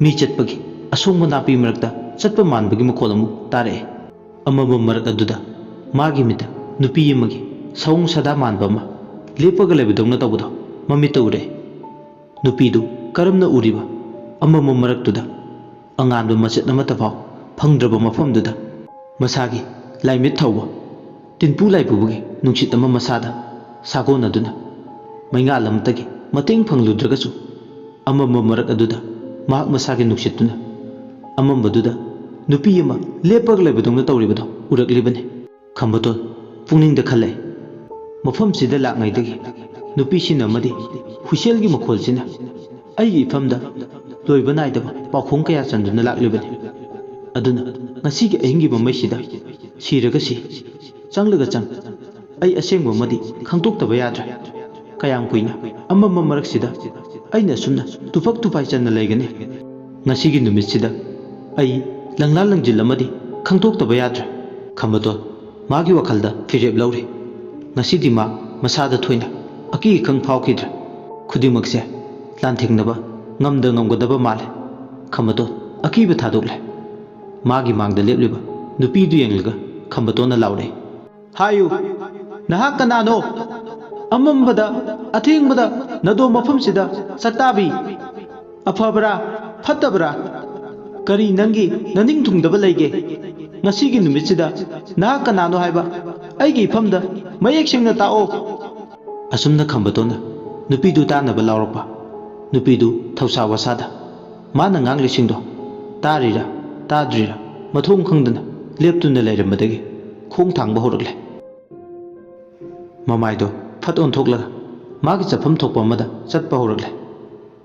ꯃꯤ ꯆꯠꯄꯒꯤ ꯑꯁꯣꯡꯕ ꯅꯥꯄꯤ ꯃꯔꯛꯇ ꯆꯠꯄ ꯃꯥꯟꯕꯒꯤ ꯃꯈꯣꯜ ꯑꯃꯨꯛ ꯇꯥꯔꯛꯑꯦ꯫ ꯑꯃꯝꯕ ꯃꯔꯛ ꯑꯗꯨꯗ ꯃꯥꯒꯤ ꯃꯤꯠꯇ ꯅꯨꯄꯤ ꯑꯃꯒꯤ ꯁꯑꯣꯡ ꯁꯥꯗꯥ ꯃꯥꯟꯕ ꯑꯃ ꯂꯦꯞꯄꯒ ꯂꯩꯕꯗꯧꯅ ꯇꯧꯕꯗꯣ ꯃꯃꯤꯠꯇ ꯎꯔꯦ꯫ ꯅꯨꯄꯤꯗꯨ ꯀꯔꯝꯅ ꯎꯔꯤꯕ? ꯑꯃꯝꯕ ꯃꯔꯛꯇꯨꯗ ꯑꯉꯥꯟꯕ ꯃꯆꯦꯠ ꯑꯃꯠꯇ ꯐꯥꯎ ꯐꯪꯗ꯭ꯔꯕ ꯃꯐꯝꯗꯨꯗ ꯃꯁꯥꯒꯤ ꯂꯥꯏꯃꯤꯠ ꯊꯧꯕ ꯇꯤꯟꯄꯨ ꯂꯥꯏꯄꯨꯕꯒꯤ ꯅꯨꯡꯁꯤꯠ ꯑꯃ ꯃꯁꯥꯗ ꯁꯥꯒꯣꯟꯅꯗꯨꯅ ꯃꯩꯉꯥꯜ ꯑꯃꯠꯇꯒꯤ ꯃꯇꯦꯡ ꯐꯪꯂꯨꯗ꯭ꯔꯒꯁꯨ ꯑꯃꯝꯕ ꯃꯔꯛ ꯑꯗꯨꯗ ꯃꯍꯥꯛ ꯃꯁꯥꯒꯤ ꯅꯨꯡꯁꯤꯠꯇꯨꯅ ꯑꯃꯝꯕꯗꯨꯗ ꯅꯨꯄꯤ ꯑꯃ ꯂꯦꯞꯄꯒ ꯂꯩꯕꯗꯧꯅ ꯇꯧꯔꯤꯕꯗꯣ ꯎꯔꯛꯂꯤꯕꯅꯤ꯫ ꯈꯝꯕꯇꯣꯟ ꯄꯨꯛꯅꯤꯡꯗ ꯈꯜꯂꯦ, ꯃꯐꯝꯁꯤꯗ ꯂꯥꯛꯉꯩꯗꯒꯤ ꯅꯨꯄꯤꯁꯤꯡ ꯑꯃꯗꯤ ꯍꯨꯏꯁꯦꯜꯒꯤ ꯃꯈꯣꯜꯁꯤꯅ ꯑꯩꯒꯤ ꯏꯐꯝꯗ ꯂꯣꯏꯕ ꯅꯥꯏꯗꯕ ꯄꯥꯎꯈꯣꯡ ꯀꯌꯥ ꯆꯟꯗꯨꯅ ꯂꯥꯛꯂꯤꯕꯅꯤ꯫ ꯑꯗꯨꯅ ꯉꯁꯤꯒꯤ ꯑꯍꯤꯡꯒꯤ ꯃꯃꯩꯁꯤꯗ ꯁꯤꯔꯒ ꯁꯤ, ꯆꯪꯂꯒ ꯆꯪ, ꯑꯩ ꯑꯁꯦꯡꯕ ꯑꯃꯗꯤ ꯈꯪꯗꯣꯛꯇꯕ ꯌꯥꯗ꯭ꯔꯦ꯫ ꯀꯌꯥꯝ ꯀꯨꯏꯅ ꯑꯃꯝꯕ ꯃꯔꯛꯁꯤꯗ ꯑꯩꯅ ꯑꯁꯨꯝꯅ ꯇꯨꯐꯛ ꯇꯨꯐꯥꯏ ꯆꯟꯅ ꯂꯩꯒꯅꯤ? ꯉꯁꯤꯒꯤ ꯅꯨꯃꯤꯠꯁꯤꯗ ꯑꯩ ꯂꯪꯂꯥ ꯂꯪꯖꯤꯜ ꯑꯃꯗꯤ ꯈꯪꯗꯣꯛꯇꯕ ꯌꯥꯗ꯭ꯔꯦ꯫ ꯈꯝꯕꯇꯣꯟ ꯃꯥꯒꯤ ꯋꯥꯈꯜꯗ ꯐꯤꯔꯦꯞ ꯂꯧꯔꯤ꯫ ꯉꯁꯤꯗꯤ ꯃꯥ ꯃꯁꯥꯗ ꯊꯣꯏꯅ ꯑꯀꯤ ꯑꯈꯪ ꯐꯥꯎꯈꯤꯗ꯭ꯔꯦ꯫ ꯈꯨꯗꯤꯡꯃꯛꯁꯦ ꯂꯥꯟꯊꯦꯡꯅꯕ ꯉꯝꯗ ꯉꯝꯒꯗꯕ ꯃꯥꯜꯂꯦ꯫ ꯈꯝꯕꯇꯣꯟ ꯑꯀꯤꯕ ꯊꯥꯗꯣꯛꯂꯦ꯫ ꯃꯥꯒꯤ ꯃꯥꯡꯗ ꯂꯦꯞꯂꯤꯕ ꯅꯨꯄꯤꯗꯨ ꯌꯦꯡꯂꯒ ꯈꯝꯕꯇꯣꯟꯅ ꯂꯥꯎꯔꯦ, "ꯍꯥꯏꯌꯨ, ꯅꯍꯥꯛ ꯀꯅꯥꯅꯣ? ꯑꯃꯝꯕꯗ, ꯑꯊꯦꯡꯕꯗ ꯅꯗꯣꯝ ꯃꯐꯝꯁꯤꯗ ꯆꯠꯇꯥꯕꯤ꯫ ꯑꯐꯕ꯭ꯔꯥ, ꯐꯠꯇꯕ꯭ꯔꯥ? ꯀꯔꯤ ꯅꯪꯒꯤ ꯅꯅꯤꯡ ꯊꯨꯡꯗꯕ ꯂꯩꯒꯦ? ꯉꯁꯤꯒꯤ ꯅꯨꯃꯤꯠꯁꯤꯗ ꯅꯍꯥꯛ ꯀꯅꯥꯅꯣ ꯍꯥꯏꯕ ꯑꯩꯒꯤ ꯏꯐꯝꯗ ꯃꯌꯦꯛ ꯁꯦꯡꯅ ꯇꯥꯛꯑꯣ꯫" ꯑꯁꯨꯝꯅ ꯈꯝꯕꯇꯣꯟꯅ ꯅꯨꯄꯤꯗꯨ ꯇꯥꯅꯕ ꯂꯥꯎꯔꯛꯄ꯫ ꯅꯨꯄꯤꯗꯨ ꯊꯧꯁꯥ ꯋꯥꯁꯥꯗ ꯃꯥꯅ ꯉꯥꯡꯂꯤꯁꯤꯡꯗꯣ ꯇꯥꯔꯤꯔꯥ ꯇꯥꯗ꯭ꯔꯤꯔꯥ ꯃꯊꯣꯡ ꯈꯪꯗꯅ ꯂꯦꯞꯇꯨꯅ ꯂꯩꯔꯝꯕꯗꯒꯤ ꯈꯣꯡ ꯊꯥꯡꯕ ꯍꯧꯔꯛꯂꯦ꯫ ꯃꯃꯥꯏꯗꯣ ꯐꯠ ꯑꯣꯟꯊꯣꯛꯂꯒ ꯃꯥꯒꯤ ꯆꯠꯐꯝ ꯊꯣꯛꯄ ꯑꯃꯗ ꯆꯠꯄ ꯍꯧꯔꯛꯂꯦ꯫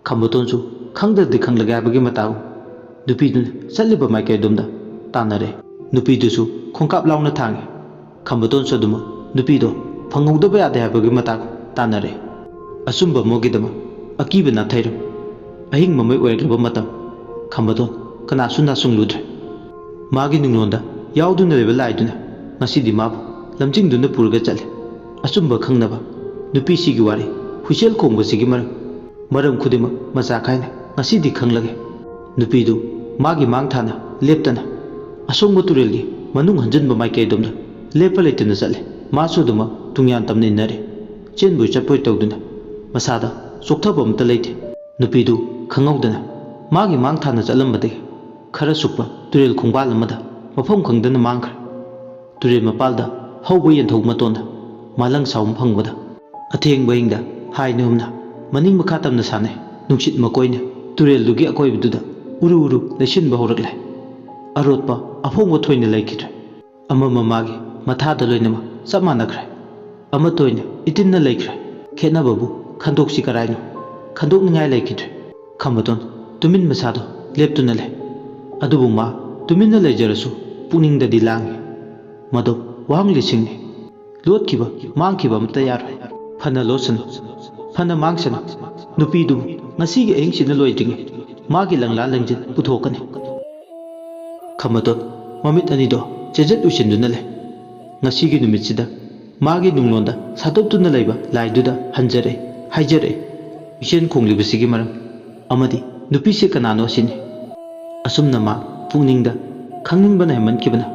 ꯈꯝꯕꯇꯣꯟꯁꯨ ꯈꯪꯗ꯭ꯔꯗꯤ ꯈꯪꯂꯒꯦ ꯍꯥꯏꯕꯒꯤ ꯃꯇꯥꯒꯨꯝ ꯅꯨꯄꯤꯗꯨꯅ ꯆꯠꯂꯤꯕ ꯃꯥꯏꯀꯩ ꯑꯗꯣꯝꯗ ꯇꯥꯟꯅꯔꯦ꯫ ꯅꯨꯄꯤꯗꯨꯁꯨ ꯈꯣꯡꯀꯥꯞ ꯂꯥꯎꯅ ꯊꯥꯡꯉꯤ꯫ ꯈꯝꯕꯇꯣꯟꯁꯨ ꯑꯗꯨꯃꯛ ꯅꯨꯄꯤꯗꯣ ꯐꯪꯍꯧꯗꯕ ꯌꯥꯗꯦ ꯍꯥꯏꯕꯒꯤ ꯃꯇꯥꯒꯨꯝ ꯇꯥꯟꯅꯔꯦ꯫ ꯑꯆꯨꯝꯕ ꯑꯃꯒꯤꯗꯃꯛ ꯑꯀꯤꯕ ꯅꯥꯊꯩꯔꯝ꯫ ꯑꯍꯤꯡ ꯃꯃꯩ ꯑꯣꯏꯔꯛꯂꯕ ꯃꯇꯝ꯫ ꯈꯝꯕꯇꯣꯟ ꯀꯅꯥꯁꯨ ꯅꯥꯆꯨꯡꯂꯨꯗ꯭ꯔꯦ꯫ ꯃꯥꯒꯤ ꯅꯨꯡꯂꯣꯟꯗ ꯌꯥꯎꯗꯨꯅ ꯂꯩꯕ ꯂꯥꯏꯗꯨꯅ ꯉꯁꯤꯗꯤ ꯃꯥꯕꯨ ꯂꯝꯖꯤꯡꯗꯨꯅ ꯄꯨꯔꯒ ꯆꯠꯂꯦ꯫ ꯑꯆꯨꯝꯕ ꯈꯪꯅꯕ ꯅꯨꯄꯤꯁꯤꯒꯤ ꯋꯥꯔꯤ, ꯍꯨꯏꯁꯦꯜ ꯈꯣꯡꯕꯁꯤꯒꯤ ꯃꯔꯝ, ꯃꯔꯝ ꯈꯨꯗꯤꯡꯃꯛ ꯃꯆꯥ ꯈꯥꯏꯅ ꯉꯁꯤꯗꯤ ꯈꯪꯂꯒꯦ꯫ ꯅꯨꯄꯤꯗꯨ ꯃꯥꯒꯤ ꯃꯥꯡ ꯊꯥꯅ ꯂꯦꯞꯇꯅ ꯑꯁꯣꯡꯕ ꯇꯨꯔꯦꯜꯒꯤ ꯃꯅꯨꯡ ꯍꯟꯖꯤꯟꯕ ꯃꯥꯏꯀꯩꯗꯣꯝꯗ ꯂꯦꯞꯄ ꯂꯩꯇꯅ ꯆꯠꯂꯦ꯫ ꯃꯥꯁꯨ ꯑꯗꯨꯃꯛ ꯇꯨꯡꯌꯥꯟ ꯇꯝꯅ ꯏꯟꯅꯔꯦ꯫ ꯆꯦꯟꯕꯣꯏ ꯆꯠꯄꯣꯏ ꯇꯧꯗꯨꯅ ꯃꯁꯥꯗ ꯆꯣꯛꯊꯕ ꯑꯃꯠꯇ ꯂꯩꯇꯦ꯫ ꯅꯨꯄꯤꯗꯨ ꯈꯪꯍꯧꯗꯅ ꯃꯥꯒꯤ ꯃꯥꯡ ꯊꯥꯅ ꯆꯠꯂꯝꯕꯗꯒꯤ ꯈꯔ ꯁꯨꯛꯄ ꯇꯨꯔꯦꯜ ꯈꯣꯡꯕꯥꯜ ꯑꯃꯗ ꯃꯐꯝ ꯈꯪꯗꯅ ꯃꯥꯡꯈ꯭ꯔꯦ꯫ ꯇꯨꯔꯦꯜ ꯃꯄꯥꯜꯗ ꯍꯧꯕ ꯌꯦꯟꯊꯧ ꯃꯇꯣꯟꯗ ꯃꯥꯂꯪ ꯁꯥꯎꯝ ꯐꯪꯕꯗ ꯑꯊꯦꯡꯕ ꯑꯍꯤꯡꯗ ꯍꯥꯏ ꯅꯨꯝꯅ ꯃꯅꯤꯡ ꯃꯈꯥ ꯇꯝꯅ ꯁꯥꯟꯅꯩ꯫ ꯅꯨꯡꯁꯤꯠ ꯃꯀꯣꯏꯅ ꯇꯨꯔꯦꯜꯗꯨꯒꯤ ꯑꯀꯣꯏꯕꯗꯨꯗ ꯎꯔꯨ ꯎꯔꯨ ꯂꯩꯁꯤꯟꯕ ꯍꯧꯔꯛꯂꯦ꯫ ꯑꯔꯣꯠꯄ ꯑꯐꯣꯡꯕ ꯊꯣꯏꯅ ꯂꯩꯈꯤꯗ꯭ꯔꯦ꯫ ꯑꯃꯃ ꯃꯥꯒꯤ ꯃꯊꯥꯗ ꯂꯣꯏꯅꯃꯛ ꯆꯞ ꯃꯥꯟꯅꯈ꯭ꯔꯦ꯫ ꯑꯃꯠꯇ ꯑꯣꯏꯅ ꯏꯇꯤꯟꯅ ꯂꯩꯈ꯭ꯔꯦ꯫ ꯈꯦꯠꯅꯕꯕꯨ ꯈꯟꯗꯣꯛꯁꯤ ꯀꯔꯥꯏꯅꯣ? ꯈꯟꯗꯣꯛꯅꯤꯡꯉꯥꯏ ꯂꯩꯈꯤꯗ꯭ꯔꯦ꯫ ꯈꯝꯕꯇꯣꯟ ꯇꯨꯃꯤꯟ ꯃꯁꯥꯗꯣ ꯂꯦꯞꯇꯨꯅ ꯂꯩ꯫ ꯑꯗꯨꯕꯨ ꯃꯥ ꯇꯨꯃꯤꯟꯅ ꯂꯩꯖꯔꯁꯨ ꯄꯨꯛꯅꯤꯡꯗꯗꯤ ꯂꯥꯡꯏ꯫ ꯃꯗꯨ ꯋꯥꯍꯪ ꯂꯤꯁꯤꯡꯅꯤ꯫ ꯂꯣꯠꯈꯤꯕ, ꯃꯥꯡꯈꯤꯕ ꯑꯃꯠꯇ ꯌꯥꯔꯣꯏ꯫ ꯐꯅ ꯂꯣꯠꯁꯅꯨ, ꯐꯅ ꯃꯥꯡꯁꯅꯨ, ꯅꯨꯄꯤꯗꯨꯕꯨ ꯉꯁꯤꯒꯤ ꯑꯍꯤꯡꯁꯤꯅ ꯂꯣꯏꯗ꯭ꯔꯤꯉꯩ ꯃꯥꯒꯤ ꯂꯪꯂꯥ ꯂꯪꯖꯤꯟ ꯄꯨꯊꯣꯛꯀꯅꯤ꯫ ꯈꯝꯕꯇꯣꯟ ꯃꯃꯤꯠ ꯑꯅꯤꯗꯣ ꯆꯦꯖꯠ ꯎꯏꯁꯤꯟꯗꯨꯅ ꯂꯩ꯫ ꯉꯁꯤꯒꯤ ꯅꯨꯃꯤꯠꯁꯤꯗ ꯃꯥꯒꯤ ꯅꯨꯡꯂꯣꯟꯗ ꯁꯥꯗꯣꯛꯇꯨꯅ ꯂꯩꯕ ꯂꯥꯏꯗꯨꯗ ꯍꯟꯖꯔꯛꯏ, ꯍꯥꯏꯖꯔꯛꯏ, ꯃꯤꯁꯦꯟ ꯈꯣꯡꯂꯤꯕꯁꯤꯒꯤ ꯃꯔꯝ ꯑꯃꯗꯤ ꯅꯨꯄꯤꯁꯤ ꯀꯅꯥꯅꯣ ꯑꯁꯤꯅꯤ꯫ ꯑꯁꯨꯝꯅ ꯃꯥ ꯄꯨꯛꯅꯤꯡꯗ ꯈꯪꯅꯤꯡꯕꯅ ꯍꯦꯟꯃꯟꯈꯤꯕꯅ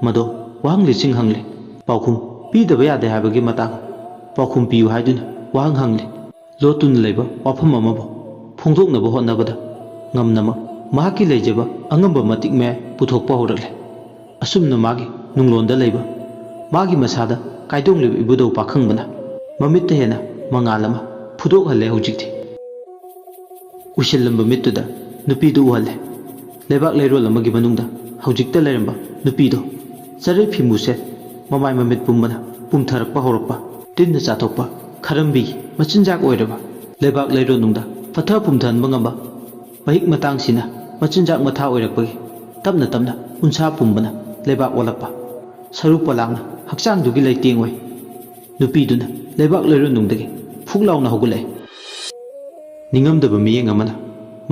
ꯃꯗꯣ ꯋꯥꯍꯪ ꯂꯤꯁꯤꯡ ꯍꯪꯂꯦ꯫ ꯄꯥꯎꯈꯨꯝ ꯄꯤꯗꯕ ꯌꯥꯗꯦ ꯍꯥꯏꯕꯒꯤ ꯃꯇꯥꯡ ꯄꯥꯎꯈꯨꯝ ꯄꯤꯌꯨ ꯍꯥꯏꯗꯨꯅ ꯋꯥꯍꯪ ꯍꯪꯂꯦ꯫ ꯂꯣꯠꯇꯨꯅ ꯂꯩꯕ ꯋꯥꯐꯝ ꯑꯃꯕꯨ ꯐꯣꯡꯗꯣꯛꯅꯕ ꯍꯣꯠꯅꯕꯗ ꯉꯝꯅꯃꯛ ꯃꯍꯥꯛꯀꯤ ꯂꯩꯖꯕ ꯑꯉꯝꯕ ꯃꯇꯤꯛ ꯃꯌꯥꯏ ꯄꯨꯊꯣꯛꯄ ꯍꯧꯔꯛꯂꯦ꯫ ꯑꯁꯨꯝꯅ ꯃꯥꯒꯤ ꯅꯨꯡꯂꯣꯟꯗ ꯂꯩꯕ ꯃꯥꯒꯤ ꯃꯁꯥꯗ ꯀꯥꯏꯗꯣꯡꯂꯤꯕ ꯏꯕꯨꯙꯧ ꯄꯥꯈꯪꯕꯅ ꯃꯃꯤꯠꯇ ꯍꯦꯟꯅ ꯃꯉꯥꯜ ꯑꯃ ꯐꯨꯗꯣꯛꯍꯜꯂꯦ ꯍꯧꯖꯤꯛꯇꯤ꯫ ꯎꯏꯁꯤꯜꯂꯝꯕ ꯃꯤꯠꯇꯨꯗ ꯅꯨꯄꯤꯗꯨ ꯎꯍꯜꯂꯦ꯫ ꯂꯩꯕꯥꯛ ꯂꯩꯔꯣꯜ ꯑꯃꯒꯤ ꯃꯅꯨꯡꯗ ꯍꯧꯖꯤꯛꯇ ꯂꯩꯔꯝꯕ ꯅꯨꯄꯤꯗꯣ ꯆꯔꯩ ꯐꯤꯃꯨꯁꯦ ꯃꯃꯥꯏ ꯃꯃꯤꯠ ꯄꯨꯝꯕꯅ ꯄꯨꯝꯊꯔꯛꯄ ꯍꯧꯔꯛꯄ, ꯇꯤꯟꯅ ꯆꯥꯊꯣꯛꯄ, ꯈꯔꯝꯕꯤꯒꯤ ꯃꯆꯤꯟꯖꯥꯛ ꯑꯣꯏꯔꯕ ꯂꯩꯕꯥꯛ ꯂꯩꯔꯣꯜꯅꯨꯡꯗ ꯄꯠꯊ ꯄꯨꯝꯊꯍꯟꯕ ꯉꯝꯕ ꯃꯍꯤꯛ ꯃꯇꯥꯡꯁꯤꯅ ꯃꯆꯤꯟꯖꯥꯛ ꯃꯊꯥ ꯑꯣꯏꯔꯛꯄꯒꯤ ꯇꯞꯅ ꯇꯞꯅ ꯎꯟꯁꯥ ꯄꯨꯝꯕꯅ ꯂꯩꯕꯥꯛ ꯑꯣꯜꯂꯛꯄ꯫ ꯁꯔꯨ ꯄꯣꯂꯥꯡꯅ ꯍꯛꯆꯥꯡꯗꯨꯒꯤ ꯂꯩꯇꯦꯡ ꯑꯣꯏ꯫ ꯅꯨꯄꯤꯗꯨꯅ ꯂꯩꯕꯥꯛ ꯂꯩꯔꯣꯜꯅꯨꯡꯗꯒꯤ ꯐꯨꯛ ꯂꯥꯎꯅ ꯍꯧꯒꯠꯂꯛꯏ꯫ ꯅꯤꯡꯉꯝꯗꯕ ꯃꯤꯠꯌꯦꯡ ꯑꯃꯅ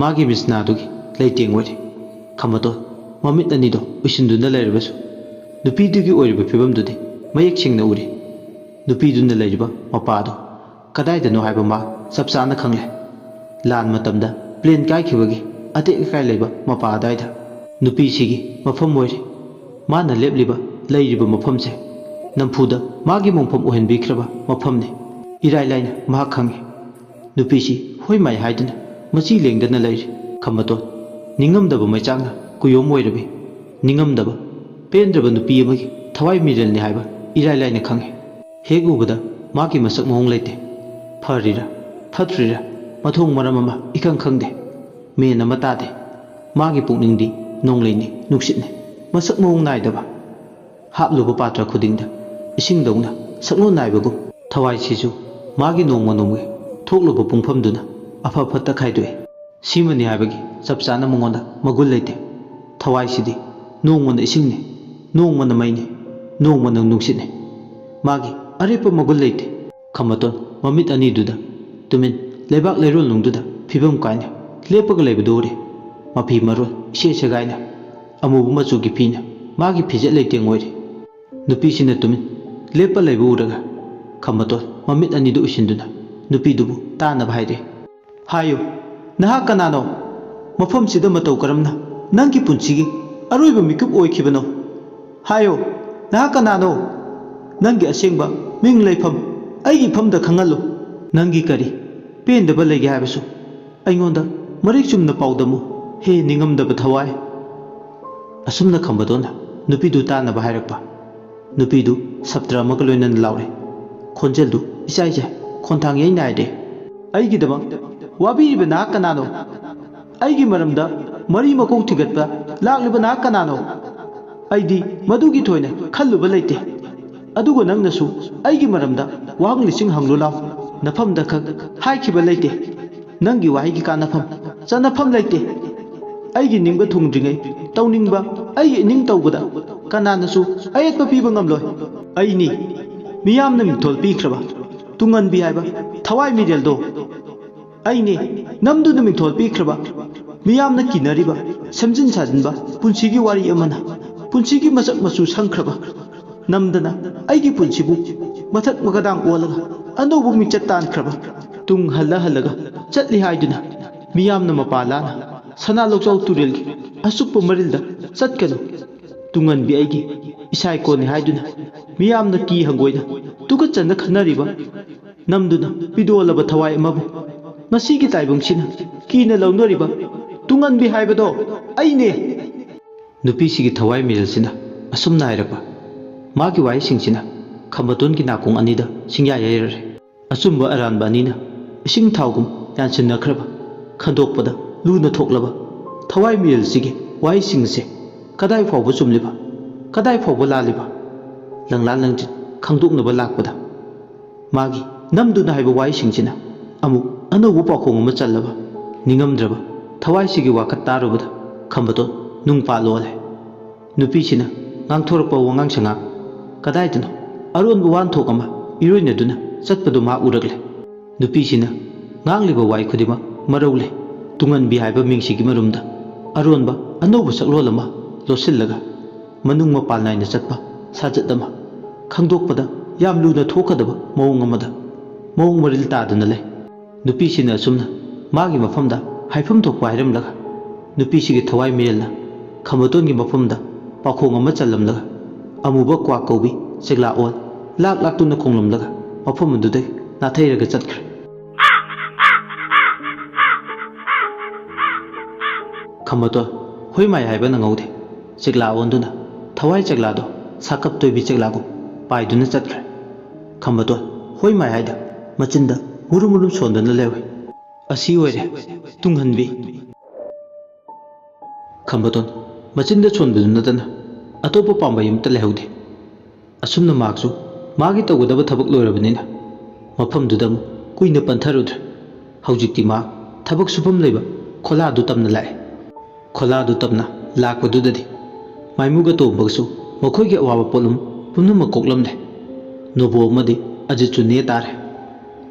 ꯃꯥꯒꯤ ꯃꯤꯠꯁꯅꯥꯗꯨꯒꯤ ꯂꯩꯇꯦꯡ ꯑꯣꯏꯔꯤ꯫ ꯈꯝꯕꯇꯣꯟ ꯃꯃꯤꯠ ꯑꯅꯤꯗꯣ ꯎꯏꯁꯤꯟꯗꯨꯅ ꯂꯩꯔꯕꯁꯨ ꯅꯨꯄꯤꯗꯨꯒꯤ ꯑꯣꯏꯔꯤꯕ ꯐꯤꯕꯝꯗꯨꯗꯤ ꯃꯌꯦꯛ ꯁꯦꯡꯅ ꯎꯔꯤ꯫ ꯅꯨꯄꯤꯗꯨꯅ ꯂꯩꯔꯤꯕ ꯃꯄꯥ ꯑꯗꯨ ꯀꯗꯥꯏꯗꯅꯣ ꯍꯥꯏꯕ ꯃꯥ ꯆꯞ ꯆꯥꯅ ꯈꯪꯂꯦ꯫ ꯂꯥꯟ ꯃꯇꯝꯗ ꯄ꯭ꯂꯦꯟ ꯀꯥꯏꯈꯤꯕꯒꯤ ꯑꯇꯦꯛ ꯑꯀꯥꯏ ꯂꯩꯕ ꯃꯄꯥ ꯑꯗꯨꯋꯥꯏꯗ ꯅꯨꯄꯤꯁꯤꯒꯤ ꯃꯐꯝ ꯑꯣꯏꯔꯦ꯫ ꯃꯥꯅ ꯂꯦꯞꯂꯤꯕ, ꯂꯩꯔꯤꯕ ꯃꯐꯝꯁꯦ ꯅꯝꯐꯨꯗ ꯃꯥꯒꯤ ꯃꯣꯡꯐꯝ ꯑꯣꯏꯍꯟꯕꯤꯈ꯭ꯔꯕ ꯃꯐꯝꯅꯤ꯫ ꯏꯔꯥꯏ ꯂꯥꯏꯅ ꯃꯍꯥꯛ ꯈꯪꯏ꯫ ꯅꯨꯄꯤꯁꯤ ꯍꯣꯏ ꯃꯥꯏ ꯍꯥꯏꯗꯨꯅ ꯃꯆꯤ ꯂꯦꯡꯗꯅ ꯂꯩꯔꯤ꯫ ꯈꯝꯕꯇꯣꯟ ꯅꯤꯡꯉꯝꯗꯕ ꯃꯩꯆꯥꯛꯅ ꯀꯨꯌꯣꯝ ꯑꯣꯏꯔꯕꯤ꯫ ꯅꯤꯡꯉꯝꯗꯕ, ꯄꯦꯟꯗ꯭ꯔꯕ ꯅꯨꯄꯤ ꯑꯃꯒꯤ ꯊꯋꯥꯏ ꯃꯤꯔꯦꯜꯅꯤ ꯍꯥꯏꯕ ꯏꯔꯥꯏ ꯂꯥꯏꯅ ꯈꯪꯏ꯫ ꯍꯦꯛ ꯎꯕꯗ ꯃꯥꯒꯤ ꯃꯁꯛ ꯃꯑꯣꯡ ꯂꯩꯇꯦ꯫ ꯐꯔꯤꯔꯥ, ꯐꯠꯇ꯭ꯔꯤꯔꯥ, ꯃꯊꯣꯡ ꯃꯔꯝ ꯑꯃ ꯏꯈꯪ ꯈꯪꯗꯦ꯫ ꯃꯦꯟ ꯑꯃ ꯇꯥꯗꯦ꯫ ꯃꯥꯒꯤ ꯄꯨꯛꯅꯤꯡꯗꯤ ꯅꯣꯡꯂꯩꯅꯤ, ꯅꯨꯡꯁꯤꯠꯅꯤ꯫ ꯃꯁꯛ ꯃꯑꯣꯡ ꯅꯥꯏꯗꯕ꯫ ꯍꯥꯞꯂꯨꯕ ꯄꯥꯇ꯭ꯔ ꯈꯨꯗꯤꯡꯗ ꯏꯁꯤꯡꯗꯧꯅ ꯁꯛꯂꯣꯟ ꯅꯥꯏꯕꯒꯨꯝ ꯊꯋꯥꯏꯁꯤꯁꯨ ꯃꯥꯒꯤ ꯅꯣꯡꯃ ꯅꯣꯡꯃꯒꯤ ꯊꯣꯛꯂꯨꯕ ꯄꯨꯡꯐꯝꯗꯨꯅ ꯑꯐ ꯐꯠꯇ ꯈꯥꯏꯗꯣꯛꯏ꯫ ꯁꯤꯃꯅꯤ ꯍꯥꯏꯕꯒꯤ ꯆꯞ ꯆꯥꯅ ꯃꯉꯣꯟꯗ ꯃꯒꯨꯟ ꯂꯩꯇꯦ꯫ ꯊꯋꯥꯏꯁꯤꯗꯤ ꯅꯣꯡꯃꯅ ꯏꯁꯤꯡꯅꯤ, ꯅꯣꯡꯃꯅ ꯃꯩꯅꯤ, ꯅꯣꯡꯃꯅ ꯅꯨꯡꯁꯤꯠꯅꯤ꯫ ꯃꯥꯒꯤ ꯑꯔꯦꯞꯄ ꯃꯒꯨꯟ ꯂꯩꯇꯦ꯫ ꯈꯝꯕꯇꯣꯟ ꯃꯃꯤꯠ ꯑꯅꯤꯗꯨꯗ ꯇꯨꯃꯤꯟ ꯂꯩꯕꯥꯛ ꯂꯩꯔꯣꯜꯅꯨꯡꯗꯨꯗ ꯐꯤꯕꯝ ꯀꯥꯏꯅ ꯂꯦꯞꯄꯒ ꯂꯩꯕꯗꯨ ꯎꯔꯦ꯫ ꯃꯐꯤ ꯃꯔꯣꯜ ꯏꯁꯦ ꯁꯦꯒꯥꯏꯅ ꯑꯃꯨꯕ ꯃꯆꯨꯒꯤ ꯐꯤꯅ ꯃꯥꯒꯤ ꯐꯤꯖꯦꯠ ꯂꯩꯇꯦꯡ ꯑꯣꯏꯔꯦ꯫ ꯅꯨꯄꯤꯁꯤꯅ ꯇꯨꯃꯤꯟ ꯂꯦꯞꯄ ꯂꯩꯕ ꯎꯔꯒ ꯈꯝꯕꯇꯣꯟ ꯃꯃꯤꯠ ꯑꯅꯤꯗꯨ ꯎꯏꯁꯤꯟꯗꯨꯅ ꯅꯨꯄꯤꯗꯨꯕꯨ ꯇꯥꯅꯕ ꯍꯥꯏꯔꯦ꯫ ꯍꯥꯏꯌꯨ, ꯅꯍꯥꯛ ꯀꯅꯥꯅꯣ? ꯃꯐꯝꯁꯤꯗ ꯃꯇꯧ ꯀꯔꯝꯅ ꯅꯪꯒꯤ ꯄꯨꯟꯁꯤꯒꯤ ꯑꯔꯣꯏꯕ ꯃꯤꯀꯨꯞ ꯑꯣꯏꯈꯤꯕꯅꯣ? ꯍꯥꯏꯌꯣ, ꯅꯍꯥꯛ ꯀꯅꯥꯅꯣ? ꯅꯪꯒꯤ ꯑꯁꯦꯡꯕ ꯃꯤꯡ ꯂꯩꯐꯝ ꯑꯩꯒꯤ ꯏꯐꯝꯗ ꯈꯪꯍꯜꯂꯨ꯫ ꯅꯪꯒꯤ ꯀꯔꯤ ꯄꯦꯟꯗꯕ ꯂꯩꯒꯦ ꯍꯥꯏꯕꯁꯨ ꯑꯩꯉꯣꯟꯗ ꯃꯔꯤꯛ ꯆꯨꯝꯅ ꯄꯥꯎꯗꯝꯃꯨ, ꯍꯦ ꯅꯤꯡꯉꯝꯗꯕ ꯊꯋꯥꯏ꯫ ꯑꯁꯨꯝꯅ ꯈꯝꯕꯗꯣꯟꯅ ꯅꯨꯄꯤꯗꯨ ꯇꯥꯅꯕ ꯍꯥꯏꯔꯛꯄ꯫ ꯅꯨꯄꯤꯗꯨ ꯁꯞꯇ꯭ꯔ ꯑꯃꯒ ꯂꯣꯏꯅꯅ ꯂꯥꯎꯔꯦ꯫ ꯈꯣꯟꯖꯦꯜꯗꯨ ꯏꯆꯥꯏ ꯆꯥꯏ, ꯈꯣꯟꯊꯥꯡ ꯌꯩ ꯅꯥꯏꯔꯦ꯫ ꯑꯩꯒꯤꯗꯃꯛ ꯋꯥꯕꯤꯔꯤꯕ ꯅꯍꯥꯛ ꯀꯅꯥꯅꯣ? ꯑꯩꯒꯤ ꯃꯔꯝꯗ ꯃꯔꯤ ꯃꯈꯣꯡ ꯊꯤꯒꯠꯄ ꯂꯥꯛꯂꯤꯕ ꯅꯍꯥꯛ ꯀꯅꯥꯅꯣ? ꯑꯩꯗꯤ ꯃꯗꯨꯒꯤ ꯊꯣꯏꯅ ꯈꯜꯂꯨꯕ ꯂꯩꯇꯦ꯫ ꯑꯗꯨꯒ ꯅꯪꯅꯁꯨ ꯑꯩꯒꯤ ꯃꯔꯝꯗ ꯋꯥꯍꯪ ꯂꯤꯁꯤꯡ ꯍꯪꯂꯨ ꯂꯥꯎ꯫ ꯅꯐꯝꯗ ꯈꯛ ꯍꯥꯏꯈꯤꯕ ꯂꯩꯇꯦ꯫ ꯅꯪꯒꯤ ꯋꯥꯍꯩꯒꯤ ꯀꯥꯟꯅꯐꯝ, ꯆꯟꯅꯐꯝ ꯂꯩꯇꯦ꯫ ꯑꯩꯒꯤ ꯅꯤꯡꯕ ꯊꯨꯡꯗ꯭ꯔꯤꯉꯩ ꯇꯧꯅꯤꯡꯕ ꯑꯩꯒꯤ ꯏꯅꯤꯡ ꯇꯧꯕꯗ ꯀꯅꯥꯅꯁꯨ ꯑꯌꯦꯠꯄ ꯄꯤꯕ ꯉꯝꯂꯣꯏ꯫ ꯑꯩꯅꯤ ꯃꯤꯌꯥꯝꯅ ꯃꯤꯡꯊꯣꯜ ꯄꯤꯈ꯭ꯔꯕ ꯇꯨꯡꯍꯟꯕꯤ ꯍꯥꯏꯕ ꯊꯋꯥꯏ ꯃꯤꯔꯦꯜꯗꯣ꯫ ꯑꯩꯅꯤ ꯅꯝꯗꯨꯅ ꯃꯤꯡꯊꯣꯜ ꯄꯤꯈ꯭ꯔꯕ ꯃꯤꯌꯥꯝꯅ ꯀꯤꯅꯔꯤꯕ ꯁꯦꯝꯖꯤꯟ ꯁꯥꯖꯤꯟꯕ ꯄꯨꯟꯁꯤꯒꯤ ꯋꯥꯔꯤ ꯑꯃꯅ ꯄꯨꯟꯁꯤꯒꯤ ꯃꯁꯛ ꯃꯆꯨ ꯁꯪꯈ꯭ꯔꯕ ꯅꯝꯗꯅ ꯑꯩꯒꯤ ꯄꯨꯟꯁꯤꯕꯨ ꯃꯊꯛ ꯃꯈꯥꯗꯥꯡ ꯑꯣꯜꯂꯒ ꯑꯅꯧꯕ ꯃꯤꯡꯆꯠ ꯇꯥꯟꯈ꯭ꯔꯕ, ꯇꯨꯡ ꯍꯜꯂ ꯍꯜꯂꯒ ꯆꯠꯂꯤ ꯍꯥꯏꯗꯨꯅ ꯃꯤꯌꯥꯝꯅ ꯃꯄꯥ ꯂꯥꯅ ꯁꯅꯥ ꯂꯣꯛꯆꯥꯎ ꯇꯨꯔꯦꯜꯒꯤ ꯑꯆꯨꯞꯄ ꯃꯔꯤꯜꯗ ꯆꯠꯀꯅꯨ꯫ ꯇꯨꯡꯍꯟꯕꯤ ꯑꯩꯒꯤ ꯏꯁꯥ ꯏꯀꯣꯟꯅꯤ ꯍꯥꯏꯗꯨꯅ ꯃꯤꯌꯥꯝꯅ ꯀꯤ ꯍꯪꯒꯣꯏꯅ ꯇꯨꯀꯠꯆꯅ ꯈꯟꯅꯔꯤꯕ, ꯅꯝꯗꯨꯅ ꯄꯤꯗꯣꯜꯂꯕ ꯊꯋꯥꯏ ꯑꯃꯕꯨ ꯉꯁꯤꯒꯤ ꯇꯥꯏꯕꯪꯁꯤꯅ ꯀꯤꯅ ꯂꯧꯅꯔꯤꯕ ꯇꯨꯡꯍꯟꯕꯤ ꯍꯥꯏꯕꯗꯣ ꯑꯩꯅꯦ꯫ ꯅꯨꯄꯤꯁꯤꯒꯤ ꯊꯋꯥꯏ ꯃꯤꯔꯦꯜꯁꯤꯅ ꯑꯁꯨꯝꯅ ꯍꯥꯏꯔꯛꯄ, ꯃꯥꯒꯤ ꯋꯥꯍꯩꯁꯤꯡꯁꯤꯅ ꯈꯝꯕꯇꯣꯟꯒꯤ ꯅꯥꯀꯣꯡ ꯑꯅꯤꯗ ꯁꯤꯡꯌꯥ ꯌꯩꯔꯔꯦ꯫ ꯑꯆꯨꯝꯕ ꯑꯔꯥꯟꯕ ꯑꯅꯤꯅ ꯏꯁꯤꯡ ꯊꯥꯎꯒꯨꯝ ꯌꯥꯟꯁꯤꯟꯅꯈ꯭ꯔꯕ, ꯈꯟꯗꯣꯛꯄꯗ ꯂꯨꯅ ꯊꯣꯛꯂꯕ ꯊꯋꯥꯏ ꯃꯤꯔꯦꯜꯁꯤꯒꯤ ꯋꯥꯍꯩꯁꯤꯡꯁꯦ ꯀꯗꯥꯏ ꯐꯥꯎꯕ ꯆꯨꯝꯂꯤꯕ, ꯀꯗꯥꯏ ꯐꯥꯎꯕ ꯂꯥꯜꯂꯤꯕ, ꯂꯪꯂꯥ ꯂꯪꯖꯤꯟ ꯈꯪꯗꯣꯛꯅꯕ ꯂꯥꯛꯄꯗ ꯃꯥꯒꯤ ꯅꯝꯗꯨꯅ ꯍꯥꯏꯕ ꯋꯥꯍꯩꯁꯤꯡꯁꯤꯅ ꯑꯃꯨꯛ ꯑꯅꯧꯕ ꯄꯥꯎꯈꯣꯡ ꯑꯃ ꯆꯜꯂꯕ, ꯅꯤꯡꯉꯝꯗ꯭ꯔꯕ ꯊꯋꯥꯏꯁꯤꯒꯤ ꯋꯥꯀꯠ ꯇꯥꯔꯨꯕꯗ ꯈꯝꯕꯇꯣꯟ ꯅꯨꯡ ꯄꯥꯠ ꯑꯣꯜꯂꯦ꯫ ꯅꯨꯄꯤꯁꯤꯅ ꯉꯥꯡꯊꯣꯔꯛꯄ ꯋꯥꯉꯥꯡ ꯁꯉꯥꯡ ꯀꯗꯥꯏꯗꯅꯣ ꯑꯔꯣꯟꯕ ꯋꯥꯍꯟꯊꯣꯛ ꯑꯃ ꯏꯔꯣꯏꯅꯗꯨꯅ ꯆꯠꯄꯗꯨ ꯃꯥ ꯎꯔꯛꯂꯦ꯫ ꯅꯨꯄꯤꯁꯤꯅ ꯉꯥꯡꯂꯤꯕ ꯋꯥꯍꯩ ꯈꯨꯗꯤꯡꯃꯛ ꯃꯔꯧ ꯂꯩ꯫ ꯇꯨꯡꯍꯟꯕꯤ ꯍꯥꯏꯕ ꯃꯤꯡꯁꯤꯒꯤ ꯃꯔꯨꯝꯗ ꯑꯔꯣꯟꯕ ꯑꯅꯧꯕ ꯁꯛꯂꯣꯟ ꯑꯃ ꯂꯣꯠꯁꯤꯜꯂꯒ ꯃꯅꯨꯡ ꯃꯄꯥꯟ ꯅꯥꯏꯅ ꯆꯠꯄ ꯁꯥꯖꯠ ꯑꯃ ꯈꯪꯗꯣꯛꯄꯗ ꯌꯥꯝ ꯂꯨꯅ ꯊꯣꯛꯀꯗꯕ ꯃꯑꯣꯡ ꯑꯃꯗ ꯃꯑꯣꯡ ꯃꯔꯤꯜ ꯇꯥꯗꯨꯅ ꯂꯩ꯫ ꯅꯨꯄꯤꯁꯤꯅ ꯑꯁꯨꯝꯅ ꯃꯥꯒꯤ ꯃꯐꯝꯗ ꯍꯥꯏꯐꯝ ꯊꯣꯛꯄ ꯍꯥꯏꯔꯝꯂꯒ ꯅꯨꯄꯤꯁꯤꯒꯤ ꯊꯋꯥꯏ ꯃꯤꯔꯦꯜꯅ ꯈꯝꯕꯇꯣꯟꯒꯤ ꯃꯐꯝꯗ ꯄꯥꯎꯈꯣꯡ ꯑꯃ ꯆꯜꯂꯝꯂꯒ ꯑꯃꯨꯕ ꯀ꯭ꯋꯥꯛ ꯀꯧꯕꯤ ꯆꯦꯛꯂꯥ ꯑꯣꯜ ꯂꯥꯛ ꯂꯥꯛꯇꯨꯅ ꯈꯣꯡꯂꯝꯂꯒ ꯃꯐꯝ ꯑꯗꯨꯗꯒꯤ ꯅꯥꯊꯩꯔꯒ ꯆꯠꯈ꯭ꯔꯦ꯫ ꯈꯝꯕꯇꯣꯟ ꯍꯣꯏ ꯃꯥꯏ ꯍꯥꯏꯕ ꯅꯪꯍꯧꯗꯦ꯫ ꯆꯦꯛꯂꯥ ꯑꯣꯟꯗꯨꯅ ꯊꯋꯥꯏ ꯆꯦꯛꯂꯥꯗꯣ ꯁꯥꯀꯞ ꯇꯣꯏꯕꯤ ꯆꯦꯛꯂꯥꯒꯨꯝ ꯄꯥꯏꯗꯨꯅ ꯆꯠꯈ꯭ꯔꯦ꯫ ꯈꯝꯕꯇꯣꯟ ꯍꯣꯏ ꯃꯥꯏ ꯍꯥꯏꯗ ꯃꯆꯤꯟꯗ ꯃꯨꯔꯨꯝ ꯃꯨꯔꯨꯝ ꯁꯣꯟꯗꯨꯅ ꯂꯩꯍꯧꯏ꯫ ꯑꯁꯤ ꯑꯣꯏꯔꯦ ꯇꯨꯡꯍꯟꯕꯤ꯫ ꯈꯝꯕꯇꯣꯟ ꯃꯆꯤꯟꯗ ꯁꯣꯟꯕꯗꯨ ꯅꯠꯇꯅ ꯑꯇꯣꯞꯄ ꯄꯥꯝꯕꯩ ꯑꯃꯠꯇ ꯂꯩꯍꯧꯗꯦ꯫ ꯑꯁꯨꯝꯅ ꯃꯍꯥꯛꯁꯨ ꯃꯥꯒꯤ ꯇꯧꯒꯗꯕ ꯊꯕꯛ ꯂꯣꯏꯔꯕꯅꯤꯅ ꯃꯐꯝꯗꯨꯗ ꯑꯃꯨꯛ ꯀꯨꯏꯅ ꯄꯟꯊꯔꯨꯗ꯭ꯔꯦ꯫ ꯍꯧꯖꯤꯛꯇꯤ ꯃꯍꯥꯛ ꯊꯕꯛ ꯁꯨꯐꯝ ꯂꯩꯕ ꯈꯣꯂꯥꯗꯨ ꯇꯝꯅ ꯂꯥꯛꯑꯦ꯫ ꯈꯣꯂꯥꯗꯨ ꯇꯝꯅ ꯂꯥꯛꯄꯗꯨꯗꯗꯤ ꯃꯥꯏꯃꯨꯒ ꯇꯣꯝꯕꯒꯁꯨ ꯃꯈꯣꯏꯒꯤ ꯑꯋꯥꯕ ꯄꯣꯠꯂꯨꯝ ꯄꯨꯝꯅꯃꯛ ꯀꯣꯛꯂꯝꯂꯦ꯫ ꯅꯣꯕꯣ ꯑꯃꯗꯤ ꯑꯖꯤꯠꯁꯨ ꯅꯦ ꯇꯥꯔꯦ꯫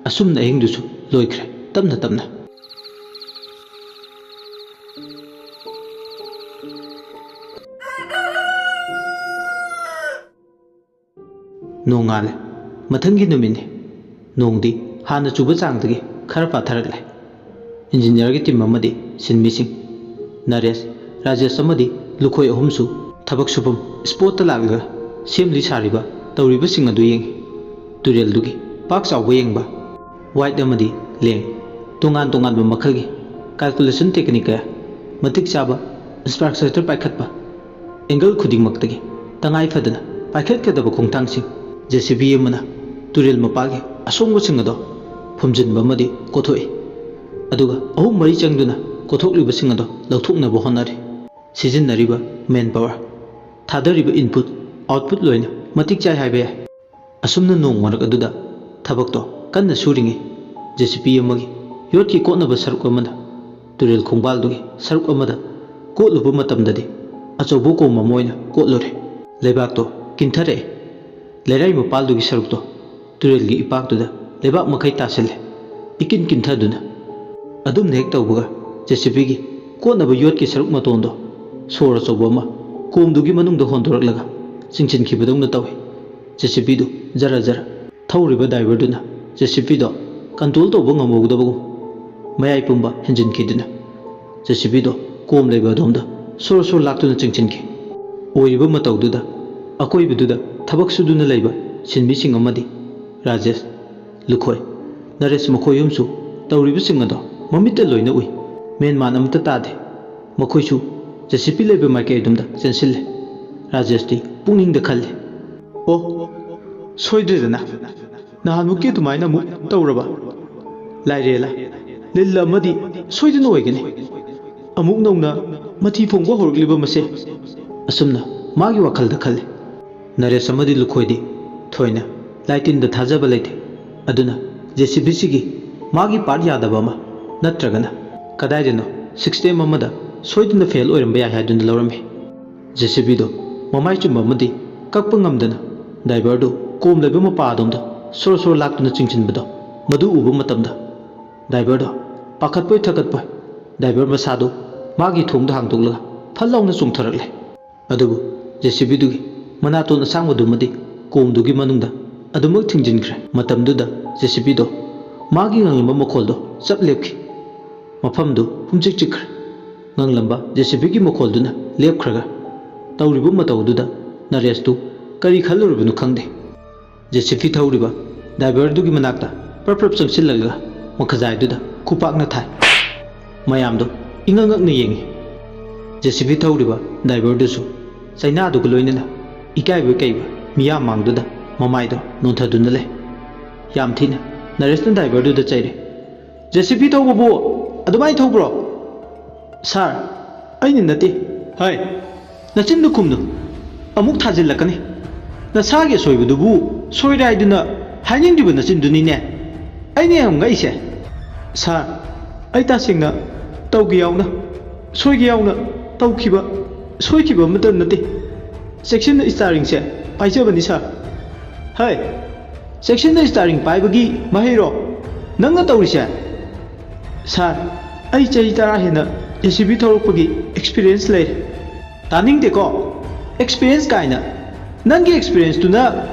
ꯑꯁꯨꯝꯅ ꯑꯍꯤꯡꯗꯨꯁꯨ ꯂꯣꯏꯈ꯭ꯔꯦ ꯇꯞꯅ ꯇꯞꯅ꯫ ꯅꯣꯡꯉꯥꯜꯂꯦ꯫ ꯃꯊꯪꯒꯤ ꯅꯨꯃꯤꯠꯅꯤ꯫ ꯅꯣꯡꯗꯤ ꯍꯥꯟꯅ ꯆꯨꯕ ꯆꯥꯡꯗꯒꯤ ꯈꯔ ꯄꯥꯊꯔꯛꯂꯦ꯫ ꯏꯟꯖꯤꯅꯤꯌꯥꯔꯒꯤ ꯇꯤꯝ ꯑꯃꯗꯤ ꯁꯤꯟꯃꯤꯁꯤꯡ, ꯅꯔꯦꯁ, ꯔꯥꯖꯦꯁ ꯑꯃꯗꯤ ꯂꯨꯈꯣꯏ ꯑꯍꯨꯝꯁꯨ ꯊꯕꯛ ꯁꯨꯐꯝ ꯁ꯭ꯄꯣꯠꯇ ꯂꯥꯛꯂꯒ ꯁꯦꯝꯂꯤ ꯁꯥꯔꯤꯕ ꯇꯧꯔꯤꯕꯁꯤꯡ ꯑꯗꯨ ꯌꯦꯡꯉꯤ꯫ ꯇꯨꯔꯦꯜꯗꯨꯒꯤ ꯄꯥꯛ ꯆꯥꯎꯕ ꯌꯦꯡꯕ, ꯋꯥꯏꯠ ꯑꯃꯗꯤ ꯂꯦꯡ, ꯇꯣꯉꯥꯟ ꯇꯣꯉꯥꯟꯕ ꯃꯈꯜꯒꯤ ꯀꯥꯜꯀꯨꯂꯦꯁꯟ ꯇꯦꯛꯅꯤꯛ ꯀꯌꯥ, ꯃꯇꯤꯛ ꯆꯥꯕ ꯏꯟꯐ꯭ꯔꯥꯁ꯭ꯇ꯭ꯔꯛꯆꯔ ꯄꯥꯏꯈꯠꯄ, ꯑꯦꯡꯒꯜ ꯈꯨꯗꯤꯡꯃꯛꯇꯒꯤ ꯇꯉꯥꯏ ꯐꯗꯅ ꯄꯥꯏꯈꯠꯀꯗꯕ ꯈꯣꯡꯊꯥꯡꯁꯤꯡ, ꯖꯦ ꯁꯤ ꯕꯤ ꯑꯃꯅ ꯇꯨꯔꯦꯜ ꯃꯄꯥꯒꯤ ꯑꯁꯣꯡꯕꯁꯤꯡ ꯑꯗꯣ ꯐꯨꯝꯖꯤꯟꯕ ꯑꯃꯗꯤ ꯀꯣꯊꯣꯛꯏ꯫ ꯑꯗꯨꯒ ꯑꯍꯨꯝ ꯃꯔꯤ ꯆꯪꯗꯨꯅ ꯀꯣꯊꯣꯛꯂꯤꯕꯁꯤꯡ ꯑꯗꯣ ꯂꯧꯊꯣꯛꯅꯕ ꯍꯣꯠꯅꯔꯤ꯫ ꯁꯤꯖꯤꯟꯅꯔꯤꯕ ꯃꯦꯟ ꯄꯥꯋꯔ, ꯊꯥꯗꯔꯤꯕ ꯏꯟꯄꯨꯠ, ꯑꯥꯎꯠꯄꯨꯠ ꯂꯣꯏꯅ ꯃꯇꯤꯛ ꯆꯥꯏ ꯍꯥꯏꯕ ꯌꯥꯏ꯫ ꯑꯁꯨꯝꯅ ꯅꯣꯡ ꯃꯔꯛ ꯑꯗꯨꯗ ꯊꯕꯛꯇꯣ ꯀꯟꯅ ꯁꯨꯔꯤꯉꯩ, ꯖꯦ ꯁꯤ ꯕꯤ ꯑꯃꯒꯤ ꯌꯣꯠꯀꯤ ꯀꯣꯠꯅꯕ ꯁꯔꯨꯛ ꯑꯃꯅ ꯇꯨꯔꯦꯜ ꯈꯣꯡꯕꯥꯜꯗꯨꯒꯤ ꯁꯔꯨꯛ ꯑꯃꯗ ꯀꯣꯠꯂꯨꯕ ꯃꯇꯝꯗꯗꯤ ꯑꯆꯧꯕ ꯀꯣꯝ ꯑꯃ ꯑꯣꯏꯅ ꯀꯣꯠꯂꯨꯔꯦ꯫ ꯂꯩꯕꯥꯛꯇꯣ ꯀꯤꯟꯊꯔꯛꯑꯦ꯫ ꯂꯩꯔꯥꯏ ꯃꯄꯥꯜꯗꯨꯒꯤ ꯁꯔꯨꯛꯇꯣ ꯇꯨꯔꯦꯜꯒꯤ ꯏꯄꯥꯛꯇꯨꯗ ꯂꯩꯕꯥꯛ ꯃꯈꯩ ꯇꯥꯁꯤꯜꯂꯦ, ꯏꯀꯤꯟ ꯀꯤꯟꯊꯗꯨꯅ꯫ ꯑꯗꯨꯝꯅ ꯍꯦꯛ ꯇꯧꯕꯒ, ꯖꯦ ꯁꯤ ꯕꯤꯒꯤ ꯀꯣꯠꯅꯕ ꯌꯣꯠꯀꯤ ꯁꯔꯨꯛ ꯃꯇꯣꯟꯗꯣ ꯁꯣꯔ ꯑꯆꯧꯕ ꯑꯃ ꯀꯣꯝꯗꯨꯒꯤ ꯃꯅꯨꯡꯗ ꯍꯣꯟꯗꯣꯔꯛꯂꯒ ꯆꯤꯡꯁꯤꯟꯈꯤꯕꯗꯧꯅ ꯇꯧꯏ꯫ ꯖꯦ ꯁꯤ ꯕꯤꯗꯨ ꯖꯔ ꯖꯔ ꯊꯧꯔꯤꯕ ꯗ꯭ꯔꯥꯏꯚꯔꯗꯨꯅ ꯖꯦ ꯁꯤ ꯕꯤꯗꯣ ꯀꯟꯇ꯭ꯔꯣꯜ ꯇꯧꯕ ꯉꯝꯍꯧꯗꯕꯒꯨꯝ ꯃꯌꯥꯏ ꯄꯨꯝꯕ ꯍꯦꯟꯖꯤꯟꯈꯤꯗꯨꯅ ꯖꯦ ꯁꯤ ꯕꯤꯗꯣ ꯀꯣꯝ ꯂꯩꯕ ꯑꯗꯣꯝꯗ ꯁꯣꯔ ꯁꯣꯔ ꯂꯥꯛꯇꯨꯅ ꯆꯤꯡꯁꯤꯟꯈꯤ꯫ ꯑꯣꯏꯔꯤꯕ ꯃꯇꯧꯗꯨꯗ ꯑꯀꯣꯏꯕꯗꯨꯗ ꯊꯕꯛ ꯁꯨꯗꯨꯅ ꯂꯩꯕ ꯁꯤꯟꯃꯤꯁꯤꯡ ꯑꯃꯗꯤ ꯔꯥꯖꯦꯁ, ꯂꯨꯈꯣꯏ, ꯅꯔꯦꯁ ꯃꯈꯣꯏ ꯑꯍꯨꯝꯁꯨ ꯇꯧꯔꯤꯕꯁꯤꯡ ꯑꯗꯣ ꯃꯃꯤꯠꯇ ꯂꯣꯏꯅ ꯎꯏ꯫ ꯃꯦꯟꯃꯥꯟ ꯑꯃꯠꯇ ꯇꯥꯗꯦ꯫ ꯃꯈꯣꯏꯁꯨ ꯖꯦ ꯁꯤ ꯕꯤ ꯂꯩꯕ ꯃꯥꯏꯀꯩ ꯑꯗꯣꯝꯗ ꯆꯦꯟꯁꯤꯜꯂꯦ꯫ ꯔꯥꯖꯦꯁꯇꯤ ꯄꯨꯛꯅꯤꯡꯗ ꯈꯜꯂꯤ, "ꯑꯣ, ꯁꯣꯏꯗ꯭ꯔꯦꯗꯅ꯫ ꯅꯍꯥꯟꯃꯨꯛꯀꯤ ꯑꯗꯨꯃꯥꯏꯅ ꯑꯃꯨꯛ ꯇꯧꯔꯕ? ꯂꯥꯏꯔꯦꯂꯥ, ꯂꯤꯜ ꯑꯃꯗꯤ ꯁꯣꯏꯗꯅ ꯑꯣꯏꯒꯅꯤ꯫ ꯑꯃꯨꯛ ꯅꯧꯅ ꯃꯊꯤ ꯐꯣꯡꯕ ꯍꯧꯔꯛꯂꯤꯕ ꯃꯁꯦ?" ꯑꯁꯨꯝꯅ ꯃꯥꯒꯤ ꯋꯥꯈꯜꯗ ꯈꯜꯂꯤ꯫ ꯅꯔꯦꯁ ꯑꯃꯗꯤ ꯂꯨꯈꯣꯏꯗꯤ ꯊꯣꯏꯅ ꯂꯥꯏꯇꯤꯟꯗ ꯊꯥꯖꯕ ꯂꯩꯇꯦ꯫ ꯑꯗꯨꯅ ꯖꯦ ꯁꯤ ꯕꯤꯁꯤꯒꯤ ꯃꯥꯒꯤ ꯄꯥꯔꯠ ꯌꯥꯗꯕ ꯑꯃ ꯅꯠꯇ꯭ꯔꯒꯅ ꯀꯗꯥꯏꯗꯅꯣ ꯁꯤꯁꯇꯦꯝ ꯑꯃꯗ ꯁꯣꯏꯗꯅ ꯐꯦꯜ ꯑꯣꯏꯔꯝꯕ ꯌꯥꯏ ꯍꯥꯏꯗꯨꯅ ꯂꯧꯔꯝꯃꯤ꯫ ꯖꯦ ꯁꯤ ꯕꯤꯗꯣ ꯃꯃꯥꯏ ꯆꯨꯝꯕ ꯑꯃꯗꯤ ꯀꯛꯄ ꯉꯝꯗꯅ ꯗ꯭ꯔꯥꯏꯚꯔꯗꯨ ꯀꯣꯝ ꯂꯩꯕ ꯃꯄꯥ ꯑꯗꯣꯝꯗ ꯁꯣꯔ ꯁꯣꯔ ꯂꯥꯛꯇꯨꯅ ꯆꯤꯡꯁꯤꯟꯕꯗꯣ ꯃꯗꯨ ꯎꯕ ꯃꯇꯝꯗ ꯗ꯭ꯔꯥꯏꯚꯔꯗꯣ ꯄꯥꯈꯠꯄꯣꯏ ꯊꯀꯠꯄꯣꯏ ꯗ꯭ꯔꯥꯏꯚꯔ ꯃꯁꯥꯗꯨ ꯃꯥꯒꯤ ꯊꯣꯡꯗ ꯍꯥꯡꯗꯣꯛꯂꯒ ꯐꯠ ꯂꯥꯎꯅ ꯆꯣꯡꯊꯔꯛꯂꯦ꯫ ꯑꯗꯨꯕꯨ ꯖꯦ ꯁꯤ ꯕꯤꯗꯨꯒꯤ ꯃꯅꯥꯇꯣꯟ ꯑꯁꯥꯡꯕꯗꯨꯃꯗꯤ ꯀꯣꯝꯗꯨꯒꯤ ꯃꯅꯨꯡꯗ ꯑꯗꯨꯃꯛ ꯊꯤꯡꯖꯤꯟꯈ꯭ꯔꯦ꯫ ꯃꯇꯝꯗꯨꯗ ꯖꯦ ꯁꯤ ꯕꯤꯗꯣ ꯃꯥꯒꯤ ꯉꯪꯂꯝꯕ ꯃꯈꯣꯜꯗꯣ ꯆꯞ ꯂꯦꯞꯈꯤ꯫ ꯃꯐꯝꯗꯨ ꯍꯨꯝꯆꯤꯛ ꯆꯤꯛꯈ꯭ꯔꯦ꯫ ꯉꯪꯂꯝꯕ ꯖꯦ ꯁꯤ ꯕꯤꯒꯤ ꯃꯈꯣꯜꯗꯨꯅ ꯂꯦꯞꯈ꯭ꯔꯒ ꯇꯧꯔꯤꯕ ꯃꯇꯧꯗꯨꯗ ꯅꯔꯦꯁꯇꯨ ꯀꯔꯤ ꯈꯜꯂꯨꯔꯤꯕꯅꯣ ꯈꯪꯗꯦ꯫ ꯖꯦ ꯁꯤ ꯕꯤ ꯊꯧꯔꯤꯕ ꯗ꯭ꯔꯥꯏꯚꯔꯗꯨꯒꯤ ꯃꯅꯥꯛꯇ ꯄ꯭ꯔꯞ ꯄ꯭ꯔꯞ ꯆꯪꯁꯤꯜꯂꯒ ꯃꯈꯖꯥꯏꯗꯨꯗ ꯈꯨꯄꯥꯛꯅ ꯊꯥꯏ꯫ ꯃꯌꯥꯝꯗꯣ ꯏꯉꯛ ꯉꯛꯅ ꯌꯦꯡꯉꯤ꯫ ꯖꯦ ꯁꯤ ꯕꯤ ꯊꯧꯔꯤꯕ ꯗ꯭ꯔꯥꯏꯚꯔꯗꯨꯁꯨ ꯆꯩꯅꯥꯗꯨꯒ ꯂꯣꯏꯅꯅ ꯏꯀꯥꯏꯕ ꯀꯩꯕ ꯃꯤꯌꯥꯝ ꯃꯥꯡꯗꯨꯗ ꯃꯃꯥꯏꯗꯣ ꯅꯣꯟꯊꯗꯨꯅ ꯂꯩ꯫ ꯌꯥꯝ ꯊꯤꯅ ꯅꯔꯦꯁꯅ ꯗ꯭ꯔꯥꯏꯚꯔꯗꯨꯗ ꯆꯩꯔꯦ꯫ "ꯖꯦ ꯁꯤ ꯕꯤ ꯊꯧꯕꯕꯨ ꯑꯗꯨꯃꯥꯏꯅ ꯊꯧꯕ꯭ꯔꯣ?" "ꯁꯥꯔ, ꯑꯩꯅ ꯅꯠꯇꯦ꯫" "ꯍꯩ, ꯅꯆꯤꯟꯗꯨ ꯈꯨꯝꯅꯨ꯫ ꯑꯃꯨꯛ ꯊꯥꯖꯤꯜꯂꯛꯀꯅꯤ꯫ ꯅꯁꯥꯒꯤ ꯑꯁꯣꯏꯕꯗꯨꯕꯨ ꯁꯣꯏꯔꯦ ꯍꯥꯏꯗꯨꯅ ꯍꯥꯏꯅꯤꯡꯗ꯭ꯔꯤꯕ ꯅꯆꯤꯟꯗꯨꯅꯤꯅꯦ ꯑꯩꯅ ꯌꯥꯝ ꯉꯛꯏꯁꯦ꯫" "ꯁꯥꯔ, ꯑꯩ ꯇꯁꯦꯡꯅ ꯇꯧꯒꯦ ꯌꯥꯎꯅ, ꯁꯣꯏꯒꯦ ꯌꯥꯎꯅ ꯇꯧꯈꯤꯕ, ꯁꯣꯏꯈꯤꯕ ꯑꯃꯠꯇ ꯅꯠꯇꯦ꯫ ꯆꯦꯛꯁꯤꯟꯅ ꯏꯁꯇꯥꯔꯤꯡꯁꯦ ꯄꯥꯏꯖꯕꯅꯤ ꯁꯥꯔ꯫" "ꯍꯩ, ꯆꯦꯛꯁꯤꯟꯅ ꯏꯁꯇꯥꯔꯤꯡ ꯄꯥꯏꯕꯒꯤ ꯃꯍꯩꯔꯣ ꯅꯪꯅ ꯇꯧꯔꯤꯁꯦ?" "ꯁꯥꯔ, ꯑꯩ ꯆꯍꯤ ꯇꯔꯥ ꯍꯦꯟꯅ ꯖꯦ ꯁꯤ ꯕꯤ ꯊꯧꯔꯛꯄꯒꯤ ꯑꯦꯛꯁꯄꯤꯔꯤꯌꯦꯟꯁ ꯂꯩꯔꯦ꯫" "ꯇꯥꯅꯤꯡꯗꯦꯀꯣ, ꯑꯦꯛꯁꯄꯤꯔꯤꯌꯦꯟꯁ ꯀꯥꯏꯅ꯫ ꯅꯪꯒꯤ ꯑꯦꯛꯁꯄꯤꯔꯤꯌꯦꯟꯁꯇꯨꯅ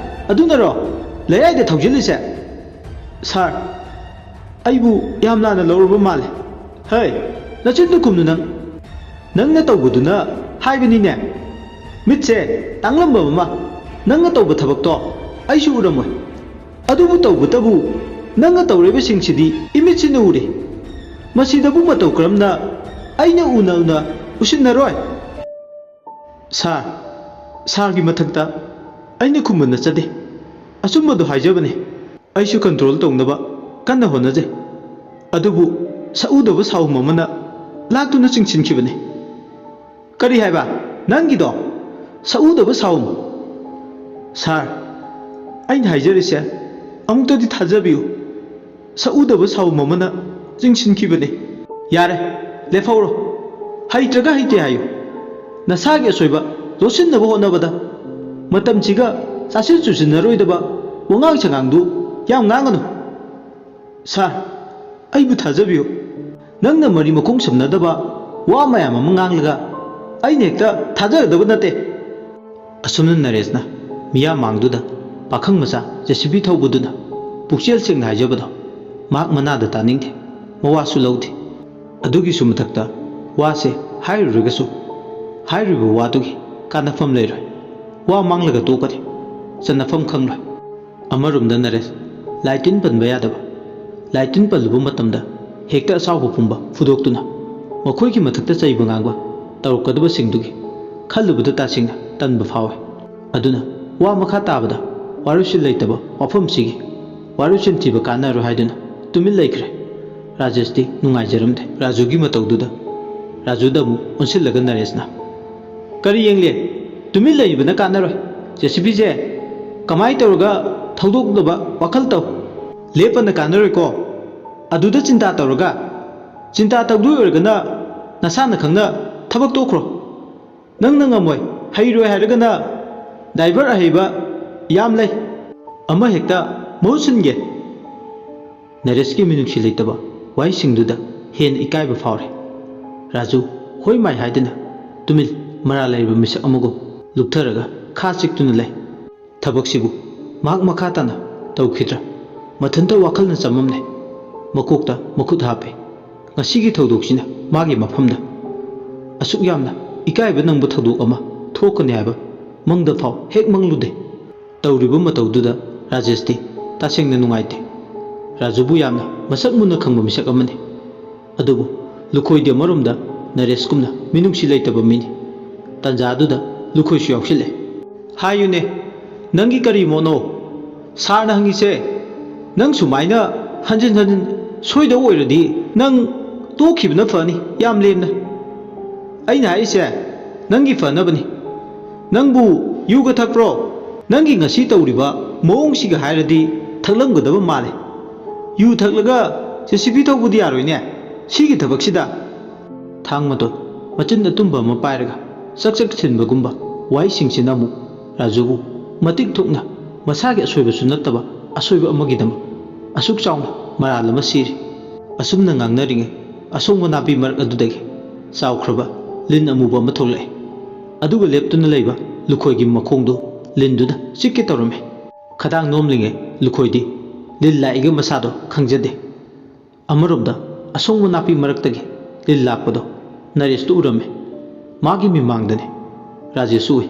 ꯑꯗꯨꯅꯔꯣ ꯂꯩꯔꯥꯏꯗ ꯊꯧꯖꯤꯜꯂꯤꯁꯦ?" "ꯁꯥꯔ, ꯑꯩꯕꯨ ꯌꯥꯝ ꯂꯥꯟꯅ ꯂꯧꯔꯕ ꯃꯥꯜꯂꯦ꯫" "ꯍꯩ, ꯅꯆꯤꯟꯗꯨ ꯈꯨꯝꯅꯨ ꯅꯪ꯫ ꯅꯪꯅ ꯇꯧꯕꯗꯨꯅ ꯍꯥꯏꯕꯅꯤꯅꯦ꯫ ꯃꯤꯠꯁꯦ ꯇꯥꯡꯂꯝꯕ ꯑꯃ, ꯅꯪꯅ ꯇꯧꯕ ꯊꯕꯛꯇꯣ ꯑꯩꯁꯨ ꯎꯔꯝꯃꯣꯏ꯫ ꯑꯗꯨꯕꯨ ꯇꯧꯕꯇꯕꯨ ꯅꯪꯅ ꯇꯧꯔꯤꯕꯁꯤꯡꯁꯤꯗꯤ ꯏꯃꯤꯠꯁꯤꯅ ꯎꯔꯦ꯫ ꯃꯁꯤꯗꯕꯨ ꯃꯇꯧ ꯀꯔꯝꯅ ꯑꯩꯅ ꯎꯅ ꯎꯅ ꯎꯁꯤꯟꯅꯔꯣꯏ?" "ꯁꯥꯔ, ꯁꯥꯔꯒꯤ ꯃꯊꯛꯇ ꯑꯩꯅ ꯈꯨꯝꯕ ꯅꯠꯆꯗꯦ꯫ ꯑꯆꯨꯝꯕꯗꯣ ꯍꯥꯏꯖꯕꯅꯦ꯫ ꯑꯩꯁꯨ ꯀꯟꯇ꯭ꯔꯣꯜ ꯇꯧꯅꯕ ꯀꯟꯅ ꯍꯣꯠꯅꯖꯩ꯫ ꯑꯗꯨꯕꯨ ꯁꯛꯎꯗꯕ ꯁꯥꯎꯝ ꯑꯃꯅ ꯂꯥꯛꯇꯨꯅ ꯆꯤꯡꯁꯤꯟꯈꯤꯕꯅꯤ꯫" "ꯀꯔꯤ ꯍꯥꯏꯕ? ꯅꯪꯒꯤꯗꯣ ꯁꯛꯎꯗꯕ ꯁꯥꯎꯝ?" "ꯁꯥꯔ, ꯑꯩꯅ ꯍꯥꯏꯖꯔꯤꯁꯦ ꯑꯃꯨꯛꯇꯗꯤ ꯊꯥꯖꯕꯤꯌꯨ꯫ ꯁꯛꯎꯗꯕ ꯁꯥꯎꯝ ꯑꯃꯅ ꯆꯤꯡꯁꯤꯟꯈꯤꯕꯅꯤ꯫" "ꯌꯥꯔꯦ, ꯂꯦꯞꯍꯧꯔꯣ꯫ ꯍꯩꯇ꯭ꯔꯒ ꯍꯩꯇꯦ ꯍꯥꯏꯌꯨ꯫ ꯅꯁꯥꯒꯤ ꯑꯁꯣꯏꯕ ꯂꯣꯠꯁꯤꯟꯅꯕ ꯍꯣꯠꯅꯕꯗ ꯃꯇꯝꯁꯤꯒ ꯆꯥꯁꯤꯟ ꯆꯨꯁꯤꯟꯅꯔꯣꯏꯗꯕ ꯋꯥꯉꯥꯡ ꯁꯉꯥꯡꯗꯨ ꯌꯥꯝ ꯉꯥꯡꯒꯅꯨ꯫" "ꯁꯥꯔ, ꯑꯩꯕꯨ ꯊꯥꯖꯕꯤꯌꯨ꯫ ꯅꯪꯅ ꯃꯔꯤ ꯃꯈꯣꯡ ꯁꯝꯅꯗꯕ ꯋꯥ ꯃꯌꯥꯝ ꯑꯃ ꯉꯥꯡꯂꯒ ꯑꯩꯅ ꯍꯦꯛꯇ ꯊꯥꯖꯒꯗꯕ ꯅꯠꯇꯦ꯫" ꯑꯁꯨꯝꯅ ꯅꯔꯦꯁꯅ ꯃꯤꯌꯥꯝ ꯃꯥꯡꯗꯨꯗ ꯄꯥꯈꯪ ꯃꯆꯥ ꯖꯦ ꯁꯤ ꯕꯤ ꯊꯧꯕꯗꯨꯅ ꯄꯨꯛꯆꯦꯜ ꯁꯦꯡꯅ ꯍꯥꯏꯖꯕꯗꯣ ꯃꯍꯥꯛ ꯃꯅꯥꯗ ꯇꯥꯅꯤꯡꯗꯦ, ꯃꯋꯥꯁꯨ ꯂꯧꯗꯦ꯫ ꯑꯗꯨꯒꯤꯁꯨ ꯃꯊꯛꯇ ꯋꯥꯁꯦ ꯍꯥꯏꯔꯨꯔꯒꯁꯨ ꯍꯥꯏꯔꯤꯕ ꯋꯥꯗꯨꯒꯤ ꯀꯥꯟꯅꯐꯝ ꯂꯩꯔꯣꯏ꯫ ꯋꯥ ꯃꯥꯡꯂꯒ ꯇꯣꯛꯀꯅꯤ, ꯆꯟꯅꯐꯝ ꯈꯪꯂꯣꯏ꯫ ꯑꯃꯔꯣꯝꯗ ꯅꯔꯦꯁ ꯂꯥꯏ ꯇꯤꯟ ꯄꯟꯕ ꯌꯥꯗꯕ, ꯂꯥꯏ ꯇꯤꯟ ꯄꯜꯂꯨꯕ ꯃꯇꯝꯗ ꯍꯦꯛꯇ ꯑꯁꯥꯎꯕ ꯄꯨꯝꯕ ꯐꯨꯗꯣꯛꯇꯨꯅ ꯃꯈꯣꯏꯒꯤ ꯃꯊꯛꯇ ꯆꯩꯕ ꯉꯥꯡꯕ ꯇꯧꯔꯛꯀꯗꯕꯁꯤꯡꯗꯨꯒꯤ ꯈꯜꯂꯨꯕꯗ ꯇꯁꯦꯡꯅ ꯇꯟꯕ ꯐꯥꯎꯏ꯫ ꯑꯗꯨꯅ ꯋꯥ ꯃꯈꯥ ꯇꯥꯕꯗ ꯋꯥꯔꯣꯏꯁꯤꯟ ꯂꯩꯇꯕ ꯋꯥꯐꯝꯁꯤꯒꯤ ꯋꯥꯔꯣꯏꯁꯤꯟ ꯊꯤꯕ ꯀꯥꯟꯅꯔꯣꯏ ꯍꯥꯏꯗꯨꯅ ꯇꯨꯃꯤꯟ ꯂꯩꯈ꯭ꯔꯦ꯫ ꯔꯥꯖꯦꯁꯇꯤ ꯅꯨꯡꯉꯥꯏꯖꯔꯝꯗꯦ꯫ ꯔꯥꯖꯨꯒꯤ ꯃꯇꯧꯗꯨꯗ ꯔꯥꯖꯨꯗ ꯑꯃꯨꯛ ꯑꯣꯟꯁꯤꯜꯂꯒ ꯅꯔꯦꯁꯅ, "ꯀꯔꯤ ꯌꯦꯡꯂꯦ? ꯇꯨꯃꯤꯟ ꯂꯩꯕꯅ ꯀꯥꯟꯅꯔꯣꯏ꯫ ꯖꯦ ꯁꯤ ꯕꯤꯁꯦ ꯀꯃꯥꯏꯅ ꯇꯧꯔꯒ ꯊꯧꯗꯣꯛꯅꯕ ꯋꯥꯈꯜ ꯇꯧ꯫ ꯂꯦꯞꯄꯅ ꯀꯥꯟꯅꯔꯣꯏꯀꯣ꯫ ꯑꯗꯨꯗ ꯆꯤꯟꯇꯥ ꯇꯧꯔꯒ, ꯆꯤꯟꯇꯥ ꯇꯧꯗꯣꯏ ꯑꯣꯏꯔꯒꯅ ꯅꯁꯥꯅ ꯈꯪꯅ ꯊꯕꯛ ꯇꯣꯛꯈ꯭ꯔꯣ꯫ ꯅꯪꯅ ꯉꯝꯃꯣꯏ, ꯍꯩꯔꯣꯏ ꯍꯥꯏꯔꯒꯅ ꯗ꯭ꯔꯥꯏꯚꯔ ꯑꯍꯩꯕ ꯌꯥꯝ ꯂꯩ, ꯑꯃ ꯍꯦꯛꯇ ꯃꯍꯨꯠ ꯁꯤꯟꯒꯦ"꯫ ꯅꯔꯦꯁꯀꯤ ꯃꯤꯅꯨꯡꯁꯤ ꯂꯩꯇꯕ ꯋꯥꯍꯩꯁꯤꯡꯗꯨꯗ ꯍꯦꯟꯅ ꯏꯀꯥꯏꯕ ꯐꯥꯎꯔꯦ꯫ ꯔꯥꯖꯨ ꯍꯣꯏ ꯃꯥꯏ ꯍꯥꯏꯗꯅ ꯇꯨꯃꯤꯟ ꯃꯔꯥꯜ ꯂꯩꯔꯕ ꯃꯤꯁꯛ ꯑꯃꯒꯨꯝ ꯂꯨꯞꯊꯔꯒ ꯈꯥ ꯆꯤꯛꯇꯨꯅ ꯂꯩ꯫ ꯊꯕꯛꯁꯤꯕꯨ ꯃꯍꯥꯛ ꯃꯈꯥ ꯇꯥꯅ ꯇꯧꯈꯤꯗ꯭ꯔꯥ? ꯃꯊꯟꯇ ꯋꯥꯈꯜꯅ ꯆꯃꯝꯅꯩ꯫ ꯃꯀꯣꯛꯇ ꯃꯈꯨꯠ ꯍꯥꯞꯄꯦ꯫ ꯉꯁꯤꯒꯤ ꯊꯧꯗꯣꯛꯁꯤꯅ ꯃꯥꯒꯤ ꯃꯐꯝꯗ ꯑꯁꯨꯛ ꯌꯥꯝꯅ ꯏꯀꯥꯏꯕ ꯅꯪꯕ ꯊꯧꯗꯣꯛ ꯑꯃ ꯊꯣꯛꯀꯅꯤ ꯍꯥꯏꯕ ꯃꯪꯗ ꯐꯥꯎ ꯍꯦꯛ ꯃꯪꯂꯨꯗꯦ꯫ ꯇꯧꯔꯤꯕ ꯃꯇꯧꯗꯨꯗ ꯔꯥꯖꯦꯁꯇꯤ ꯇꯁꯦꯡꯅ ꯅꯨꯡꯉꯥꯏꯇꯦ꯫ ꯔꯥꯖꯨꯕꯨ ꯌꯥꯝꯅ ꯃꯁꯛ ꯃꯨꯟꯅ ꯈꯪꯕ ꯃꯤꯁꯛ ꯑꯃꯅꯤ꯫ ꯑꯗꯨꯕꯨ ꯂꯨꯈꯣꯏꯗꯤ ꯑꯃꯔꯣꯝꯗ ꯅꯔꯦꯁꯀꯨꯝꯅ ꯃꯤꯅꯨꯡꯁꯤ ꯂꯩꯇꯕ ꯃꯤꯅꯤ꯫ ꯇꯟꯖꯥꯗꯨꯗ ꯂꯨꯈꯣꯏꯁꯨ ꯌꯥꯎꯁꯤꯜꯂꯦ꯫ "ꯍꯥꯏꯌꯨꯅꯦ, ꯅꯪꯒꯤ ꯀꯔꯤ ꯃꯣꯠꯅꯣ? ꯁꯥꯔꯅ ꯍꯪꯉꯤꯁꯦ, ꯅꯪ ꯁꯨꯃꯥꯏꯅ ꯍꯟꯖꯤꯟ ꯍꯟꯖꯤꯟ ꯁꯣꯏꯗꯧ ꯑꯣꯏꯔꯗꯤ ꯅꯪ ꯇꯣꯛꯈꯤꯕꯅ ꯐꯅꯤ, ꯌꯥꯝ ꯂꯦꯝꯅ꯫ ꯑꯩꯅ ꯍꯥꯏꯔꯤꯁꯦ ꯅꯪꯒꯤ ꯐꯅꯕꯅꯤ꯫ ꯅꯪꯕꯨ ꯌꯨꯒ ꯊꯛꯄ꯭ꯔꯣ? ꯅꯪꯒꯤ ꯉꯁꯤ ꯇꯧꯔꯤꯕ ꯃꯑꯣꯡꯁꯤꯒ ꯍꯥꯏꯔꯗꯤ ꯊꯛꯂꯝꯒꯗꯕ ꯃꯥꯜꯂꯦ꯫ ꯌꯨ ꯊꯛꯂꯒ ꯖꯦ ꯁꯤ ꯕꯤ ꯊꯧꯕꯗꯤ ꯌꯥꯔꯣꯏꯅꯦ, ꯁꯤꯒꯤ ꯊꯕꯛꯁꯤꯗ"꯫ ꯊꯥꯡ ꯃꯇꯣꯟ ꯃꯆꯤꯟ ꯑꯇꯨꯝꯕ ꯑꯃ ꯄꯥꯏꯔꯒ ꯆꯛ ꯆꯛ ꯊꯤꯟꯕꯒꯨꯝꯕ ꯋꯥꯍꯩꯁꯤꯡꯁꯤꯅ ꯑꯃꯨꯛ ꯔꯥꯖꯨꯕꯨ ꯃꯇꯤꯛ ꯊꯣꯛꯅ ꯃꯁꯥꯒꯤ ꯑꯁꯣꯏꯕꯁꯨ ꯅꯠꯇꯕ ꯑꯁꯣꯏꯕ ꯑꯃꯒꯤꯗꯃꯛ ꯑꯁꯨꯛ ꯆꯥꯎꯅ ꯃꯔꯥꯜ ꯑꯃ ꯁꯤꯔꯤ꯫ ꯑꯁꯨꯝꯅ ꯉꯥꯡꯅꯔꯤꯉꯩ ꯑꯁꯣꯡꯕ ꯅꯥꯄꯤ ꯃꯔꯛ ꯑꯗꯨꯗꯒꯤ ꯆꯥꯎꯈ꯭ꯔꯕ ꯂꯤꯟ ꯑꯃꯨꯕ ꯑꯃ ꯊꯣꯛꯂꯛꯑꯦ꯫ ꯑꯗꯨꯒ ꯂꯦꯞꯇꯨꯅ ꯂꯩꯕ ꯂꯨꯈꯣꯏꯒꯤ ꯃꯈꯣꯡꯗꯨ ꯂꯤꯟꯗꯨꯅ ꯆꯤꯛꯀꯦ ꯇꯧꯔꯝꯃꯤ꯫ ꯈꯗꯥꯡ ꯅꯣꯝꯂꯤꯉꯩ ꯂꯨꯈꯣꯏꯗꯤ ꯂꯤꯟ ꯂꯥꯛꯏꯒꯤ ꯃꯁꯥꯗꯣ ꯈꯪꯖꯗꯦ꯫ ꯑꯃꯔꯣꯝꯗ ꯑꯁꯣꯡꯕ ꯅꯥꯄꯤ ꯃꯔꯛꯇꯒꯤ ꯂꯤꯟ ꯂꯥꯛꯄꯗꯣ ꯅꯔꯦꯁꯇꯨ ꯎꯔꯝꯃꯤ꯫ ꯃꯥꯒꯤ ꯃꯤꯃꯥꯡꯗꯅꯤ ꯔꯥꯖꯦꯁꯁꯨ ꯎꯏ꯫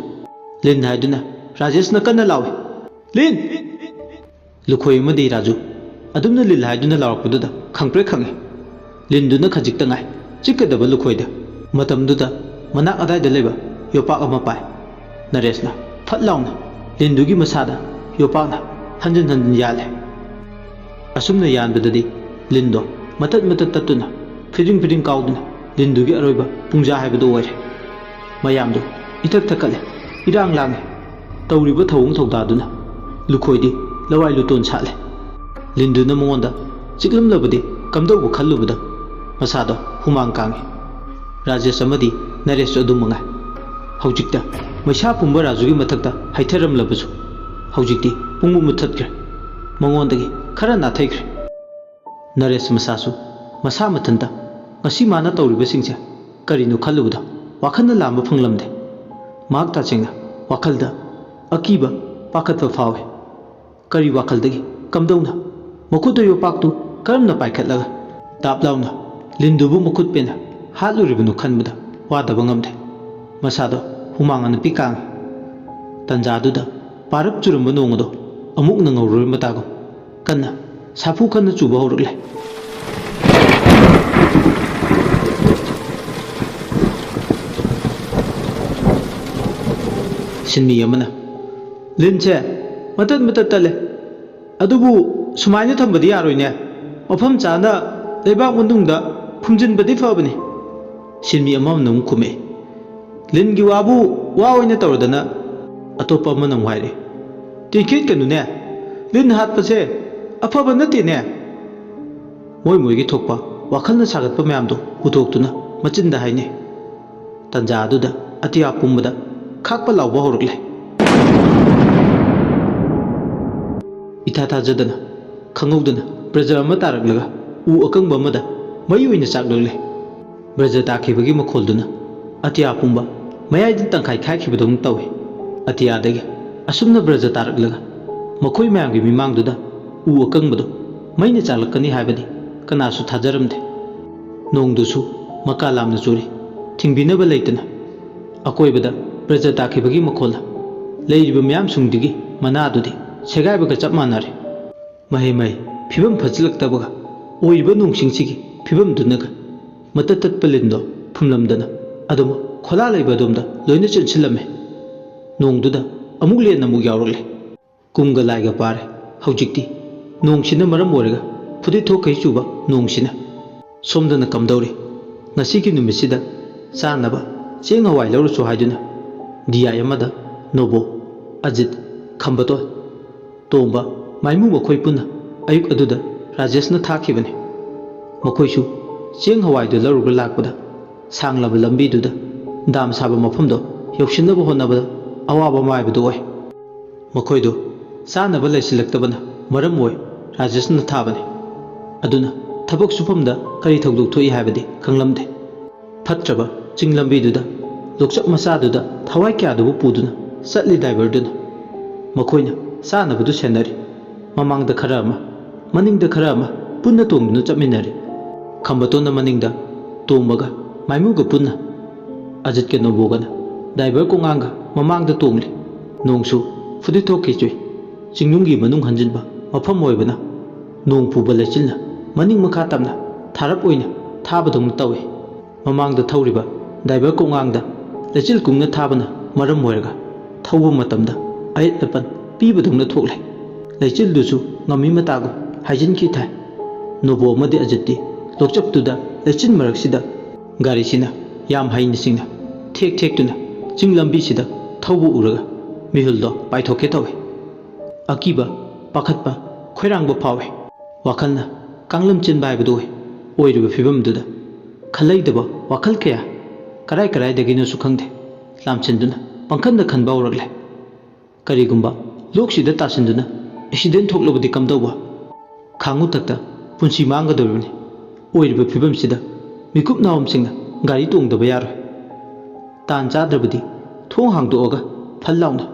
ꯂꯤꯟ ꯍꯥꯏꯗꯨꯅ ꯔꯥꯖꯦꯁꯅ ꯀꯟꯅ ꯂꯥꯎꯏ, "ꯂꯤꯟ!" ꯂꯨꯈꯣꯏ ꯑꯃꯗꯤ ꯔꯥꯖꯨ ꯑꯗꯨꯝꯅ ꯂꯤꯟ ꯍꯥꯏꯗꯨꯅ ꯂꯥꯎꯔꯛꯄꯗꯨꯗ ꯈꯪꯄ꯭ꯔꯦꯛ ꯈꯪꯉꯤ꯫ ꯂꯤꯟꯗꯨꯅ ꯈꯖꯤꯛꯇ ꯉꯥꯏ ꯆꯤꯛꯀꯗꯕ ꯂꯨꯈꯣꯏꯗ꯫ ꯃꯇꯝꯗꯨꯗ ꯃꯅꯥꯛ ꯑꯗꯥꯏꯗ ꯂꯩꯕ ꯌꯣꯄꯥꯛ ꯑꯃ ꯄꯥꯏ꯫ ꯅꯔꯦꯁꯅ ꯐꯠ ꯂꯥꯎꯅ ꯂꯤꯟꯗꯨꯒꯤ ꯃꯁꯥꯗ ꯌꯣꯄꯥꯛꯅ ꯍꯟꯖꯤꯟ ꯍꯟꯖꯤꯟ ꯌꯥꯜꯂꯦ꯫ ꯑꯁꯨꯝꯅ ꯌꯥꯟꯕꯗꯗꯤ ꯂꯤꯟꯗꯣ ꯃꯇꯠ ꯃꯇꯠ ꯇꯠꯇꯨꯅ ꯐꯤꯗ꯭ꯔꯤꯡ ꯐꯤꯗ꯭ꯔꯤꯡ ꯀꯥꯎꯗꯨꯅ ꯂꯤꯟꯗꯨꯒꯤ ꯑꯔꯣꯏꯕ ꯄꯨꯡꯖꯥ ꯍꯥꯏꯕꯗꯨ ꯑꯣꯏꯔꯦ꯫ ꯃꯌꯥꯝꯗꯨ ꯏꯊꯛ ꯊꯛꯀꯠꯂꯦ, ꯏꯔꯥꯡ ꯂꯥꯡꯉꯦ꯫ ꯇꯧꯔꯤꯕ ꯊꯧꯑꯣꯡ ꯊꯧꯗꯥꯗꯨꯅ ꯂꯨꯈꯣꯏꯗꯤ ꯂꯋꯥꯏ ꯂꯨꯇꯣꯟ ꯁꯥꯠꯂꯦ꯫ ꯂꯤꯟꯗꯨꯅ ꯃꯉꯣꯟꯗ ꯆꯤꯛꯂꯝꯂꯕꯗꯤ ꯀꯝꯗꯧꯕ ꯈꯜꯂꯨꯕꯗ ꯃꯁꯥꯗꯣ ꯍꯨꯃꯥꯡ ꯀꯥꯡꯉꯤ꯫ ꯔꯥꯖꯦꯁ ꯑꯃꯗꯤ ꯅꯔꯦꯁꯁꯨ ꯑꯗꯨꯝ ꯃꯉꯥꯏ꯫ ꯍꯧꯖꯤꯛꯇ ꯃꯩꯁꯥ ꯄꯨꯝꯕ ꯔꯥꯖꯨꯒꯤ ꯃꯊꯛꯇ ꯍꯩꯊꯔꯝꯂꯕꯁꯨ ꯍꯧꯖꯤꯛꯇꯤ ꯄꯨꯡꯃꯨꯠ ꯃꯨꯠꯊꯠꯈ꯭ꯔꯦ꯫ ꯃꯉꯣꯟꯗꯒꯤ ꯈꯔ ꯅꯥꯊꯩꯈ꯭ꯔꯦ꯫ ꯅꯔꯦꯁ ꯃꯁꯥꯁꯨ ꯃꯁꯥ ꯃꯊꯟꯇ ꯉꯁꯤ ꯃꯥꯅ ꯇꯧꯔꯤꯕꯁꯤꯡꯁꯦ ꯀꯔꯤꯅꯣ ꯈꯜꯂꯨꯕꯗ ꯋꯥꯈꯜꯅ ꯂꯥꯝꯕ ꯐꯪꯂꯝꯗꯦ꯫ ꯃꯍꯥꯛ ꯇꯁꯦꯡꯅ ꯋꯥꯈꯜꯗ ꯑꯀꯤꯕ, ꯄꯥꯈꯠꯄ ꯐꯥꯎꯏ꯫ ꯀꯔꯤ ꯋꯥꯈꯜꯗꯒꯤ? ꯀꯝꯗꯧꯅ? ꯃꯈꯨꯠꯇ ꯌꯣꯄꯥꯛꯇꯨ ꯀꯔꯝꯅ ꯄꯥꯏꯈꯠꯂꯒ ꯗꯥꯞ ꯂꯥꯎꯅ ꯂꯤꯟꯗꯨꯕꯨ ꯃꯈꯨꯠ ꯄꯦꯟꯅ ꯍꯥꯠꯂꯨꯔꯤꯕꯅꯣ ꯈꯟꯕꯗ ꯋꯥꯗꯕ ꯉꯝꯗꯦ꯫ ꯃꯁꯥꯗꯣ ꯍꯨꯃꯥꯡ ꯑꯅꯞꯄꯤ ꯀꯥꯡꯏ꯫ ꯇꯟꯖꯥꯗꯨꯗ ꯄꯥꯔꯞ ꯆꯨꯔꯝꯕ ꯅꯣꯡ ꯑꯗꯣ ꯑꯃꯨꯛ ꯅꯪꯍꯧꯔꯣꯏ ꯃꯇꯥꯒꯨꯝ ꯀꯟꯅ ꯁꯥꯐꯨ ꯀꯟꯅ ꯆꯨꯕ ꯍꯧꯔꯛꯂꯦ꯫ ꯁꯤꯟꯃꯤ ꯑꯃꯅ, "ꯂꯤꯟꯁꯦ ꯃꯇꯠ ꯃꯇꯠ ꯇꯠꯂꯦ, ꯑꯗꯨꯕꯨ ꯁꯨꯃꯥꯏꯅ ꯊꯝꯕꯗꯤ ꯌꯥꯔꯣꯏꯅꯦ, ꯃꯐꯝ ꯆꯥꯅ ꯂꯩꯕꯥꯛ ꯃꯅꯨꯡꯗ ꯐꯨꯝꯖꯤꯟꯕꯗꯤ ꯐꯕꯅꯤ"꯫ ꯁꯤꯟꯃꯤ ꯑꯃꯅ ꯑꯃꯨꯛ ꯈꯨꯝꯃꯛꯏ, "ꯂꯤꯟꯒꯤ ꯋꯥꯕꯨ ꯋꯥ ꯑꯣꯏꯅ ꯇꯧꯔꯗꯅ"꯫ ꯑꯇꯣꯞꯄ ꯑꯃꯅ ꯑꯃꯨꯛ ꯍꯥꯏꯔꯛꯏ, "ꯇꯤꯡꯈꯤꯠꯀꯅꯨꯅꯦ, ꯂꯤꯟ ꯍꯥꯠꯄꯁꯦ ꯑꯐꯕ ꯅꯠꯇꯦꯅꯦ"꯫ ꯃꯣꯏ ꯃꯣꯏꯒꯤ ꯊꯣꯛꯄ ꯋꯥꯈꯜꯅ ꯁꯥꯒꯠꯄ ꯃꯌꯥꯝꯗꯣ ꯍꯨꯗꯣꯛꯇꯨꯅ ꯃꯆꯤꯟꯗ ꯍꯥꯏꯅꯩ꯫ ꯇꯟꯖꯥ ꯑꯗꯨꯗ ꯑꯇꯤꯌꯥ ꯄꯨꯝꯕꯗ ꯈꯥꯛꯄ ꯂꯥꯎꯕ ꯍꯧꯔꯛꯂꯦ꯫ ꯏꯊꯥ ꯊꯥꯖꯗꯅ, ꯈꯪꯍꯧꯗꯅ ꯕ꯭ꯔꯖ ꯑꯃ ꯇꯥꯔꯛꯂꯒ ꯎ ꯑꯀꯪꯕ ꯑꯃꯗ ꯃꯩ ꯑꯣꯏꯅ ꯆꯥꯛꯂꯛꯂꯦ꯫ ꯕ꯭ꯔꯖ ꯇꯥꯈꯤꯕꯒꯤ ꯃꯈꯣꯜꯗꯨꯅ ꯑꯇꯤꯌꯥ ꯄꯨꯝꯕ ꯃꯌꯥꯏꯗ ꯇꯪꯈꯥꯏ ꯈꯥꯏꯈꯤꯕꯗꯧꯅ ꯇꯧꯏ꯫ ꯑꯇꯤꯌꯥꯗꯒꯤ ꯑꯁꯨꯝꯅ ꯕ꯭ꯔꯖ ꯇꯥꯔꯛꯂꯒ ꯃꯈꯣꯏ ꯃꯌꯥꯝꯒꯤ ꯃꯤꯃꯥꯡꯗꯨꯗ ꯎ ꯑꯀꯪꯕꯗꯨ ꯃꯩꯅ ꯆꯥꯛꯂꯛꯀꯅꯤ ꯍꯥꯏꯕꯗꯤ ꯀꯅꯥꯁꯨ ꯊꯥꯖꯔꯝꯗꯦ꯫ ꯅꯣꯡꯗꯨꯁꯨ ꯃꯀꯥ ꯂꯥꯝꯅ ꯆꯨꯔꯤ꯫ ꯊꯤꯡꯕꯤꯅꯕ ꯂꯩꯇꯅ ꯑꯀꯣꯏꯕꯗ ꯕ꯭ꯔꯖ ꯇꯥꯈꯤꯕꯒꯤ ꯃꯈꯣꯜꯅ ꯂꯩꯔꯤꯕ ꯃꯤꯌꯥꯝꯁꯤꯡꯗꯨꯒꯤ ꯃꯅꯥꯗꯨꯗꯤ ꯁꯦꯒꯥꯏꯕꯒ ꯆꯞ ꯃꯥꯟꯅꯔꯦ꯫ ꯃꯍꯩ ꯃꯍꯩ, ꯐꯤꯕꯝ ꯐꯠꯆꯤꯜꯂꯛꯇꯕꯒ ꯑꯣꯏꯔꯤꯕ ꯅꯣꯡꯁꯤꯡꯁꯤꯒꯤ ꯐꯤꯕꯝꯗꯨꯅꯒ ꯃꯇꯠ ꯇꯠꯄ ꯂꯤꯟꯗꯣ ꯐꯨꯝꯂꯝꯗꯅ ꯑꯗꯨꯝ ꯈꯣꯂꯥ ꯂꯩꯕ ꯑꯗꯣꯝꯗ ꯂꯣꯏꯅ ꯆꯦꯟꯁꯤꯜꯂꯝꯃꯦ꯫ ꯅꯣꯡꯗꯨꯗ ꯑꯃꯨꯛ ꯂꯦꯟ ꯑꯃꯨꯛ ꯌꯥꯎꯔꯛꯂꯦ꯫ ꯀꯨꯝꯒ ꯂꯥꯏꯒ ꯄꯥꯔꯦ꯫ ꯍꯧꯖꯤꯛꯇꯤ ꯅꯣꯡꯁꯤꯅ ꯃꯔꯝ ꯑꯣꯏꯔꯒ ꯐꯨꯗꯤꯠ ꯊꯣꯛꯈꯩ ꯆꯨꯕ ꯅꯣꯡꯁꯤꯅ꯫ ꯁꯣꯝꯗꯅ ꯀꯝꯗꯧꯔꯤ? ꯉꯁꯤꯒꯤ ꯅꯨꯃꯤꯠꯁꯤꯗ ꯆꯥꯅꯕ ꯆꯦꯡ ꯍꯋꯥꯏ ꯂꯧꯔꯨꯁꯨ ꯍꯥꯏꯗꯨꯅ ꯗꯤ ꯑꯥꯏ ꯑꯃꯗ ꯅꯣꯕꯣ, ꯑꯖꯤꯠ, ꯈꯝꯕꯇꯣꯟ, ꯇꯣꯝꯕ, ꯃꯥꯏꯃꯨ ꯃꯈꯣꯏ ꯄꯨꯟꯅ ꯑꯌꯨꯛ ꯑꯗꯨꯗ ꯔꯥꯖꯦꯁꯅ ꯊꯥꯈꯤꯕꯅꯤ꯫ ꯃꯈꯣꯏꯁꯨ ꯆꯦꯡ ꯍꯋꯥꯏꯗꯨ ꯂꯧꯔꯒ ꯂꯥꯛꯄꯗ ꯁꯥꯡꯂꯕ ꯂꯝꯕꯤꯗꯨꯗ ꯗꯥꯝ ꯁꯥꯕ ꯃꯐꯝꯗꯣ ꯌꯧꯁꯤꯟꯅꯕ ꯍꯣꯠꯅꯕꯗ ꯑꯋꯥꯕ ꯑꯃ ꯍꯥꯏꯕꯗꯨ ꯑꯣꯏ꯫ ꯃꯈꯣꯏꯗꯨ ꯆꯥꯅꯕ ꯂꯩꯁꯤꯜꯂꯛꯇꯕꯅ ꯃꯔꯝ ꯑꯣꯏ ꯔꯥꯖꯦꯁꯅ ꯊꯥꯕꯅꯤ꯫ ꯑꯗꯨꯅ ꯊꯕꯛ ꯁꯨꯐꯝꯗ ꯀꯔꯤ ꯊꯧꯗꯣꯛ ꯊꯣꯛꯏ ꯍꯥꯏꯕꯗꯤ ꯈꯪꯂꯝꯗꯦ꯫ ꯐꯠꯇ꯭ꯔꯕ ꯆꯤꯡ ꯂꯝꯕꯤꯗꯨꯗ ꯂꯣꯛꯆꯞ ꯃꯆꯥꯗꯨꯗ ꯊꯋꯥꯏ ꯀꯌꯥꯗꯨꯕꯨ ꯄꯨꯗꯨꯅ ꯆꯠꯂꯤ ꯗ꯭ꯔꯥꯏꯚꯔꯗꯨꯅ꯫ ꯃꯈꯣꯏꯅ ꯆꯥꯅꯕꯗꯨ ꯁꯦꯟꯅꯔꯤ꯫ ꯃꯃꯥꯡꯗ ꯈꯔ ꯑꯃ, ꯃꯅꯤꯡꯗ ꯈꯔ ꯑꯃ ꯄꯨꯟꯅ ꯇꯣꯡꯗꯨꯅ ꯆꯠꯃꯤꯟꯅꯔꯤ꯫ ꯈꯝꯕꯇꯣꯟꯅ ꯃꯅꯤꯡꯗ ꯇꯣꯝꯕꯒ ꯃꯥꯏꯃꯨꯒ ꯄꯨꯟꯅ, ꯑꯖꯤꯠꯀ ꯅꯣꯕꯣꯒꯅ ꯗ꯭ꯔꯥꯏꯚꯔ ꯀꯣꯡꯉꯥꯡꯒ ꯃꯃꯥꯡꯗ ꯇꯣꯡꯂꯤ꯫ ꯅꯣꯡꯁꯨ ꯐꯨꯗꯤꯠ ꯊꯣꯛꯈꯤ ꯆꯨꯏ꯫ ꯆꯤꯡꯅꯨꯡꯒꯤ ꯃꯅꯨꯡ ꯍꯟꯖꯤꯟꯕ ꯃꯐꯝ ꯑꯣꯏꯕꯅ ꯅꯣꯡ ꯄꯨꯕ ꯂꯩꯆꯤꯜꯅ ꯃꯅꯤꯡ ꯃꯈꯥ ꯇꯝꯅ ꯊꯥꯔꯞ ꯑꯣꯏꯅ ꯊꯥꯕꯗꯧꯅ ꯇꯧꯏ꯫ ꯃꯃꯥꯡꯗ ꯊꯧꯔꯤꯕ ꯗ꯭ꯔꯥꯏꯚꯔ ꯀꯣꯡꯉꯥꯡꯗ ꯂꯩꯆꯤꯜ ꯀꯨꯡꯅ ꯊꯥꯕꯅ ꯃꯔꯝ ꯑꯣꯏꯔꯒ ꯊꯧꯕ ꯃꯇꯝꯗ ꯑꯌꯦꯠ ꯑꯄꯟ ꯄꯤꯕꯗꯧꯅ ꯊꯣꯛꯂꯦ꯫ ꯂꯩꯆꯤꯜꯗꯨꯁꯨ ꯉꯝꯃꯤ ꯃꯇꯥꯒꯨꯝ ꯍꯥꯏꯖꯤꯟꯈꯤ ꯊꯥꯏ꯫ ꯅꯣꯕꯣ ꯑꯃꯗꯤ ꯑꯖꯤꯠꯇꯤ ꯂꯣꯛꯆꯞꯇꯨꯗ ꯂꯩꯆꯤꯜ ꯃꯔꯛꯁꯤꯗ ꯒꯥꯔꯤꯁꯤꯅ ꯌꯥꯝ ꯍꯩꯅ ꯁꯤꯡꯅ ꯊꯦꯛ ꯊꯦꯛꯇꯨꯅ ꯆꯤꯡ ꯂꯝꯕꯤꯁꯤꯗ ꯊꯧꯕ ꯎꯔꯒ ꯃꯤꯍꯨꯜꯗꯣ ꯄꯥꯏꯊꯣꯛꯀꯦ ꯇꯧꯏ꯫ ꯑꯀꯤꯕ, ꯄꯥꯈꯠꯄ, ꯈꯣꯏꯔꯥꯡꯕ ꯐꯥꯎꯏ꯫ ꯋꯥꯈꯜꯅ ꯀꯥꯡꯂꯝ ꯆꯦꯟꯕ ꯍꯥꯏꯕꯗꯨ ꯑꯣꯏ꯫ ꯑꯣꯏꯔꯤꯕ ꯐꯤꯕꯝꯗꯨꯗ ꯈꯜꯂꯩꯗꯕ ꯋꯥꯈꯜ ꯀꯌꯥ ꯀꯔꯥꯏ ꯀꯔꯥꯏꯗꯒꯤꯅꯣꯁꯨ ꯈꯪꯗꯦ ꯂꯥꯝꯁꯤꯟꯗꯨꯅ ꯄꯪꯈꯟꯗ ꯈꯟꯕ ꯍꯧꯔꯛꯂꯦ꯫ ꯀꯔꯤꯒꯨꯝꯕ ꯂꯣꯛꯁꯤꯗ ꯇꯥꯁꯤꯟꯗꯨꯅ ꯑꯦꯛꯁꯤꯗꯦꯟ ꯊꯣꯛꯂꯕꯗꯤ ꯀꯝꯗꯧꯕ? ꯈꯥꯡꯉꯨꯊꯛꯇ ꯄꯨꯟꯁꯤ ꯃꯥꯡꯒꯗꯧꯔꯤꯕꯅꯤ꯫ ꯑꯣꯏꯔꯤꯕ ꯐꯤꯕꯝꯁꯤꯗ ꯃꯤꯀꯨꯞ ꯅꯥꯍꯨꯝꯁꯤꯡꯅ ꯒꯥꯔꯤ ꯇꯣꯡꯗꯕ ꯌꯥꯔꯣꯏ꯫ ꯇꯥꯟ ꯆꯥꯗ꯭ꯔꯕꯗꯤ ꯊꯣꯡ ꯍꯥꯡꯗꯣꯛꯑꯒ ꯐꯠ ꯂꯥꯎꯅ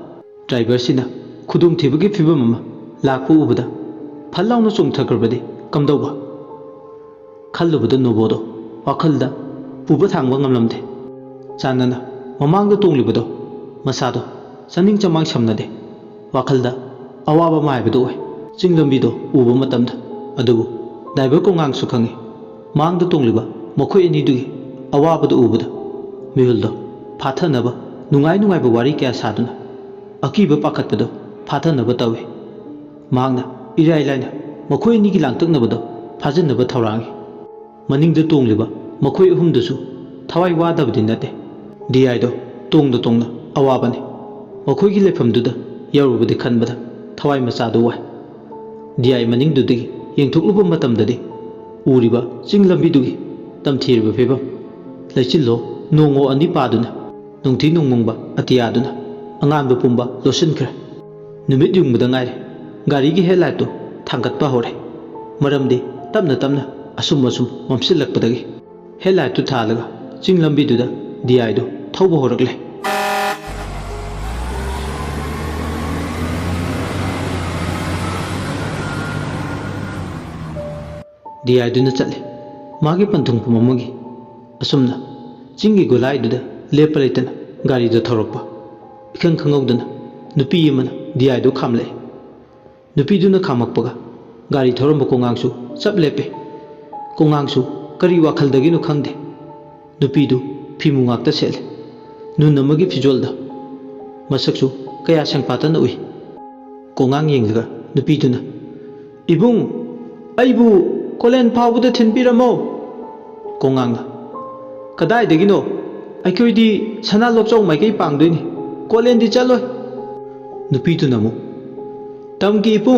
ꯗ꯭ꯔꯥꯏꯚꯔꯁꯤꯅ ꯈꯨꯗꯣꯡꯊꯤꯕꯒꯤ ꯐꯤꯕꯝ ꯑꯃ ꯂꯥꯛꯄ ꯎꯕꯗ ꯐꯠ ꯂꯥꯎꯅ ꯆꯣꯡꯊꯈ꯭ꯔꯕꯗꯤ ꯀꯝꯗꯧꯕ? ꯈꯜꯂꯨꯕꯗ ꯅꯣꯕꯣꯗꯣ ꯋꯥꯈꯜꯗ ꯄꯨꯕ ꯊꯥꯡꯕ ꯉꯝꯂꯝꯗꯦ꯫ ꯆꯥꯟꯅꯅ ꯃꯃꯥꯡꯗ ꯇꯣꯡꯂꯤꯕꯗꯣ ꯃꯁꯥꯗꯣ ꯆꯥꯅꯤꯡ ꯆꯃꯥꯡ ꯁꯝꯅꯗꯦ꯫ ꯋꯥꯈꯜꯗ ꯑꯋꯥꯕ ꯑꯃ ꯍꯥꯏꯕꯗꯨ ꯑꯣꯏ꯫ ꯆꯤꯡ ꯂꯝꯕꯤꯗꯣ ꯎꯕ ꯃꯇꯝꯗ꯫ ꯑꯗꯨꯕꯨ ꯗ꯭ꯔꯥꯏꯚꯔ ꯀꯣꯉꯥꯡꯁꯨ ꯈꯪꯏ꯫ ꯃꯥꯡꯗ ꯇꯣꯡꯂꯤꯕ ꯃꯈꯣꯏ ꯑꯅꯤꯗꯨꯒꯤ ꯑꯋꯥꯕꯗꯨ ꯎꯕꯗ ꯃꯤꯍꯨꯜꯗꯣ ꯐꯥꯊꯅꯕ ꯅꯨꯡꯉꯥꯏ ꯅꯨꯡꯉꯥꯏꯕ ꯋꯥꯔꯤ ꯀꯌꯥ ꯁꯥꯗꯨꯅ ꯑꯀꯤꯕ ꯄꯥꯈꯠꯄꯗꯣ ꯐꯥꯊꯅꯕ ꯇꯧꯏ꯫ ꯃꯍꯥꯛꯅ ꯏꯔꯥꯏ ꯂꯥꯏꯅ ꯃꯈꯣꯏ ꯑꯅꯤꯒꯤ ꯂꯥꯡꯇꯛꯅꯕꯗꯣ ꯐꯥꯖꯤꯟꯅꯕ ꯊꯧꯔꯥꯡꯏ꯫ ꯃꯅꯤꯡꯗ ꯇꯣꯡꯂꯤꯕ ꯃꯈꯣꯏ ꯑꯍꯨꯝꯗꯨꯁꯨ ꯊꯋꯥꯏ ꯋꯥꯗꯕꯗꯤ ꯅꯠꯇꯦ꯫ ꯗꯤ ꯑꯥꯏꯗꯣ ꯇꯣꯡꯅ ꯇꯣꯡꯅ ꯑꯋꯥꯕꯅꯤ꯫ ꯃꯈꯣꯏꯒꯤ ꯂꯩꯐꯝꯗꯨꯗ ꯌꯧꯔꯨꯕꯗꯤ ꯈꯟꯕꯗ ꯊꯋꯥꯏ ꯃꯆꯥꯗꯨ ꯋꯥꯏ꯫ ꯗꯤ ꯑꯥꯏ ꯃꯅꯤꯡꯗꯨꯗꯒꯤ ꯌꯦꯡꯊꯣꯛꯂꯨꯕ ꯃꯇꯝꯗꯗꯤ ꯎꯔꯤꯕ ꯆꯤꯡ ꯂꯝꯕꯤꯗꯨꯒꯤ ꯇꯝꯊꯤꯔꯕ ꯐꯤꯕꯝ꯫ ꯂꯩꯆꯤꯜꯂꯣ ꯅꯣꯡꯉꯣ ꯑꯅꯤ ꯄꯥꯗꯨꯅ ꯅꯨꯡꯊꯤ ꯅꯣꯡꯃꯪꯕ ꯑꯇꯤꯌꯥꯗꯨꯅ ꯑꯉꯥꯟꯕ ꯄꯨꯝꯕ ꯂꯣꯠꯁꯤꯟꯈ꯭ꯔꯦ꯫ ꯅꯨꯃꯤꯠ ꯌꯨꯡꯕꯗ ꯉꯥꯏꯔꯦ꯫ ꯒꯥꯔꯤꯒꯤ ꯍꯦꯗꯂꯥꯏꯠꯇꯨ ꯊꯥꯡꯒꯠꯄ ꯍꯧꯔꯦ꯫ ꯃꯔꯝꯗꯤ ꯇꯞꯅ ꯇꯞꯅ ꯑꯁꯨꯝ ꯑꯁꯨꯝ ꯃꯝꯁꯤꯜꯂꯛꯄꯗꯒꯤ꯫ ꯍꯦꯗꯂꯥꯏꯠꯇꯨ ꯊꯥꯜꯂꯒ ꯆꯤꯡ ꯂꯝꯕꯤꯗꯨꯗ ꯗꯤ ꯑꯥꯏꯗꯨ ꯊꯧꯕ ꯍꯧꯔꯛꯂꯦ꯫ ꯗꯤ ꯑꯥꯏꯗꯨꯅ ꯆꯠꯂꯦ꯫ ꯃꯥꯒꯤ ꯄꯟꯊꯨꯡꯐꯝ ꯑꯃꯒꯤ꯫ ꯑꯁꯨꯝꯅ ꯆꯤꯡꯒꯤ ꯒꯣꯂꯥꯏꯗꯨꯗ ꯂꯦꯞꯄ ꯂꯩꯇꯅ ꯒꯥꯔꯤꯗꯨ ꯊꯧꯔꯛꯄ꯫ ꯏꯈꯪ ꯈꯪꯍꯧꯗꯅ ꯅꯨꯄꯤ ꯑꯃꯅ ꯗꯤ ꯑꯥꯏꯗꯨ ꯈꯥꯝꯂꯛꯑꯦ꯫ ꯅꯨꯄꯤꯗꯨꯅ ꯈꯥꯝꯃꯛꯄꯒ ꯒꯥꯔꯤ ꯊꯧꯔꯝꯕ ꯀꯣꯉꯥꯡꯁꯨ ꯆꯞ ꯂꯦꯞꯄꯦ꯫ ꯀꯣꯉꯥꯡꯁꯨ ꯀꯔꯤ ꯋꯥꯈꯜꯗꯒꯤꯅꯣ ꯈꯪꯗꯦ꯫ ꯅꯨꯄꯤꯗꯨ ꯐꯤꯃꯨ ꯉꯥꯛꯇ ꯁꯦꯠꯂꯦ꯫ ꯅꯨꯟ ꯑꯃꯒꯤ ꯐꯤꯖꯣꯜꯗ꯫ ꯃꯁꯛꯁꯨ ꯀꯌꯥ ꯁꯦꯡꯄꯥꯠꯇꯅ ꯎꯏ꯫ ꯀꯣꯉꯥꯡ ꯌꯦꯡꯂꯒ ꯅꯨꯄꯤꯗꯨꯅ, "ꯏꯕꯨꯡ, ꯑꯩꯕꯨ ꯀꯣꯂꯦꯟ ꯐꯥꯎꯕꯗ ꯊꯤꯟꯕꯤꯔꯝꯃꯣ"꯫ ꯀꯣꯉꯥꯡꯅ, "ꯀꯗꯥꯏꯗꯒꯤꯅꯣ? ꯑꯩꯈꯣꯏꯗꯤ ꯁꯅꯥ ꯂꯣꯛꯆꯧ ꯃꯥꯏꯀꯩ ꯄꯥꯡꯗꯣꯏꯅꯤ꯫ ꯀꯣꯂꯦꯟꯗꯤ ꯆꯠꯂꯣꯏ"꯫ ꯅꯨꯄꯤꯗꯨꯅ ꯑꯃꯨꯛ, "ꯇꯝꯒꯤ ꯏꯄꯨ,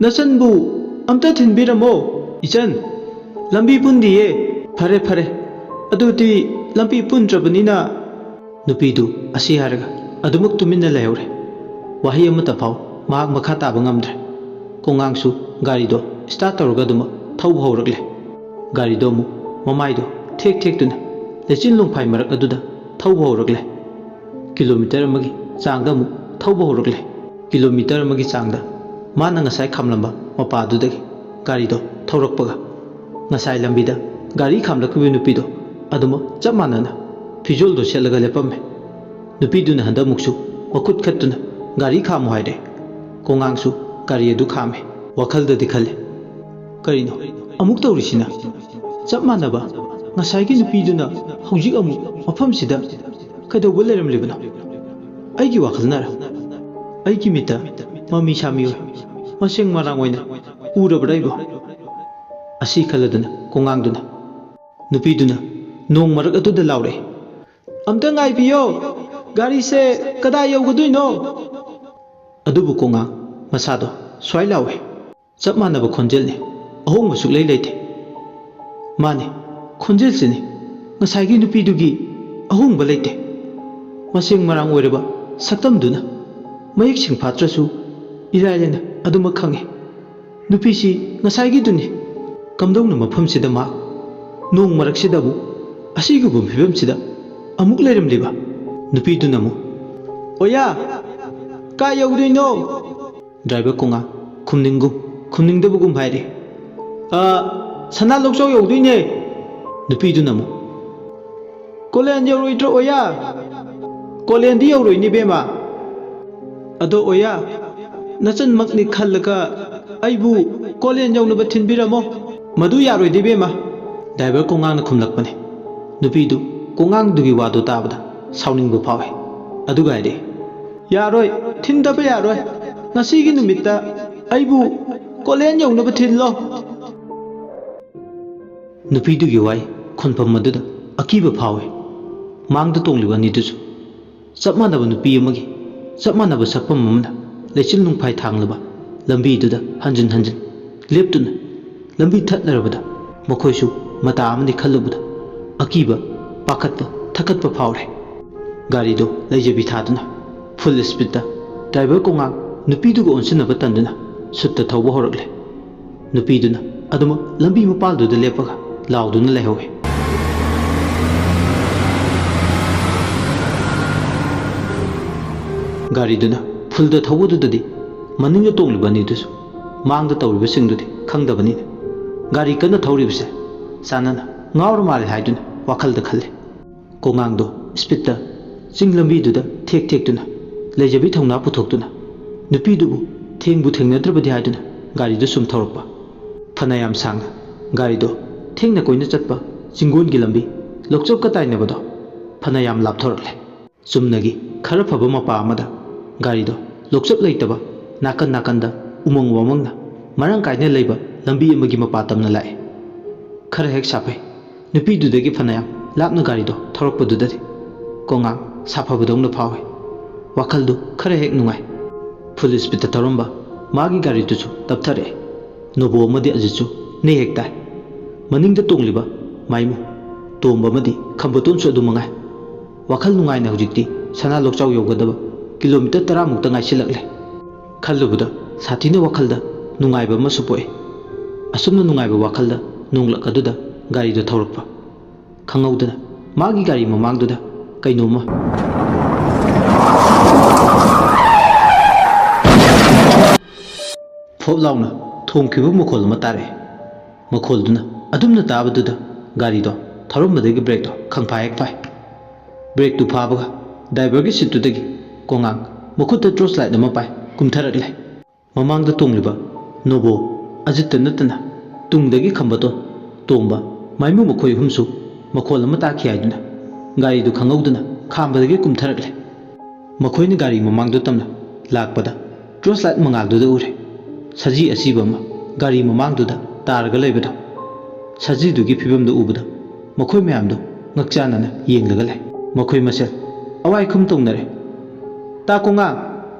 ꯅꯆꯟꯕꯨ ꯑꯝꯇ ꯊꯤꯟꯕꯤꯔꯝꯃꯣ"꯫ "ꯏꯆꯟ, ꯂꯝꯕꯤ ꯄꯨꯟꯗꯤꯌꯦ"꯫ "ꯐꯔꯦ, ꯐꯔꯦ, ꯑꯗꯨꯗꯤ ꯂꯝꯕꯤ ꯄꯨꯟꯗ꯭ꯔꯕꯅꯤꯅ"꯫ ꯅꯨꯄꯤꯗꯨ ꯑꯁꯤ ꯍꯥꯏꯔꯒ ꯑꯗꯨꯃꯛ ꯇꯨꯃꯤꯟꯅ ꯂꯩꯍꯧꯔꯦ꯫ ꯋꯥꯍꯩ ꯑꯃꯠꯇ ꯐꯥꯎ ꯃꯍꯥꯛ ꯃꯈꯥ ꯇꯥꯕ ꯉꯝꯗ꯭ꯔꯦ꯫ ꯀꯣꯉꯥꯡꯁꯨ ꯒꯥꯔꯤꯗꯣ ꯁ꯭ꯇꯥꯔꯠ ꯇꯧꯔꯒ ꯑꯗꯨꯃꯛ ꯊꯧꯕ ꯍꯧꯔꯛꯂꯦ꯫ ꯒꯥꯔꯤꯗꯣ ꯑꯃꯨꯛ ꯃꯃꯥꯏꯗꯣ ꯊꯦꯛ ꯊꯦꯛꯇꯨꯅ ꯂꯩꯆꯤꯟ ꯂꯣꯡꯐꯥꯏ ꯃꯔꯛ ꯑꯗꯨꯗ ꯊꯧꯕ ꯍꯧꯔꯛꯂꯦ꯫ ꯀꯤꯂꯣꯃꯤꯇꯔ ꯑꯃꯒꯤ ꯆꯥꯡꯗ ꯑꯃꯨꯛ ꯊꯧꯕ ꯍꯧꯔꯛꯂꯦ꯫ ꯀꯤꯂꯣꯃꯤꯇꯔ ꯑꯃꯒꯤ ꯆꯥꯡꯗ ꯃꯥꯅ ꯉꯁꯥꯏ ꯈꯥꯝꯂꯝꯕ ꯃꯄꯥꯗꯨꯗꯒꯤ ꯒꯥꯔꯤꯗꯣ ꯊꯧꯔꯛꯄꯒ, ꯉꯁꯥꯏ ꯂꯝꯕꯤꯗ ꯒꯥꯔꯤ ꯈꯥꯝꯂꯛꯈꯤꯕ ꯅꯨꯄꯤꯗꯣ ꯑꯗꯨꯃꯛ ꯆꯞ ꯃꯥꯟꯅꯅ ꯐꯤꯖꯣꯜꯗꯣ ꯁꯦꯠꯂꯒ ꯂꯦꯞꯄꯝꯃꯦ꯫ ꯅꯨꯄꯤꯗꯨꯅ ꯍꯟꯗꯛꯃꯨꯛꯁꯨ ꯃꯈꯨꯠ ꯈꯠꯇꯨꯅ ꯒꯥꯔꯤ ꯈꯥꯝꯃꯨ ꯍꯥꯏꯔꯦ꯫ ꯀꯣꯉꯥꯡꯁꯨ ꯒꯥꯔꯤ ꯑꯗꯨ ꯈꯥꯝꯃꯦ꯫ ꯋꯥꯈꯜꯗꯗꯤ ꯈꯜꯂꯦ, "ꯀꯔꯤꯅꯣ ꯑꯃꯨꯛ ꯇꯧꯔꯤꯁꯤꯅ? ꯆꯞ ꯃꯥꯟꯅꯕ ꯉꯁꯥꯏꯒꯤ ꯅꯨꯄꯤꯗꯨꯅ ꯍꯧꯖꯤꯛ ꯑꯃꯨꯛ ꯃꯐꯝꯁꯤꯗ ꯀꯩꯗꯧꯕ ꯂꯩꯔꯝꯂꯤꯕꯅꯣ? ꯑꯩꯒꯤ ꯋꯥꯈꯜꯅꯔ? ꯑꯩꯒꯤ ꯃꯤꯠꯇ ꯃꯃꯤ ꯁꯥꯃꯤ ꯑꯣꯏ, ꯃꯁꯦꯡ ꯃꯔꯥꯡ ꯑꯣꯏꯅ ꯎꯔꯕ꯭ꯔꯥ ꯑꯩꯕꯨ?" ꯑꯁꯤ ꯈꯜꯂꯗꯨꯅ ꯀꯣꯉꯥꯡꯗꯨꯅ, ꯅꯨꯄꯤꯗꯨꯅ ꯅꯣꯡ ꯃꯔꯛ ꯑꯗꯨꯗ ꯂꯥꯎꯔꯛꯏ, "ꯑꯝꯇ ꯉꯥꯏꯕꯤꯌꯣ, ꯒꯥꯔꯤꯁꯦ ꯀꯗꯥꯏ ꯌꯧꯒꯗꯣꯏꯅꯣ?" ꯑꯗꯨꯕꯨ ꯀꯣꯉꯥꯡ ꯃꯁꯥꯗꯣ ꯁ꯭ꯋꯥꯏ ꯂꯥꯎꯋꯦ꯫ ꯆꯞ ꯃꯥꯟꯅꯕ ꯈꯣꯟꯖꯦꯜꯅꯤ, ꯑꯍꯣꯡꯕ ꯁꯨꯛꯂꯩ ꯂꯩꯇꯦ꯫ ꯃꯥꯅꯤ, ꯈꯣꯟꯖꯦꯜꯁꯤꯅꯤ ꯉꯁꯥꯏꯒꯤ ꯅꯨꯄꯤꯗꯨꯒꯤ ꯑꯍꯣꯡꯕ ꯂꯩꯇꯦ꯫ ꯃꯁꯦꯡ ꯃꯔꯥꯡ ꯑꯣꯏꯔꯕ ꯁꯛꯇꯝꯗꯨꯅ ꯃꯌꯦꯛ ꯁꯦꯡꯐꯥꯠꯇ꯭ꯔꯁꯨ ꯏꯔꯥꯏ ꯂꯥꯏꯅ ꯑꯗꯨꯃꯛ ꯈꯪꯉꯤ꯫ ꯅꯨꯄꯤꯁꯤ ꯉꯁꯥꯏꯒꯤꯗꯨꯅꯤ꯫ ꯀꯝꯗꯧꯅ ꯃꯐꯝꯁꯤꯗ ꯃꯥ ꯅꯣꯡ ꯃꯔꯛꯁꯤꯗ ꯑꯃꯨꯛ ꯑꯁꯤꯒꯨꯝꯕ ꯐꯤꯕꯝꯁꯤꯗ ꯑꯃꯨꯛ ꯂꯩꯔꯝꯂꯤꯕ? ꯅꯨꯄꯤꯗꯨꯅ ꯑꯃꯨꯛ, "ꯑꯣꯌꯥ, ꯀꯥꯏ ꯌꯧꯗꯣꯏꯅꯣ?" ꯗ꯭ꯔꯥꯏꯚꯔ ꯀꯣꯉꯥ ꯈꯨꯝꯅꯤꯡꯒꯨꯝ ꯈꯨꯝꯅꯤꯡꯗꯕꯒꯨꯝ ꯍꯥꯏꯔꯤ, "ꯑ, ꯁꯅꯥ ꯂꯣꯛꯆꯥꯎ ꯌꯧꯗꯣꯏꯅꯦ꯫" ꯅꯨꯄꯤꯗꯨꯅ ꯑꯃꯨꯛ, "ꯀꯣꯂꯦꯟ ꯌꯧꯔꯣꯏꯗ꯭ꯔꯣ ꯑꯣꯌꯥ?" "ꯀꯣꯂꯦꯟꯗꯤ ꯌꯧꯔꯣꯏꯅꯦ ꯏꯕꯦꯝꯃ꯫ ꯑꯗꯣ ꯑꯣꯌꯥ, ꯅꯆꯟꯃꯛꯅꯤ ꯈꯜꯂꯒ ꯑꯩꯕꯨ ꯀꯣꯂꯦꯟ ꯌꯧꯅꯕ ꯊꯤꯟꯕꯤꯔꯝꯃꯣ꯫" "ꯃꯗꯨ ꯌꯥꯔꯣꯏꯗ ꯏꯕꯦꯝꯃ꯫" ꯗ꯭ꯔꯥꯏꯚꯔ ꯀꯣꯉꯥꯡꯅ ꯈꯨꯝꯂꯛꯄꯅꯦ꯫ ꯅꯨꯄꯤꯗꯨ ꯀꯣꯉꯥꯡꯗꯨꯒꯤ ꯋꯥꯗꯨ ꯇꯥꯕꯗ ꯁꯥꯎꯅꯤꯡꯕ ꯐꯥꯎꯏ꯫ ꯑꯗꯨꯒ ꯍꯥꯏꯔꯛꯏ, "ꯌꯥꯔꯣꯏ, ꯊꯤꯟꯗꯕ ꯌꯥꯔꯣꯏ꯫ ꯉꯁꯤꯒꯤ ꯅꯨꯃꯤꯠꯇ ꯑꯩꯕꯨ ꯀꯣꯂꯦꯟ ꯌꯧꯅꯕ ꯊꯤꯜꯂꯣ꯫" ꯅꯨꯄꯤꯗꯨꯒꯤ ꯋꯥꯍꯩ ꯈꯣꯟꯐꯝ ꯑꯗꯨꯗ ꯑꯀꯤꯕ ꯐꯥꯎꯏ꯫ ꯃꯥꯡꯗ ꯇꯣꯡꯂꯤꯕ ꯑꯅꯤꯗꯨꯁꯨ ꯆꯞ ꯃꯥꯟꯅꯕ ꯅꯨꯄꯤ ꯑꯃꯒꯤ ꯆꯞ ꯃꯥꯟꯅꯕ ꯁꯛꯐꯝ ꯑꯃꯅ ꯂꯩꯆꯤꯜ ꯅꯨꯡꯐꯥꯏ ꯊꯥꯡꯂꯕ ꯂꯝꯕꯤꯗꯨꯗ ꯍꯟꯖꯤꯟ ꯍꯟꯖꯤꯟ ꯂꯦꯞꯇꯨꯅ ꯂꯝꯕꯤ ꯊꯠꯅꯔꯕꯗ ꯃꯈꯣꯏꯁꯨ ꯃꯇꯥ ꯑꯃꯅꯤ ꯈꯜꯂꯨꯕꯗ ꯑꯀꯤꯕ, ꯄꯥꯈꯠꯄ, ꯊꯛꯀꯠꯄ ꯐꯥꯎꯔꯦ꯫ ꯒꯥꯔꯤꯗꯨ ꯂꯩꯖꯕꯤ ꯊꯥꯗꯨꯅ ꯐꯨꯜ ꯁ꯭ꯄꯤꯗꯇ ꯗ꯭ꯔꯥꯏꯚꯔ ꯀꯣꯉꯥꯡ ꯅꯨꯄꯤꯗꯨꯒ ꯑꯣꯟꯁꯤꯟꯅꯕ ꯇꯟꯗꯨꯅ ꯁꯨꯠꯇ ꯊꯧꯕ ꯍꯧꯔꯛꯂꯦ꯫ ꯅꯨꯄꯤꯗꯨꯅ ꯑꯗꯨꯃꯛ ꯂꯝꯕꯤ ꯃꯄꯥꯜꯗꯨꯗ ꯂꯦꯞꯄꯒ ꯂꯥꯎꯗꯨꯅ ꯂꯩꯍꯧꯏ꯫ ꯒꯥꯔꯤꯗꯨꯅ ꯐꯨꯜꯗ ꯊꯧꯕꯗꯨꯗꯗꯤ ꯃꯅꯤꯡꯗ ꯇꯣꯡꯂꯤꯕ ꯑꯅꯤꯗꯨꯁꯨ ꯃꯥꯡꯗ ꯇꯧꯔꯤꯕꯁꯤꯡꯗꯨꯗꯤ ꯈꯪꯗꯕꯅꯤꯅ, ꯒꯥꯔꯤ ꯀꯟꯅ ꯊꯧꯔꯤꯕꯁꯦ ꯆꯥꯅꯅ ꯉꯥꯎꯔ ꯃꯥꯜꯂꯦ ꯍꯥꯏꯗꯨꯅ ꯋꯥꯈꯜꯗ ꯈꯜꯂꯤ꯫ ꯀꯣꯉꯥꯡꯗꯣ ꯁ꯭ꯄꯤꯠꯇ ꯆꯤꯡ ꯂꯝꯕꯤꯗꯨꯗ ꯊꯦꯛ ꯊꯦꯛꯇꯨꯅ, ꯂꯩꯖꯕꯤ ꯊꯧꯅꯥ ꯄꯨꯊꯣꯛꯇꯨꯅ, ꯅꯨꯄꯤꯗꯨꯕꯨ ꯊꯦꯡꯕꯨ ꯊꯦꯡꯅꯗ꯭ꯔꯕꯗꯤ ꯍꯥꯏꯗꯨꯅ ꯒꯥꯔꯤꯗꯨ ꯁꯨꯝ ꯊꯧꯔꯛꯄ꯫ ꯐꯅꯌꯥꯝ ꯁꯥꯡꯅ ꯒꯥꯔꯤꯗꯣ ꯊꯦꯡꯅ ꯀꯣꯏꯅ ꯆꯠꯄ ꯆꯤꯡꯒꯣꯟꯒꯤ ꯂꯝꯕꯤ, ꯂꯣꯛꯆꯞꯀ ꯇꯥꯏꯅꯕꯗꯣ ꯐꯅꯌꯥꯝ ꯂꯥꯞꯊꯣꯔꯛꯂꯦ꯫ ꯆꯨꯝꯅꯒꯤ ꯈꯔ ꯐꯕ ꯃꯄꯥ ꯑꯃꯗ ꯒꯥꯔꯤꯗꯣ ꯂꯣꯛꯆꯞ ꯂꯩꯇꯕ, ꯅꯥꯀꯟ ꯅꯥꯀꯟꯗ ꯎꯃꯪ ꯋꯥꯃꯪꯅ ꯃꯔꯥꯡ ꯀꯥꯏꯅ ꯂꯩꯕ ꯂꯝꯕꯤ ꯑꯃꯒꯤ ꯃꯄꯥ ꯇꯝꯅ ꯂꯥꯛꯑꯦ꯫ ꯈꯔ ꯍꯦꯛ ꯁꯥꯐꯩ, ꯅꯨꯄꯤꯗꯨꯗꯒꯤ ꯐꯅꯌꯥꯝ ꯂꯥꯞꯅ ꯒꯥꯔꯤꯗꯣ ꯊꯧꯔꯛꯄꯗꯨꯗꯗꯤ ꯀꯣꯉꯥꯡ ꯁꯥꯐꯕꯗꯧꯅ ꯐꯥꯎꯏ꯫ ꯋꯥꯈꯜꯗꯨ ꯈꯔ ꯍꯦꯛ ꯅꯨꯡꯉꯥꯏ꯫ ꯐꯨꯜ ꯁ꯭ꯄꯤꯠꯇ ꯊꯧꯔꯝꯕ ꯃꯥꯒꯤ ꯒꯥꯔꯤꯗꯨꯁꯨ ꯇꯞꯊꯔꯛꯑꯦ꯫ ꯅꯣꯕꯣ ꯑꯃꯗꯤ ꯑꯖꯤꯠꯁꯨ ꯅꯦ ꯍꯦꯛ ꯇꯥꯏ꯫ ꯃꯅꯤꯡꯗ ꯇꯣꯡꯂꯤꯕ ꯃꯥꯏꯃꯨ, ꯇꯣꯝꯕ ꯑꯃꯗꯤ ꯈꯝꯕꯇꯣꯟꯁꯨ ꯑꯗꯨ ꯃꯉꯥꯏ꯫ ꯋꯥꯈꯜ ꯅꯨꯡꯉꯥꯏꯅ ꯍꯧꯖꯤꯛꯇꯤ ꯁꯅꯥ ꯂꯣꯛꯆꯥꯎ ꯌꯧꯒꯗꯕ ꯀꯤꯂꯣꯃꯤꯇꯔ ꯇꯔꯥꯃꯨꯛꯇ ꯉꯥꯏꯁꯤꯜꯂꯛꯂꯦ꯫ ꯈꯜꯂꯨꯕꯗ ꯁꯥꯊꯤꯅ ꯋꯥꯈꯜꯗ ꯅꯨꯡꯉꯥꯏꯕ ꯑꯃꯁꯨ ꯄꯣꯛꯏ꯫ ꯑꯁꯨꯝꯅ ꯅꯨꯡꯉꯥꯏꯕ ꯋꯥꯈꯜꯗ ꯅꯣꯡꯂꯛ ꯑꯗꯨꯗ ꯒꯥꯔꯤꯗꯣ ꯊꯧꯔꯛꯄ꯫ ꯈꯪꯍꯧꯗꯅ ꯃꯥꯒꯤ ꯒꯥꯔꯤ ꯃꯃꯥꯡꯗꯨꯗ ꯀꯩꯅꯣꯝꯃ ꯐꯣꯞ ꯂꯥꯎꯅ ꯊꯣꯡꯈꯤꯕ ꯃꯈꯣꯜ ꯑꯃ ꯇꯥꯔꯛꯑꯦ꯫ ꯃꯈꯣꯜꯗꯨꯅ ꯑꯗꯨꯝꯅ ꯇꯥꯕꯗꯨꯗ ꯒꯥꯔꯤꯗꯣ ꯊꯧꯔꯝꯕꯗꯒꯤ ꯕ꯭ꯔꯦꯛꯇꯣ ꯈꯪꯐꯥ ꯍꯦꯛ ꯐꯥꯏ꯫ ꯕ꯭ꯔꯦꯛꯇꯨ ꯐꯥꯕꯒ ꯗ꯭ꯔꯥꯏꯚꯔꯒꯤ ꯁꯤꯠꯇꯨꯗꯒꯤ ꯀꯣꯉꯥꯡ ꯃꯈꯨꯠꯇ ꯇꯣꯔꯆ ꯂꯥꯏꯠ ꯑꯃ ꯄꯥꯏ ꯀꯨꯝꯊꯔꯛꯂꯦ꯫ ꯃꯃꯥꯡꯗ ꯇꯣꯡꯂꯤꯕ ꯅꯣꯕꯣ, ꯑꯖꯤꯠꯇ ꯅꯠꯇꯅ ꯇꯨꯡꯗꯒꯤ ꯈꯝꯕꯇꯣꯟ, ꯇꯣꯝꯕ, ꯃꯥꯏꯃꯨ ꯃꯈꯣꯏ ꯑꯍꯨꯝꯁꯨ ꯃꯈꯣꯜ ꯑꯃ ꯇꯥꯈꯤ ꯍꯥꯏꯗꯨꯅ ꯒꯥꯔꯤꯗꯨ ꯈꯪꯍꯧꯗꯅ ꯈꯥꯝꯕꯗꯒꯤ ꯀꯨꯝꯊꯔꯛꯂꯦ꯫ ꯃꯈꯣꯏꯅ ꯒꯥꯔꯤ ꯃꯃꯥꯡꯗꯨ ꯇꯝꯅ ꯂꯥꯛꯄꯗ ꯇꯣꯔꯆ ꯂꯥꯏꯠ ꯃꯉꯥꯜꯗꯨꯗ ꯎꯔꯦ ꯁꯖꯤ ꯑꯁꯤꯕ ꯑꯃ ꯒꯥꯔꯤ ꯃꯃꯥꯡꯗꯨꯗ ꯇꯥꯔꯒ ꯂꯩꯕꯗꯣ꯫ ꯁꯖꯤꯗꯨꯒꯤ ꯐꯤꯕꯝꯗꯨ ꯎꯕꯗ ꯃꯈꯣꯏ ꯃꯌꯥꯝꯗꯨ ꯉꯛꯆꯥꯟꯅꯅ ꯌꯦꯡꯂꯒ ꯂꯩ꯫ ꯃꯈꯣꯏ ꯃꯁꯦꯜ ꯑꯋꯥꯏꯈꯨꯝ ꯇꯧꯅꯔꯦ꯫ "ꯇꯥ ꯀꯣꯉꯥꯡ,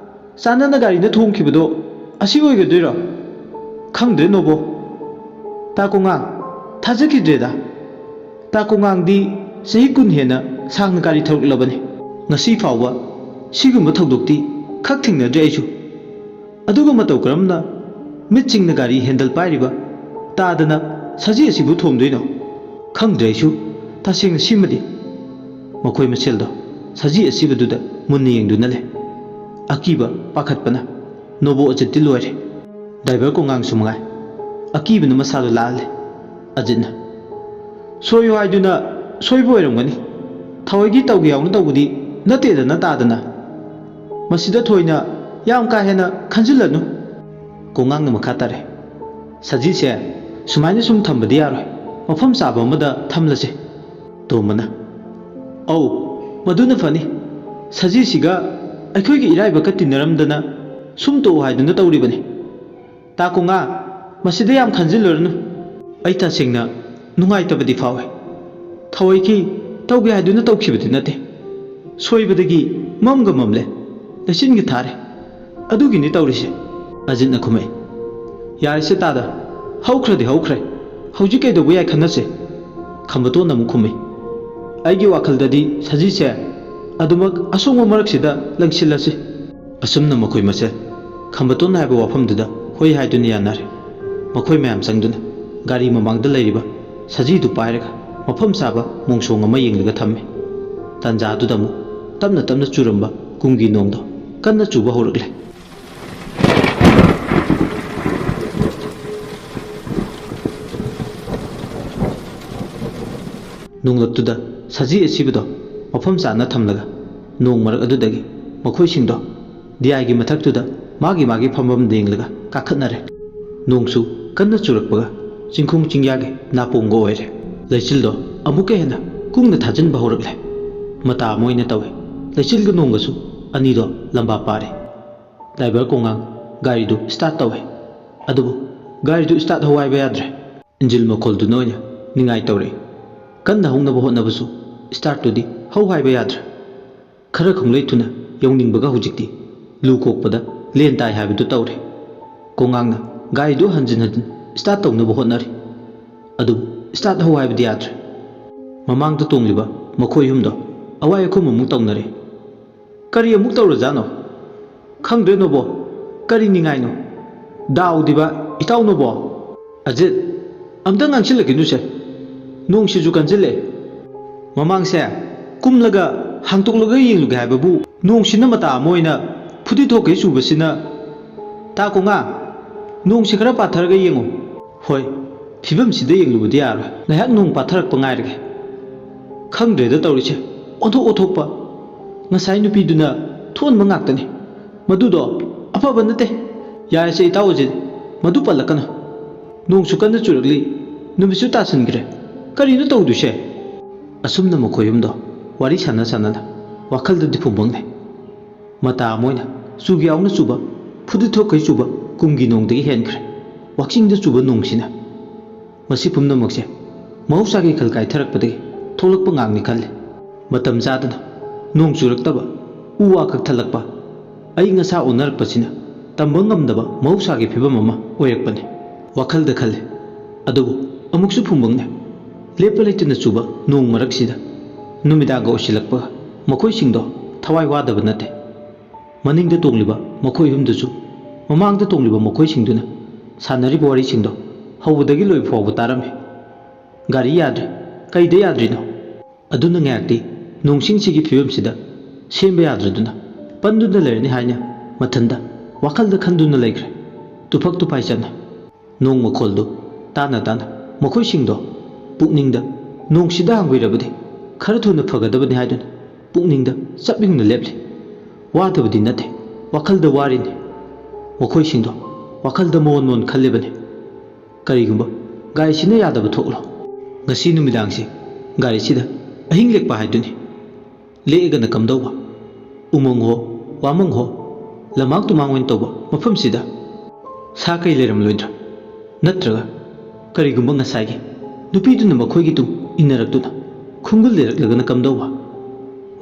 ꯆꯥꯟꯅꯅ ꯒꯥꯔꯤꯅ ꯊꯣꯡꯈꯤꯕꯗꯣ ꯑꯁꯤ ꯑꯣꯏꯒꯗꯣꯏꯔꯣ? ꯈꯪꯗ꯭ꯔꯦ ꯅꯣꯕꯣ꯫ ꯇꯥ ꯀꯣꯉꯥꯡ, ꯊꯥꯖꯈꯤꯗ꯭ꯔꯦꯗ꯫ ꯇꯥ ꯀꯣꯉꯥꯡꯗꯤ ꯆꯍꯤ ꯀꯨꯟ ꯍꯦꯟꯅ ꯁꯥꯡꯅ ꯒꯥꯔꯤ ꯊꯧꯔꯛꯂꯕꯅꯤ꯫ ꯉꯁꯤ ꯐꯥꯎꯕ ꯁꯤꯒꯨꯝꯕ ꯊꯧꯗꯣꯛꯇꯤ ꯈꯛ ꯊꯦꯡꯅꯗ꯭ꯔꯤ ꯑꯩꯁꯨ꯫ ꯑꯗꯨꯒ ꯃꯇꯧ ꯀꯔꯝꯅ ꯃꯤꯠꯁꯤꯡꯅ ꯒꯥꯔꯤ ꯍꯦꯟꯗꯜ ꯄꯥꯏꯔꯤꯕ ꯇꯥꯗꯅ ꯁꯖꯤ ꯑꯁꯤꯕꯨ ꯊꯣꯝꯗꯣꯏꯅꯣ? ꯈꯪꯗ꯭ꯔꯦ ꯑꯩꯁꯨ ꯇꯁꯦꯡꯅ ꯁꯤꯃꯗꯤ꯫" ꯃꯈꯣꯏ ꯃꯁꯦꯜꯗꯣ ꯁꯖꯤ ꯑꯁꯤꯕꯗꯨꯗ ꯃꯨꯟꯅ ꯌꯦꯡꯗꯨꯅ ꯂꯩ꯫ ꯑꯀꯤꯕ ꯄꯥꯈꯠꯄꯅ ꯅꯣꯕꯣ ꯑꯖꯤꯠꯇꯤ ꯂꯣꯏꯔꯦ꯫ ꯗ꯭ꯔꯥꯏꯚꯔ ꯀꯣꯉꯥꯡꯁꯨ ꯃꯉꯥꯏ꯫ ꯑꯀꯤꯕꯅ ꯃꯁꯥꯗꯣ ꯂꯥꯛꯍꯜꯂꯦ꯫ ꯑꯖꯤꯠꯅ, "ꯁꯣꯏꯌꯨ ꯍꯥꯏꯗꯨꯅ ꯁꯣꯏꯕ ꯑꯣꯏꯔꯝꯒꯅꯤ꯫ ꯊꯑꯣꯏꯒꯤ ꯇꯧꯒꯦ ꯌꯥꯎꯅ ꯇꯧꯕꯗꯤ ꯅꯠꯇꯦꯗꯅ ꯇꯥꯗꯅ꯫ ꯃꯁꯤꯗ ꯊꯣꯏꯅ ꯌꯥꯝ ꯀꯥ ꯍꯦꯟꯅ ꯈꯟꯖꯤꯜꯂꯅꯨ"꯫ ꯀꯣꯉꯥꯡꯅ ꯃꯈꯥ ꯇꯥꯔꯦ꯫ "ꯁꯖꯤꯁꯦ ꯁꯨꯃꯥꯏꯅ ꯁꯨꯝ ꯊꯝꯕꯗꯤ ꯌꯥꯔꯣꯏ꯫ ꯃꯐꯝ ꯆꯥꯕ ꯑꯃꯗ ꯊꯝꯂꯁꯦ"꯫ ꯇꯣꯝꯕꯅ, "ꯑꯧ, ꯃꯗꯨꯅ ꯐꯅꯤ꯫ ꯁꯖꯤꯁꯤꯒ ꯑꯩꯈꯣꯏꯒꯤ ꯏꯔꯥꯏꯕꯛꯀ ꯇꯤꯟꯅꯔꯝꯗꯅ ꯁꯨꯝ ꯇꯣꯛꯎ ꯍꯥꯏꯗꯨꯅ ꯇꯧꯔꯤꯕꯅꯤ꯫ ꯇꯥ ꯀꯣꯉꯥ, ꯃꯁꯤꯗ ꯌꯥꯝ ꯈꯟꯖꯤꯜꯂꯨꯔꯅꯨ꯫ ꯑꯩ ꯇꯁꯦꯡꯅ ꯅꯨꯡꯉꯥꯏꯇꯕꯗꯤ ꯐꯥꯎꯏ꯫ ꯊꯑꯣꯏꯀꯤ ꯇꯧꯒꯦ ꯍꯥꯏꯗꯨꯅ ꯇꯧꯈꯤꯕꯗꯤ ꯅꯠꯇꯦ꯫ ꯁꯣꯏꯕꯗꯒꯤ ꯃꯝꯒ ꯃꯝꯂꯦ, ꯂꯩꯆꯤꯟꯒ ꯊꯥꯔꯦ꯫ ꯑꯗꯨꯒꯤꯅꯤ ꯇꯧꯔꯤꯁꯦ"꯫ ꯑꯖꯤꯠꯅ ꯈꯨꯝꯃꯛꯏ꯫ "ꯌꯥꯔꯦꯁꯦ ꯇꯥꯗ, ꯍꯧꯈ꯭ꯔꯗꯤ ꯍꯧꯈ꯭ꯔꯦ꯫ ꯍꯧꯖꯤꯛ ꯀꯩꯗꯧꯕ ꯌꯥꯏ ꯈꯟꯅꯁꯦ"꯫ ꯈꯝꯕꯇꯣꯟꯅ ꯑꯃꯨꯛ ꯈꯨꯝꯃꯤ꯫ "ꯑꯩꯒꯤ ꯋꯥꯈꯜꯗꯗꯤ ꯁꯖꯤꯁꯦ ꯑꯗꯨꯃꯛ ꯑꯁꯣꯡꯕ ꯃꯔꯛꯁꯤꯗ ꯂꯪꯁꯤꯜꯂꯁꯤ"꯫ ꯑꯁꯨꯝꯅ ꯃꯈꯣꯏ ꯃꯁꯦꯜ ꯈꯝꯕꯇꯣꯟ ꯍꯥꯏꯕ ꯋꯥꯐꯝꯗꯨꯗ ꯍꯣꯏ ꯍꯥꯏꯗꯨꯅ ꯌꯥꯅꯔꯦ꯫ ꯃꯈꯣꯏ ꯃꯌꯥꯝ ꯆꯪꯗꯨꯅ ꯒꯥꯔꯤ ꯃꯃꯥꯡꯗ ꯂꯩꯔꯤꯕ ꯁꯖꯤꯗꯨ ꯄꯥꯏꯔꯒ ꯃꯐꯝ ꯆꯥꯕ ꯃꯣꯡꯁꯣꯡ ꯑꯃ ꯌꯦꯡꯂꯒ ꯊꯝꯃꯤ꯫ ꯇꯥꯟꯖꯥꯗꯨꯗ ꯑꯃꯨꯛ ꯇꯞꯅ ꯇꯞꯅ ꯆꯨꯔꯝꯕ ꯀꯨꯝꯒꯤ ꯅꯣꯡꯗꯣ ꯀꯟꯅ ꯆꯨꯕ ꯍꯧꯔꯛꯂꯦ꯫ ꯅꯣꯡꯂꯛꯇꯨꯗ ꯁꯖꯤ ꯑꯁꯤꯕꯗꯣ ꯃꯐꯝ ꯆꯥꯅ ꯊꯝꯂꯒ ꯅꯣꯡ ꯃꯔꯛ ꯑꯗꯨꯗꯒꯤ ꯃꯈꯣꯏꯁꯤꯡꯗꯣ ꯗꯤꯌꯥꯏꯒꯤ ꯃꯊꯛꯇꯨꯗ ꯃꯥꯒꯤ ꯃꯥꯒꯤ ꯐꯝꯐꯝ ꯂꯦꯡꯂꯒ ꯀꯥꯈꯠꯅꯔꯦ꯫ ꯅꯣꯡꯁꯨ ꯀꯟꯅ ꯆꯨꯔꯛꯄꯒ ꯆꯤꯡꯈꯣꯡ ꯆꯤꯡꯌꯥꯒꯤ ꯅꯥꯄꯣꯡꯒ ꯑꯣꯏꯔꯦ꯫ ꯂꯩꯆꯤꯜꯗꯣ ꯑꯃꯨꯛꯀ ꯍꯦꯟꯅ ꯀꯨꯡꯅ ꯊꯥꯖꯤꯟꯕ ꯍꯧꯔꯛꯂꯦ꯫ ꯃꯇꯥ ꯑꯃ ꯑꯣꯏꯅ ꯇꯧꯏ꯫ ꯂꯩꯆꯤꯜꯒ ꯅꯣꯡꯒꯁꯨ ꯑꯅꯤꯗꯣ ꯂꯝꯕꯥ ꯄꯥꯔꯦ꯫ ꯗ꯭ꯔꯥꯏꯚꯔ ꯀꯣꯉꯥꯡ ꯒꯥꯔꯤꯗꯨ ꯁ꯭ꯇꯥꯔꯠ ꯇꯧꯏ꯫ ꯑꯗꯨꯕꯨ ꯒꯥꯔꯤꯗꯨ ꯁ꯭ꯇꯥꯔꯠ ꯍꯧ ꯍꯥꯏꯕ ꯌꯥꯗ꯭ꯔꯦ꯫ ꯏꯟꯖꯤꯟ ꯃꯈꯣꯜꯗꯨꯅ ꯑꯣꯏꯅ ꯅꯤꯡꯉꯥꯏ ꯇꯧꯔꯛꯏ꯫ ꯀꯟꯅ ꯍꯧꯅꯕ ꯍꯣꯠꯅꯕꯁꯨ ꯁ꯭ꯇꯥꯔꯠꯇꯨꯗꯤ ꯍꯧ ꯍꯥꯏꯕ ꯌꯥꯗ꯭ꯔꯦ꯫ ꯈꯔ ꯈꯣꯡꯂꯩ ꯊꯨꯅ ꯌꯧꯅꯤꯡꯕꯒ ꯍꯧꯖꯤꯛꯇꯤ ꯂꯨ ꯀꯣꯛꯄꯗ ꯂꯦꯟ ꯇꯥꯏ ꯍꯥꯏꯕꯗꯨ ꯇꯧꯔꯦ꯫ ꯀꯣꯉꯥꯡꯅ ꯒꯥꯔꯤꯗꯨ ꯍꯟꯖꯤꯟ ꯍꯟꯖꯤꯟ ꯁ꯭ꯇꯥꯔꯠ ꯇꯧꯅꯕ ꯍꯣꯠꯅꯔꯤ꯫ ꯑꯗꯨꯕꯨ ꯁ꯭ꯇꯥꯔꯠ ꯍꯧ ꯍꯥꯏꯕꯗꯤ ꯌꯥꯗ꯭ꯔꯦ꯫ ꯃꯃꯥꯡꯗ ꯇꯣꯡꯂꯤꯕ ꯃꯈꯣꯏ ꯑꯍꯨꯝꯗꯣ ꯑꯋꯥꯏ ꯑꯈꯨꯝ ꯑꯃꯨꯛ ꯇꯧꯅꯔꯦ꯫ "ꯀꯔꯤ ꯑꯃꯨꯛ ꯇꯧꯔꯖꯥꯠꯅꯣ? ꯈꯪꯗ꯭ꯔꯦ ꯅꯣꯕꯣ꯫ ꯀꯔꯤ ꯅꯤꯡꯉꯥꯏꯅꯣ? ꯗꯥꯎꯗꯤꯕ ꯏꯇꯥꯎ ꯅꯣꯕꯣ"꯫ "ꯑꯖꯤꯠ, ꯑꯝꯇ ꯉꯥꯡꯁꯤꯜꯂꯛꯈꯤꯅꯨꯁꯦ꯫ ꯅꯣꯡꯁꯤꯁꯨ ꯀꯟꯁꯤꯜꯂꯛꯑꯦ꯫ ꯃꯃꯥꯡꯁꯦ ꯀꯨꯝꯂꯒ ꯍꯥꯡꯇꯣꯛꯂꯒ ꯌꯦꯡꯂꯨꯒꯦ ꯍꯥꯏꯕꯕꯨ ꯅꯣꯡꯁꯤꯅ ꯃꯇꯥ ꯑꯃ ꯑꯣꯏꯅ ꯐꯨꯗꯤ ꯊꯣꯛꯀꯩ ꯆꯨꯕꯁꯤꯅ꯫ "ꯇꯥ ꯀꯣꯉꯥ, ꯅꯣꯡꯁꯤ ꯈꯔ ꯄꯥꯊꯔꯒ ꯌꯦꯡꯉꯨ꯫" "ꯍꯣꯏ, ꯐꯤꯕꯝꯁꯤꯗ ꯌꯦꯡꯂꯨꯕꯗꯤ ꯌꯥꯔꯣꯏ꯫ ꯉꯥꯏꯍꯥꯛ ꯅꯣꯡ ꯄꯥꯊꯔꯛꯄ ꯉꯥꯏꯔꯒꯦ꯫" ꯈꯪꯗ꯭ꯔꯦꯗ ꯇꯧꯔꯤꯁꯦ, ꯑꯣꯟꯊꯣꯛ ꯑꯣꯟꯊꯣꯛꯄ꯫ ꯉꯁꯥꯏ ꯅꯨꯄꯤꯗꯨꯅ ꯊꯣꯛꯍꯟꯕ ꯉꯥꯛꯇꯅꯤ꯫ ꯃꯗꯨꯗꯣ ꯑꯐꯕ ꯅꯠꯇꯦ꯫ ꯌꯥꯔꯦꯁꯦ ꯏꯇꯥꯎ ꯑꯖꯤꯠ, ꯃꯗꯨ ꯄꯜꯂꯛꯀꯅꯨ꯫ ꯅꯣꯡꯁꯨ ꯀꯟꯅ ꯆꯨꯔꯛꯂꯤ, ꯅꯨꯃꯤꯠꯁꯨ ꯇꯥꯁꯤꯟꯈ꯭ꯔꯦ꯫ ꯀꯔꯤꯅꯣ ꯇꯧꯗꯣꯏꯁꯦ? ꯑꯁꯨꯝꯅ ꯃꯈꯣꯏ ꯑꯍꯨꯝꯗꯣ ꯋꯥꯔꯤ ꯁꯥꯟꯅ ꯁꯥꯟꯅꯅ ꯋꯥꯈꯜꯗꯗꯤ ꯐꯨꯝꯕꯪꯅꯦ꯫ ꯃꯇꯥ ꯑꯃ ꯑꯣꯏꯅ ꯆꯨꯒꯤ ꯌꯥꯎꯅ ꯆꯨꯕ, ꯐꯨꯗꯤ ꯊꯣꯛꯈꯩ ꯆꯨꯕ ꯀꯨꯝꯒꯤ ꯅꯣꯡꯗꯒꯤ ꯍꯦꯟꯈ꯭ꯔꯦ꯫ ꯋꯥꯛꯆꯤꯡꯗ ꯆꯨꯕ ꯅꯣꯡꯁꯤꯅ꯫ ꯃꯁꯤ ꯄꯨꯝꯅꯃꯛꯁꯦ ꯃꯍꯧꯁꯥꯒꯤ ꯈꯜ ꯀꯥꯏꯊꯔꯛꯄꯗꯒꯤ ꯊꯣꯛꯂꯛꯄ ꯉꯥꯛꯅꯤ ꯈꯜꯂꯤ꯫ ꯃꯇꯝ ꯆꯥꯗꯅ ꯅꯣꯡ ꯆꯨꯔꯛꯇꯕ, ꯎ ꯋꯥ ꯀꯛꯊꯠꯂꯛꯄ, ꯑꯏꯪ ꯑꯁꯥ ꯑꯣꯟꯅꯔꯛꯄꯁꯤꯅ ꯇꯝꯕ ꯉꯝꯗꯕ ꯃꯍꯧꯁꯥꯒꯤ ꯐꯤꯕꯝ ꯑꯃ ꯑꯣꯏꯔꯛꯄꯅꯤ꯫ ꯋꯥꯈꯜꯗ ꯈꯜꯂꯤ꯫ ꯑꯗꯨꯕꯨ ꯑꯃꯨꯛꯁꯨ ꯐꯨꯝꯕꯪꯅꯦ꯫ ꯂꯦꯞꯄ ꯂꯩꯇꯅ ꯆꯨꯕ ꯅꯣꯡ ꯃꯔꯛꯁꯤꯗ ꯅꯨꯃꯤꯗꯥꯡꯒ ꯑꯣꯏꯁꯤꯜꯂꯛꯄꯒ ꯃꯈꯣꯏꯁꯤꯡꯗꯣ ꯊꯋꯥꯏ ꯋꯥꯗꯕ ꯅꯠꯇꯦ꯫ ꯃꯅꯤꯡꯗ ꯇꯣꯡꯂꯤꯕ ꯃꯈꯣꯏ ꯑꯍꯨꯝꯗꯨꯁꯨ ꯃꯃꯥꯡꯗ ꯇꯣꯡꯂꯤꯕ ꯃꯈꯣꯏꯁꯤꯡꯗꯨꯅ ꯁꯥꯟꯅꯔꯤꯕ ꯋꯥꯔꯤꯁꯤꯡꯗꯣ ꯍꯧꯕꯗꯒꯤ ꯂꯣꯏꯕ ꯐꯥꯎꯕ ꯇꯥꯔꯝꯃꯤ꯫ "ꯒꯥꯔꯤ ꯌꯥꯗ꯭ꯔꯦ, ꯀꯩꯗ ꯌꯥꯗ꯭ꯔꯤꯅꯣ?" ꯑꯗꯨꯅ ꯉꯥꯏꯍꯥꯛꯇꯤ ꯅꯣꯡꯁꯤꯡꯁꯤꯒꯤ ꯐꯤꯕꯝꯁꯤꯗ ꯁꯦꯝꯕ ꯌꯥꯗ꯭ꯔꯗꯨꯅ ꯄꯟꯗꯨꯅ ꯂꯩꯔꯅꯤ ꯍꯥꯏꯅ ꯃꯊꯟꯇ ꯋꯥꯈꯜꯗ ꯈꯟꯗꯨꯅ ꯂꯩꯈ꯭ꯔꯦ꯫ ꯇꯨꯐꯛ ꯇꯨꯐꯥꯏ ꯆꯠꯅ ꯅꯣꯡ ꯃꯈꯣꯜꯗꯨ ꯇꯥꯅ ꯇꯥꯅ ꯃꯈꯣꯏꯁꯤꯡꯗꯣ ꯄꯨꯛꯅꯤꯡꯗ ꯅꯣꯡꯁꯤꯗ ꯍꯥꯡꯕꯤꯔꯕꯗꯤ ꯈꯔ ꯊꯨꯅ ꯐꯒꯗꯕꯅꯤ ꯍꯥꯏꯗꯨꯅ ꯄꯨꯛꯅꯤꯡꯗ ꯆꯞ ꯌꯨꯡꯅ ꯂꯦꯞꯂꯤ꯫ ꯋꯥꯗꯕꯗꯤ ꯅꯠꯇꯦ, ꯋꯥꯈꯜꯗ ꯋꯥꯔꯤꯅꯤ꯫ ꯃꯈꯣꯏꯁꯤꯡꯗꯣ ꯋꯥꯈꯜꯗ ꯃꯣꯟ ꯃꯣꯟ ꯈꯜꯂꯤꯕꯅꯤ꯫ ꯀꯔꯤꯒꯨꯝꯕ ꯒꯥꯔꯤꯁꯤꯅ ꯌꯥꯗꯕ ꯊꯣꯛꯂꯣ? ꯉꯁꯤ ꯅꯨꯃꯤꯗꯥꯡꯁꯤ ꯒꯥꯔꯤꯁꯤꯗ ꯑꯍꯤꯡ ꯂꯦꯛꯄ ꯍꯥꯏꯗꯨꯅꯤ꯫ ꯂꯦꯛꯑꯒꯅ ꯀꯝꯗꯧꯕ? ꯎꯃꯪ ꯍꯣ, ꯋꯥꯃꯪ ꯍꯣ, ꯂꯃꯥꯡ ꯇꯨꯃꯥꯡ ꯑꯣꯏꯅ ꯇꯧꯕ ꯃꯐꯝꯁꯤꯗ ꯁꯥ ꯀꯩ ꯂꯩꯔꯝꯂꯣꯏꯗ꯭ꯔꯥ? ꯅꯠꯇ꯭ꯔꯒ ꯀꯔꯤꯒꯨꯝꯕ ꯉꯁꯥꯏꯒꯤ ꯅꯨꯄꯤꯗꯨꯅ ꯃꯈꯣꯏꯒꯤ ꯇꯨꯡ ꯏꯟꯅꯔꯛꯇꯨꯅ ꯈꯣꯡꯒꯨꯜ ꯂꯤꯔꯛꯂꯒꯅ ꯀꯝꯗꯧꯕ?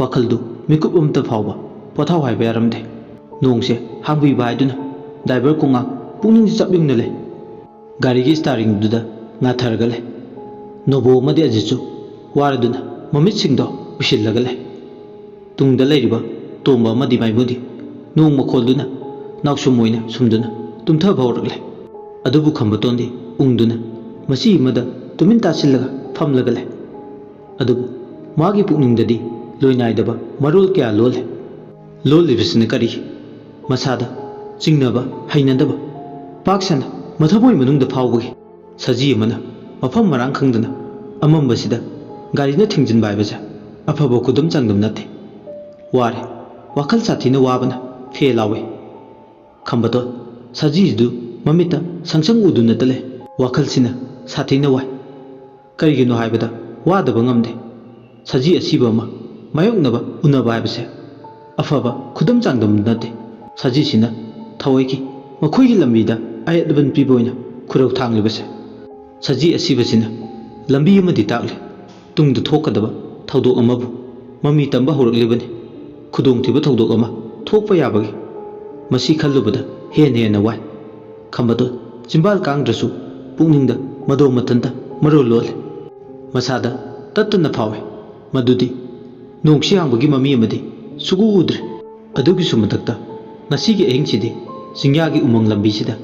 ꯋꯥꯈꯜꯗꯨ ꯃꯤꯀꯨꯞ ꯑꯃꯇ ꯐꯥꯎꯕ ꯄꯣꯊꯥꯎ ꯍꯥꯏꯕ ꯌꯥꯔꯝꯗꯦ꯫ ꯅꯣꯡꯁꯦ ꯍꯥꯡꯕꯤꯕ ꯍꯥꯏꯗꯨꯅ ꯗ꯭ꯔꯥꯏꯚꯔ ꯀꯣꯉꯥ ꯄꯨꯛꯅꯤꯡꯁꯤ ꯆꯞ ꯌꯨꯡꯅ ꯂꯩ꯫ ꯒꯥꯔꯤꯒꯤ ꯁ꯭ꯇꯥꯔꯤꯡꯗꯨꯗ ꯉꯥꯊꯔꯒ ꯂꯩ꯫ ꯅꯣꯕꯣ ꯑꯃꯗꯤ ꯑꯖꯤꯠꯁꯨ ꯋꯥꯔꯗꯨꯅ ꯃꯃꯤꯠꯁꯤꯡꯗꯣ ꯎꯏꯁꯤꯜꯂꯒ ꯂꯩ꯫ ꯇꯨꯡꯗ ꯂꯩꯔꯤꯕ ꯇꯣꯝꯕ ꯑꯃꯗꯤ ꯃꯥꯏꯕꯨꯗꯤ ꯅꯣꯡ ꯃꯈꯣꯜꯗꯨꯅ ꯅꯥꯎꯁꯨꯝ ꯑꯣꯏꯅ ꯁꯨꯝꯗꯨꯅ ꯇꯨꯝꯊꯕ ꯍꯧꯔꯛꯂꯦ꯫ ꯑꯗꯨꯕꯨ ꯈꯝꯕꯇꯣꯟꯗꯤ ꯎꯪꯗꯨꯅ ꯃꯆꯤ ꯑꯃꯗ ꯇꯨꯃꯤꯟ ꯇꯥꯁꯤꯜꯂꯒ ꯐꯝꯂꯒ ꯂꯩ꯫ ꯑꯗꯨꯕꯨ ꯃꯥꯒꯤ ꯄꯨꯛꯅꯤꯡꯗꯗꯤ ꯂꯣꯏꯅꯥꯏꯗꯕ ꯃꯔꯣꯜ ꯀꯌꯥ ꯂꯣꯜꯂꯤ꯫ ꯂꯣꯜꯂꯤꯕꯁꯤꯅ ꯀꯔꯤ? ꯃꯁꯥꯗ ꯆꯤꯡꯅꯕ, ꯍꯩꯅꯗꯕ ꯄꯥꯛ ꯁꯟꯅ ꯃꯊꯃꯣꯏ ꯃꯅꯨꯡꯗ ꯐꯥꯎꯕꯒꯤ ꯁꯖꯤ ꯑꯃꯅ ꯃꯐꯝ ꯃꯔꯥꯡ ꯈꯪꯗꯅ ꯑꯃꯝꯕꯁꯤꯗ ꯒꯥꯔꯤꯅ ꯊꯤꯡꯖꯤꯟꯕ ꯍꯥꯏꯕꯁꯦ ꯑꯐꯕ ꯈꯨꯗꯝ ꯆꯥꯡꯗꯝ ꯅꯠꯇꯦ꯫ ꯋꯥꯔꯦ꯫ ꯋꯥꯈꯜ ꯁꯥꯊꯤꯅ ꯋꯥꯕꯅ ꯐꯦ ꯂꯥꯎꯏ꯫ ꯈꯝꯕꯗꯣ ꯁꯖꯤꯗꯨ ꯃꯃꯤꯠꯇ ꯁꯪꯁꯪ ꯎꯗꯨꯅꯇ ꯂꯩ꯫ ꯋꯥꯈꯜꯁꯤꯅ ꯁꯥꯊꯤꯅ ꯋꯥꯏ꯫ ꯀꯔꯤꯒꯤꯅꯣ ꯍꯥꯏꯕꯗ ꯋꯥꯗꯕ ꯉꯝꯗꯦ꯫ ꯁꯖꯤ ꯑꯁꯤꯕ ꯑꯃ ꯃꯥꯌꯣꯛꯅꯕ ꯎꯅꯕ ꯍꯥꯏꯕꯁꯦ ꯑꯐꯕ ꯈꯨꯗꯝ ꯆꯥꯡꯗꯝ ꯅꯠꯇꯦ꯫ ꯁꯖꯤꯁꯤꯅ ꯊꯑꯣꯏꯒꯤ ꯃꯈꯣꯏꯒꯤ ꯂꯝꯕꯤꯗ ꯑꯌꯦꯠ ꯑꯄꯟ ꯄꯤꯕ ꯑꯣꯏꯅ ꯈꯨꯔꯧ ꯊꯥꯡꯂꯤꯕꯁꯦ꯫ ꯁꯖꯤ ꯑꯁꯤꯕꯁꯤꯅ ꯂꯝꯕꯤ ꯑꯃꯗꯤ ꯇꯥꯛꯂꯤ꯫ ꯇꯨꯡꯗ ꯊꯣꯛꯀꯗꯕ ꯊꯧꯗꯣꯛ ꯑꯃꯕꯨ ꯃꯃꯤ ꯇꯝꯕ ꯍꯧꯔꯛꯂꯤꯕꯅꯤ꯫ ꯈꯨꯗꯣꯡꯊꯤꯕ ꯊꯧꯗꯣꯛ ꯑꯃ ꯊꯣꯛꯄ ꯌꯥꯕꯒꯤ꯫ ꯃꯁꯤ ꯈꯜꯂꯨꯕꯗ ꯍꯦꯟꯅ ꯍꯦꯟꯅ ꯋꯥꯏ꯫ ꯈꯝꯕꯗꯣ ꯆꯤꯝꯕꯥꯜ ꯀꯥꯡꯗ꯭ꯔꯁꯨ ꯄꯨꯛꯅꯤꯡꯗ ꯃꯗꯣ ꯃꯊꯟꯇ ꯃꯔꯣꯜ ꯂꯣꯜꯂꯤ꯫ ꯃꯁꯥꯗ ꯇꯠꯇꯅ ꯐꯥꯎꯏ꯫ ꯃꯗꯨꯗꯤ ꯅꯣꯡꯁꯤ ꯍꯥꯡꯕꯒꯤ ꯃꯃꯤ ꯑꯃꯗꯤ ꯁꯨꯛꯎ ꯎꯗ꯭ꯔꯤ꯫ ꯑꯗꯨꯒꯤꯁꯨ ꯃꯊꯛꯇ ꯉꯁꯤꯒꯤ ꯑꯍꯤꯡꯁꯤꯗꯤ ꯆꯤꯡꯌꯥꯒꯤ ꯎꯃꯪ ꯂꯝꯕꯤꯁꯤꯗ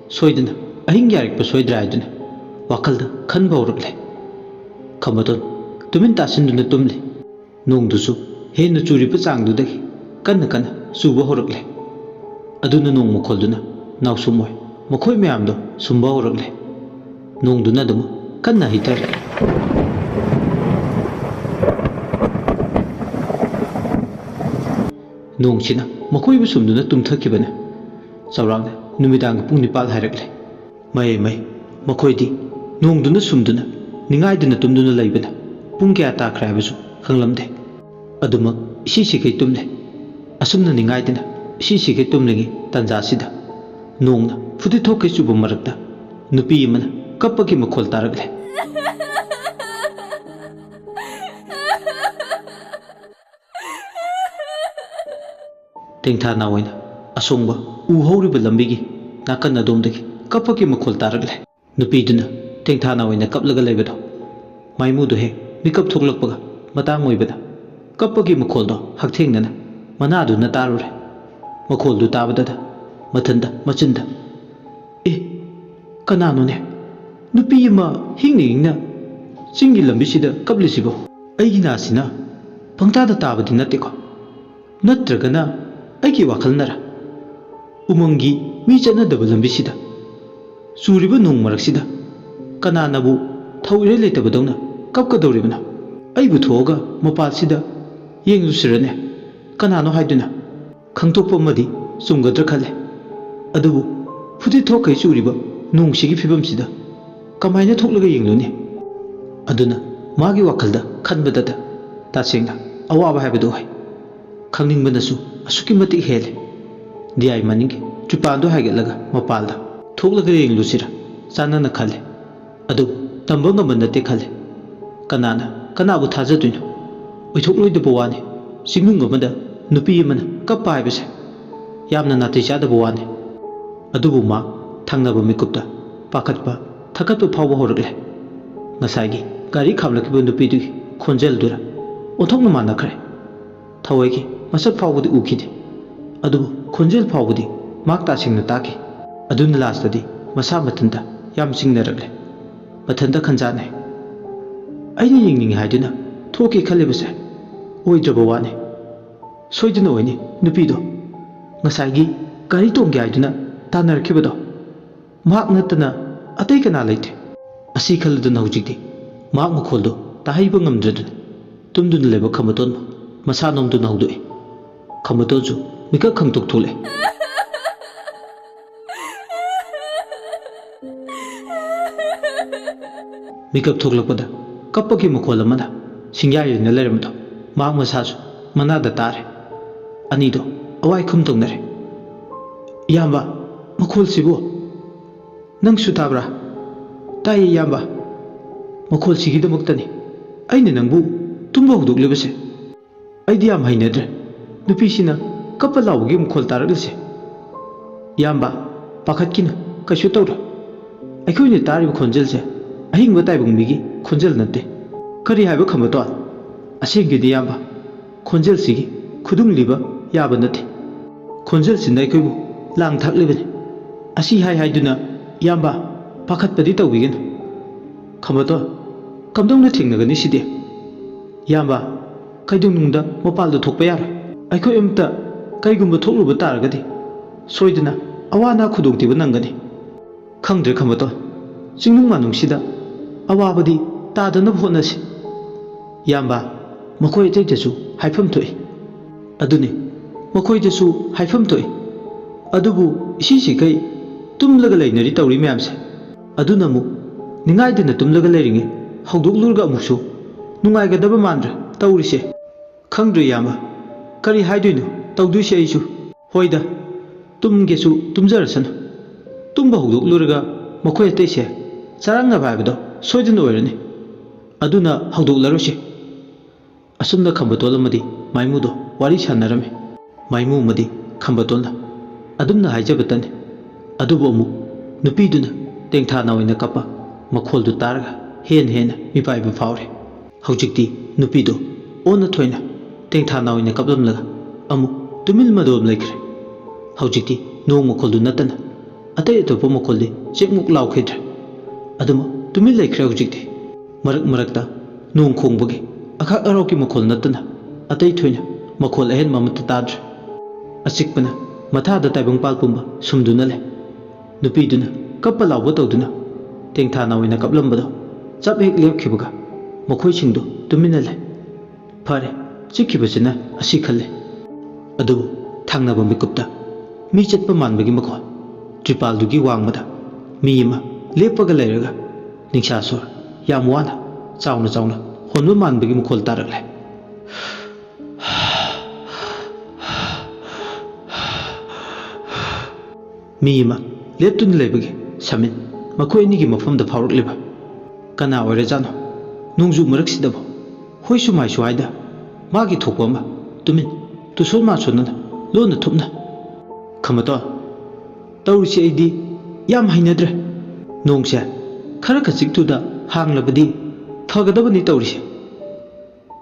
ꯁꯣꯏꯗꯅ ꯑꯍꯤꯡ ꯌꯥꯔꯛꯄ ꯁꯣꯏꯗ꯭ꯔꯥ ꯍꯥꯏꯗꯨꯅ ꯋꯥꯈꯜꯗ ꯈꯟꯕ ꯍꯧꯔꯛꯂꯦ꯫ ꯈꯝꯕꯗꯣꯟ ꯇꯨꯃꯤꯟ ꯇꯥꯁꯤꯟꯗꯨꯅ ꯇꯨꯝꯂꯤ꯫ ꯅꯣꯡꯗꯨꯁꯨ ꯍꯦꯟꯅ ꯆꯨꯔꯤꯕ ꯆꯥꯡꯗꯨꯗꯒꯤ ꯀꯟꯅ ꯀꯟꯅ ꯆꯨꯕ ꯍꯧꯔꯛꯂꯦ꯫ ꯑꯗꯨꯅ ꯅꯣꯡ ꯃꯈꯣꯜꯗꯨꯅ ꯅꯥꯎꯁꯨꯝ ꯑꯣꯏ ꯃꯈꯣꯏ ꯃꯌꯥꯝꯗꯣ ꯁꯨꯝꯕ ꯍꯧꯔꯛꯂꯦ꯫ ꯅꯣꯡꯗꯨꯅ ꯑꯗꯨꯃꯛ ꯀꯟꯅ ꯍꯩꯊꯔꯦ꯫ ꯅꯣꯡꯁꯤꯅ ꯃꯈꯣꯏꯕꯨ ꯁꯨꯝꯗꯨꯅ ꯇꯨꯝꯊꯈꯤꯕꯅ ꯆꯥꯎꯔꯥꯛꯅ ꯅꯨꯃꯤꯗꯥꯡꯒꯤ ꯄꯨꯡ ꯅꯤꯄꯥꯜ ꯍꯥꯏꯔꯛꯂꯦ꯫ ꯃꯌꯥꯏ ꯃꯩ ꯃꯈꯣꯏꯗꯤ ꯅꯣꯡꯗꯨꯅ ꯁꯨꯝꯗꯨꯅ ꯅꯤꯡꯉꯥꯏꯗꯅ ꯇꯨꯝꯗꯨꯅ ꯂꯩꯕꯅ ꯄꯨꯡ ꯀꯌꯥ ꯇꯥꯈ꯭ꯔꯦ ꯍꯥꯏꯕꯁꯨ ꯈꯪꯂꯝꯗꯦ꯫ ꯑꯗꯨꯃꯛ ꯏꯁꯤ ꯁꯤꯈꯩ ꯇꯨꯝꯂꯦ꯫ ꯑꯁꯨꯝꯅ ꯅꯤꯡꯉꯥꯏꯗꯅ ꯏꯁꯤ ꯁꯤꯈꯩ ꯇꯨꯝꯂꯤꯉꯩ ꯇꯥꯟꯖꯥꯁꯤꯗ ꯅꯣꯡꯅ ꯐꯨꯗꯤꯊꯣꯛꯈꯩ ꯆꯨꯕ ꯃꯔꯛꯇ ꯅꯨꯄꯤ ꯑꯃꯅ ꯀꯞꯄꯒꯤ ꯃꯈꯣꯜ ꯇꯥꯔꯛꯂꯦ꯫ ꯇꯦꯡꯊꯥ ꯅꯥꯑꯣꯏꯅ ꯑꯁꯣꯡꯕ ꯎ ꯍꯧꯔꯤꯕ ꯂꯝꯕꯤꯒꯤ ꯅꯥꯀꯟ ꯑꯗꯣꯝꯗꯒꯤ ꯀꯞꯄꯒꯤ ꯃꯈꯣꯜ ꯇꯥꯔꯛꯂꯦ꯫ ꯅꯨꯄꯤꯗꯨꯅ ꯇꯦꯡꯊꯥ ꯅꯥꯑꯣꯏꯅ ꯀꯞꯂꯒ ꯂꯩꯕꯗꯣ ꯃꯥꯏꯃꯨꯗꯨ ꯍꯦꯛ ꯃꯤꯀꯞ ꯊꯣꯛꯂꯛꯄꯒ ꯃꯇꯥꯡ ꯑꯣꯏꯕꯗ ꯀꯞꯄꯒꯤ ꯃꯈꯣꯜꯗꯣ ꯍꯛꯊꯦꯡꯅꯅ ꯃꯅꯥꯗꯨꯅ ꯇꯥꯔꯨꯔꯦ꯫ ꯃꯈꯣꯜꯗꯨ ꯇꯥꯕꯗꯗ ꯃꯊꯟꯇ ꯃꯆꯤꯟꯗ, "ꯑꯦ, ꯀꯅꯥꯅꯣꯅꯦ? ꯅꯨꯄꯤ ꯑꯃ ꯍꯤꯡꯅ ꯍꯤꯡꯅ ꯆꯤꯡꯒꯤ ꯂꯝꯕꯤꯁꯤꯗ ꯀꯞꯂꯤꯁꯤꯕꯣ? ꯑꯩꯒꯤ ꯅꯥꯁꯤꯅ ꯄꯪꯇꯥꯗ ꯇꯥꯕꯗꯤ ꯅꯠꯇꯦꯀꯣ? ꯅꯠꯇ꯭ꯔꯒꯅ ꯑꯩꯒꯤ ꯋꯥꯈꯜꯅꯔ? ꯎꯃꯪꯒꯤ ꯃꯤ ꯆꯠꯅꯗꯕ ꯂꯝꯕꯤꯁꯤꯗ, ꯆꯨꯔꯤꯕ ꯅꯣꯡ ꯃꯔꯛꯁꯤꯗ ꯀꯅꯥꯅꯕꯨ ꯊꯧ ꯏꯔꯩ ꯂꯩꯇꯕꯗꯧꯅ ꯀꯞꯀꯗꯧꯔꯤꯕꯅꯣ? ꯑꯩꯕꯨ ꯊꯣꯛꯑꯒ ꯃꯄꯥꯜꯁꯤꯗ ꯌꯦꯡꯂꯨꯁꯤꯔꯅꯦ? ꯀꯅꯥꯅꯣ ꯍꯥꯏꯗꯨꯅ ꯈꯪꯗꯣꯛꯄ ꯑꯃꯗꯤ ꯆꯨꯝꯒꯗ꯭ꯔꯥ ꯈꯜꯂꯦ꯫ ꯑꯗꯨꯕꯨ ꯐꯨꯇꯤꯠ ꯊꯣꯛꯈꯩ ꯆꯨꯔꯤꯕ ꯅꯣꯡꯁꯤꯒꯤ ꯐꯤꯕꯝꯁꯤꯗ ꯀꯃꯥꯏꯅ ꯊꯣꯛꯂꯒ ꯌꯦꯡꯂꯨꯅꯤ? ꯑꯗꯨꯅ ꯃꯥꯒꯤ ꯋꯥꯈꯜꯗ ꯈꯟꯕꯗꯇ ꯇꯁꯦꯡꯅ ꯑꯋꯥꯕ ꯍꯥꯏꯕꯗꯨ ꯑꯣꯏ꯫ ꯈꯪꯅꯤꯡꯕꯅꯁꯨ ꯑꯁꯨꯛꯀꯤ ꯃꯇꯤꯛ ꯍꯦꯜꯂꯦ꯫ ꯗꯤꯌꯥꯏ ꯃꯅꯤꯡꯒꯤ ꯇ꯭ꯔꯤꯄꯥꯟꯗꯨ ꯍꯥꯏꯒꯠꯂꯒ ꯃꯄꯥꯜꯗ ꯊꯣꯛꯂꯒ ꯌꯦꯡꯂꯨꯁꯤꯔ ꯆꯥꯟꯅꯅ ꯈꯜꯂꯦ꯫ ꯑꯗꯨ ꯇꯝꯕ ꯉꯝꯕ ꯅꯠꯇꯦ ꯈꯜꯂꯦ꯫ ꯀꯅꯥꯅ ꯀꯅꯥꯕꯨ ꯊꯥꯖꯗꯣꯏꯅꯣ? ꯑꯣꯏꯊꯣꯛꯂꯣꯏꯗꯕ ꯋꯥꯅꯤ꯫ ꯆꯤꯡꯅꯨꯡ ꯑꯃꯗ ꯅꯨꯄꯤ ꯑꯃꯅ ꯀꯞꯄ ꯍꯥꯏꯕꯁꯦ ꯌꯥꯝꯅ ꯅꯥꯇꯩ ꯆꯥꯗꯕ ꯋꯥꯅꯤ꯫ ꯑꯗꯨꯕꯨ ꯃꯥ ꯊꯪꯅꯕ ꯃꯤꯀꯨꯞꯇ ꯄꯥꯈꯠꯄ, ꯊꯀꯠꯄ ꯐꯥꯎꯕ ꯍꯧꯔꯛꯂꯦ꯫ ꯉꯁꯥꯏꯒꯤ ꯒꯥꯔꯤ ꯈꯥꯝꯂꯛꯈꯤꯕ ꯅꯨꯄꯤꯗꯨꯒꯤ ꯈꯣꯟꯖꯦꯜꯗꯨꯔ ꯑꯣꯟꯊꯣꯛꯅ ꯃꯥꯟꯅꯈ꯭ꯔꯦ꯫ ꯊꯋꯥꯏꯒꯤ ꯃꯁꯛ ꯐꯥꯎꯕꯗꯤ ꯎꯈꯤꯗꯦ, ꯑꯗꯨꯕꯨ ꯈꯣꯟꯖꯦꯜ ꯐꯥꯎꯕꯗꯤ ꯃꯍꯥꯛ ꯇꯁꯦꯡꯅ ꯇꯥꯈꯤ꯫ ꯑꯗꯨꯅ ꯂꯥꯁꯇꯗꯤ ꯃꯁꯥ ꯃꯊꯟꯇ ꯌꯥꯝ ꯆꯤꯡꯅꯔꯛꯂꯦ꯫ ꯃꯊꯟꯇ ꯈꯟꯖꯥꯟꯅꯩ꯫ ꯑꯩꯅ ꯌꯦꯡꯅꯤꯡꯉꯤ ꯍꯥꯏꯗꯨꯅ ꯊꯣꯛꯀꯦ ꯈꯜꯂꯤꯕꯁꯦ ꯑꯣꯏꯗ꯭ꯔꯕ ꯋꯥꯅꯤ꯫ ꯁꯣꯏꯗꯅ ꯑꯣꯏꯅꯤ ꯅꯨꯄꯤꯗꯣ, ꯉꯁꯥꯏꯒꯤ ꯒꯥꯔꯤ ꯇꯣꯡꯒꯦ ꯍꯥꯏꯗꯨꯅ ꯇꯥꯟꯅꯔꯛꯈꯤꯕꯗꯣ꯫ ꯃꯍꯥꯛ ꯅꯠꯇꯅ ꯑꯇꯩ ꯀꯅꯥ ꯂꯩꯇꯦ꯫ ꯑꯁꯤ ꯈꯜꯂꯗꯨꯅ ꯍꯧꯖꯤꯛꯇꯤ ꯃꯍꯥꯛ ꯃꯈꯣꯜꯗꯨ ꯇꯥꯍꯩꯕ ꯉꯝꯗ꯭ꯔꯗꯨꯅ ꯇꯨꯝꯗꯨꯅ ꯂꯩꯕ ꯈꯝꯕꯇꯣꯟꯕꯨ ꯃꯁꯥ ꯅꯣꯝꯗꯨꯅ ꯍꯧꯗꯣꯛꯏ꯫ ꯈꯝꯕꯇꯣꯟꯁꯨ ꯃꯤꯀꯞ ꯈꯪꯇꯣꯛ ꯊꯣꯛꯂꯛꯏ꯫ ꯃꯤꯀꯞ ꯊꯣꯛꯂꯛꯄꯗ ꯀꯞꯄꯒꯤ ꯃꯈꯣꯜ ꯑꯃꯅ ꯁꯤꯡꯌꯥꯏ ꯌꯩꯅ ꯂꯩꯔꯝꯕꯗꯣ ꯃꯍꯥꯛ ꯃꯁꯥꯁꯨ ꯃꯅꯥꯗ ꯇꯥꯔꯦ꯫ ꯑꯅꯤꯗꯣ ꯑꯋꯥꯏ ꯈꯨꯝ ꯇꯧꯅꯔꯦ꯫ "ꯏꯌꯥꯝꯕ, ꯃꯈꯣꯜꯁꯤꯕꯨ ꯅꯪꯁꯨ ꯇꯥꯕ꯭ꯔꯥ?" "ꯇꯥꯏꯌꯦ ꯏꯌꯥꯝꯕ꯫ ꯃꯈꯣꯜꯁꯤꯒꯤꯗꯃꯛꯇꯅꯤ ꯑꯩꯅ ꯅꯪꯕꯨ ꯇꯨꯝꯕ ꯍꯧꯗꯣꯛꯂꯤꯕꯁꯦ꯫ ꯑꯩꯗꯤ ꯌꯥꯝ ꯍꯩꯅꯗ꯭ꯔꯦ ꯅꯨꯄꯤꯁꯤꯅ ꯀꯞꯄ ꯂꯥꯎꯕꯒꯤ ꯃꯈꯣꯜ ꯇꯥꯔꯛꯂꯤꯁꯦ꯫ ꯏꯌꯥꯝꯕ, ꯄꯥꯈꯠꯈꯤꯅꯨ, ꯀꯩꯁꯨ ꯇꯧꯔꯣꯏ꯫ ꯑꯩꯈꯣꯏꯅ ꯇꯥꯔꯤꯕ ꯈꯣꯟꯖꯦꯜꯁꯦ ꯑꯍꯤꯡꯕ ꯇꯥꯏꯕꯪ ꯃꯤꯒꯤ ꯈꯣꯟꯖꯦꯜ ꯅꯠꯇꯦ꯫ ꯀꯔꯤ ꯍꯥꯏꯕ ꯈꯝꯕꯇꯣꯟ? ꯑꯁꯦꯡꯒꯤꯅꯤ ꯏꯌꯥꯝꯕ, ꯈꯣꯟꯖꯦꯜꯁꯤꯒꯤ ꯈꯨꯗꯨꯡ ꯂꯤꯕ ꯌꯥꯕ ꯅꯠꯇꯦ꯫ ꯈꯣꯟꯖꯦꯜꯁꯤꯅ ꯑꯩꯈꯣꯏꯕꯨ ꯂꯥꯡ ꯊꯥꯛꯂꯤꯕꯅꯤ꯫ ꯑꯁꯤ ꯍꯥꯏ ꯍꯥꯏꯗꯨꯅ ꯏꯌꯥꯝꯕ ꯄꯥꯈꯠꯄꯗꯤ ꯇꯧꯕꯤꯒꯅꯨ꯫" "ꯈꯝꯕꯇꯣꯟ, ꯀꯝꯗꯧꯅ ꯊꯦꯡꯅꯒꯅꯤ ꯁꯤꯗꯤ? ꯏꯌꯥꯝꯕ, ꯀꯩꯗꯧꯅꯨꯡꯗ ꯃꯄꯥꯜꯗ ꯊꯣꯛꯄ ꯌꯥꯔꯣꯏ꯫ ꯑꯩꯈꯣꯏ ꯑꯃꯇ ꯀꯩꯒꯨꯝꯕ ꯊꯣꯛꯂꯨꯕ ꯇꯥꯔꯒꯗꯤ ꯁꯣꯏꯗꯅ ꯑꯋꯥ ꯑꯅꯥ ꯈꯨꯗꯣꯡꯊꯤꯕ ꯅꯪꯒꯅꯤ꯫ ꯈꯪꯗ꯭ꯔꯦ ꯈꯝꯕꯇꯣꯟ, ꯆꯤꯡꯅꯨꯡ ꯃꯥꯅꯨꯡꯁꯤꯗ ꯑꯋꯥꯕꯗꯤ ꯇꯥꯗꯅꯕ ꯍꯣꯠꯅꯁꯤ꯫ ꯏꯌꯥꯝꯕ, ꯃꯈꯣꯏ ꯑꯇꯩꯗꯁꯨ ꯍꯥꯏꯐꯝ ꯊꯣꯛꯏ꯫ ꯑꯗꯨꯅꯤ, ꯃꯈꯣꯏꯗꯁꯨ ꯍꯥꯏꯐꯝ ꯊꯣꯛꯏ꯫ ꯑꯗꯨꯕꯨ ꯏꯁꯤꯁꯤꯈꯩ ꯇꯨꯝꯂꯒ ꯂꯩꯅꯔꯤ ꯇꯧꯔꯤ ꯃꯌꯥꯝꯁꯦ꯫ ꯑꯗꯨꯅ ꯑꯃꯨꯛ ꯅꯤꯡꯉꯥꯏꯗꯅ ꯇꯨꯝꯂꯒ ꯂꯩꯔꯤꯉꯩ ꯍꯧꯗꯣꯛꯂꯨꯔꯒ ꯑꯃꯨꯛꯁꯨ ꯅꯨꯡꯉꯥꯏꯒꯗꯕ ꯃꯥꯟꯗ꯭ꯔꯦ ꯇꯧꯔꯤꯁꯦ꯫ ꯈꯪꯗ꯭ꯔꯦ ꯏꯌꯥꯝꯕ, ꯀꯔꯤ ꯍꯥꯏꯗꯣꯏꯅꯣ ꯇꯧꯗꯣꯏꯁꯦ ꯑꯩꯁꯨ꯫ ꯍꯣꯏꯗ, ꯇꯨꯝꯒꯦꯁꯨ ꯇꯨꯝꯖꯔꯁꯅꯨ꯫ ꯇꯨꯝꯕ ꯍꯧꯗꯣꯛꯂꯨꯔꯒ ꯃꯈꯣꯏ ꯑꯇꯩꯁꯦ ꯆꯔꯥꯡꯅꯕ ꯍꯥꯏꯕꯗꯣ ꯁꯣꯏꯗꯅ ꯑꯣꯏꯔꯅꯤ꯫ ꯑꯗꯨꯅ ꯍꯧꯗꯣꯛꯂꯔꯣꯏꯁꯤ꯫ ꯑꯁꯨꯝꯅ ꯈꯝꯕꯇꯣꯜ ꯑꯃꯗꯤ ꯃꯥꯏꯃꯨꯗꯣ ꯋꯥꯔꯤ ꯁꯥꯟꯅꯔꯝꯃꯤ꯫ ꯃꯥꯏꯃꯨ ꯑꯃꯗꯤ ꯈꯝꯕꯇꯣꯜꯅ ꯑꯗꯨꯝꯅ ꯍꯥꯏꯖꯕꯇꯅꯤ꯫ ꯑꯗꯨꯕꯨ ꯑꯃꯨꯛ ꯅꯨꯄꯤꯗꯨꯅ ꯇꯦꯡꯊꯥ ꯅꯥꯎ ꯑꯣꯏꯅ ꯀꯞꯄ ꯃꯈꯣꯜꯗꯨ ꯇꯥꯔꯒ ꯍꯦꯟꯅ ꯍꯦꯟꯅ ꯃꯤꯄꯥꯏꯕ ꯐꯥꯎꯔꯦ꯫ ꯍꯧꯖꯤꯛꯇꯤ ꯅꯨꯄꯤꯗꯨ ꯑꯣꯟꯅ ꯊꯣꯏꯅ ꯇꯦꯡꯊꯥ ꯅꯥꯎ ꯑꯣꯏꯅ ꯀꯞꯂꯝꯂꯒ ꯑꯃꯨꯛ ꯇꯨꯃꯤꯟ ꯃꯗꯣꯝ ꯂꯩꯈ꯭ꯔꯦ꯫ ꯍꯧꯖꯤꯛꯇꯤ ꯅꯣꯡ ꯃꯈꯣꯜꯗꯨ ꯅꯠꯇꯅ ꯑꯇꯩ ꯑꯇꯣꯞꯄ ꯃꯈꯣꯜꯗꯤ ꯆꯦꯛꯃꯨꯛ ꯂꯥꯎꯈꯤꯗ꯭ꯔꯦ꯫ ꯑꯗꯨꯃꯛ ꯇꯨꯃꯤꯟ ꯂꯩꯈ꯭ꯔꯦ ꯍꯧꯖꯤꯛꯇꯤ꯫ ꯃꯔꯛ ꯃꯔꯛꯇ ꯅꯣꯡ ꯈꯣꯡꯕꯒꯤ ꯑꯈꯥꯛ ꯑꯔꯥꯎꯒꯤ ꯃꯈꯣꯜ ꯅꯠꯇꯅ ꯑꯇꯩ ꯊꯣꯏꯅ ꯃꯈꯣꯜ ꯑꯍꯦꯟꯕ ꯑꯃꯠꯇ ꯇꯥꯗ꯭ꯔꯦ꯫ ꯑꯆꯤꯛꯄꯅ ꯃꯊꯥꯗ ꯇꯥꯏꯕꯪꯄꯥꯜ ꯄꯨꯝꯕ ꯁꯨꯝꯗꯨꯅ ꯂꯩ꯫ ꯅꯨꯄꯤꯗꯨꯅ ꯀꯞꯄ ꯂꯥꯎꯕ ꯇꯧꯗꯨꯅ ꯇꯦꯡꯊꯥ ꯅꯥꯎ ꯑꯣꯏꯅ ꯀꯞꯂꯝꯕꯗꯣ ꯆꯞ ꯍꯦꯛ ꯂꯦꯞꯈꯤꯕꯒ ꯃꯈꯣꯏꯁꯤꯡꯗꯨ ꯇꯨꯃꯤꯟꯅ ꯂꯩ꯫ ꯐꯔꯦ, ꯆꯤꯛꯈꯤꯕꯁꯤꯅ ꯑꯁꯤ ꯈꯜꯂꯦ꯫ ꯑꯗꯨꯕꯨ ꯊꯪꯅꯕ ꯃꯤꯀꯨꯞꯇ ꯃꯤ ꯆꯠꯄ ꯃꯥꯟꯕꯒꯤ ꯃꯈꯣꯜ, ꯇ꯭ꯔꯤꯄꯥꯜꯗꯨꯒꯤ ꯋꯥꯡꯃꯗ ꯃꯤ ꯑꯃ ꯂꯦꯞꯄꯒ ꯂꯩꯔꯒ ꯅꯤꯡꯁꯥ ꯁꯣꯔ ꯌꯥꯝ ꯋꯥꯅ ꯆꯥꯎꯅ ꯆꯥꯎꯅ ꯍꯣꯟꯕ ꯃꯥꯟꯕꯒꯤ ꯃꯈꯣꯜ ꯇꯥꯔꯛꯂꯦ꯫ ꯃꯤ ꯑꯃ ꯂꯦꯞꯇꯨꯅ ꯂꯩꯕꯒꯤ ꯁꯃꯤꯟ ꯃꯈꯣꯏ ꯑꯅꯤꯒꯤ ꯃꯐꯝꯗ ꯐꯥꯎꯔꯛꯂꯤꯕ ꯀꯅꯥ ꯑꯣꯏꯔꯖꯥꯠꯅꯣ? ꯅꯣꯡꯖꯨ ꯃꯔꯛꯁꯤꯗꯕꯨ ꯍꯣꯏꯁꯨ ꯃꯥꯏꯁꯨ ꯍꯥꯏꯗ ꯃꯥꯒꯤ ꯊꯣꯛꯄ ꯑꯃ ꯇꯨꯃꯤꯟ ꯇꯨꯁꯣꯟ ꯃꯥꯁꯣꯟꯅꯅ ꯂꯣꯟꯅ ꯊꯨꯞꯅ꯫ "ꯈꯝꯕꯇꯣꯟ, ꯇꯧꯔꯤꯁꯦ ꯑꯩꯗꯤ ꯌꯥꯝ ꯍꯩꯅꯗ꯭ꯔꯦ꯫ ꯅꯣꯡꯁꯦ ꯈꯔ ꯈꯖꯤꯛꯇꯨꯗ ꯍꯥꯡꯂꯕꯗꯤ ꯐꯒꯗꯕꯅꯤ ꯇꯧꯔꯤꯁꯦ꯫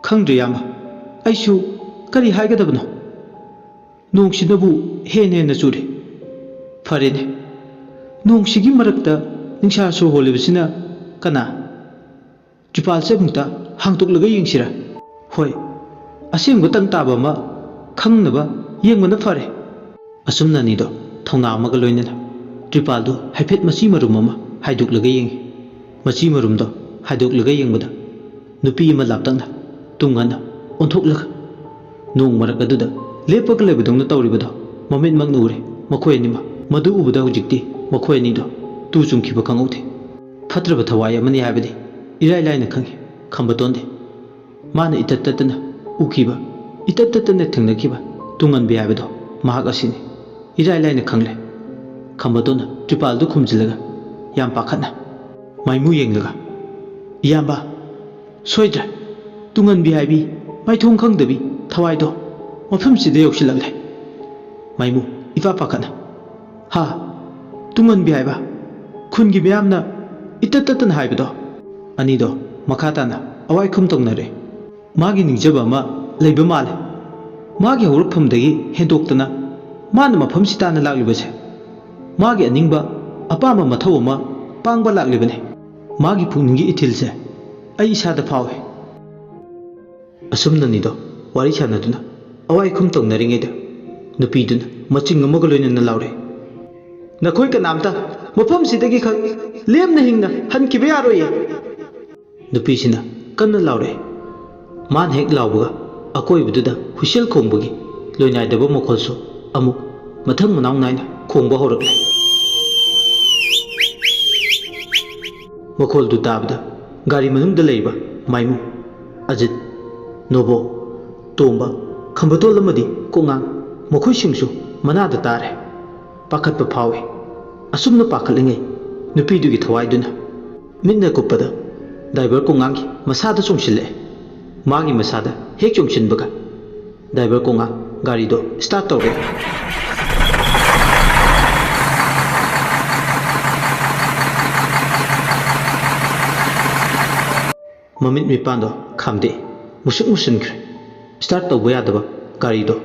ꯈꯪꯗ꯭ꯔꯦ ꯏꯌꯥꯝꯕ, ꯑꯩꯁꯨ ꯀꯔꯤ ꯍꯥꯏꯒꯗꯕꯅꯣ? ꯅꯣꯡꯁꯤꯅꯕꯨ ꯍꯦꯟꯅ ꯍꯦꯟꯅ ꯆꯨꯔꯦ꯫ ꯐꯔꯦꯅꯦ, ꯅꯣꯡꯁꯤꯒꯤ ꯃꯔꯛꯇ ꯅꯤꯡꯁꯥ ꯁꯣꯔ ꯍꯣꯜꯂꯤꯕꯁꯤꯅ ꯀꯅꯥ? ꯇ꯭ꯔꯤꯄꯥꯜꯁꯦ ꯑꯃꯨꯛꯇ ꯍꯥꯡꯗꯣꯛꯂꯒ ꯌꯦꯡꯁꯤꯔꯥ? ꯍꯣꯏ, ꯑꯁꯦꯡꯕ ꯇꯪ ꯇꯥꯕ ꯑꯃ ꯈꯪꯅꯕ ꯌꯦꯡꯕꯅ ꯐꯔꯦ"꯫ ꯑꯁꯨꯝꯅ ꯑꯅꯤꯗꯣ ꯊꯧꯅꯥ ꯑꯃꯒ ꯂꯣꯏꯅꯅ ꯇ꯭ꯔꯤꯄꯥꯜꯗꯨ ꯍꯥꯏꯐꯦꯠ ꯃꯆꯤ ꯃꯔꯨꯝ ꯑꯃ ꯍꯥꯏꯗꯣꯛꯂꯒ ꯌꯦꯡꯉꯤ꯫ ꯃꯆꯤ ꯃꯔꯨꯝꯗꯣ ꯍꯥꯏꯗꯣꯛꯂꯒ ꯌꯦꯡꯕꯗ ꯅꯨꯄꯤ ꯑꯃ ꯂꯥꯞꯇꯛꯅ ꯇꯨꯡ ꯑꯣꯟꯅ ꯑꯣꯟꯊꯣꯛꯂꯒ ꯅꯣꯡ ꯃꯔꯛ ꯑꯗꯨꯗ ꯂꯦꯞꯄꯒ ꯂꯩꯕꯗꯧꯅ ꯇꯧꯔꯤꯕꯗꯣ ꯃꯃꯤꯠꯃꯛꯅ ꯎꯔꯦ ꯃꯈꯣꯏ ꯑꯅꯤꯃꯛ꯫ ꯃꯗꯨ ꯎꯕꯗ ꯍꯧꯖꯤꯛꯇꯤ ꯃꯈꯣꯏ ꯑꯅꯤꯗꯣ ꯇꯨ ꯆꯨꯡꯈꯤꯕ ꯈꯪꯍꯧꯗꯦ꯫ ꯐꯠꯇ꯭ꯔꯕ ꯊꯋꯥꯏ ꯑꯃꯅꯤ ꯍꯥꯏꯕꯗꯤ ꯏꯔꯥꯏ ꯂꯥꯏꯅ ꯈꯪꯉꯤ ꯈꯝꯕꯇꯣꯟꯗꯤ꯫ ꯃꯥꯅ ꯏꯇꯠ ꯇꯠꯇꯅ ꯎꯈꯤꯕ, ꯏꯇꯠ ꯇꯠꯇꯅ ꯊꯦꯡꯅꯈꯤꯕ ꯇꯨꯡꯍꯟꯕꯤ ꯍꯥꯏꯕꯗꯣ ꯃꯍꯥꯛ ꯑꯁꯤꯅꯤ꯫ ꯏꯔꯥꯏ ꯂꯥꯏꯅ ꯈꯪꯂꯦ꯫ ꯈꯝꯕꯇꯣꯟꯅ ꯇ꯭ꯔꯤꯄꯥꯜꯗꯨ ꯈꯨꯝꯖꯤꯜꯂꯒ ꯌꯥꯝ ꯄꯥꯈꯠꯅ ꯃꯥꯏꯃꯨ ꯌꯦꯡꯂꯒ, "ꯏꯌꯥꯝꯕ, ꯁꯣꯏꯗ꯭ꯔꯦ꯫ ꯇꯨꯡꯍꯟꯕꯤ ꯍꯥꯏꯕꯤ, ꯃꯥꯏꯊꯣꯡ ꯈꯪꯗꯕꯤ ꯊꯋꯥꯏꯗꯣ ꯃꯐꯝꯁꯤꯗ ꯌꯧꯁꯤꯜꯂꯛꯂꯦ꯫" ꯃꯥꯏꯃꯨ ꯏꯄꯥ ꯄꯥꯈꯠꯅ, "ꯍꯥ? ꯇꯨꯡꯍꯟꯕꯤ ꯍꯥꯏꯕ? ꯈꯨꯟꯒꯤ ꯃꯤꯌꯥꯝꯅ ꯏꯇꯠ ꯇꯠꯇꯅ ꯍꯥꯏꯕꯗꯣ?" ꯑꯅꯤꯗꯣ ꯃꯈꯥ ꯇꯥꯅ ꯑꯋꯥꯏꯈꯨꯝ ꯇꯧꯅꯔꯦ꯫ ꯃꯥꯒꯤ ꯅꯤꯡꯖꯕ ꯑꯃ ꯂꯩꯕ ꯃꯥꯜꯂꯦ꯫ ꯃꯥꯒꯤ ꯍꯧꯔꯛꯐꯝꯗꯒꯤ ꯍꯦꯟꯗꯣꯛꯇꯅ ꯃꯥꯅ ꯃꯐꯝꯁꯤ ꯇꯥꯅ ꯂꯥꯛꯂꯤꯕꯁꯦ ꯃꯥꯒꯤ ꯑꯅꯤꯡꯕ ꯑꯄꯥꯝꯕ ꯃꯊꯧ ꯑꯃ ꯄꯥꯡꯕ ꯂꯥꯛꯂꯤꯕꯅꯤ꯫ ꯃꯥꯒꯤ ꯄꯨꯛꯅꯤꯡꯒꯤ ꯏꯊꯤꯜꯁꯦ ꯑꯩ ꯏꯁꯥꯗ ꯐꯥꯎꯏ꯫ ꯑꯁꯨꯝꯅꯅꯤꯗꯣ ꯋꯥꯔꯤ ꯁꯥꯟꯅꯗꯨꯅ ꯑꯋꯥꯏꯈꯨꯝ ꯇꯧꯅꯔꯤꯉꯩꯗ ꯅꯨꯄꯤꯗꯨꯅ ꯃꯆꯤꯡ ꯑꯃꯒ ꯂꯣꯏꯅꯅ ꯂꯥꯎꯔꯦ, "ꯅꯈꯣꯏ ꯀꯅꯥꯝꯇ ꯃꯐꯝꯁꯤꯗꯒꯤ ꯈꯛ ꯂꯦꯝꯅ ꯍꯤꯡꯅ ꯍꯟꯈꯤꯕ ꯌꯥꯔꯣꯏꯌꯦ!" ꯅꯨꯄꯤꯁꯤꯅ ꯀꯟꯅ ꯂꯥꯎꯔꯛꯏ꯫ ꯃꯥꯅ ꯍꯦꯛ ꯂꯥꯎꯕꯒ ꯑꯀꯣꯏꯕꯗꯨꯗ ꯍꯨꯏꯁꯦꯜ ꯈꯣꯡꯕꯒꯤ ꯂꯣꯏꯅꯥꯏꯗꯕ ꯃꯈꯣꯜꯁꯨ ꯑꯃꯨꯛ ꯃꯊꯪ ꯃꯅꯥꯎ ꯅꯥꯏꯅ ꯈꯣꯡꯕ ꯍꯧꯔꯛꯂꯦ꯫ ꯃꯈꯣꯜꯗꯨ ꯇꯥꯕꯗ ꯒꯥꯔꯤ ꯃꯅꯨꯡꯗ ꯂꯩꯔꯤꯕ ꯃꯥꯏꯃꯨ, ꯑꯖꯤꯠ, ꯅꯣꯕꯣ, ꯇꯣꯝꯕ, ꯈꯝꯕꯇꯣꯜ ꯑꯃꯗꯤ ꯀꯣꯛꯉꯥꯡ ꯃꯈꯣꯏꯁꯤꯡꯁꯨ ꯃꯅꯥꯗ ꯇꯥꯔꯦ꯫ ꯄꯥꯈꯠꯄ ꯐꯥꯎꯏ꯫ ꯑꯁꯨꯝꯅ ꯄꯥꯈꯠꯂꯤꯉꯩ ꯅꯨꯄꯤꯗꯨꯒꯤ ꯊꯋꯥꯏꯗꯨꯅ ꯃꯤꯠꯅ ꯀꯨꯞꯄꯗ ꯗ꯭ꯔꯥꯏꯚꯔ ꯀꯣꯡꯉꯥꯡꯒꯤ ꯃꯁꯥꯗ ꯆꯣꯡꯁꯤꯜꯂꯛꯑꯦ꯫ ꯃꯥꯒꯤ ꯃꯁꯥꯗ ꯍꯦꯛ ꯆꯣꯡꯁꯤꯟꯕꯒ ꯗ꯭ꯔꯥꯏꯚꯔ ꯀꯣꯡꯉꯥꯡ ꯒꯥꯔꯤꯗꯣ ꯁ꯭ꯇꯥꯔꯠ ꯇꯧꯔꯛꯑꯦ꯫ ꯃꯃꯤꯠ ꯃꯤꯄꯥꯟꯗꯣ ꯈꯥꯝꯗꯦ, ꯃꯨꯁꯨꯛ ꯃꯨꯁꯤꯟꯈ꯭ꯔꯦ꯫ ꯁ꯭ꯇꯥꯔꯠ ꯇꯧꯕ ꯌꯥꯗꯕ ꯒꯥꯔꯤꯗꯣ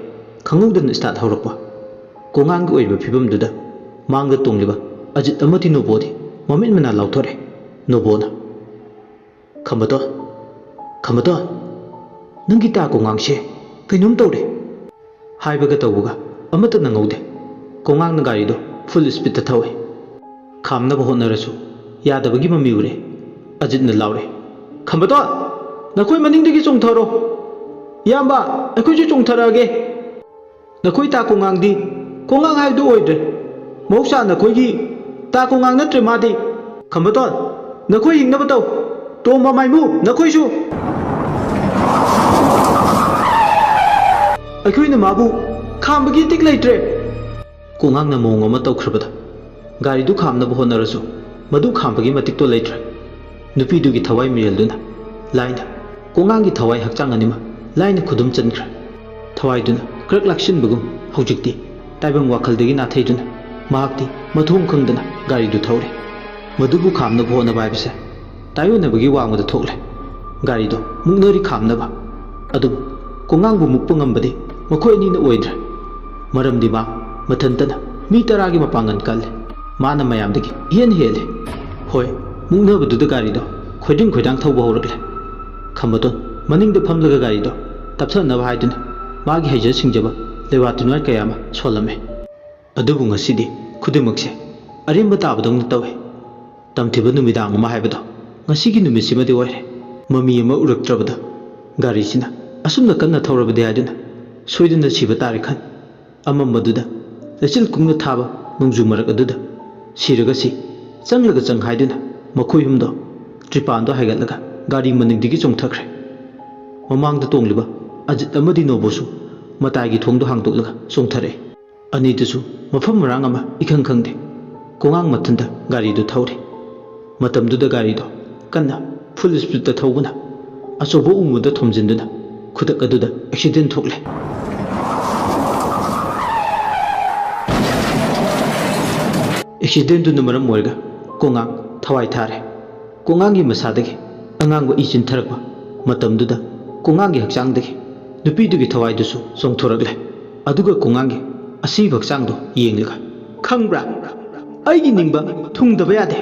ꯈꯪꯍꯧꯗꯅ ꯁ꯭ꯇꯥꯔꯠ ꯍꯧꯔꯛꯄ꯫ ꯀꯣꯡꯉꯥꯡꯒꯤ ꯑꯣꯏꯔꯤꯕ ꯐꯤꯕꯝꯗꯨꯗ ꯃꯥꯡꯗ ꯇꯣꯡꯂꯤꯕ ꯑꯖꯤꯠ ꯑꯃꯗꯤ ꯅꯣꯕꯣꯗꯤ ꯃꯃꯤꯠ ꯃꯅꯥ ꯂꯥꯎꯊꯣꯔꯛꯑꯦ꯫ ꯅꯣꯕꯣꯅ, "ꯈꯝꯕꯇꯣꯟ, ꯈꯝꯕꯇꯣꯟ, ꯅꯪꯒꯤ ꯇꯥ ꯀꯣꯡꯉꯥꯡꯁꯦ ꯀꯩꯅꯣꯝ ꯇꯧꯔꯦ" ꯍꯥꯏꯕꯒ ꯇꯧꯕꯒ ꯑꯃꯠꯇ ꯅꯪꯍꯧꯗꯦ꯫ ꯀꯣꯉꯥꯡꯅ ꯒꯥꯔꯤꯗꯣ ꯐꯨꯜ ꯁ꯭ꯄꯤꯗꯇ ꯊꯧꯏ꯫ ꯈꯥꯝꯅꯕ ꯍꯣꯠꯅꯔꯁꯨ ꯌꯥꯗꯕꯒꯤ ꯃꯃꯤ ꯎꯔꯦ꯫ ꯑꯖꯤꯠꯅ ꯂꯥꯎꯔꯦ, "ꯈꯝꯕꯇꯣꯟ, ꯅꯈꯣꯏ ꯃꯅꯤꯡꯗꯒꯤ ꯆꯣꯡꯊꯔꯣ! ꯏꯌꯥꯝꯕ, ꯑꯩꯈꯣꯏꯁꯨ ꯆꯣꯡꯊꯔꯛꯑꯒꯦ!" "ꯅꯈꯣꯏ ꯇꯥ ꯀꯣꯉꯥꯡꯗꯤ ꯀꯣꯉꯥꯡ ꯍꯥꯏꯕꯗꯨ ꯑꯣꯏꯗ꯭ꯔꯦ꯫ ꯃꯍꯧꯁꯥ ꯅꯈꯣꯏꯒꯤ ꯇꯥ ꯀꯣꯉꯥꯡ ꯅꯠꯇ꯭ꯔꯦ ꯃꯥꯗꯤ꯫ ꯈꯝꯕꯇꯣꯟ, ꯅꯈꯣꯏ ꯍꯤꯡꯅꯕ ꯇꯧ꯫ ꯇꯣꯝꯕ, ꯃꯥꯏꯃꯨ, ꯅꯈꯣꯏꯁꯨ꯫ ꯑꯩꯈꯣꯏꯅ ꯃꯥꯕꯨ ꯈꯥꯝꯕꯒꯤ ꯏꯇꯤꯛ ꯂꯩꯇ꯭ꯔꯦ!" ꯀꯣꯉꯥꯡꯅ ꯃꯑꯣꯡ ꯑꯃ ꯇꯧꯈ꯭ꯔꯕꯗ ꯒꯥꯔꯤꯗꯨ ꯈꯥꯝꯅꯕ ꯍꯣꯠꯅꯔꯁꯨ ꯃꯗꯨ ꯈꯥꯝꯕꯒꯤ ꯃꯇꯤꯛꯇꯣ ꯂꯩꯇ꯭ꯔꯦ꯫ ꯅꯨꯄꯤꯗꯨꯒꯤ ꯊꯋꯥꯏ ꯃꯤꯔꯦꯜꯗꯨꯅ ꯂꯥꯏꯅ ꯀꯣꯉꯥꯡꯒꯤ ꯊꯋꯥꯏ ꯍꯛꯆꯥꯡ ꯑꯅꯤꯃꯛ ꯂꯥꯏꯅ ꯈꯨꯗꯨꯝ ꯆꯟꯈ꯭ꯔꯦ꯫ ꯊꯋꯥꯏꯗꯨꯅ ꯀ꯭ꯔꯛ ꯂꯥꯛꯁꯤꯟꯕꯒꯨꯝ ꯍꯧꯖꯤꯛꯇꯤ ꯇꯥꯏꯕꯪ ꯋꯥꯈꯜꯗꯒꯤ ꯅꯥꯊꯩꯗꯨꯅ ꯃꯍꯥꯛꯇꯤ ꯃꯊꯣꯡ ꯈꯪꯗꯅ ꯒꯥꯔꯤꯗꯨ ꯊꯧꯔꯦ꯫ ꯃꯗꯨꯕꯨ ꯈꯥꯝꯅꯕ ꯍꯣꯠꯅꯕ ꯍꯥꯏꯕꯁꯦ ꯇꯥꯏꯑꯣꯟꯅꯕꯒꯤ ꯋꯥꯡꯃꯗ ꯊꯣꯛꯂꯦ꯫ ꯒꯥꯔꯤꯗꯣ ꯃꯨꯛꯅꯔꯤ ꯈꯥꯝꯅꯕ꯫ ꯑꯗꯨꯕꯨ ꯀꯣꯉꯥꯡꯕꯨ ꯃꯨꯛꯄ ꯉꯝꯕꯗꯤ ꯃꯈꯣꯏ ꯑꯅꯤꯅ ꯑꯣꯏꯗ꯭ꯔꯦ꯫ ꯃꯔꯝꯗꯤ ꯃꯥ ꯃꯊꯟꯇꯅ ꯃꯤ ꯇꯔꯥꯒꯤ ꯃꯄꯥꯡꯒꯜ ꯀꯜꯂꯤ꯫ ꯃꯥꯅ ꯃꯌꯥꯝꯗꯒꯤ ꯏꯍꯦꯟ ꯍꯦꯜꯂꯤ꯫ ꯍꯣꯏ, ꯃꯨꯛꯅꯕꯗꯨꯗ ꯒꯥꯔꯤꯗꯣ ꯈꯣꯏꯗ꯭ꯔꯤꯡ ꯈꯣꯏꯗꯥꯡ ꯊꯧꯕ ꯍꯧꯔꯛꯂꯦ꯫ ꯈꯝꯕꯇꯣꯟ ꯃꯅꯤꯡꯗ ꯐꯝꯂꯒ ꯒꯥꯔꯤꯗꯣ ꯇꯞꯊꯅꯕ ꯍꯥꯏꯗꯨꯅ ꯃꯥꯒꯤ ꯍꯩꯖ ꯁꯤꯡꯖꯕ ꯂꯩꯋꯥ ꯇꯨꯅꯥꯏ ꯀꯌꯥ ꯑꯃ ꯁꯣꯜꯂꯝꯃꯤ꯫ ꯑꯗꯨꯕꯨ ꯉꯁꯤꯗꯤ ꯈꯨꯗꯤꯡꯃꯛꯁꯦ ꯑꯔꯦꯝꯕ ꯇꯥꯕꯗꯧꯅ ꯇꯧꯏ꯫ ꯇꯝꯊꯤꯕ ꯅꯨꯃꯤꯗꯥꯡ ꯑꯃ ꯍꯥꯏꯕꯗꯣ ꯉꯁꯤꯒꯤ ꯅꯨꯃꯤꯠꯁꯤꯃꯗꯤ ꯑꯣꯏꯔꯦ꯫ ꯃꯃꯤ ꯑꯃ ꯎꯔꯛꯇ꯭ꯔꯕꯗ ꯒꯥꯔꯤꯁꯤꯅ ꯑꯁꯨꯝꯅ ꯀꯟꯅ ꯊꯧꯔꯕꯗꯤ ꯍꯥꯏꯗꯨꯅ ꯁꯣꯏꯗꯅ ꯁꯤꯕ ꯇꯥꯔꯦ ꯈꯟ ꯑꯃꯝꯕꯗꯨꯗ ꯂꯩꯆꯤꯜ ꯀꯨꯡꯅ ꯊꯥꯕ ꯅꯣꯡꯖꯨ ꯃꯔꯛ ꯑꯗꯨꯗ ꯁꯤꯔꯒ ꯁꯤ, ꯆꯪꯂꯒ ꯆꯪ ꯍꯥꯏꯗꯨꯅ ꯃꯈꯣꯏ ꯑꯍꯨꯝꯗꯣ ꯇ꯭ꯔꯤꯄꯥꯟꯗꯣ ꯍꯥꯏꯒꯠꯂꯒ ꯒꯥꯔꯤ ꯃꯅꯤꯡꯗꯒꯤ ꯆꯣꯡꯊꯈ꯭ꯔꯦ꯫ ꯃꯃꯥꯡꯗ ꯇꯣꯡꯂꯤꯕ ꯑꯖꯤꯠ ꯑꯃꯗꯤ ꯅꯣꯕꯨꯁꯨ ꯃꯇꯥꯏꯒꯤ ꯊꯣꯡꯗꯣ ꯍꯥꯡꯗꯣꯛꯂꯒ ꯆꯣꯡꯊꯔꯛꯑꯦ꯫ ꯑꯅꯤꯗꯨꯁꯨ ꯃꯐꯝ ꯃꯔꯥꯡ ꯑꯃ ꯏꯈꯪ ꯈꯪꯗꯦ꯫ ꯀꯣꯉꯥꯡ ꯃꯊꯟꯇ ꯒꯥꯔꯤꯗꯨ ꯊꯧꯔꯤ꯫ ꯃꯇꯝꯗꯨꯗ ꯒꯥꯔꯤꯗꯣ ꯀꯟꯅ ꯐꯨꯜ ꯁ꯭ꯄꯤꯗꯇ ꯊꯧꯕꯅ ꯑꯆꯧꯕ ꯎ ꯑꯃꯗ ꯊꯣꯝꯖꯤꯟꯗꯨꯅ ꯈꯨꯗꯛ ꯑꯗꯨꯗ ꯑꯦꯛꯁꯤꯗꯦꯟ ꯊꯣꯛꯂꯦ꯫ ꯑꯦꯛꯁꯤꯗꯦꯟꯗꯨꯅ ꯃꯔꯝ ꯑꯣꯏꯔꯒ ꯀꯣꯉꯥꯡ ꯊꯋꯥꯏ ꯊꯥꯔꯦ꯫ ꯀꯣꯉꯥꯡꯒꯤ ꯃꯁꯥꯗꯒꯤ ꯑꯉꯥꯡꯕ ꯏ ꯆꯤꯟꯊꯔꯛꯄ ꯃꯇꯝꯗꯨꯗ ꯀꯣꯉꯥꯡꯒꯤ ꯍꯛꯆꯥꯡꯗꯒꯤ ꯅꯨꯄꯤꯗꯨꯒꯤ ꯊꯋꯥꯏꯗꯨꯁꯨ ꯆꯣꯡꯊꯣꯔꯛꯂꯦ꯫ ꯑꯗꯨꯒ ꯀꯣꯉꯥꯡꯒꯤ ꯑꯁꯤꯕ ꯍꯛꯆꯥꯡꯗꯣ ꯌꯦꯡꯂꯒ, "ꯈꯪꯕ꯭ꯔꯥ? ꯑꯩꯒꯤ ꯅꯤꯡꯕ ꯊꯨꯡꯗꯕ ꯌꯥꯗꯦ꯫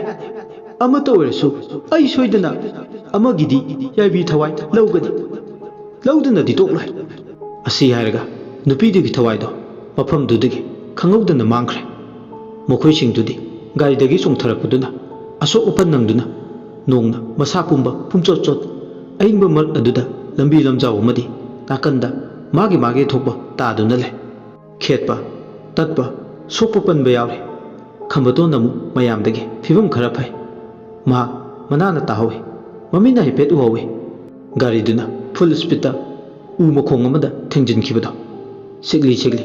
ꯑꯃꯠꯇ ꯑꯣꯏꯔꯁꯨ ꯑꯩ ꯁꯣꯏꯗꯅ ꯑꯃꯒꯤꯗꯤ ꯌꯥꯏꯕꯤ ꯊꯋꯥꯏ ꯂꯧꯒꯅꯤ꯫ ꯂꯧꯗꯅꯗꯤ ꯇꯣꯛꯂꯣꯏ꯫" ꯑꯁꯤ ꯍꯥꯏꯔꯒ ꯅꯨꯄꯤꯗꯨꯒꯤ ꯊꯋꯥꯏꯗꯣ ꯃꯐꯝꯗꯨꯗꯒꯤ ꯈꯪꯍꯧꯗꯅ ꯃꯥꯡꯈ꯭ꯔꯦ꯫ ꯃꯈꯣꯏꯁꯤꯡꯗꯨꯗꯤ ꯒꯥꯔꯤꯗꯒꯤ ꯆꯣꯡꯊꯔꯛꯄꯗꯨꯅ ꯑꯁꯣꯛ ꯑꯄꯟ ꯅꯪꯗꯨꯅ ꯅꯣꯡꯅ ꯃꯁꯥ ꯄꯨꯝꯕ ꯄꯨꯝꯆꯣꯠ ꯆꯣꯠ ꯑꯏꯪꯕ ꯃꯔꯛ ꯑꯗꯨꯗ ꯂꯝꯕꯤ ꯂꯝꯖꯥꯎ ꯑꯃꯗꯤ ꯅꯥꯀꯟꯗ ꯃꯥꯒꯤ ꯃꯥꯒꯤ ꯊꯣꯛꯄ ꯇꯥꯗꯨꯅ ꯂꯩ꯫ ꯈꯦꯠꯄ, ꯇꯠꯄ, ꯁꯣꯛꯄ ꯄꯟꯕ ꯌꯥꯎꯔꯤ꯫ ꯈꯝꯕꯇꯣꯟ ꯑꯃꯨꯛ ꯃꯌꯥꯝꯗꯒꯤ ꯐꯤꯕꯝ ꯈꯔ ꯐꯩ꯫ ꯃꯍꯥꯛ ꯃꯅꯥꯅ ꯇꯥꯍꯧꯏ꯫ ꯃꯃꯤꯠꯅ ꯍꯥꯏꯐꯦꯠ ꯎꯍꯧꯏ꯫ ꯒꯥꯔꯤꯗꯨꯅ ꯐꯨꯜ ꯁ꯭ꯄꯤꯠꯇ ꯎ ꯃꯈꯣꯡ ꯑꯃꯗ ꯊꯦꯡꯖꯤꯟꯈꯤꯕꯗꯣ꯫ ꯁꯤꯛꯂꯤ ꯁꯤꯛꯂꯤ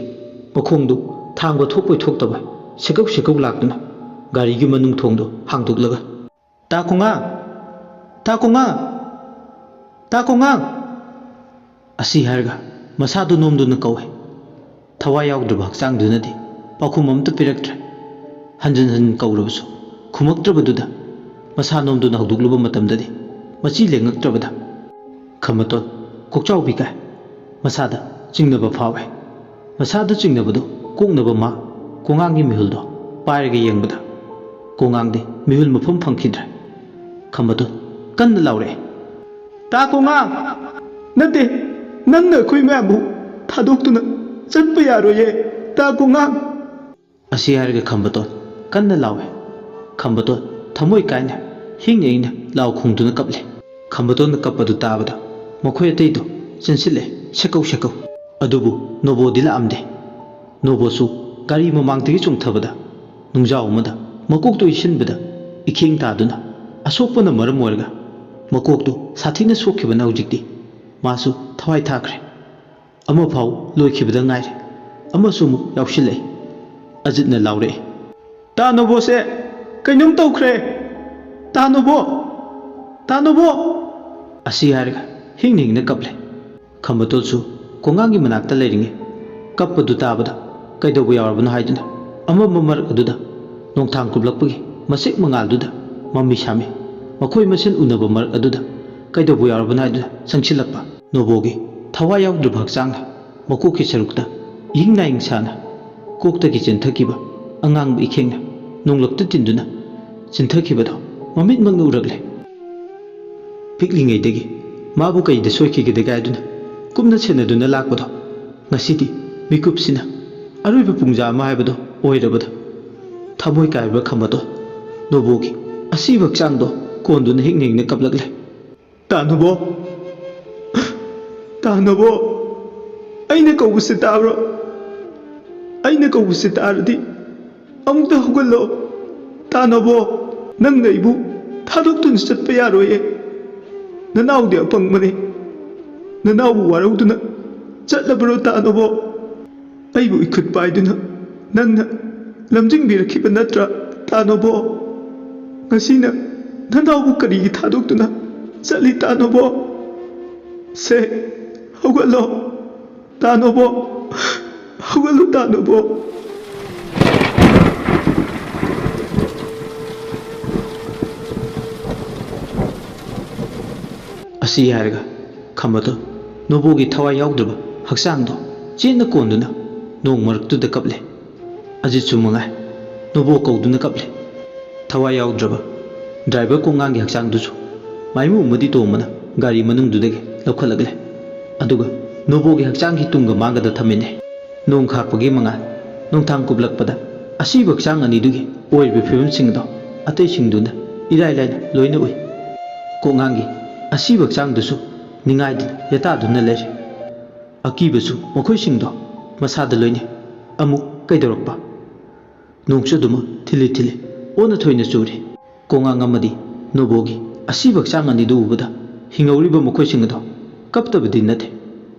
ꯃꯈꯣꯡꯗꯨ ꯊꯥꯡꯕ ꯊꯣꯛꯄꯣꯏ ꯊꯣꯛꯇꯕꯣꯏ ꯁꯦꯀꯧ ꯁꯦꯀꯧ ꯂꯥꯛꯇꯨꯅ ꯒꯥꯔꯤꯒꯤ ꯃꯅꯨꯡ ꯊꯣꯡꯗꯨ ꯍꯥꯡꯗꯣꯛꯂꯒ, "ꯇꯥ ꯀꯣꯉꯥ! ꯇꯥ ꯀꯣꯉꯥ! ꯇꯥ ꯀꯣꯉꯥ!" ꯑꯁꯤ ꯍꯥꯏꯔꯒ ꯃꯁꯥꯗꯨ ꯅꯣꯝꯗꯨꯅ ꯀꯧꯏ꯫ ꯊꯋꯥꯏ ꯌꯥꯎꯗ꯭ꯔꯕ ꯍꯛꯆꯥꯡꯗꯨꯅꯗꯤ ꯄꯥꯎꯈꯨꯝ ꯑꯃꯠꯇ ꯄꯤꯔꯛꯇ꯭ꯔꯦ꯫ ꯍꯟꯖꯤꯟ ꯍꯟꯖꯤꯟ ꯀꯧꯔꯕꯁꯨ ꯈꯨꯝꯃꯛꯇ꯭ꯔꯕꯗꯨꯗ ꯃꯁꯥ ꯅꯣꯝꯗꯨꯅ ꯍꯧꯗꯣꯛꯂꯨꯕ ꯃꯇꯝꯗꯗꯤ ꯃꯆꯤ ꯂꯦꯡꯉꯛꯇ꯭ꯔꯕꯗ ꯈꯝꯕꯇꯣꯟ ꯀꯣꯛꯆꯥꯎꯕꯤ ꯀꯥꯏ꯫ ꯃꯁꯥꯗ ꯆꯤꯡꯅꯕ ꯐꯥꯎꯏ꯫ ꯃꯁꯥꯗ ꯆꯤꯡꯅꯕꯗꯨ ꯀꯣꯛꯅꯕ ꯃꯥ ꯀꯣꯉꯥꯡꯒꯤ ꯃꯤꯍꯨꯜꯗꯣ ꯄꯥꯏꯔꯒ ꯌꯦꯡꯕꯗ ꯀꯣꯉꯥꯡꯗꯤ ꯃꯤꯍꯨꯜ ꯃꯐꯝ ꯐꯪꯈꯤꯗ꯭ꯔꯦ꯫ ꯈꯝꯕꯇꯣꯟ ꯀꯟꯅ ꯂꯥꯎꯔꯛꯏ, "ꯇꯥ ꯀꯣꯉꯥꯡ! ꯅꯠꯇꯦ, ꯅꯪꯅ ꯑꯩꯈꯣꯏ ꯃꯌꯥꯝꯕꯨ ꯊꯥꯗꯣꯛꯇꯨꯅ ꯆꯠꯄ ꯌꯥꯔꯣꯏꯌꯦ, ꯇꯥ ꯀꯣꯉꯥꯡ!" ꯑꯁꯤ ꯍꯥꯏꯔꯒ ꯈꯝꯕꯇꯣꯟ ꯀꯟꯅ ꯂꯥꯎꯏ꯫ ꯈꯝꯕꯇꯣꯟ ꯊꯃꯣꯏ ꯀꯥꯏꯅ ꯍꯤꯡꯅ ꯍꯤꯡꯅ ꯂꯥꯎ ꯈꯣꯡꯗꯨꯅ ꯀꯞꯂꯤ꯫ ꯈꯝꯕꯇꯣꯟꯅ ꯀꯞꯄꯗꯨ ꯇꯥꯕꯗ ꯃꯈꯣꯏ ꯑꯇꯩꯗꯣ ꯆꯦꯟꯁꯤꯜꯂꯦ, ꯁꯦꯀꯧ ꯁꯦꯀꯧ꯫ ꯑꯗꯨꯕꯨ ꯅꯣꯕꯣꯗꯤ ꯂꯥꯛꯑꯝꯗꯦ꯫ ꯅꯣꯕꯣꯁꯨ ꯒꯥꯔꯤ ꯃꯃꯥꯡꯗꯒꯤ ꯆꯣꯡꯊꯕꯗ ꯅꯨꯡꯖꯥꯎ ꯑꯃꯗ ꯃꯀꯣꯛꯇꯨ ꯏꯁꯤꯟꯕꯗ ꯏꯈꯦꯡ ꯇꯥꯗꯨꯅ ꯑꯁꯣꯛꯄꯅ ꯃꯔꯝ ꯑꯣꯏꯔꯒ ꯃꯀꯣꯛꯇꯨ ꯁꯥꯊꯤꯅ ꯁꯣꯛꯈꯤꯕꯅ ꯍꯧꯖꯤꯛꯇꯤ ꯃꯥꯁꯨ ꯊꯋꯥꯏ ꯊꯥꯈ꯭ꯔꯦ꯫ ꯑꯃꯐꯥꯎ ꯂꯣꯏꯈꯤꯕꯗ ꯉꯥꯏꯔꯦ꯫ ꯑꯃꯁꯨ ꯑꯃꯨꯛ ꯌꯥꯎꯁꯤꯜꯂꯛꯏ꯫ ꯑꯖꯤꯠꯅ ꯂꯥꯎꯔꯛꯏ, "ꯇꯥ ꯅꯣꯕꯣꯁꯦ ꯀꯩꯅꯣꯝ ꯇꯧꯈ꯭ꯔꯦ! ꯇꯥ ꯅꯣꯕꯣ! ꯇꯥ ꯅꯣꯕꯣ!" ꯑꯁꯤ ꯍꯥꯏꯔꯒ ꯍꯤꯡꯅ ꯍꯤꯡꯅ ꯀꯞꯂꯦ꯫ ꯈꯝꯕꯇꯣꯟꯁꯨ ꯀꯣꯉꯥꯡꯒꯤ ꯃꯅꯥꯛꯇ ꯂꯩꯔꯤꯉꯩ ꯀꯞꯄꯗꯨ ꯇꯥꯕꯗ ꯀꯩꯗꯧꯕ ꯌꯥꯎꯔꯕꯅꯣ ꯍꯥꯏꯗꯨꯅ ꯑꯃꯝꯕ ꯃꯔꯛ ꯑꯗꯨꯗ ꯅꯣꯡꯊꯥꯡ ꯀꯨꯞꯂꯛꯄꯒꯤ ꯃꯁꯦꯛ ꯃꯉꯥꯜꯗꯨꯗ ꯃꯃꯤ ꯁꯥꯝꯃꯤ꯫ ꯃꯈꯣꯏ ꯃꯁꯦꯟ ꯎꯅꯕ ꯃꯔꯛ ꯑꯗꯨꯗ ꯀꯩꯗꯧꯕ ꯌꯥꯎꯔꯕꯅꯣ ꯍꯥꯏꯗꯨꯅ ꯆꯪꯁꯤꯜꯂꯛꯄ ꯅꯣꯕꯣꯒꯤ ꯊꯋꯥꯏ ꯌꯥꯎꯗ꯭ꯔꯕ ꯍꯛꯆꯥꯡꯅ ꯃꯀꯣꯛꯀꯤ ꯁꯔꯨꯛꯇ ꯏꯪ ꯅꯥꯏꯪ ꯁꯥꯅ ꯀꯣꯛꯇꯒꯤ ꯆꯦꯟꯊꯈꯤꯕ ꯑꯉꯥꯡꯕ ꯏꯈꯦꯡꯅ ꯅꯣꯡꯂꯛꯇ ꯇꯤꯟꯗꯨꯅ ꯆꯤꯟꯊꯈꯤꯕꯗꯣ ꯃꯃꯤꯠꯃꯛꯅ ꯎꯔꯛꯂꯦ꯫ ꯄꯤꯛꯂꯤꯉꯩꯗꯒꯤ ꯃꯥꯕꯨ ꯀꯩꯗ ꯁꯣꯏꯈꯤꯒꯗꯒꯦ ꯍꯥꯏꯗꯨꯅ ꯀꯨꯞꯅ ꯁꯦꯟꯅꯗꯨꯅ ꯂꯥꯛꯄꯗꯣ ꯉꯁꯤꯗꯤ ꯃꯤꯀꯨꯞꯁꯤꯅ ꯑꯔꯣꯏꯕ ꯄꯨꯡꯖꯥ ꯑꯃ ꯍꯥꯏꯕꯗꯣ ꯑꯣꯏꯔꯕꯗ ꯊꯃꯣꯏ ꯀꯥꯏꯔꯕ ꯈꯝꯕꯗꯣ ꯅꯣꯕꯣꯒꯤ ꯑꯁꯤꯕ ꯍꯛꯆꯥꯡꯗꯣ ꯀꯣꯟꯗꯨꯅ ꯍꯤꯡꯅ ꯍꯤꯡꯅ ꯀꯞꯂꯛꯂꯦ꯫ "ꯇꯥ ꯅꯣꯕꯣ! ꯇꯥ ꯅꯣꯕꯣ! ꯑꯩꯅ ꯀꯧꯕꯁꯦ ꯇꯥꯕ꯭ꯔꯣ? ꯑꯩꯅ ꯀꯧꯕꯁꯦ ꯇꯥꯔꯗꯤ ꯑꯃꯨꯛꯇ ꯍꯧꯒꯠꯂꯣ꯫ ꯇꯥ ꯅꯣꯕꯣ, ꯅꯪꯅ ꯑꯩꯕꯨ ꯊꯥꯗꯣꯛꯇꯨꯅ ꯆꯠꯄ ꯌꯥꯔꯣꯏꯌꯦ꯫ ꯅꯅꯥꯎꯗꯤ ꯑꯄꯪꯕꯅꯤ꯫ ꯅꯅꯥꯎꯕꯨ ꯋꯥꯔꯧꯗꯨꯅ ꯆꯠꯂꯕ꯭ꯔꯣ, ꯇꯥ ꯅꯣꯕꯣ? ꯑꯩꯕꯨ ꯏꯈꯨꯠ ꯄꯥꯏꯗꯨꯅ ꯅꯪꯅ ꯂꯝꯖꯤꯡꯕꯤꯔꯛꯈꯤꯕ ꯅꯠꯇ꯭ꯔꯥ, ꯇꯥ ꯅꯣꯕꯣ? ꯉꯁꯤꯅ ꯅꯅꯥꯎꯕꯨ ꯀꯔꯤꯒꯤ ꯊꯥꯗꯣꯛꯇꯨꯅ ꯆꯠꯂꯤ, ꯇꯥ ꯅꯣꯕꯣ? ꯁꯦ, ꯍꯧꯒꯠꯂꯣ, ꯇꯥ ꯅꯣꯕꯣ, ꯍꯧꯒꯠꯂꯨ, ꯇꯥ ꯅꯣꯕꯣ!" ꯑꯁꯤ ꯍꯥꯏꯔꯒ ꯈꯝꯕꯗꯣ ꯅꯣꯕꯣꯒꯤ ꯊꯋꯥꯏ ꯌꯥꯎꯗ꯭ꯔꯕ ꯍꯛꯆꯥꯡꯗꯣ ꯆꯦꯠꯅ ꯀꯣꯟꯗꯨꯅ ꯅꯣꯡ ꯃꯔꯛꯇꯨꯗ ꯀꯞꯂꯦ꯫ ꯑꯖꯤꯠꯁꯨ ꯃꯉꯥꯏ, ꯅꯣꯕꯣ ꯀꯧꯗꯨꯅ ꯀꯞꯂꯦ꯫ ꯊꯋꯥꯏ ꯌꯥꯎꯗ꯭ꯔꯕ ꯗ꯭ꯔꯥꯏꯚꯔ ꯀꯣꯡꯉꯥꯡꯒꯤ ꯍꯛꯆꯥꯡꯗꯨꯁꯨ ꯃꯥꯏꯃꯨ ꯑꯃꯗꯤ ꯇꯣꯡꯕꯅ ꯒꯥꯔꯤ ꯃꯅꯨꯡꯗꯨꯗꯒꯤ ꯂꯧꯈꯠꯂꯛꯂꯦ꯫ ꯑꯗꯨꯒ ꯅꯣꯕꯣꯒꯤ ꯍꯛꯆꯥꯡꯒꯤ ꯇꯨꯡꯒ ꯃꯥꯡꯒꯗ ꯊꯝꯃꯤꯟꯅꯩ꯫ ꯅꯣꯡ ꯈꯥꯛꯄꯒꯤ ꯃꯉꯥꯜ ꯅꯨꯡꯊꯥꯡ ꯀꯨꯞꯂꯛꯄꯗ ꯑꯁꯤꯕ ꯍꯛꯆꯥꯡ ꯑꯅꯤꯗꯨꯒꯤ ꯑꯣꯏꯔꯤꯕ ꯐꯤꯕꯝꯁꯤꯡ ꯑꯗꯣ ꯑꯇꯩꯁꯤꯡꯗꯨꯅ ꯏꯔꯥꯏ ꯂꯥꯏꯅ ꯂꯣꯏꯅ ꯎꯏ꯫ ꯀꯣꯡꯉꯥꯡꯒꯤ ꯑꯁꯤꯕ ꯍꯛꯆꯥꯡꯗꯨꯁꯨ ꯅꯤꯡꯉꯥꯏꯗꯨꯅ ꯌꯦꯇꯥꯗꯨꯅ ꯂꯩꯔꯦ꯫ ꯑꯀꯤꯕꯁꯨ ꯃꯈꯣꯏꯁꯤꯡꯗꯣ ꯃꯁꯥꯗ ꯂꯣꯏꯅ ꯑꯃꯨꯛ ꯀꯩꯗꯧꯔꯛꯄ? ꯅꯣꯡꯁꯨ ꯑꯗꯨꯃꯛ ꯊꯤꯜꯂꯤ ꯊꯤꯜꯂꯤ ꯑꯣꯟꯅ ꯊꯣꯏꯅ ꯆꯨꯔꯤ꯫ ꯀꯣꯡꯉꯥꯡ ꯑꯃꯗꯤ ꯅꯣꯕꯣꯒꯤ ꯑꯁꯤꯕ ꯍꯛꯆꯥꯡ ꯑꯅꯤꯗꯨ ꯎꯕꯗ ꯍꯤꯡꯍꯧꯔꯤꯕ ꯃꯈꯣꯏꯁꯤꯡ ꯑꯗꯣ ꯀꯞꯇꯕꯗꯤ ꯅꯠꯇꯦ,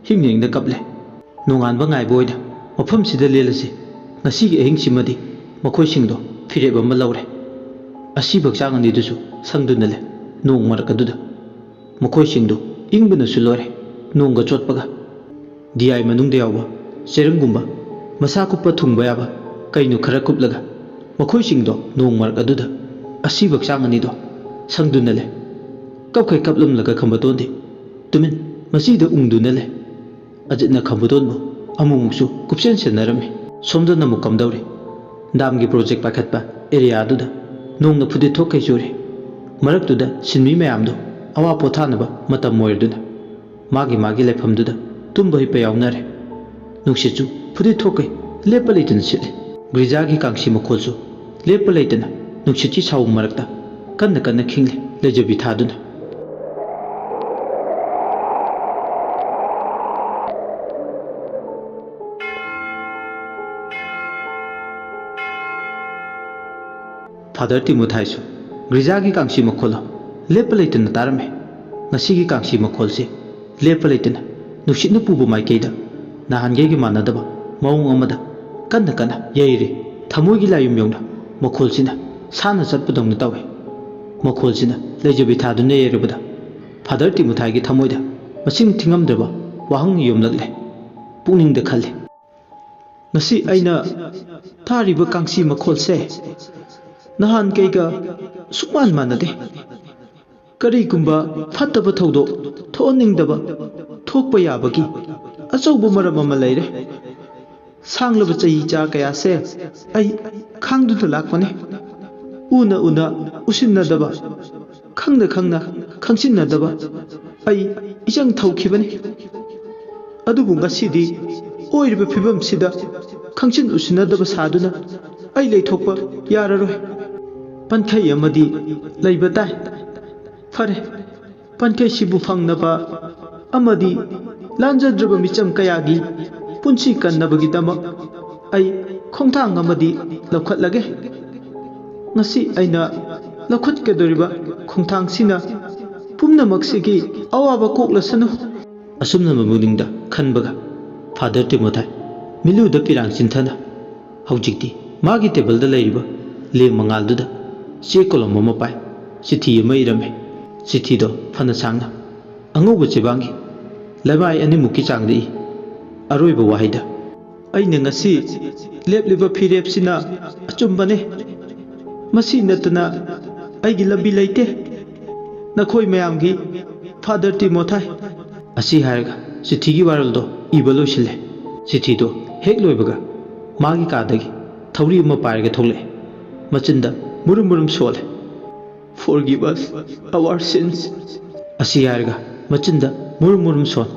ꯍꯤꯡꯅ ꯍꯤꯡꯅ ꯀꯞꯂꯦ꯫ ꯅꯣꯡꯉꯥꯟꯕ ꯉꯥꯏꯕ ꯑꯣꯏꯅ ꯃꯐꯝꯁꯤꯗ ꯂꯦꯜꯂꯁꯤ꯫ ꯉꯁꯤꯒꯤ ꯑꯍꯤꯡꯁꯤꯃꯗꯤ ꯃꯈꯣꯏꯁꯤꯡꯗꯣ ꯐꯤꯔꯦꯞ ꯑꯃ ꯂꯧꯔꯦ꯫ ꯑꯁꯤꯕ ꯍꯛꯆꯥꯡ ꯑꯅꯤꯗꯨꯁꯨ ꯁꯪꯗꯨꯅ ꯂꯩ꯫ ꯅꯣꯡ ꯃꯔꯛ ꯑꯗꯨꯗ ꯃꯈꯣꯏꯁꯤꯡꯗꯨ ꯏꯪꯕꯅꯁꯨ ꯂꯣꯏꯔꯦ, ꯅꯣꯡꯒ ꯆꯣꯠꯄꯒ꯫ ꯗꯤꯌꯥꯏ ꯃꯅꯨꯡꯗ ꯌꯥꯎꯕ ꯆꯦꯔꯪꯒꯨꯝꯕ ꯃꯁꯥ ꯀꯨꯞꯄ ꯊꯨꯡꯕ ꯌꯥꯕ ꯀꯩꯅꯣ ꯈꯔ ꯀꯨꯞꯂꯒ ꯃꯈꯣꯏꯁꯤꯡꯗꯣ ꯅꯣꯡ ꯃꯔꯛ ꯑꯗꯨꯗ ꯑꯁꯤꯕ ꯍꯛꯆꯥꯡ ꯑꯅꯤꯗꯣ ꯁꯪꯗꯨꯅ ꯂꯩ꯫ ꯀꯞꯈꯩ ꯀꯞꯂꯝꯂꯒ ꯈꯝꯕꯇꯣꯟꯗꯤ ꯇꯨꯃꯤꯟ ꯃꯆꯤꯗ ꯎꯪꯗꯨꯅ ꯂꯩ꯫ ꯑꯖꯤꯠꯅ ꯈꯝꯕꯇꯣꯟꯕꯨ ꯑꯃꯨꯛꯃꯨꯛꯁꯨ ꯀꯨꯞꯁꯦꯟ ꯁꯦꯟꯅꯔꯝꯃꯤ꯫ ꯁꯣꯝꯗꯅ ꯑꯃꯨꯛ ꯀꯝꯗꯧꯔꯤ? ꯗꯥꯝꯒꯤ ꯄ꯭ꯔꯣꯖꯦꯛ ꯄꯥꯏꯈꯠꯄ ꯑꯦꯔꯤꯌꯥꯗꯨꯗ ꯅꯣꯡꯅ ꯐꯨꯗꯤꯠ ꯊꯣꯛꯈꯩ ꯆꯨꯔꯤ꯫ ꯃꯔꯛꯇꯨꯗ ꯁꯤꯟꯃꯤ ꯃꯌꯥꯝꯗꯨ ꯑꯋꯥ ꯄꯣꯊꯥꯅꯕ ꯃꯇꯝ ꯑꯣꯏꯔꯗꯨꯅ ꯃꯥꯒꯤ ꯃꯥꯒꯤ ꯂꯩꯐꯝꯗꯨꯗ ꯇꯨꯝꯕ ꯍꯤꯞꯄ ꯌꯥꯎꯅꯔꯦ꯫ ꯅꯨꯡꯁꯤꯠꯁꯨ ꯐꯨꯗꯤꯠ ꯊꯣꯛꯈꯩ ꯂꯦꯞꯄ ꯂꯩꯇꯅ ꯁꯤꯠꯂꯤ꯫ ꯒ꯭ꯔꯤꯖꯥꯒꯤ ꯀꯥꯡꯁꯤ ꯃꯈꯣꯜꯁꯨ ꯂꯦꯞꯄ ꯂꯩꯇꯅ ꯅꯨꯡꯁꯤꯠꯀꯤ ꯁꯥꯎ ꯃꯔꯛꯇ ꯀꯟꯅ ꯀꯟꯅ ꯈꯤꯡꯂꯤ꯫ ꯂꯩꯖꯕꯤ ꯊꯥꯗꯨꯅ ꯐꯥꯗꯔ ꯇꯤꯃꯣꯊꯥꯏꯁꯨ ꯒ꯭ꯔꯤꯖꯥꯒꯤ ꯀꯥꯡꯁꯤ ꯃꯈꯣꯜ ꯂꯦꯞꯄ ꯂꯩꯇꯅ ꯇꯥꯔꯝꯃꯤ꯫ ꯉꯁꯤꯒꯤ ꯀꯥꯡꯁꯤ ꯃꯈꯣꯜꯁꯤ ꯂꯦꯞꯄ ꯂꯩꯇꯅ ꯅꯨꯡꯁꯤꯠꯅ ꯄꯨꯕ ꯃꯥꯏꯀꯩꯗ ꯅꯍꯥꯟꯒꯩꯒ ꯃꯥꯟꯅꯗꯕ ꯃꯑꯣꯡ ꯑꯃꯗ ꯀꯟꯅ ꯀꯟꯅ ꯌꯩꯔꯤ꯫ ꯊꯃꯣꯏꯒꯤ ꯂꯥꯌꯨꯝ ꯌꯧꯅ ꯃꯈꯣꯜꯁꯤꯅ ꯁꯥꯟꯅ ꯆꯠꯄꯗꯧꯅ ꯇꯧꯏ꯫ ꯃꯈꯣꯜꯁꯤꯅ ꯂꯩꯖꯕꯤ ꯊꯥꯗꯨꯅ ꯌꯩꯔꯕꯗ ꯐꯥꯗꯔ ꯇꯤꯃꯣꯊꯥꯏꯒꯤ ꯊꯃꯣꯏꯗ ꯃꯁꯤꯡ ꯊꯤꯉꯝꯗ꯭ꯔꯕ ꯋꯥꯍꯪ ꯌꯣꯝꯂꯛꯂꯦ꯫ ꯄꯨꯛꯅꯤꯡꯗ ꯈꯜꯂꯤ, "ꯉꯁꯤ ꯑꯩꯅ ꯇꯥꯔꯤꯕ ꯀꯥꯡꯁꯤ ꯃꯈꯣꯜꯁꯦ ꯅꯍꯥꯟ ꯀꯩꯒ ꯁꯨꯛꯃꯥꯟ ꯃꯥꯟꯅꯗꯦ꯫ ꯀꯔꯤꯒꯨꯝꯕ ꯐꯠꯇꯕ ꯊꯧꯗꯣꯛ ꯊꯣꯛꯍꯟꯅꯤꯡꯗꯕ ꯊꯣꯛꯄ ꯌꯥꯕꯒꯤ ꯑꯆꯧꯕ ꯃꯔꯝ ꯑꯃ ꯂꯩꯔꯦ꯫ ꯁꯥꯡꯂꯕ ꯆꯍꯤ ꯆꯥ ꯀꯌꯥꯁꯦ ꯑꯩ ꯈꯥꯡꯗꯨꯅ ꯂꯥꯛꯄꯅꯦ꯫ ꯎꯅ ꯎꯅ ꯎꯁꯤꯟꯅꯗꯕ, ꯈꯪꯅ ꯈꯪꯅ ꯈꯪꯁꯤꯟꯅꯗꯕ ꯑꯩ ꯏꯆꯪ ꯊꯧꯈꯤꯕꯅꯤ꯫ ꯑꯗꯨꯕꯨ ꯉꯁꯤꯗꯤ ꯑꯣꯏꯔꯤꯕ ꯐꯤꯕꯝꯁꯤꯗ ꯈꯪꯁꯤꯟ ꯎꯁꯤꯟꯅꯗꯕ ꯁꯥꯗꯨꯅ ꯑꯩ ꯂꯩꯊꯣꯛꯄ ꯌꯥꯔꯔꯣꯏ꯫ ꯄꯟꯈꯩ ꯑꯃꯗꯤ ꯂꯩꯕ ꯇꯥꯏ꯫ ꯐꯔꯦ, ꯄꯟꯈꯩꯁꯤꯕꯨ ꯐꯪꯅꯕ ꯑꯃꯗꯤ ꯂꯥꯟꯖꯗ꯭ꯔꯕ ꯃꯤꯆꯝ ꯀꯌꯥꯒꯤ ꯄꯨꯟꯁꯤ ꯀꯟꯅꯕꯒꯤꯗꯃꯛ ꯑꯩ ꯈꯣꯡꯊꯥꯡ ꯑꯃꯗꯤ ꯂꯧꯈꯠꯂꯒꯦ꯫ ꯉꯁꯤ ꯑꯩꯅ ꯂꯧꯈꯠꯀꯗꯧꯔꯤꯕ ꯈꯣꯡꯊꯥꯡꯁꯤꯅ ꯄꯨꯝꯅꯃꯛꯁꯤꯒꯤ ꯑꯋꯥꯕ ꯀꯣꯛꯂꯁꯅꯨ꯫" ꯑꯁꯨꯝꯅ ꯃꯄꯨꯛꯅꯤꯡꯗ ꯈꯟꯕꯒ ꯐꯥꯗꯔ ꯇꯤꯃꯣꯊꯥꯏ ꯃꯤꯠꯂꯨꯗ ꯄꯤꯔꯥꯡ ꯆꯤꯟꯊꯅ ꯍꯧꯖꯤꯛꯇꯤ ꯃꯥꯒꯤ ꯇꯦꯕꯜꯗ ꯂꯩꯔꯤꯕ ꯂꯦꯝ ꯃꯉꯥꯜꯗꯨꯗ ꯆꯦ ꯀꯣꯂꯣꯝ ꯑꯃ ꯄꯥꯏ꯫ ꯆꯤꯊꯤ ꯑꯃ ꯏꯔꯝꯃꯤ꯫ ꯆꯤꯊꯤꯗꯣ ꯐꯅ ꯁꯥꯡꯅ ꯑꯉꯧꯕ ꯆꯦꯕꯥꯡꯒꯤ ꯂꯩꯃꯥꯏ ꯑꯅꯤꯃꯨꯛꯀꯤ ꯆꯥꯡꯗ ꯏ꯫ ꯑꯔꯣꯏꯕ ꯋꯥꯍꯩꯗ, "ꯑꯩꯅ ꯉꯁꯤ ꯂꯦꯞꯂꯤꯕ ꯐꯤꯔꯦꯞꯁꯤꯅ ꯑꯆꯨꯝꯕꯅꯦ꯫ ꯃꯁꯤ ꯅꯠꯇꯅ ꯑꯩꯒꯤ ꯂꯝꯕꯤ ꯂꯩꯇꯦ꯫ ꯅꯈꯣꯏ ꯃꯌꯥꯝꯒꯤ ꯐꯥꯗꯔ ꯇꯤꯃꯣꯊꯥꯏ꯫" ꯑꯁꯤ ꯍꯥꯏꯔꯒ ꯆꯤꯊꯤꯒꯤ ꯋꯥꯔꯣꯜꯗꯣ ꯏꯕ ꯂꯣꯏꯁꯤꯜꯂꯦ꯫ ꯆꯤꯊꯤꯗꯣ ꯍꯦꯛ ꯂꯣꯏꯕꯒ ꯃꯥꯒꯤ ꯀꯥꯗꯒꯤ ꯊꯧꯔꯤ ꯑꯃ ꯄꯥꯏꯔꯒ ꯊꯣꯛꯂꯛꯑꯦ꯫ ꯃꯆꯤꯟꯗ ꯃꯨꯔꯨꯝ ꯃꯨꯔꯨꯝ ꯁꯣꯜꯂꯦ꯫ "Forgive us our sins." ꯑꯁꯤ ꯍꯥꯏꯔꯒ ꯃꯆꯤꯟꯗ ꯃꯨꯔꯨꯝ ꯃꯨꯔꯨꯝ ꯁꯣꯟ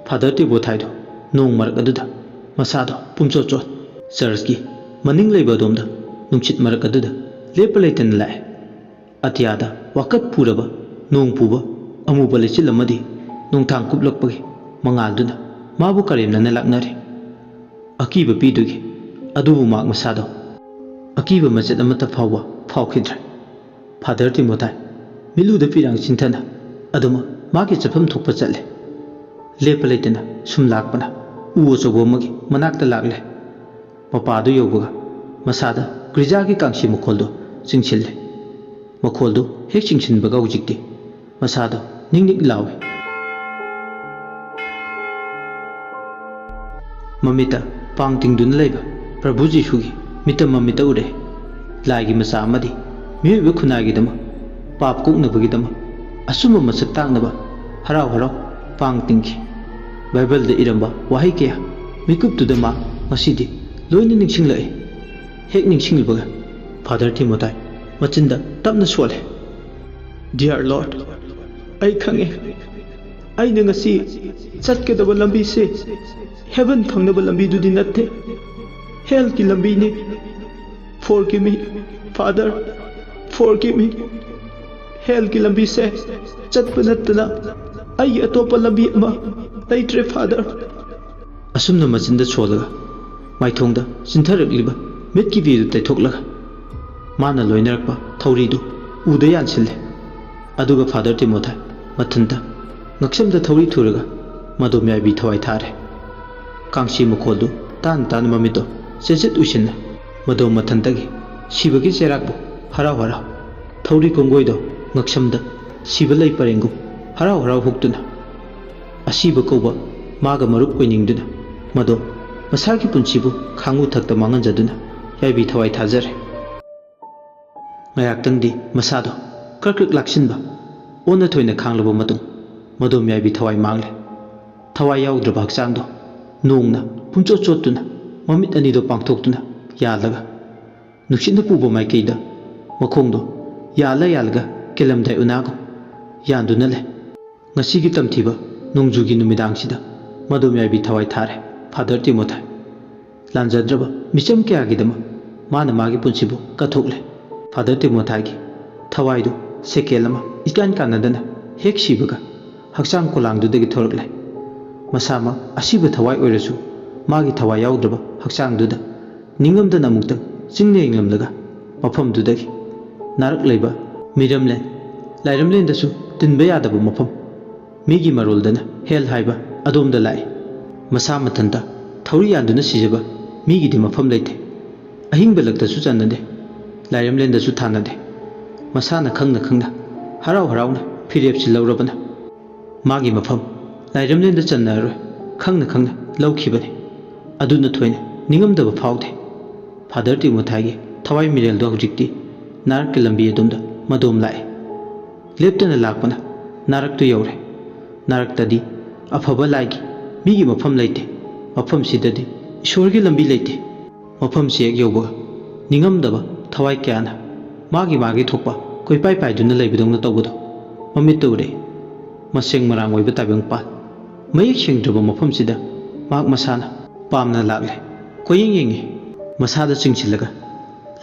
ꯐꯥꯗꯔ ꯇꯤꯃꯣꯊꯥꯏꯗꯣ ꯅꯣꯡ ꯃꯔꯛ ꯑꯗꯨꯗ ꯃꯁꯥꯗꯣ ꯄꯨꯝꯆꯣꯠ ꯆꯣꯠ ꯆꯔꯆꯀꯤ ꯃꯅꯤꯡ ꯂꯩꯕ ꯑꯗꯣꯝꯗ ꯅꯨꯡꯁꯤꯠ ꯃꯔꯛ ꯑꯗꯨꯗ ꯂꯦꯞꯄ ꯂꯩꯇꯅ ꯂꯥꯛꯑꯦ꯫ ꯑꯇꯤꯌꯥꯗ ꯋꯥꯀꯠ ꯄꯨꯔꯕ ꯅꯣꯡ ꯄꯨꯕ ꯑꯃꯨꯕ ꯂꯩꯆꯤꯜ ꯑꯃꯗꯤ ꯅꯣꯡꯊꯥꯡ ꯀꯨꯞꯂꯛꯄꯒꯤ ꯃꯉꯥꯜꯗꯨꯅ ꯃꯥꯕꯨ ꯀꯔꯦꯝꯅꯅ ꯂꯥꯛꯅꯔꯤ꯫ ꯑꯀꯤꯕ ꯄꯤꯗꯨꯒꯤ ꯑꯗꯨꯕꯨ ꯃꯍꯥꯛ ꯃꯁꯥꯗꯣ ꯑꯀꯤꯕ ꯃꯆꯦꯠ ꯑꯃꯠꯇ ꯐꯥꯎꯕ ꯐꯥꯎꯈꯤꯗ꯭ꯔꯦ꯫ ꯐꯥꯗꯔ ꯇꯤꯃꯣꯊꯥꯏ ꯃꯤꯠꯂꯨꯗ ꯄꯤꯔꯥꯡ ꯆꯤꯟꯊꯅ ꯑꯗꯨꯃꯛ ꯃꯥꯒꯤ ꯆꯠꯐꯝ ꯊꯣꯛꯄ ꯆꯠꯂꯦ꯫ ꯂꯦꯞꯄ ꯂꯩꯇꯅ ꯁꯨꯝ ꯂꯥꯛꯄꯅ ꯎ ꯑꯆꯧꯕ ꯑꯃꯒꯤ ꯃꯅꯥꯛꯇ ꯂꯥꯛꯂꯦ꯫ ꯃꯄꯥꯗꯨ ꯌꯧꯕꯒ ꯃꯁꯥꯗ ꯒ꯭ꯔꯤꯖꯥꯒꯤ ꯀꯥꯡꯁꯤ ꯃꯈꯣꯜꯗꯨ ꯆꯤꯡꯁꯤꯜꯂꯦ꯫ ꯃꯈꯣꯜꯗꯨ ꯍꯦꯛ ꯆꯤꯡꯁꯤꯟꯕꯒ ꯍꯧꯖꯤꯛꯇꯤ ꯃꯁꯥꯗꯨ ꯅꯤꯛ ꯅꯤꯛ ꯂꯥꯎꯏ꯫ ꯃꯃꯤꯠꯇ ꯄꯥꯡ ꯇꯤꯡꯗꯨꯅ ꯂꯩꯕ ꯄ꯭ꯔꯚꯨ ꯖꯤꯁꯨꯒꯤ ꯃꯤꯠꯇ ꯃꯃꯤꯠꯇ ꯎꯔꯦ꯫ ꯂꯥꯏꯒꯤ ꯃꯆꯥ ꯑꯃꯗꯤ ꯃꯤꯑꯣꯏꯕ ꯈꯨꯟꯅꯥꯏꯒꯤꯗꯃꯛ ꯄꯥꯞ ꯀꯣꯛꯅꯕꯒꯤꯗꯃꯛ ꯑꯆꯨꯝꯕ ꯃꯁꯛ ꯇꯥꯛꯅꯕ ꯍꯔꯥꯎ ꯍꯔꯥꯎ ꯄꯥꯡ ꯇꯤꯡꯈꯤ꯫ ꯕꯥꯏꯕꯜꯗ ꯏꯔꯝꯕ ꯋꯥꯍꯩ ꯀꯌꯥ ꯃꯤꯀꯨꯞꯇꯨꯗ ꯃꯥ ꯉꯁꯤꯗꯤ ꯂꯣꯏꯅ ꯅꯤꯡꯁꯤꯡꯂꯛꯏ꯫ ꯍꯦꯛ ꯅꯤꯡꯁꯤꯡꯂꯨꯕꯒ ꯐꯥꯗꯔ ꯇꯤꯃꯣꯊꯥꯏ ꯃꯆꯤꯟꯗ ꯇꯞꯅ ꯁꯣꯜꯂꯦ꯫ Dear Lord, ꯑꯩ ꯈꯪꯉꯦ꯫ ꯑꯩꯅ ꯉꯁꯤ ꯆꯠꯀꯗꯕ ꯂꯝꯕꯤꯁꯦ heaven ꯐꯪꯅꯕ ꯂꯝꯕꯤꯗꯨꯗꯤ ꯅꯠꯇꯦ꯫ Hellꯒꯤ ꯂꯝꯕꯤꯅꯤ꯫ Forgive me, Father. Forgive me. Hellꯒꯤ ꯂꯝꯕꯤꯁꯦ ꯆꯠꯄ ꯅꯠꯇꯅ ꯑꯩꯒꯤ ꯑꯇꯣꯞꯄ ꯂꯝꯕꯤ ꯑꯃ ꯂꯩꯇ꯭ꯔꯦ, Father꯫ ꯑꯁꯨꯝꯅ ꯃꯆꯤꯟꯗ ꯁꯣꯜꯂꯒ ꯃꯥꯏꯊꯣꯡꯗ ꯆꯤꯟꯊꯔꯛꯂꯤꯕ ꯃꯤꯠꯀꯤ ꯄꯤꯗꯨ ꯇꯩꯊꯣꯛꯂꯒ ꯃꯥꯅ ꯂꯣꯏꯅꯔꯛꯄ ꯊꯧꯔꯤꯗꯨ ꯎꯗ ꯌꯥꯟꯁꯤꯜꯂꯦ꯫ ꯑꯗꯨꯒ ꯐꯥꯗꯔ ꯇꯤꯃꯣꯊꯥꯏ ꯃꯊꯟꯇ ꯉꯛꯁꯝꯗ ꯊꯧꯔꯤ ꯊꯨꯔꯒ ꯃꯗꯣꯝ ꯌꯥꯏꯕꯤ ꯊꯋꯥꯏ ꯊꯥꯔꯦ꯫ ꯀꯥꯡꯁꯤ ꯃꯈꯣꯜꯗꯨ ꯇꯥꯅ ꯇꯥꯅ ꯃꯃꯤꯠꯇꯣ ꯆꯦꯠ ꯆꯦꯠ ꯎꯏꯁꯤꯟꯅ ꯃꯗꯣꯝ ꯃꯊꯟꯇꯒꯤ ꯁꯤꯕꯒꯤ ꯆꯩꯔꯥꯛꯄꯨ ꯍꯔꯥꯎ ꯍꯔꯥꯎ ꯊꯧꯔꯤ ꯀꯣꯡꯒꯣꯏꯗꯣ ꯉꯛꯁꯝꯗ ꯁꯤꯕ ꯂꯩ ꯄꯔꯦꯡꯒꯨꯝ ꯍꯔꯥꯎ ꯍꯔꯥꯎ ꯍꯨꯛꯇꯨꯅ ꯑꯁꯤꯕ ꯀꯧꯕ ꯃꯥꯒ ꯃꯔꯨꯞ ꯑꯣꯏꯅꯤꯡꯗꯨꯅ ꯃꯗꯣꯝ ꯃꯁꯥꯒꯤ ꯄꯨꯟꯁꯤꯕꯨ ꯈꯥꯡꯉꯨ ꯊꯛꯇ ꯃꯥꯡꯍꯟꯖꯗꯨꯅ ꯌꯥꯏꯕꯤ ꯊꯋꯥꯏ ꯊꯥꯖꯔꯦ꯫ ꯉꯥꯏꯍꯥꯛꯇꯪꯗꯤ ꯃꯁꯥꯗꯣ ꯀ꯭ꯔꯛ ꯀ꯭ꯔꯛ ꯂꯥꯛꯁꯤꯟꯕ ꯑꯣꯟꯅ ꯊꯣꯏꯅ ꯈꯥꯡꯂꯕ ꯃꯇꯨꯡ ꯃꯗꯣꯝ ꯌꯥꯏꯕꯤ ꯊꯋꯥꯏ ꯃꯥꯡꯂꯦ꯫ ꯊꯋꯥꯏ ꯌꯥꯎꯗ꯭ꯔꯕ ꯍꯛꯆꯥꯡꯗꯣ ꯅꯣꯡꯅ ꯄꯨꯡꯆꯣꯠ ꯆꯣꯠꯇꯨꯅ ꯃꯃꯤꯠ ꯑꯅꯤꯗꯣ ꯄꯥꯡꯊꯣꯛꯇꯨꯅ ꯌꯥꯜꯂꯒ ꯅꯨꯡꯁꯤꯠꯅ ꯄꯨꯕ ꯃꯥꯏꯀꯩꯗ ꯃꯈꯣꯡꯗꯣ ꯌꯥꯜꯂ ꯌꯥꯜꯂꯒ ꯀꯦꯜꯂꯝꯗꯥꯏ ꯎꯅꯥꯒꯨꯝ ꯌꯥꯟꯗꯨꯅ ꯂꯩ꯫ ꯉꯁꯤꯒꯤ ꯇꯝꯊꯤꯕ ꯅꯣꯡꯖꯨꯒꯤ ꯅꯨꯃꯤꯗꯥꯡꯁꯤꯗ ꯃꯗꯣꯝ ꯌꯥꯏꯕꯤ ꯊꯋꯥꯏ ꯊꯥꯔꯦ ꯐꯥꯗꯔ ꯇꯤꯃꯣꯊꯥꯏ꯫ ꯂꯥꯟꯖꯗ꯭ꯔꯕ ꯃꯤꯆꯝ ꯀꯌꯥꯒꯤꯗꯃꯛ ꯃꯥꯅ ꯃꯥꯒꯤ ꯄꯨꯟꯁꯤꯕꯨ ꯀꯠꯊꯣꯛꯂꯦ꯫ ꯐꯥꯗꯔ ꯇꯤꯃꯣꯊꯥꯏꯒꯤ ꯊꯋꯥꯏꯗꯨ ꯁꯦꯀꯦꯜ ꯑꯃ ꯏꯀꯥꯟ ꯀꯥꯟꯅꯗꯅ ꯍꯦꯛ ꯁꯤꯕꯒ ꯍꯛꯆꯥꯡ ꯀꯣꯂꯥꯡꯗꯨꯗꯒꯤ ꯊꯣꯔꯛꯂꯦ꯫ ꯃꯁꯥꯃꯛ ꯑꯁꯤꯕ ꯊꯋꯥꯏ ꯑꯣꯏꯔꯁꯨ ꯃꯥꯒꯤ ꯊꯋꯥꯏ ꯌꯥꯎꯗ꯭ꯔꯕ ꯍꯛꯆꯥꯡꯗꯨꯗ ꯅꯤꯡꯉꯝꯗꯅ ꯑꯃꯨꯛꯇꯪ ꯆꯤꯡꯅ ꯌꯦꯡꯂꯝꯂꯒ ꯃꯐꯝꯗꯨꯗꯒꯤ ꯅꯥꯔꯛ ꯂꯩꯕ ꯃꯤꯔꯝꯂꯦꯟ ꯂꯥꯏꯔꯝꯂꯦꯟꯗꯁꯨ ꯇꯤꯟꯕ ꯌꯥꯗꯕ ꯃꯐꯝ, ꯃꯤꯒꯤ ꯃꯔꯣꯜꯗꯅ ꯍꯦꯜ ꯍꯥꯏꯕ ꯑꯗꯣꯝꯗ ꯂꯥꯛꯏ꯫ ꯃꯁꯥ ꯃꯊꯟꯇ ꯊꯧꯔꯤ ꯌꯥꯟꯗꯨꯅ ꯁꯤꯖꯕ ꯃꯤꯒꯤꯗꯤ ꯃꯐꯝ ꯂꯩꯇꯦ꯫ ꯑꯍꯤꯡꯕ ꯂꯛꯇꯁꯨ ꯆꯟꯅꯗꯦ, ꯂꯥꯏꯔꯝꯂꯦꯟꯗꯁꯨ ꯊꯥꯅꯗꯦ꯫ ꯃꯁꯥꯅ ꯈꯪꯅ ꯈꯪꯅ ꯍꯔꯥꯎ ꯍꯔꯥꯎꯅ ꯐꯤꯔꯦꯞꯁꯤ ꯂꯧꯔꯕꯅ ꯃꯥꯒꯤ ꯃꯐꯝ ꯂꯥꯏꯔꯝꯂꯦꯟꯗ ꯆꯟꯅꯔꯔꯣꯏ ꯈꯪꯅ ꯈꯪꯅ ꯂꯧꯈꯤꯕꯅꯤ꯫ ꯑꯗꯨꯅ ꯊꯣꯏꯅ ꯅꯤꯡꯉꯝꯗꯕ ꯐꯥꯎꯗꯦ꯫ ꯐꯥꯗꯔ ꯇꯤꯃꯣꯊꯥꯏꯒꯤ ꯊꯋꯥꯏ ꯃꯤꯔꯦꯜꯗꯣ ꯍꯧꯖꯤꯛꯇꯤ ꯅꯥꯔꯛꯀꯤ ꯂꯝꯕꯤ ꯑꯗꯣꯝꯗ ꯃꯗꯣꯝ ꯂꯥꯛꯏ꯫ ꯂꯦꯞꯇꯅ ꯂꯥꯛꯄꯅ ꯅꯥꯔꯛꯇꯨ ꯌꯧꯔꯦ꯫ ꯅꯥꯔꯛꯇꯗꯤ ꯑꯐꯕ ꯂꯥꯏꯒꯤ ꯃꯤꯒꯤ ꯃꯐꯝ ꯂꯩꯇꯦ꯫ ꯃꯐꯝꯁꯤꯗꯗꯤ ꯏꯁꯣꯔꯒꯤ ꯂꯝꯕꯤ ꯂꯩꯇꯦ꯫ ꯃꯐꯝꯁꯤ ꯍꯦꯛ ꯌꯧꯕꯒ ꯅꯤꯡꯉꯝꯗꯕ ꯊꯋꯥꯏ ꯀꯌꯥꯅ ꯃꯥꯒꯤ ꯃꯥꯒꯤ ꯊꯣꯛꯄ ꯀꯣꯏꯄꯥꯏ ꯄꯥꯏꯗꯨꯅ ꯂꯩꯕꯗꯧꯅ ꯇꯧꯕꯗꯣ ꯃꯃꯤꯠꯇ ꯎꯔꯛꯏ꯫ ꯃꯁꯦꯡ ꯃꯔꯥꯡ ꯑꯣꯏꯕ ꯇꯥꯏꯕꯪꯄꯥꯟ ꯃꯌꯦꯛ ꯁꯦꯡꯗ꯭ꯔꯕ ꯃꯐꯝꯁꯤꯗ ꯃꯍꯥꯛ ꯃꯁꯥꯅ ꯄꯥꯝꯅ ꯂꯥꯛꯂꯦ꯫ ꯀꯣꯏꯌꯦꯡ ꯌꯦꯡꯉꯤ꯫ ꯃꯁꯥꯗ ꯆꯤꯡꯁꯤꯜꯂꯒ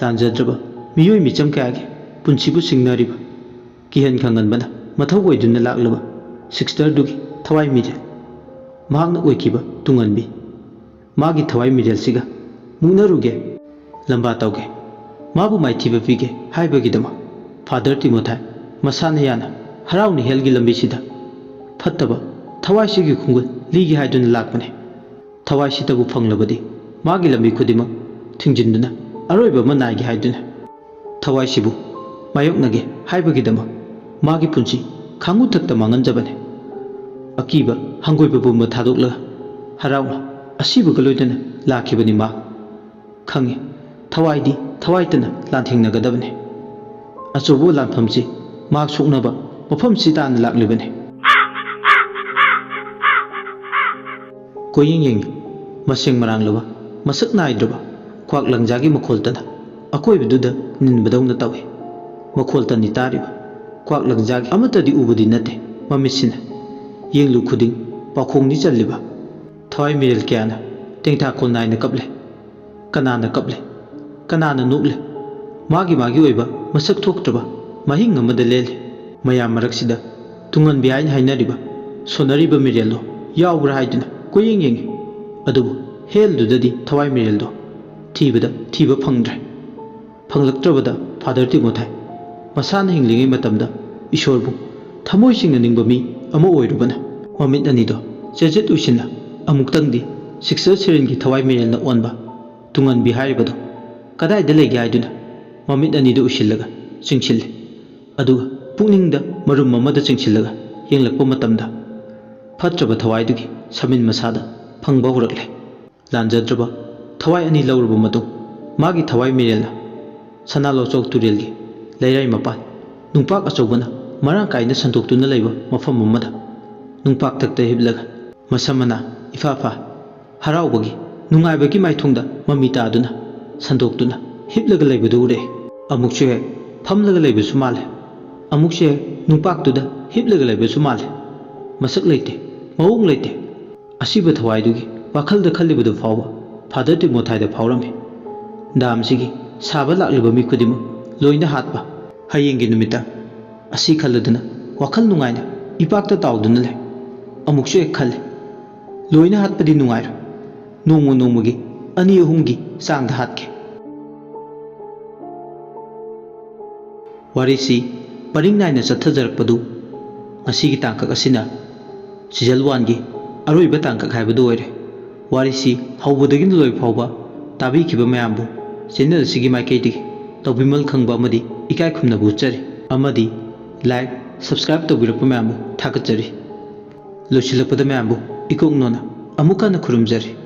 ꯂꯥꯟꯖꯗ꯭ꯔꯕ ꯃꯤꯑꯣꯏ ꯃꯤꯆꯝ ꯀꯌꯥꯒꯤ ꯄꯨꯟꯁꯤꯕꯨ ꯁꯤꯡꯅꯔꯤꯕ ꯀꯤꯍꯟ ꯈꯪꯍꯟꯕꯅ ꯃꯊꯧ ꯑꯣꯏꯗꯨꯅ ꯂꯥꯛꯂꯕ ꯁꯤꯁꯇꯔꯗꯨꯒꯤ ꯊꯋꯥꯏ ꯃꯤꯔꯦꯜ꯫ ꯃꯍꯥꯛꯅ ꯑꯣꯏꯈꯤꯕ ꯇꯨꯡꯍꯟꯕꯤ꯫ ꯃꯥꯒꯤ ꯊꯋꯥꯏ ꯃꯤꯔꯦꯜꯁꯤꯒ ꯃꯨꯛꯅꯔꯨꯒꯦ, ꯂꯝꯕꯥ ꯇꯧꯒꯦ, ꯃꯥꯕꯨ ꯃꯥꯏꯊꯤꯕ ꯄꯤꯒꯦ ꯍꯥꯏꯕꯒꯤꯗꯃꯛ ꯐꯥꯗꯔ ꯇꯤꯃꯣꯊꯥꯏ ꯃꯁꯥꯅ ꯌꯥꯅ ꯍꯔꯥꯎꯅ ꯍꯦꯜꯒꯤ ꯂꯝꯕꯤꯁꯤꯗ ꯐꯠꯇꯕ ꯊꯋꯥꯏꯁꯤꯒꯤ ꯈꯣꯡꯒꯨꯜ ꯂꯤꯒꯦ ꯍꯥꯏꯗꯨꯅ ꯂꯥꯛꯄꯅꯤ꯫ ꯊꯋꯥꯏꯁꯤꯇꯕꯨ ꯐꯪꯂꯕꯗꯤ ꯃꯥꯒꯤ ꯂꯝꯕꯤ ꯈꯨꯗꯤꯡꯃꯛ ꯊꯤꯡꯖꯤꯟꯗꯨꯅ ꯑꯔꯣꯏꯕ ꯑꯃ ꯅꯥꯏꯒꯦ ꯍꯥꯏꯗꯨꯅ ꯊꯋꯥꯏꯁꯤꯕꯨ ꯃꯥꯌꯣꯛꯅꯒꯦ ꯍꯥꯏꯕꯒꯤꯗꯃꯛ ꯃꯥꯒꯤ ꯄꯨꯟꯁꯤ ꯈꯥꯡꯉꯨꯊꯛꯇ ꯃꯥꯡꯍꯟꯖꯕꯅꯤ꯫ ꯑꯀꯤꯕ ꯍꯪꯒꯣꯏꯕ ꯄꯨꯝꯕ ꯊꯥꯗꯣꯛꯂꯒ ꯍꯔꯥꯎꯅ ꯑꯁꯤꯕꯒ ꯂꯣꯏꯅꯅ ꯂꯥꯛꯈꯤꯕꯅꯤ ꯃꯥ꯫ ꯈꯪꯉꯤ, ꯊꯋꯥꯏꯗꯤ ꯊꯋꯥꯏꯇꯅ ꯂꯥꯟꯊꯦꯡꯅꯒꯗꯕꯅꯤ꯫ ꯑꯆꯧꯕ ꯂꯥꯟꯐꯝꯁꯤ ꯃꯍꯥꯛ ꯁꯣꯛꯅꯕ ꯃꯐꯝꯁꯤ ꯇꯥꯟꯅ ꯂꯥꯛꯂꯤꯕꯅꯤ꯫ ꯀꯣꯏꯌꯦꯡ ꯌꯦꯡꯉꯤ꯫ ꯃꯁꯦꯡ ꯃꯔꯥꯡꯂꯕ, ꯃꯁꯛ ꯅꯥꯏꯗ꯭ꯔꯕ ꯀ꯭ꯋꯥꯛ ꯂꯪꯖꯥꯒꯤ ꯃꯈꯣꯜꯇꯅ ꯑꯀꯣꯏꯕꯗꯨꯗ ꯅꯤꯟꯕꯗꯧꯅ ꯇꯧꯏ꯫ ꯃꯈꯣꯜꯇꯅꯤ ꯇꯥꯔꯤꯕ꯫ ꯀ꯭ꯋꯥꯛ ꯂꯪꯖꯥꯒꯤ ꯑꯃꯠꯇꯗꯤ ꯎꯕꯗꯤ ꯅꯠꯇꯦ ꯃꯃꯤꯠꯁꯤꯅ꯫ ꯌꯦꯡꯂꯨ ꯈꯨꯗꯤꯡ ꯄꯥꯎꯈꯣꯡꯅꯤ ꯆꯜꯂꯤꯕ꯫ ꯊꯋꯥꯏ ꯃꯤꯔꯦꯜ ꯀꯌꯥꯅ ꯇꯦꯡꯊꯥꯈꯣꯜ ꯅꯥꯏꯅ ꯀꯞꯂꯦ꯫ ꯀꯅꯥꯅ ꯀꯞꯂꯤ? ꯀꯅꯥꯅ ꯅꯣꯛꯂꯤ? ꯃꯥꯒꯤ ꯃꯥꯒꯤ ꯑꯣꯏꯕ ꯃꯁꯛ ꯊꯣꯛꯇ꯭ꯔꯕ ꯃꯍꯤꯡ ꯑꯃꯗ ꯂꯦꯜꯂꯤ꯫ ꯃꯌꯥꯝ ꯃꯔꯛꯁꯤꯗ ꯇꯨꯡꯍꯟꯕꯤ ꯍꯥꯏꯅ ꯍꯥꯏꯅꯔꯤꯕ ꯁꯣꯟꯅꯔꯤꯕ ꯃꯤꯔꯦꯜꯗꯣ ꯌꯥꯎꯕ꯭ꯔꯥ ꯍꯥꯏꯗꯨꯅ ꯀꯣꯏꯌꯦꯡ ꯌꯦꯡꯉꯤ꯫ ꯑꯗꯨꯕꯨ ꯍꯦꯜꯗꯨꯗꯗꯤ ꯊꯋꯥꯏ ꯃꯤꯔꯦꯜꯗꯣ ꯊꯤꯕꯗ ꯊꯤꯕ ꯐꯪꯗ꯭ꯔꯦ꯫ ꯐꯪꯂꯛꯇ꯭ꯔꯕꯗ ꯐꯥꯗꯔ ꯇꯤꯃꯣꯊꯥꯏ ꯃꯁꯥꯅ ꯍꯤꯡꯂꯤꯉꯩ ꯃꯇꯝꯗ ꯏꯁꯣꯔꯕꯨ ꯊꯃꯣꯏ ꯁꯦꯡꯅ ꯅꯤꯡꯕ ꯃꯤ ꯑꯃ ꯑꯣꯏꯔꯨꯕꯅ ꯃꯃꯤꯠ ꯑꯅꯤꯗꯣ ꯆꯦꯖꯦꯠ ꯎꯏꯁꯤꯟꯅ ꯑꯃꯨꯛꯇꯪꯗꯤ ꯁꯤꯛꯁꯇꯔ ꯁꯦꯔꯤꯟꯒꯤ ꯊꯋꯥꯏ ꯃꯤꯔꯦꯜꯅ ꯑꯣꯟꯕ ꯇꯨꯡꯍꯟꯕꯤ ꯍꯥꯏꯔꯤꯕꯗꯣ ꯀꯗꯥꯏꯗ ꯂꯩꯒꯦ ꯍꯥꯏꯗꯨꯅ ꯃꯃꯤꯠ ꯑꯅꯤꯗꯨ ꯎꯏꯁꯤꯜꯂꯒ ꯆꯤꯡꯁꯤꯜꯂꯤ꯫ ꯑꯗꯨꯒ ꯄꯨꯛꯅꯤꯡꯗ ꯃꯔꯨꯝ ꯑꯃꯗ ꯆꯤꯡꯁꯤꯜꯂꯒ ꯌꯦꯡꯂꯛꯄ ꯃꯇꯝꯗ ꯐꯠꯇ꯭ꯔꯕ ꯊꯋꯥꯏꯗꯨꯒꯤ ꯁꯃꯤꯟ ꯃꯁꯥꯗ ꯐꯪꯕ ꯍꯧꯔꯛꯂꯦ꯫ ꯂꯥꯟꯖꯗ꯭ꯔꯕ ꯊꯋꯥꯏ ꯑꯅꯤ ꯂꯧꯔꯕ ꯃꯇꯨꯡ ꯃꯥꯒꯤ ꯊꯋꯥꯏ ꯃꯤꯔꯦꯜꯅ ꯁꯅꯥ ꯂꯣꯆꯣꯛ ꯇꯨꯔꯦꯜꯒꯤ ꯂꯩꯔꯥꯏ ꯃꯄꯥꯟ ꯅꯨꯡꯄꯥꯛ ꯑꯆꯧꯕꯅ ꯃꯔꯥꯡ ꯀꯥꯏꯅ ꯁꯟꯗꯣꯛꯇꯨꯅ ꯂꯩꯕ ꯃꯐꯝ ꯑꯃꯗ ꯅꯨꯡꯄꯥꯛꯊꯛꯇ ꯍꯤꯞꯂꯒ ꯃꯁꯝ ꯃꯅꯥ ꯏꯐꯥ ꯐꯥ ꯍꯔꯥꯎꯕꯒꯤ ꯅꯨꯡꯉꯥꯏꯕꯒꯤ ꯃꯥꯏꯊꯣꯡꯗ ꯃꯃꯤ ꯇꯥꯗꯨꯅ ꯁꯟꯗꯣꯛꯇꯨꯅ ꯍꯤꯞꯂꯒ ꯂꯩꯕꯗꯨ ꯎꯔꯛꯑꯦ꯫ ꯑꯃꯨꯛꯁꯨ ꯍꯦꯛ ꯐꯝꯂꯒ ꯂꯩꯕꯁꯨ ꯃꯥꯜꯂꯦ꯫ ꯑꯃꯨꯛꯁꯨ ꯍꯦꯛ ꯅꯨꯡꯄꯥꯛꯇꯨꯗ ꯍꯤꯞꯂꯒ ꯂꯩꯕꯁꯨ ꯃꯥꯜꯂꯦ꯫ ꯃꯁꯛ ꯂꯩꯇꯦ, ꯃꯑꯣꯡ ꯂꯩꯇꯦ꯫ ꯑꯁꯤꯕ ꯊꯋꯥꯏꯗꯨꯒꯤ ꯋꯥꯈꯜꯗ ꯈꯜꯂꯤꯕꯗꯨ ꯐꯥꯎꯕ ꯐꯥꯗꯔ ꯇꯤꯃꯣꯊꯥꯏꯗ ꯐꯥꯎꯔꯝꯃꯤ꯫ ꯗꯥꯝꯁꯤꯒꯤ ꯁꯥꯕ ꯂꯥꯛꯂꯤꯕ ꯃꯤ ꯈꯨꯗꯤꯡꯃꯛ ꯂꯣꯏꯅ ꯍꯥꯠꯄ꯫ ꯍꯌꯦꯡꯒꯤ ꯅꯨꯃꯤꯠꯇ ꯑꯁꯤ ꯈꯜꯂꯗꯨꯅ ꯋꯥꯈꯜ ꯅꯨꯡꯉꯥꯏꯅ ꯏꯄꯥꯛꯇ ꯇꯥꯎꯗꯨꯅ ꯂꯩ꯫ ꯑꯃꯨꯛꯁꯨ ꯍꯦꯛ ꯈꯜꯂꯤ, ꯂꯣꯏꯅ ꯍꯥꯠꯄꯗꯤ ꯅꯨꯡꯉꯥꯏꯔꯣꯏ꯫ ꯅꯣꯡꯃ ꯅꯣꯡꯃꯒꯤ ꯑꯅꯤ ꯑꯍꯨꯝꯒꯤ ꯆꯥꯡꯗ ꯍꯥꯠꯀꯦ꯫ ꯋꯥꯔꯤꯁꯤ ꯄꯔꯤꯡ ꯅꯥꯏꯅ ꯆꯠꯊꯖꯔꯛꯄꯗꯨ ꯉꯁꯤꯒꯤ ꯇꯥꯡꯀꯛ ꯑꯁꯤꯅ ꯁꯤꯖꯟ ꯋꯥꯟꯒꯤ ꯑꯔꯣꯏꯕ ꯇꯥꯡꯀꯛ ꯍꯥꯏꯕꯗꯨ ꯑꯣꯏꯔꯦ꯫ ꯋꯥꯔꯤꯁꯤ ꯍꯧꯕꯗꯒꯤꯅ ꯂꯣꯏꯕ ꯐꯥꯎꯕ ꯇꯥꯕꯤꯈꯤꯕ ꯃꯌꯥꯝꯕꯨ ꯆꯦꯅꯦꯜ ꯑꯁꯤꯒꯤ ꯃꯥꯏꯀꯩꯗꯒꯤ ꯇꯧꯕꯤꯃꯜ ꯈꯪꯕ ꯑꯃꯗꯤ ꯏꯀꯥꯏ ꯈꯨꯝꯅꯕ ꯎꯠꯆꯔꯤ꯫ ꯑꯃꯗꯤ ꯂꯥꯏꯛ, ꯁꯕꯁꯀ꯭ꯔꯥꯏꯕ ꯇꯧꯕꯤꯔꯛꯄ ꯃꯌꯥꯝꯕꯨ ꯊꯥꯒꯠꯆꯔꯤ꯫ ꯂꯣꯏꯁꯤꯜꯂꯛꯄꯗ ꯃꯌꯥꯝꯕꯨ ꯏꯀꯣꯛ ꯅꯣꯟꯅ ꯑꯃꯨꯛ ꯍꯟꯅ ꯈꯨꯔꯨꯝꯖꯔꯤ꯫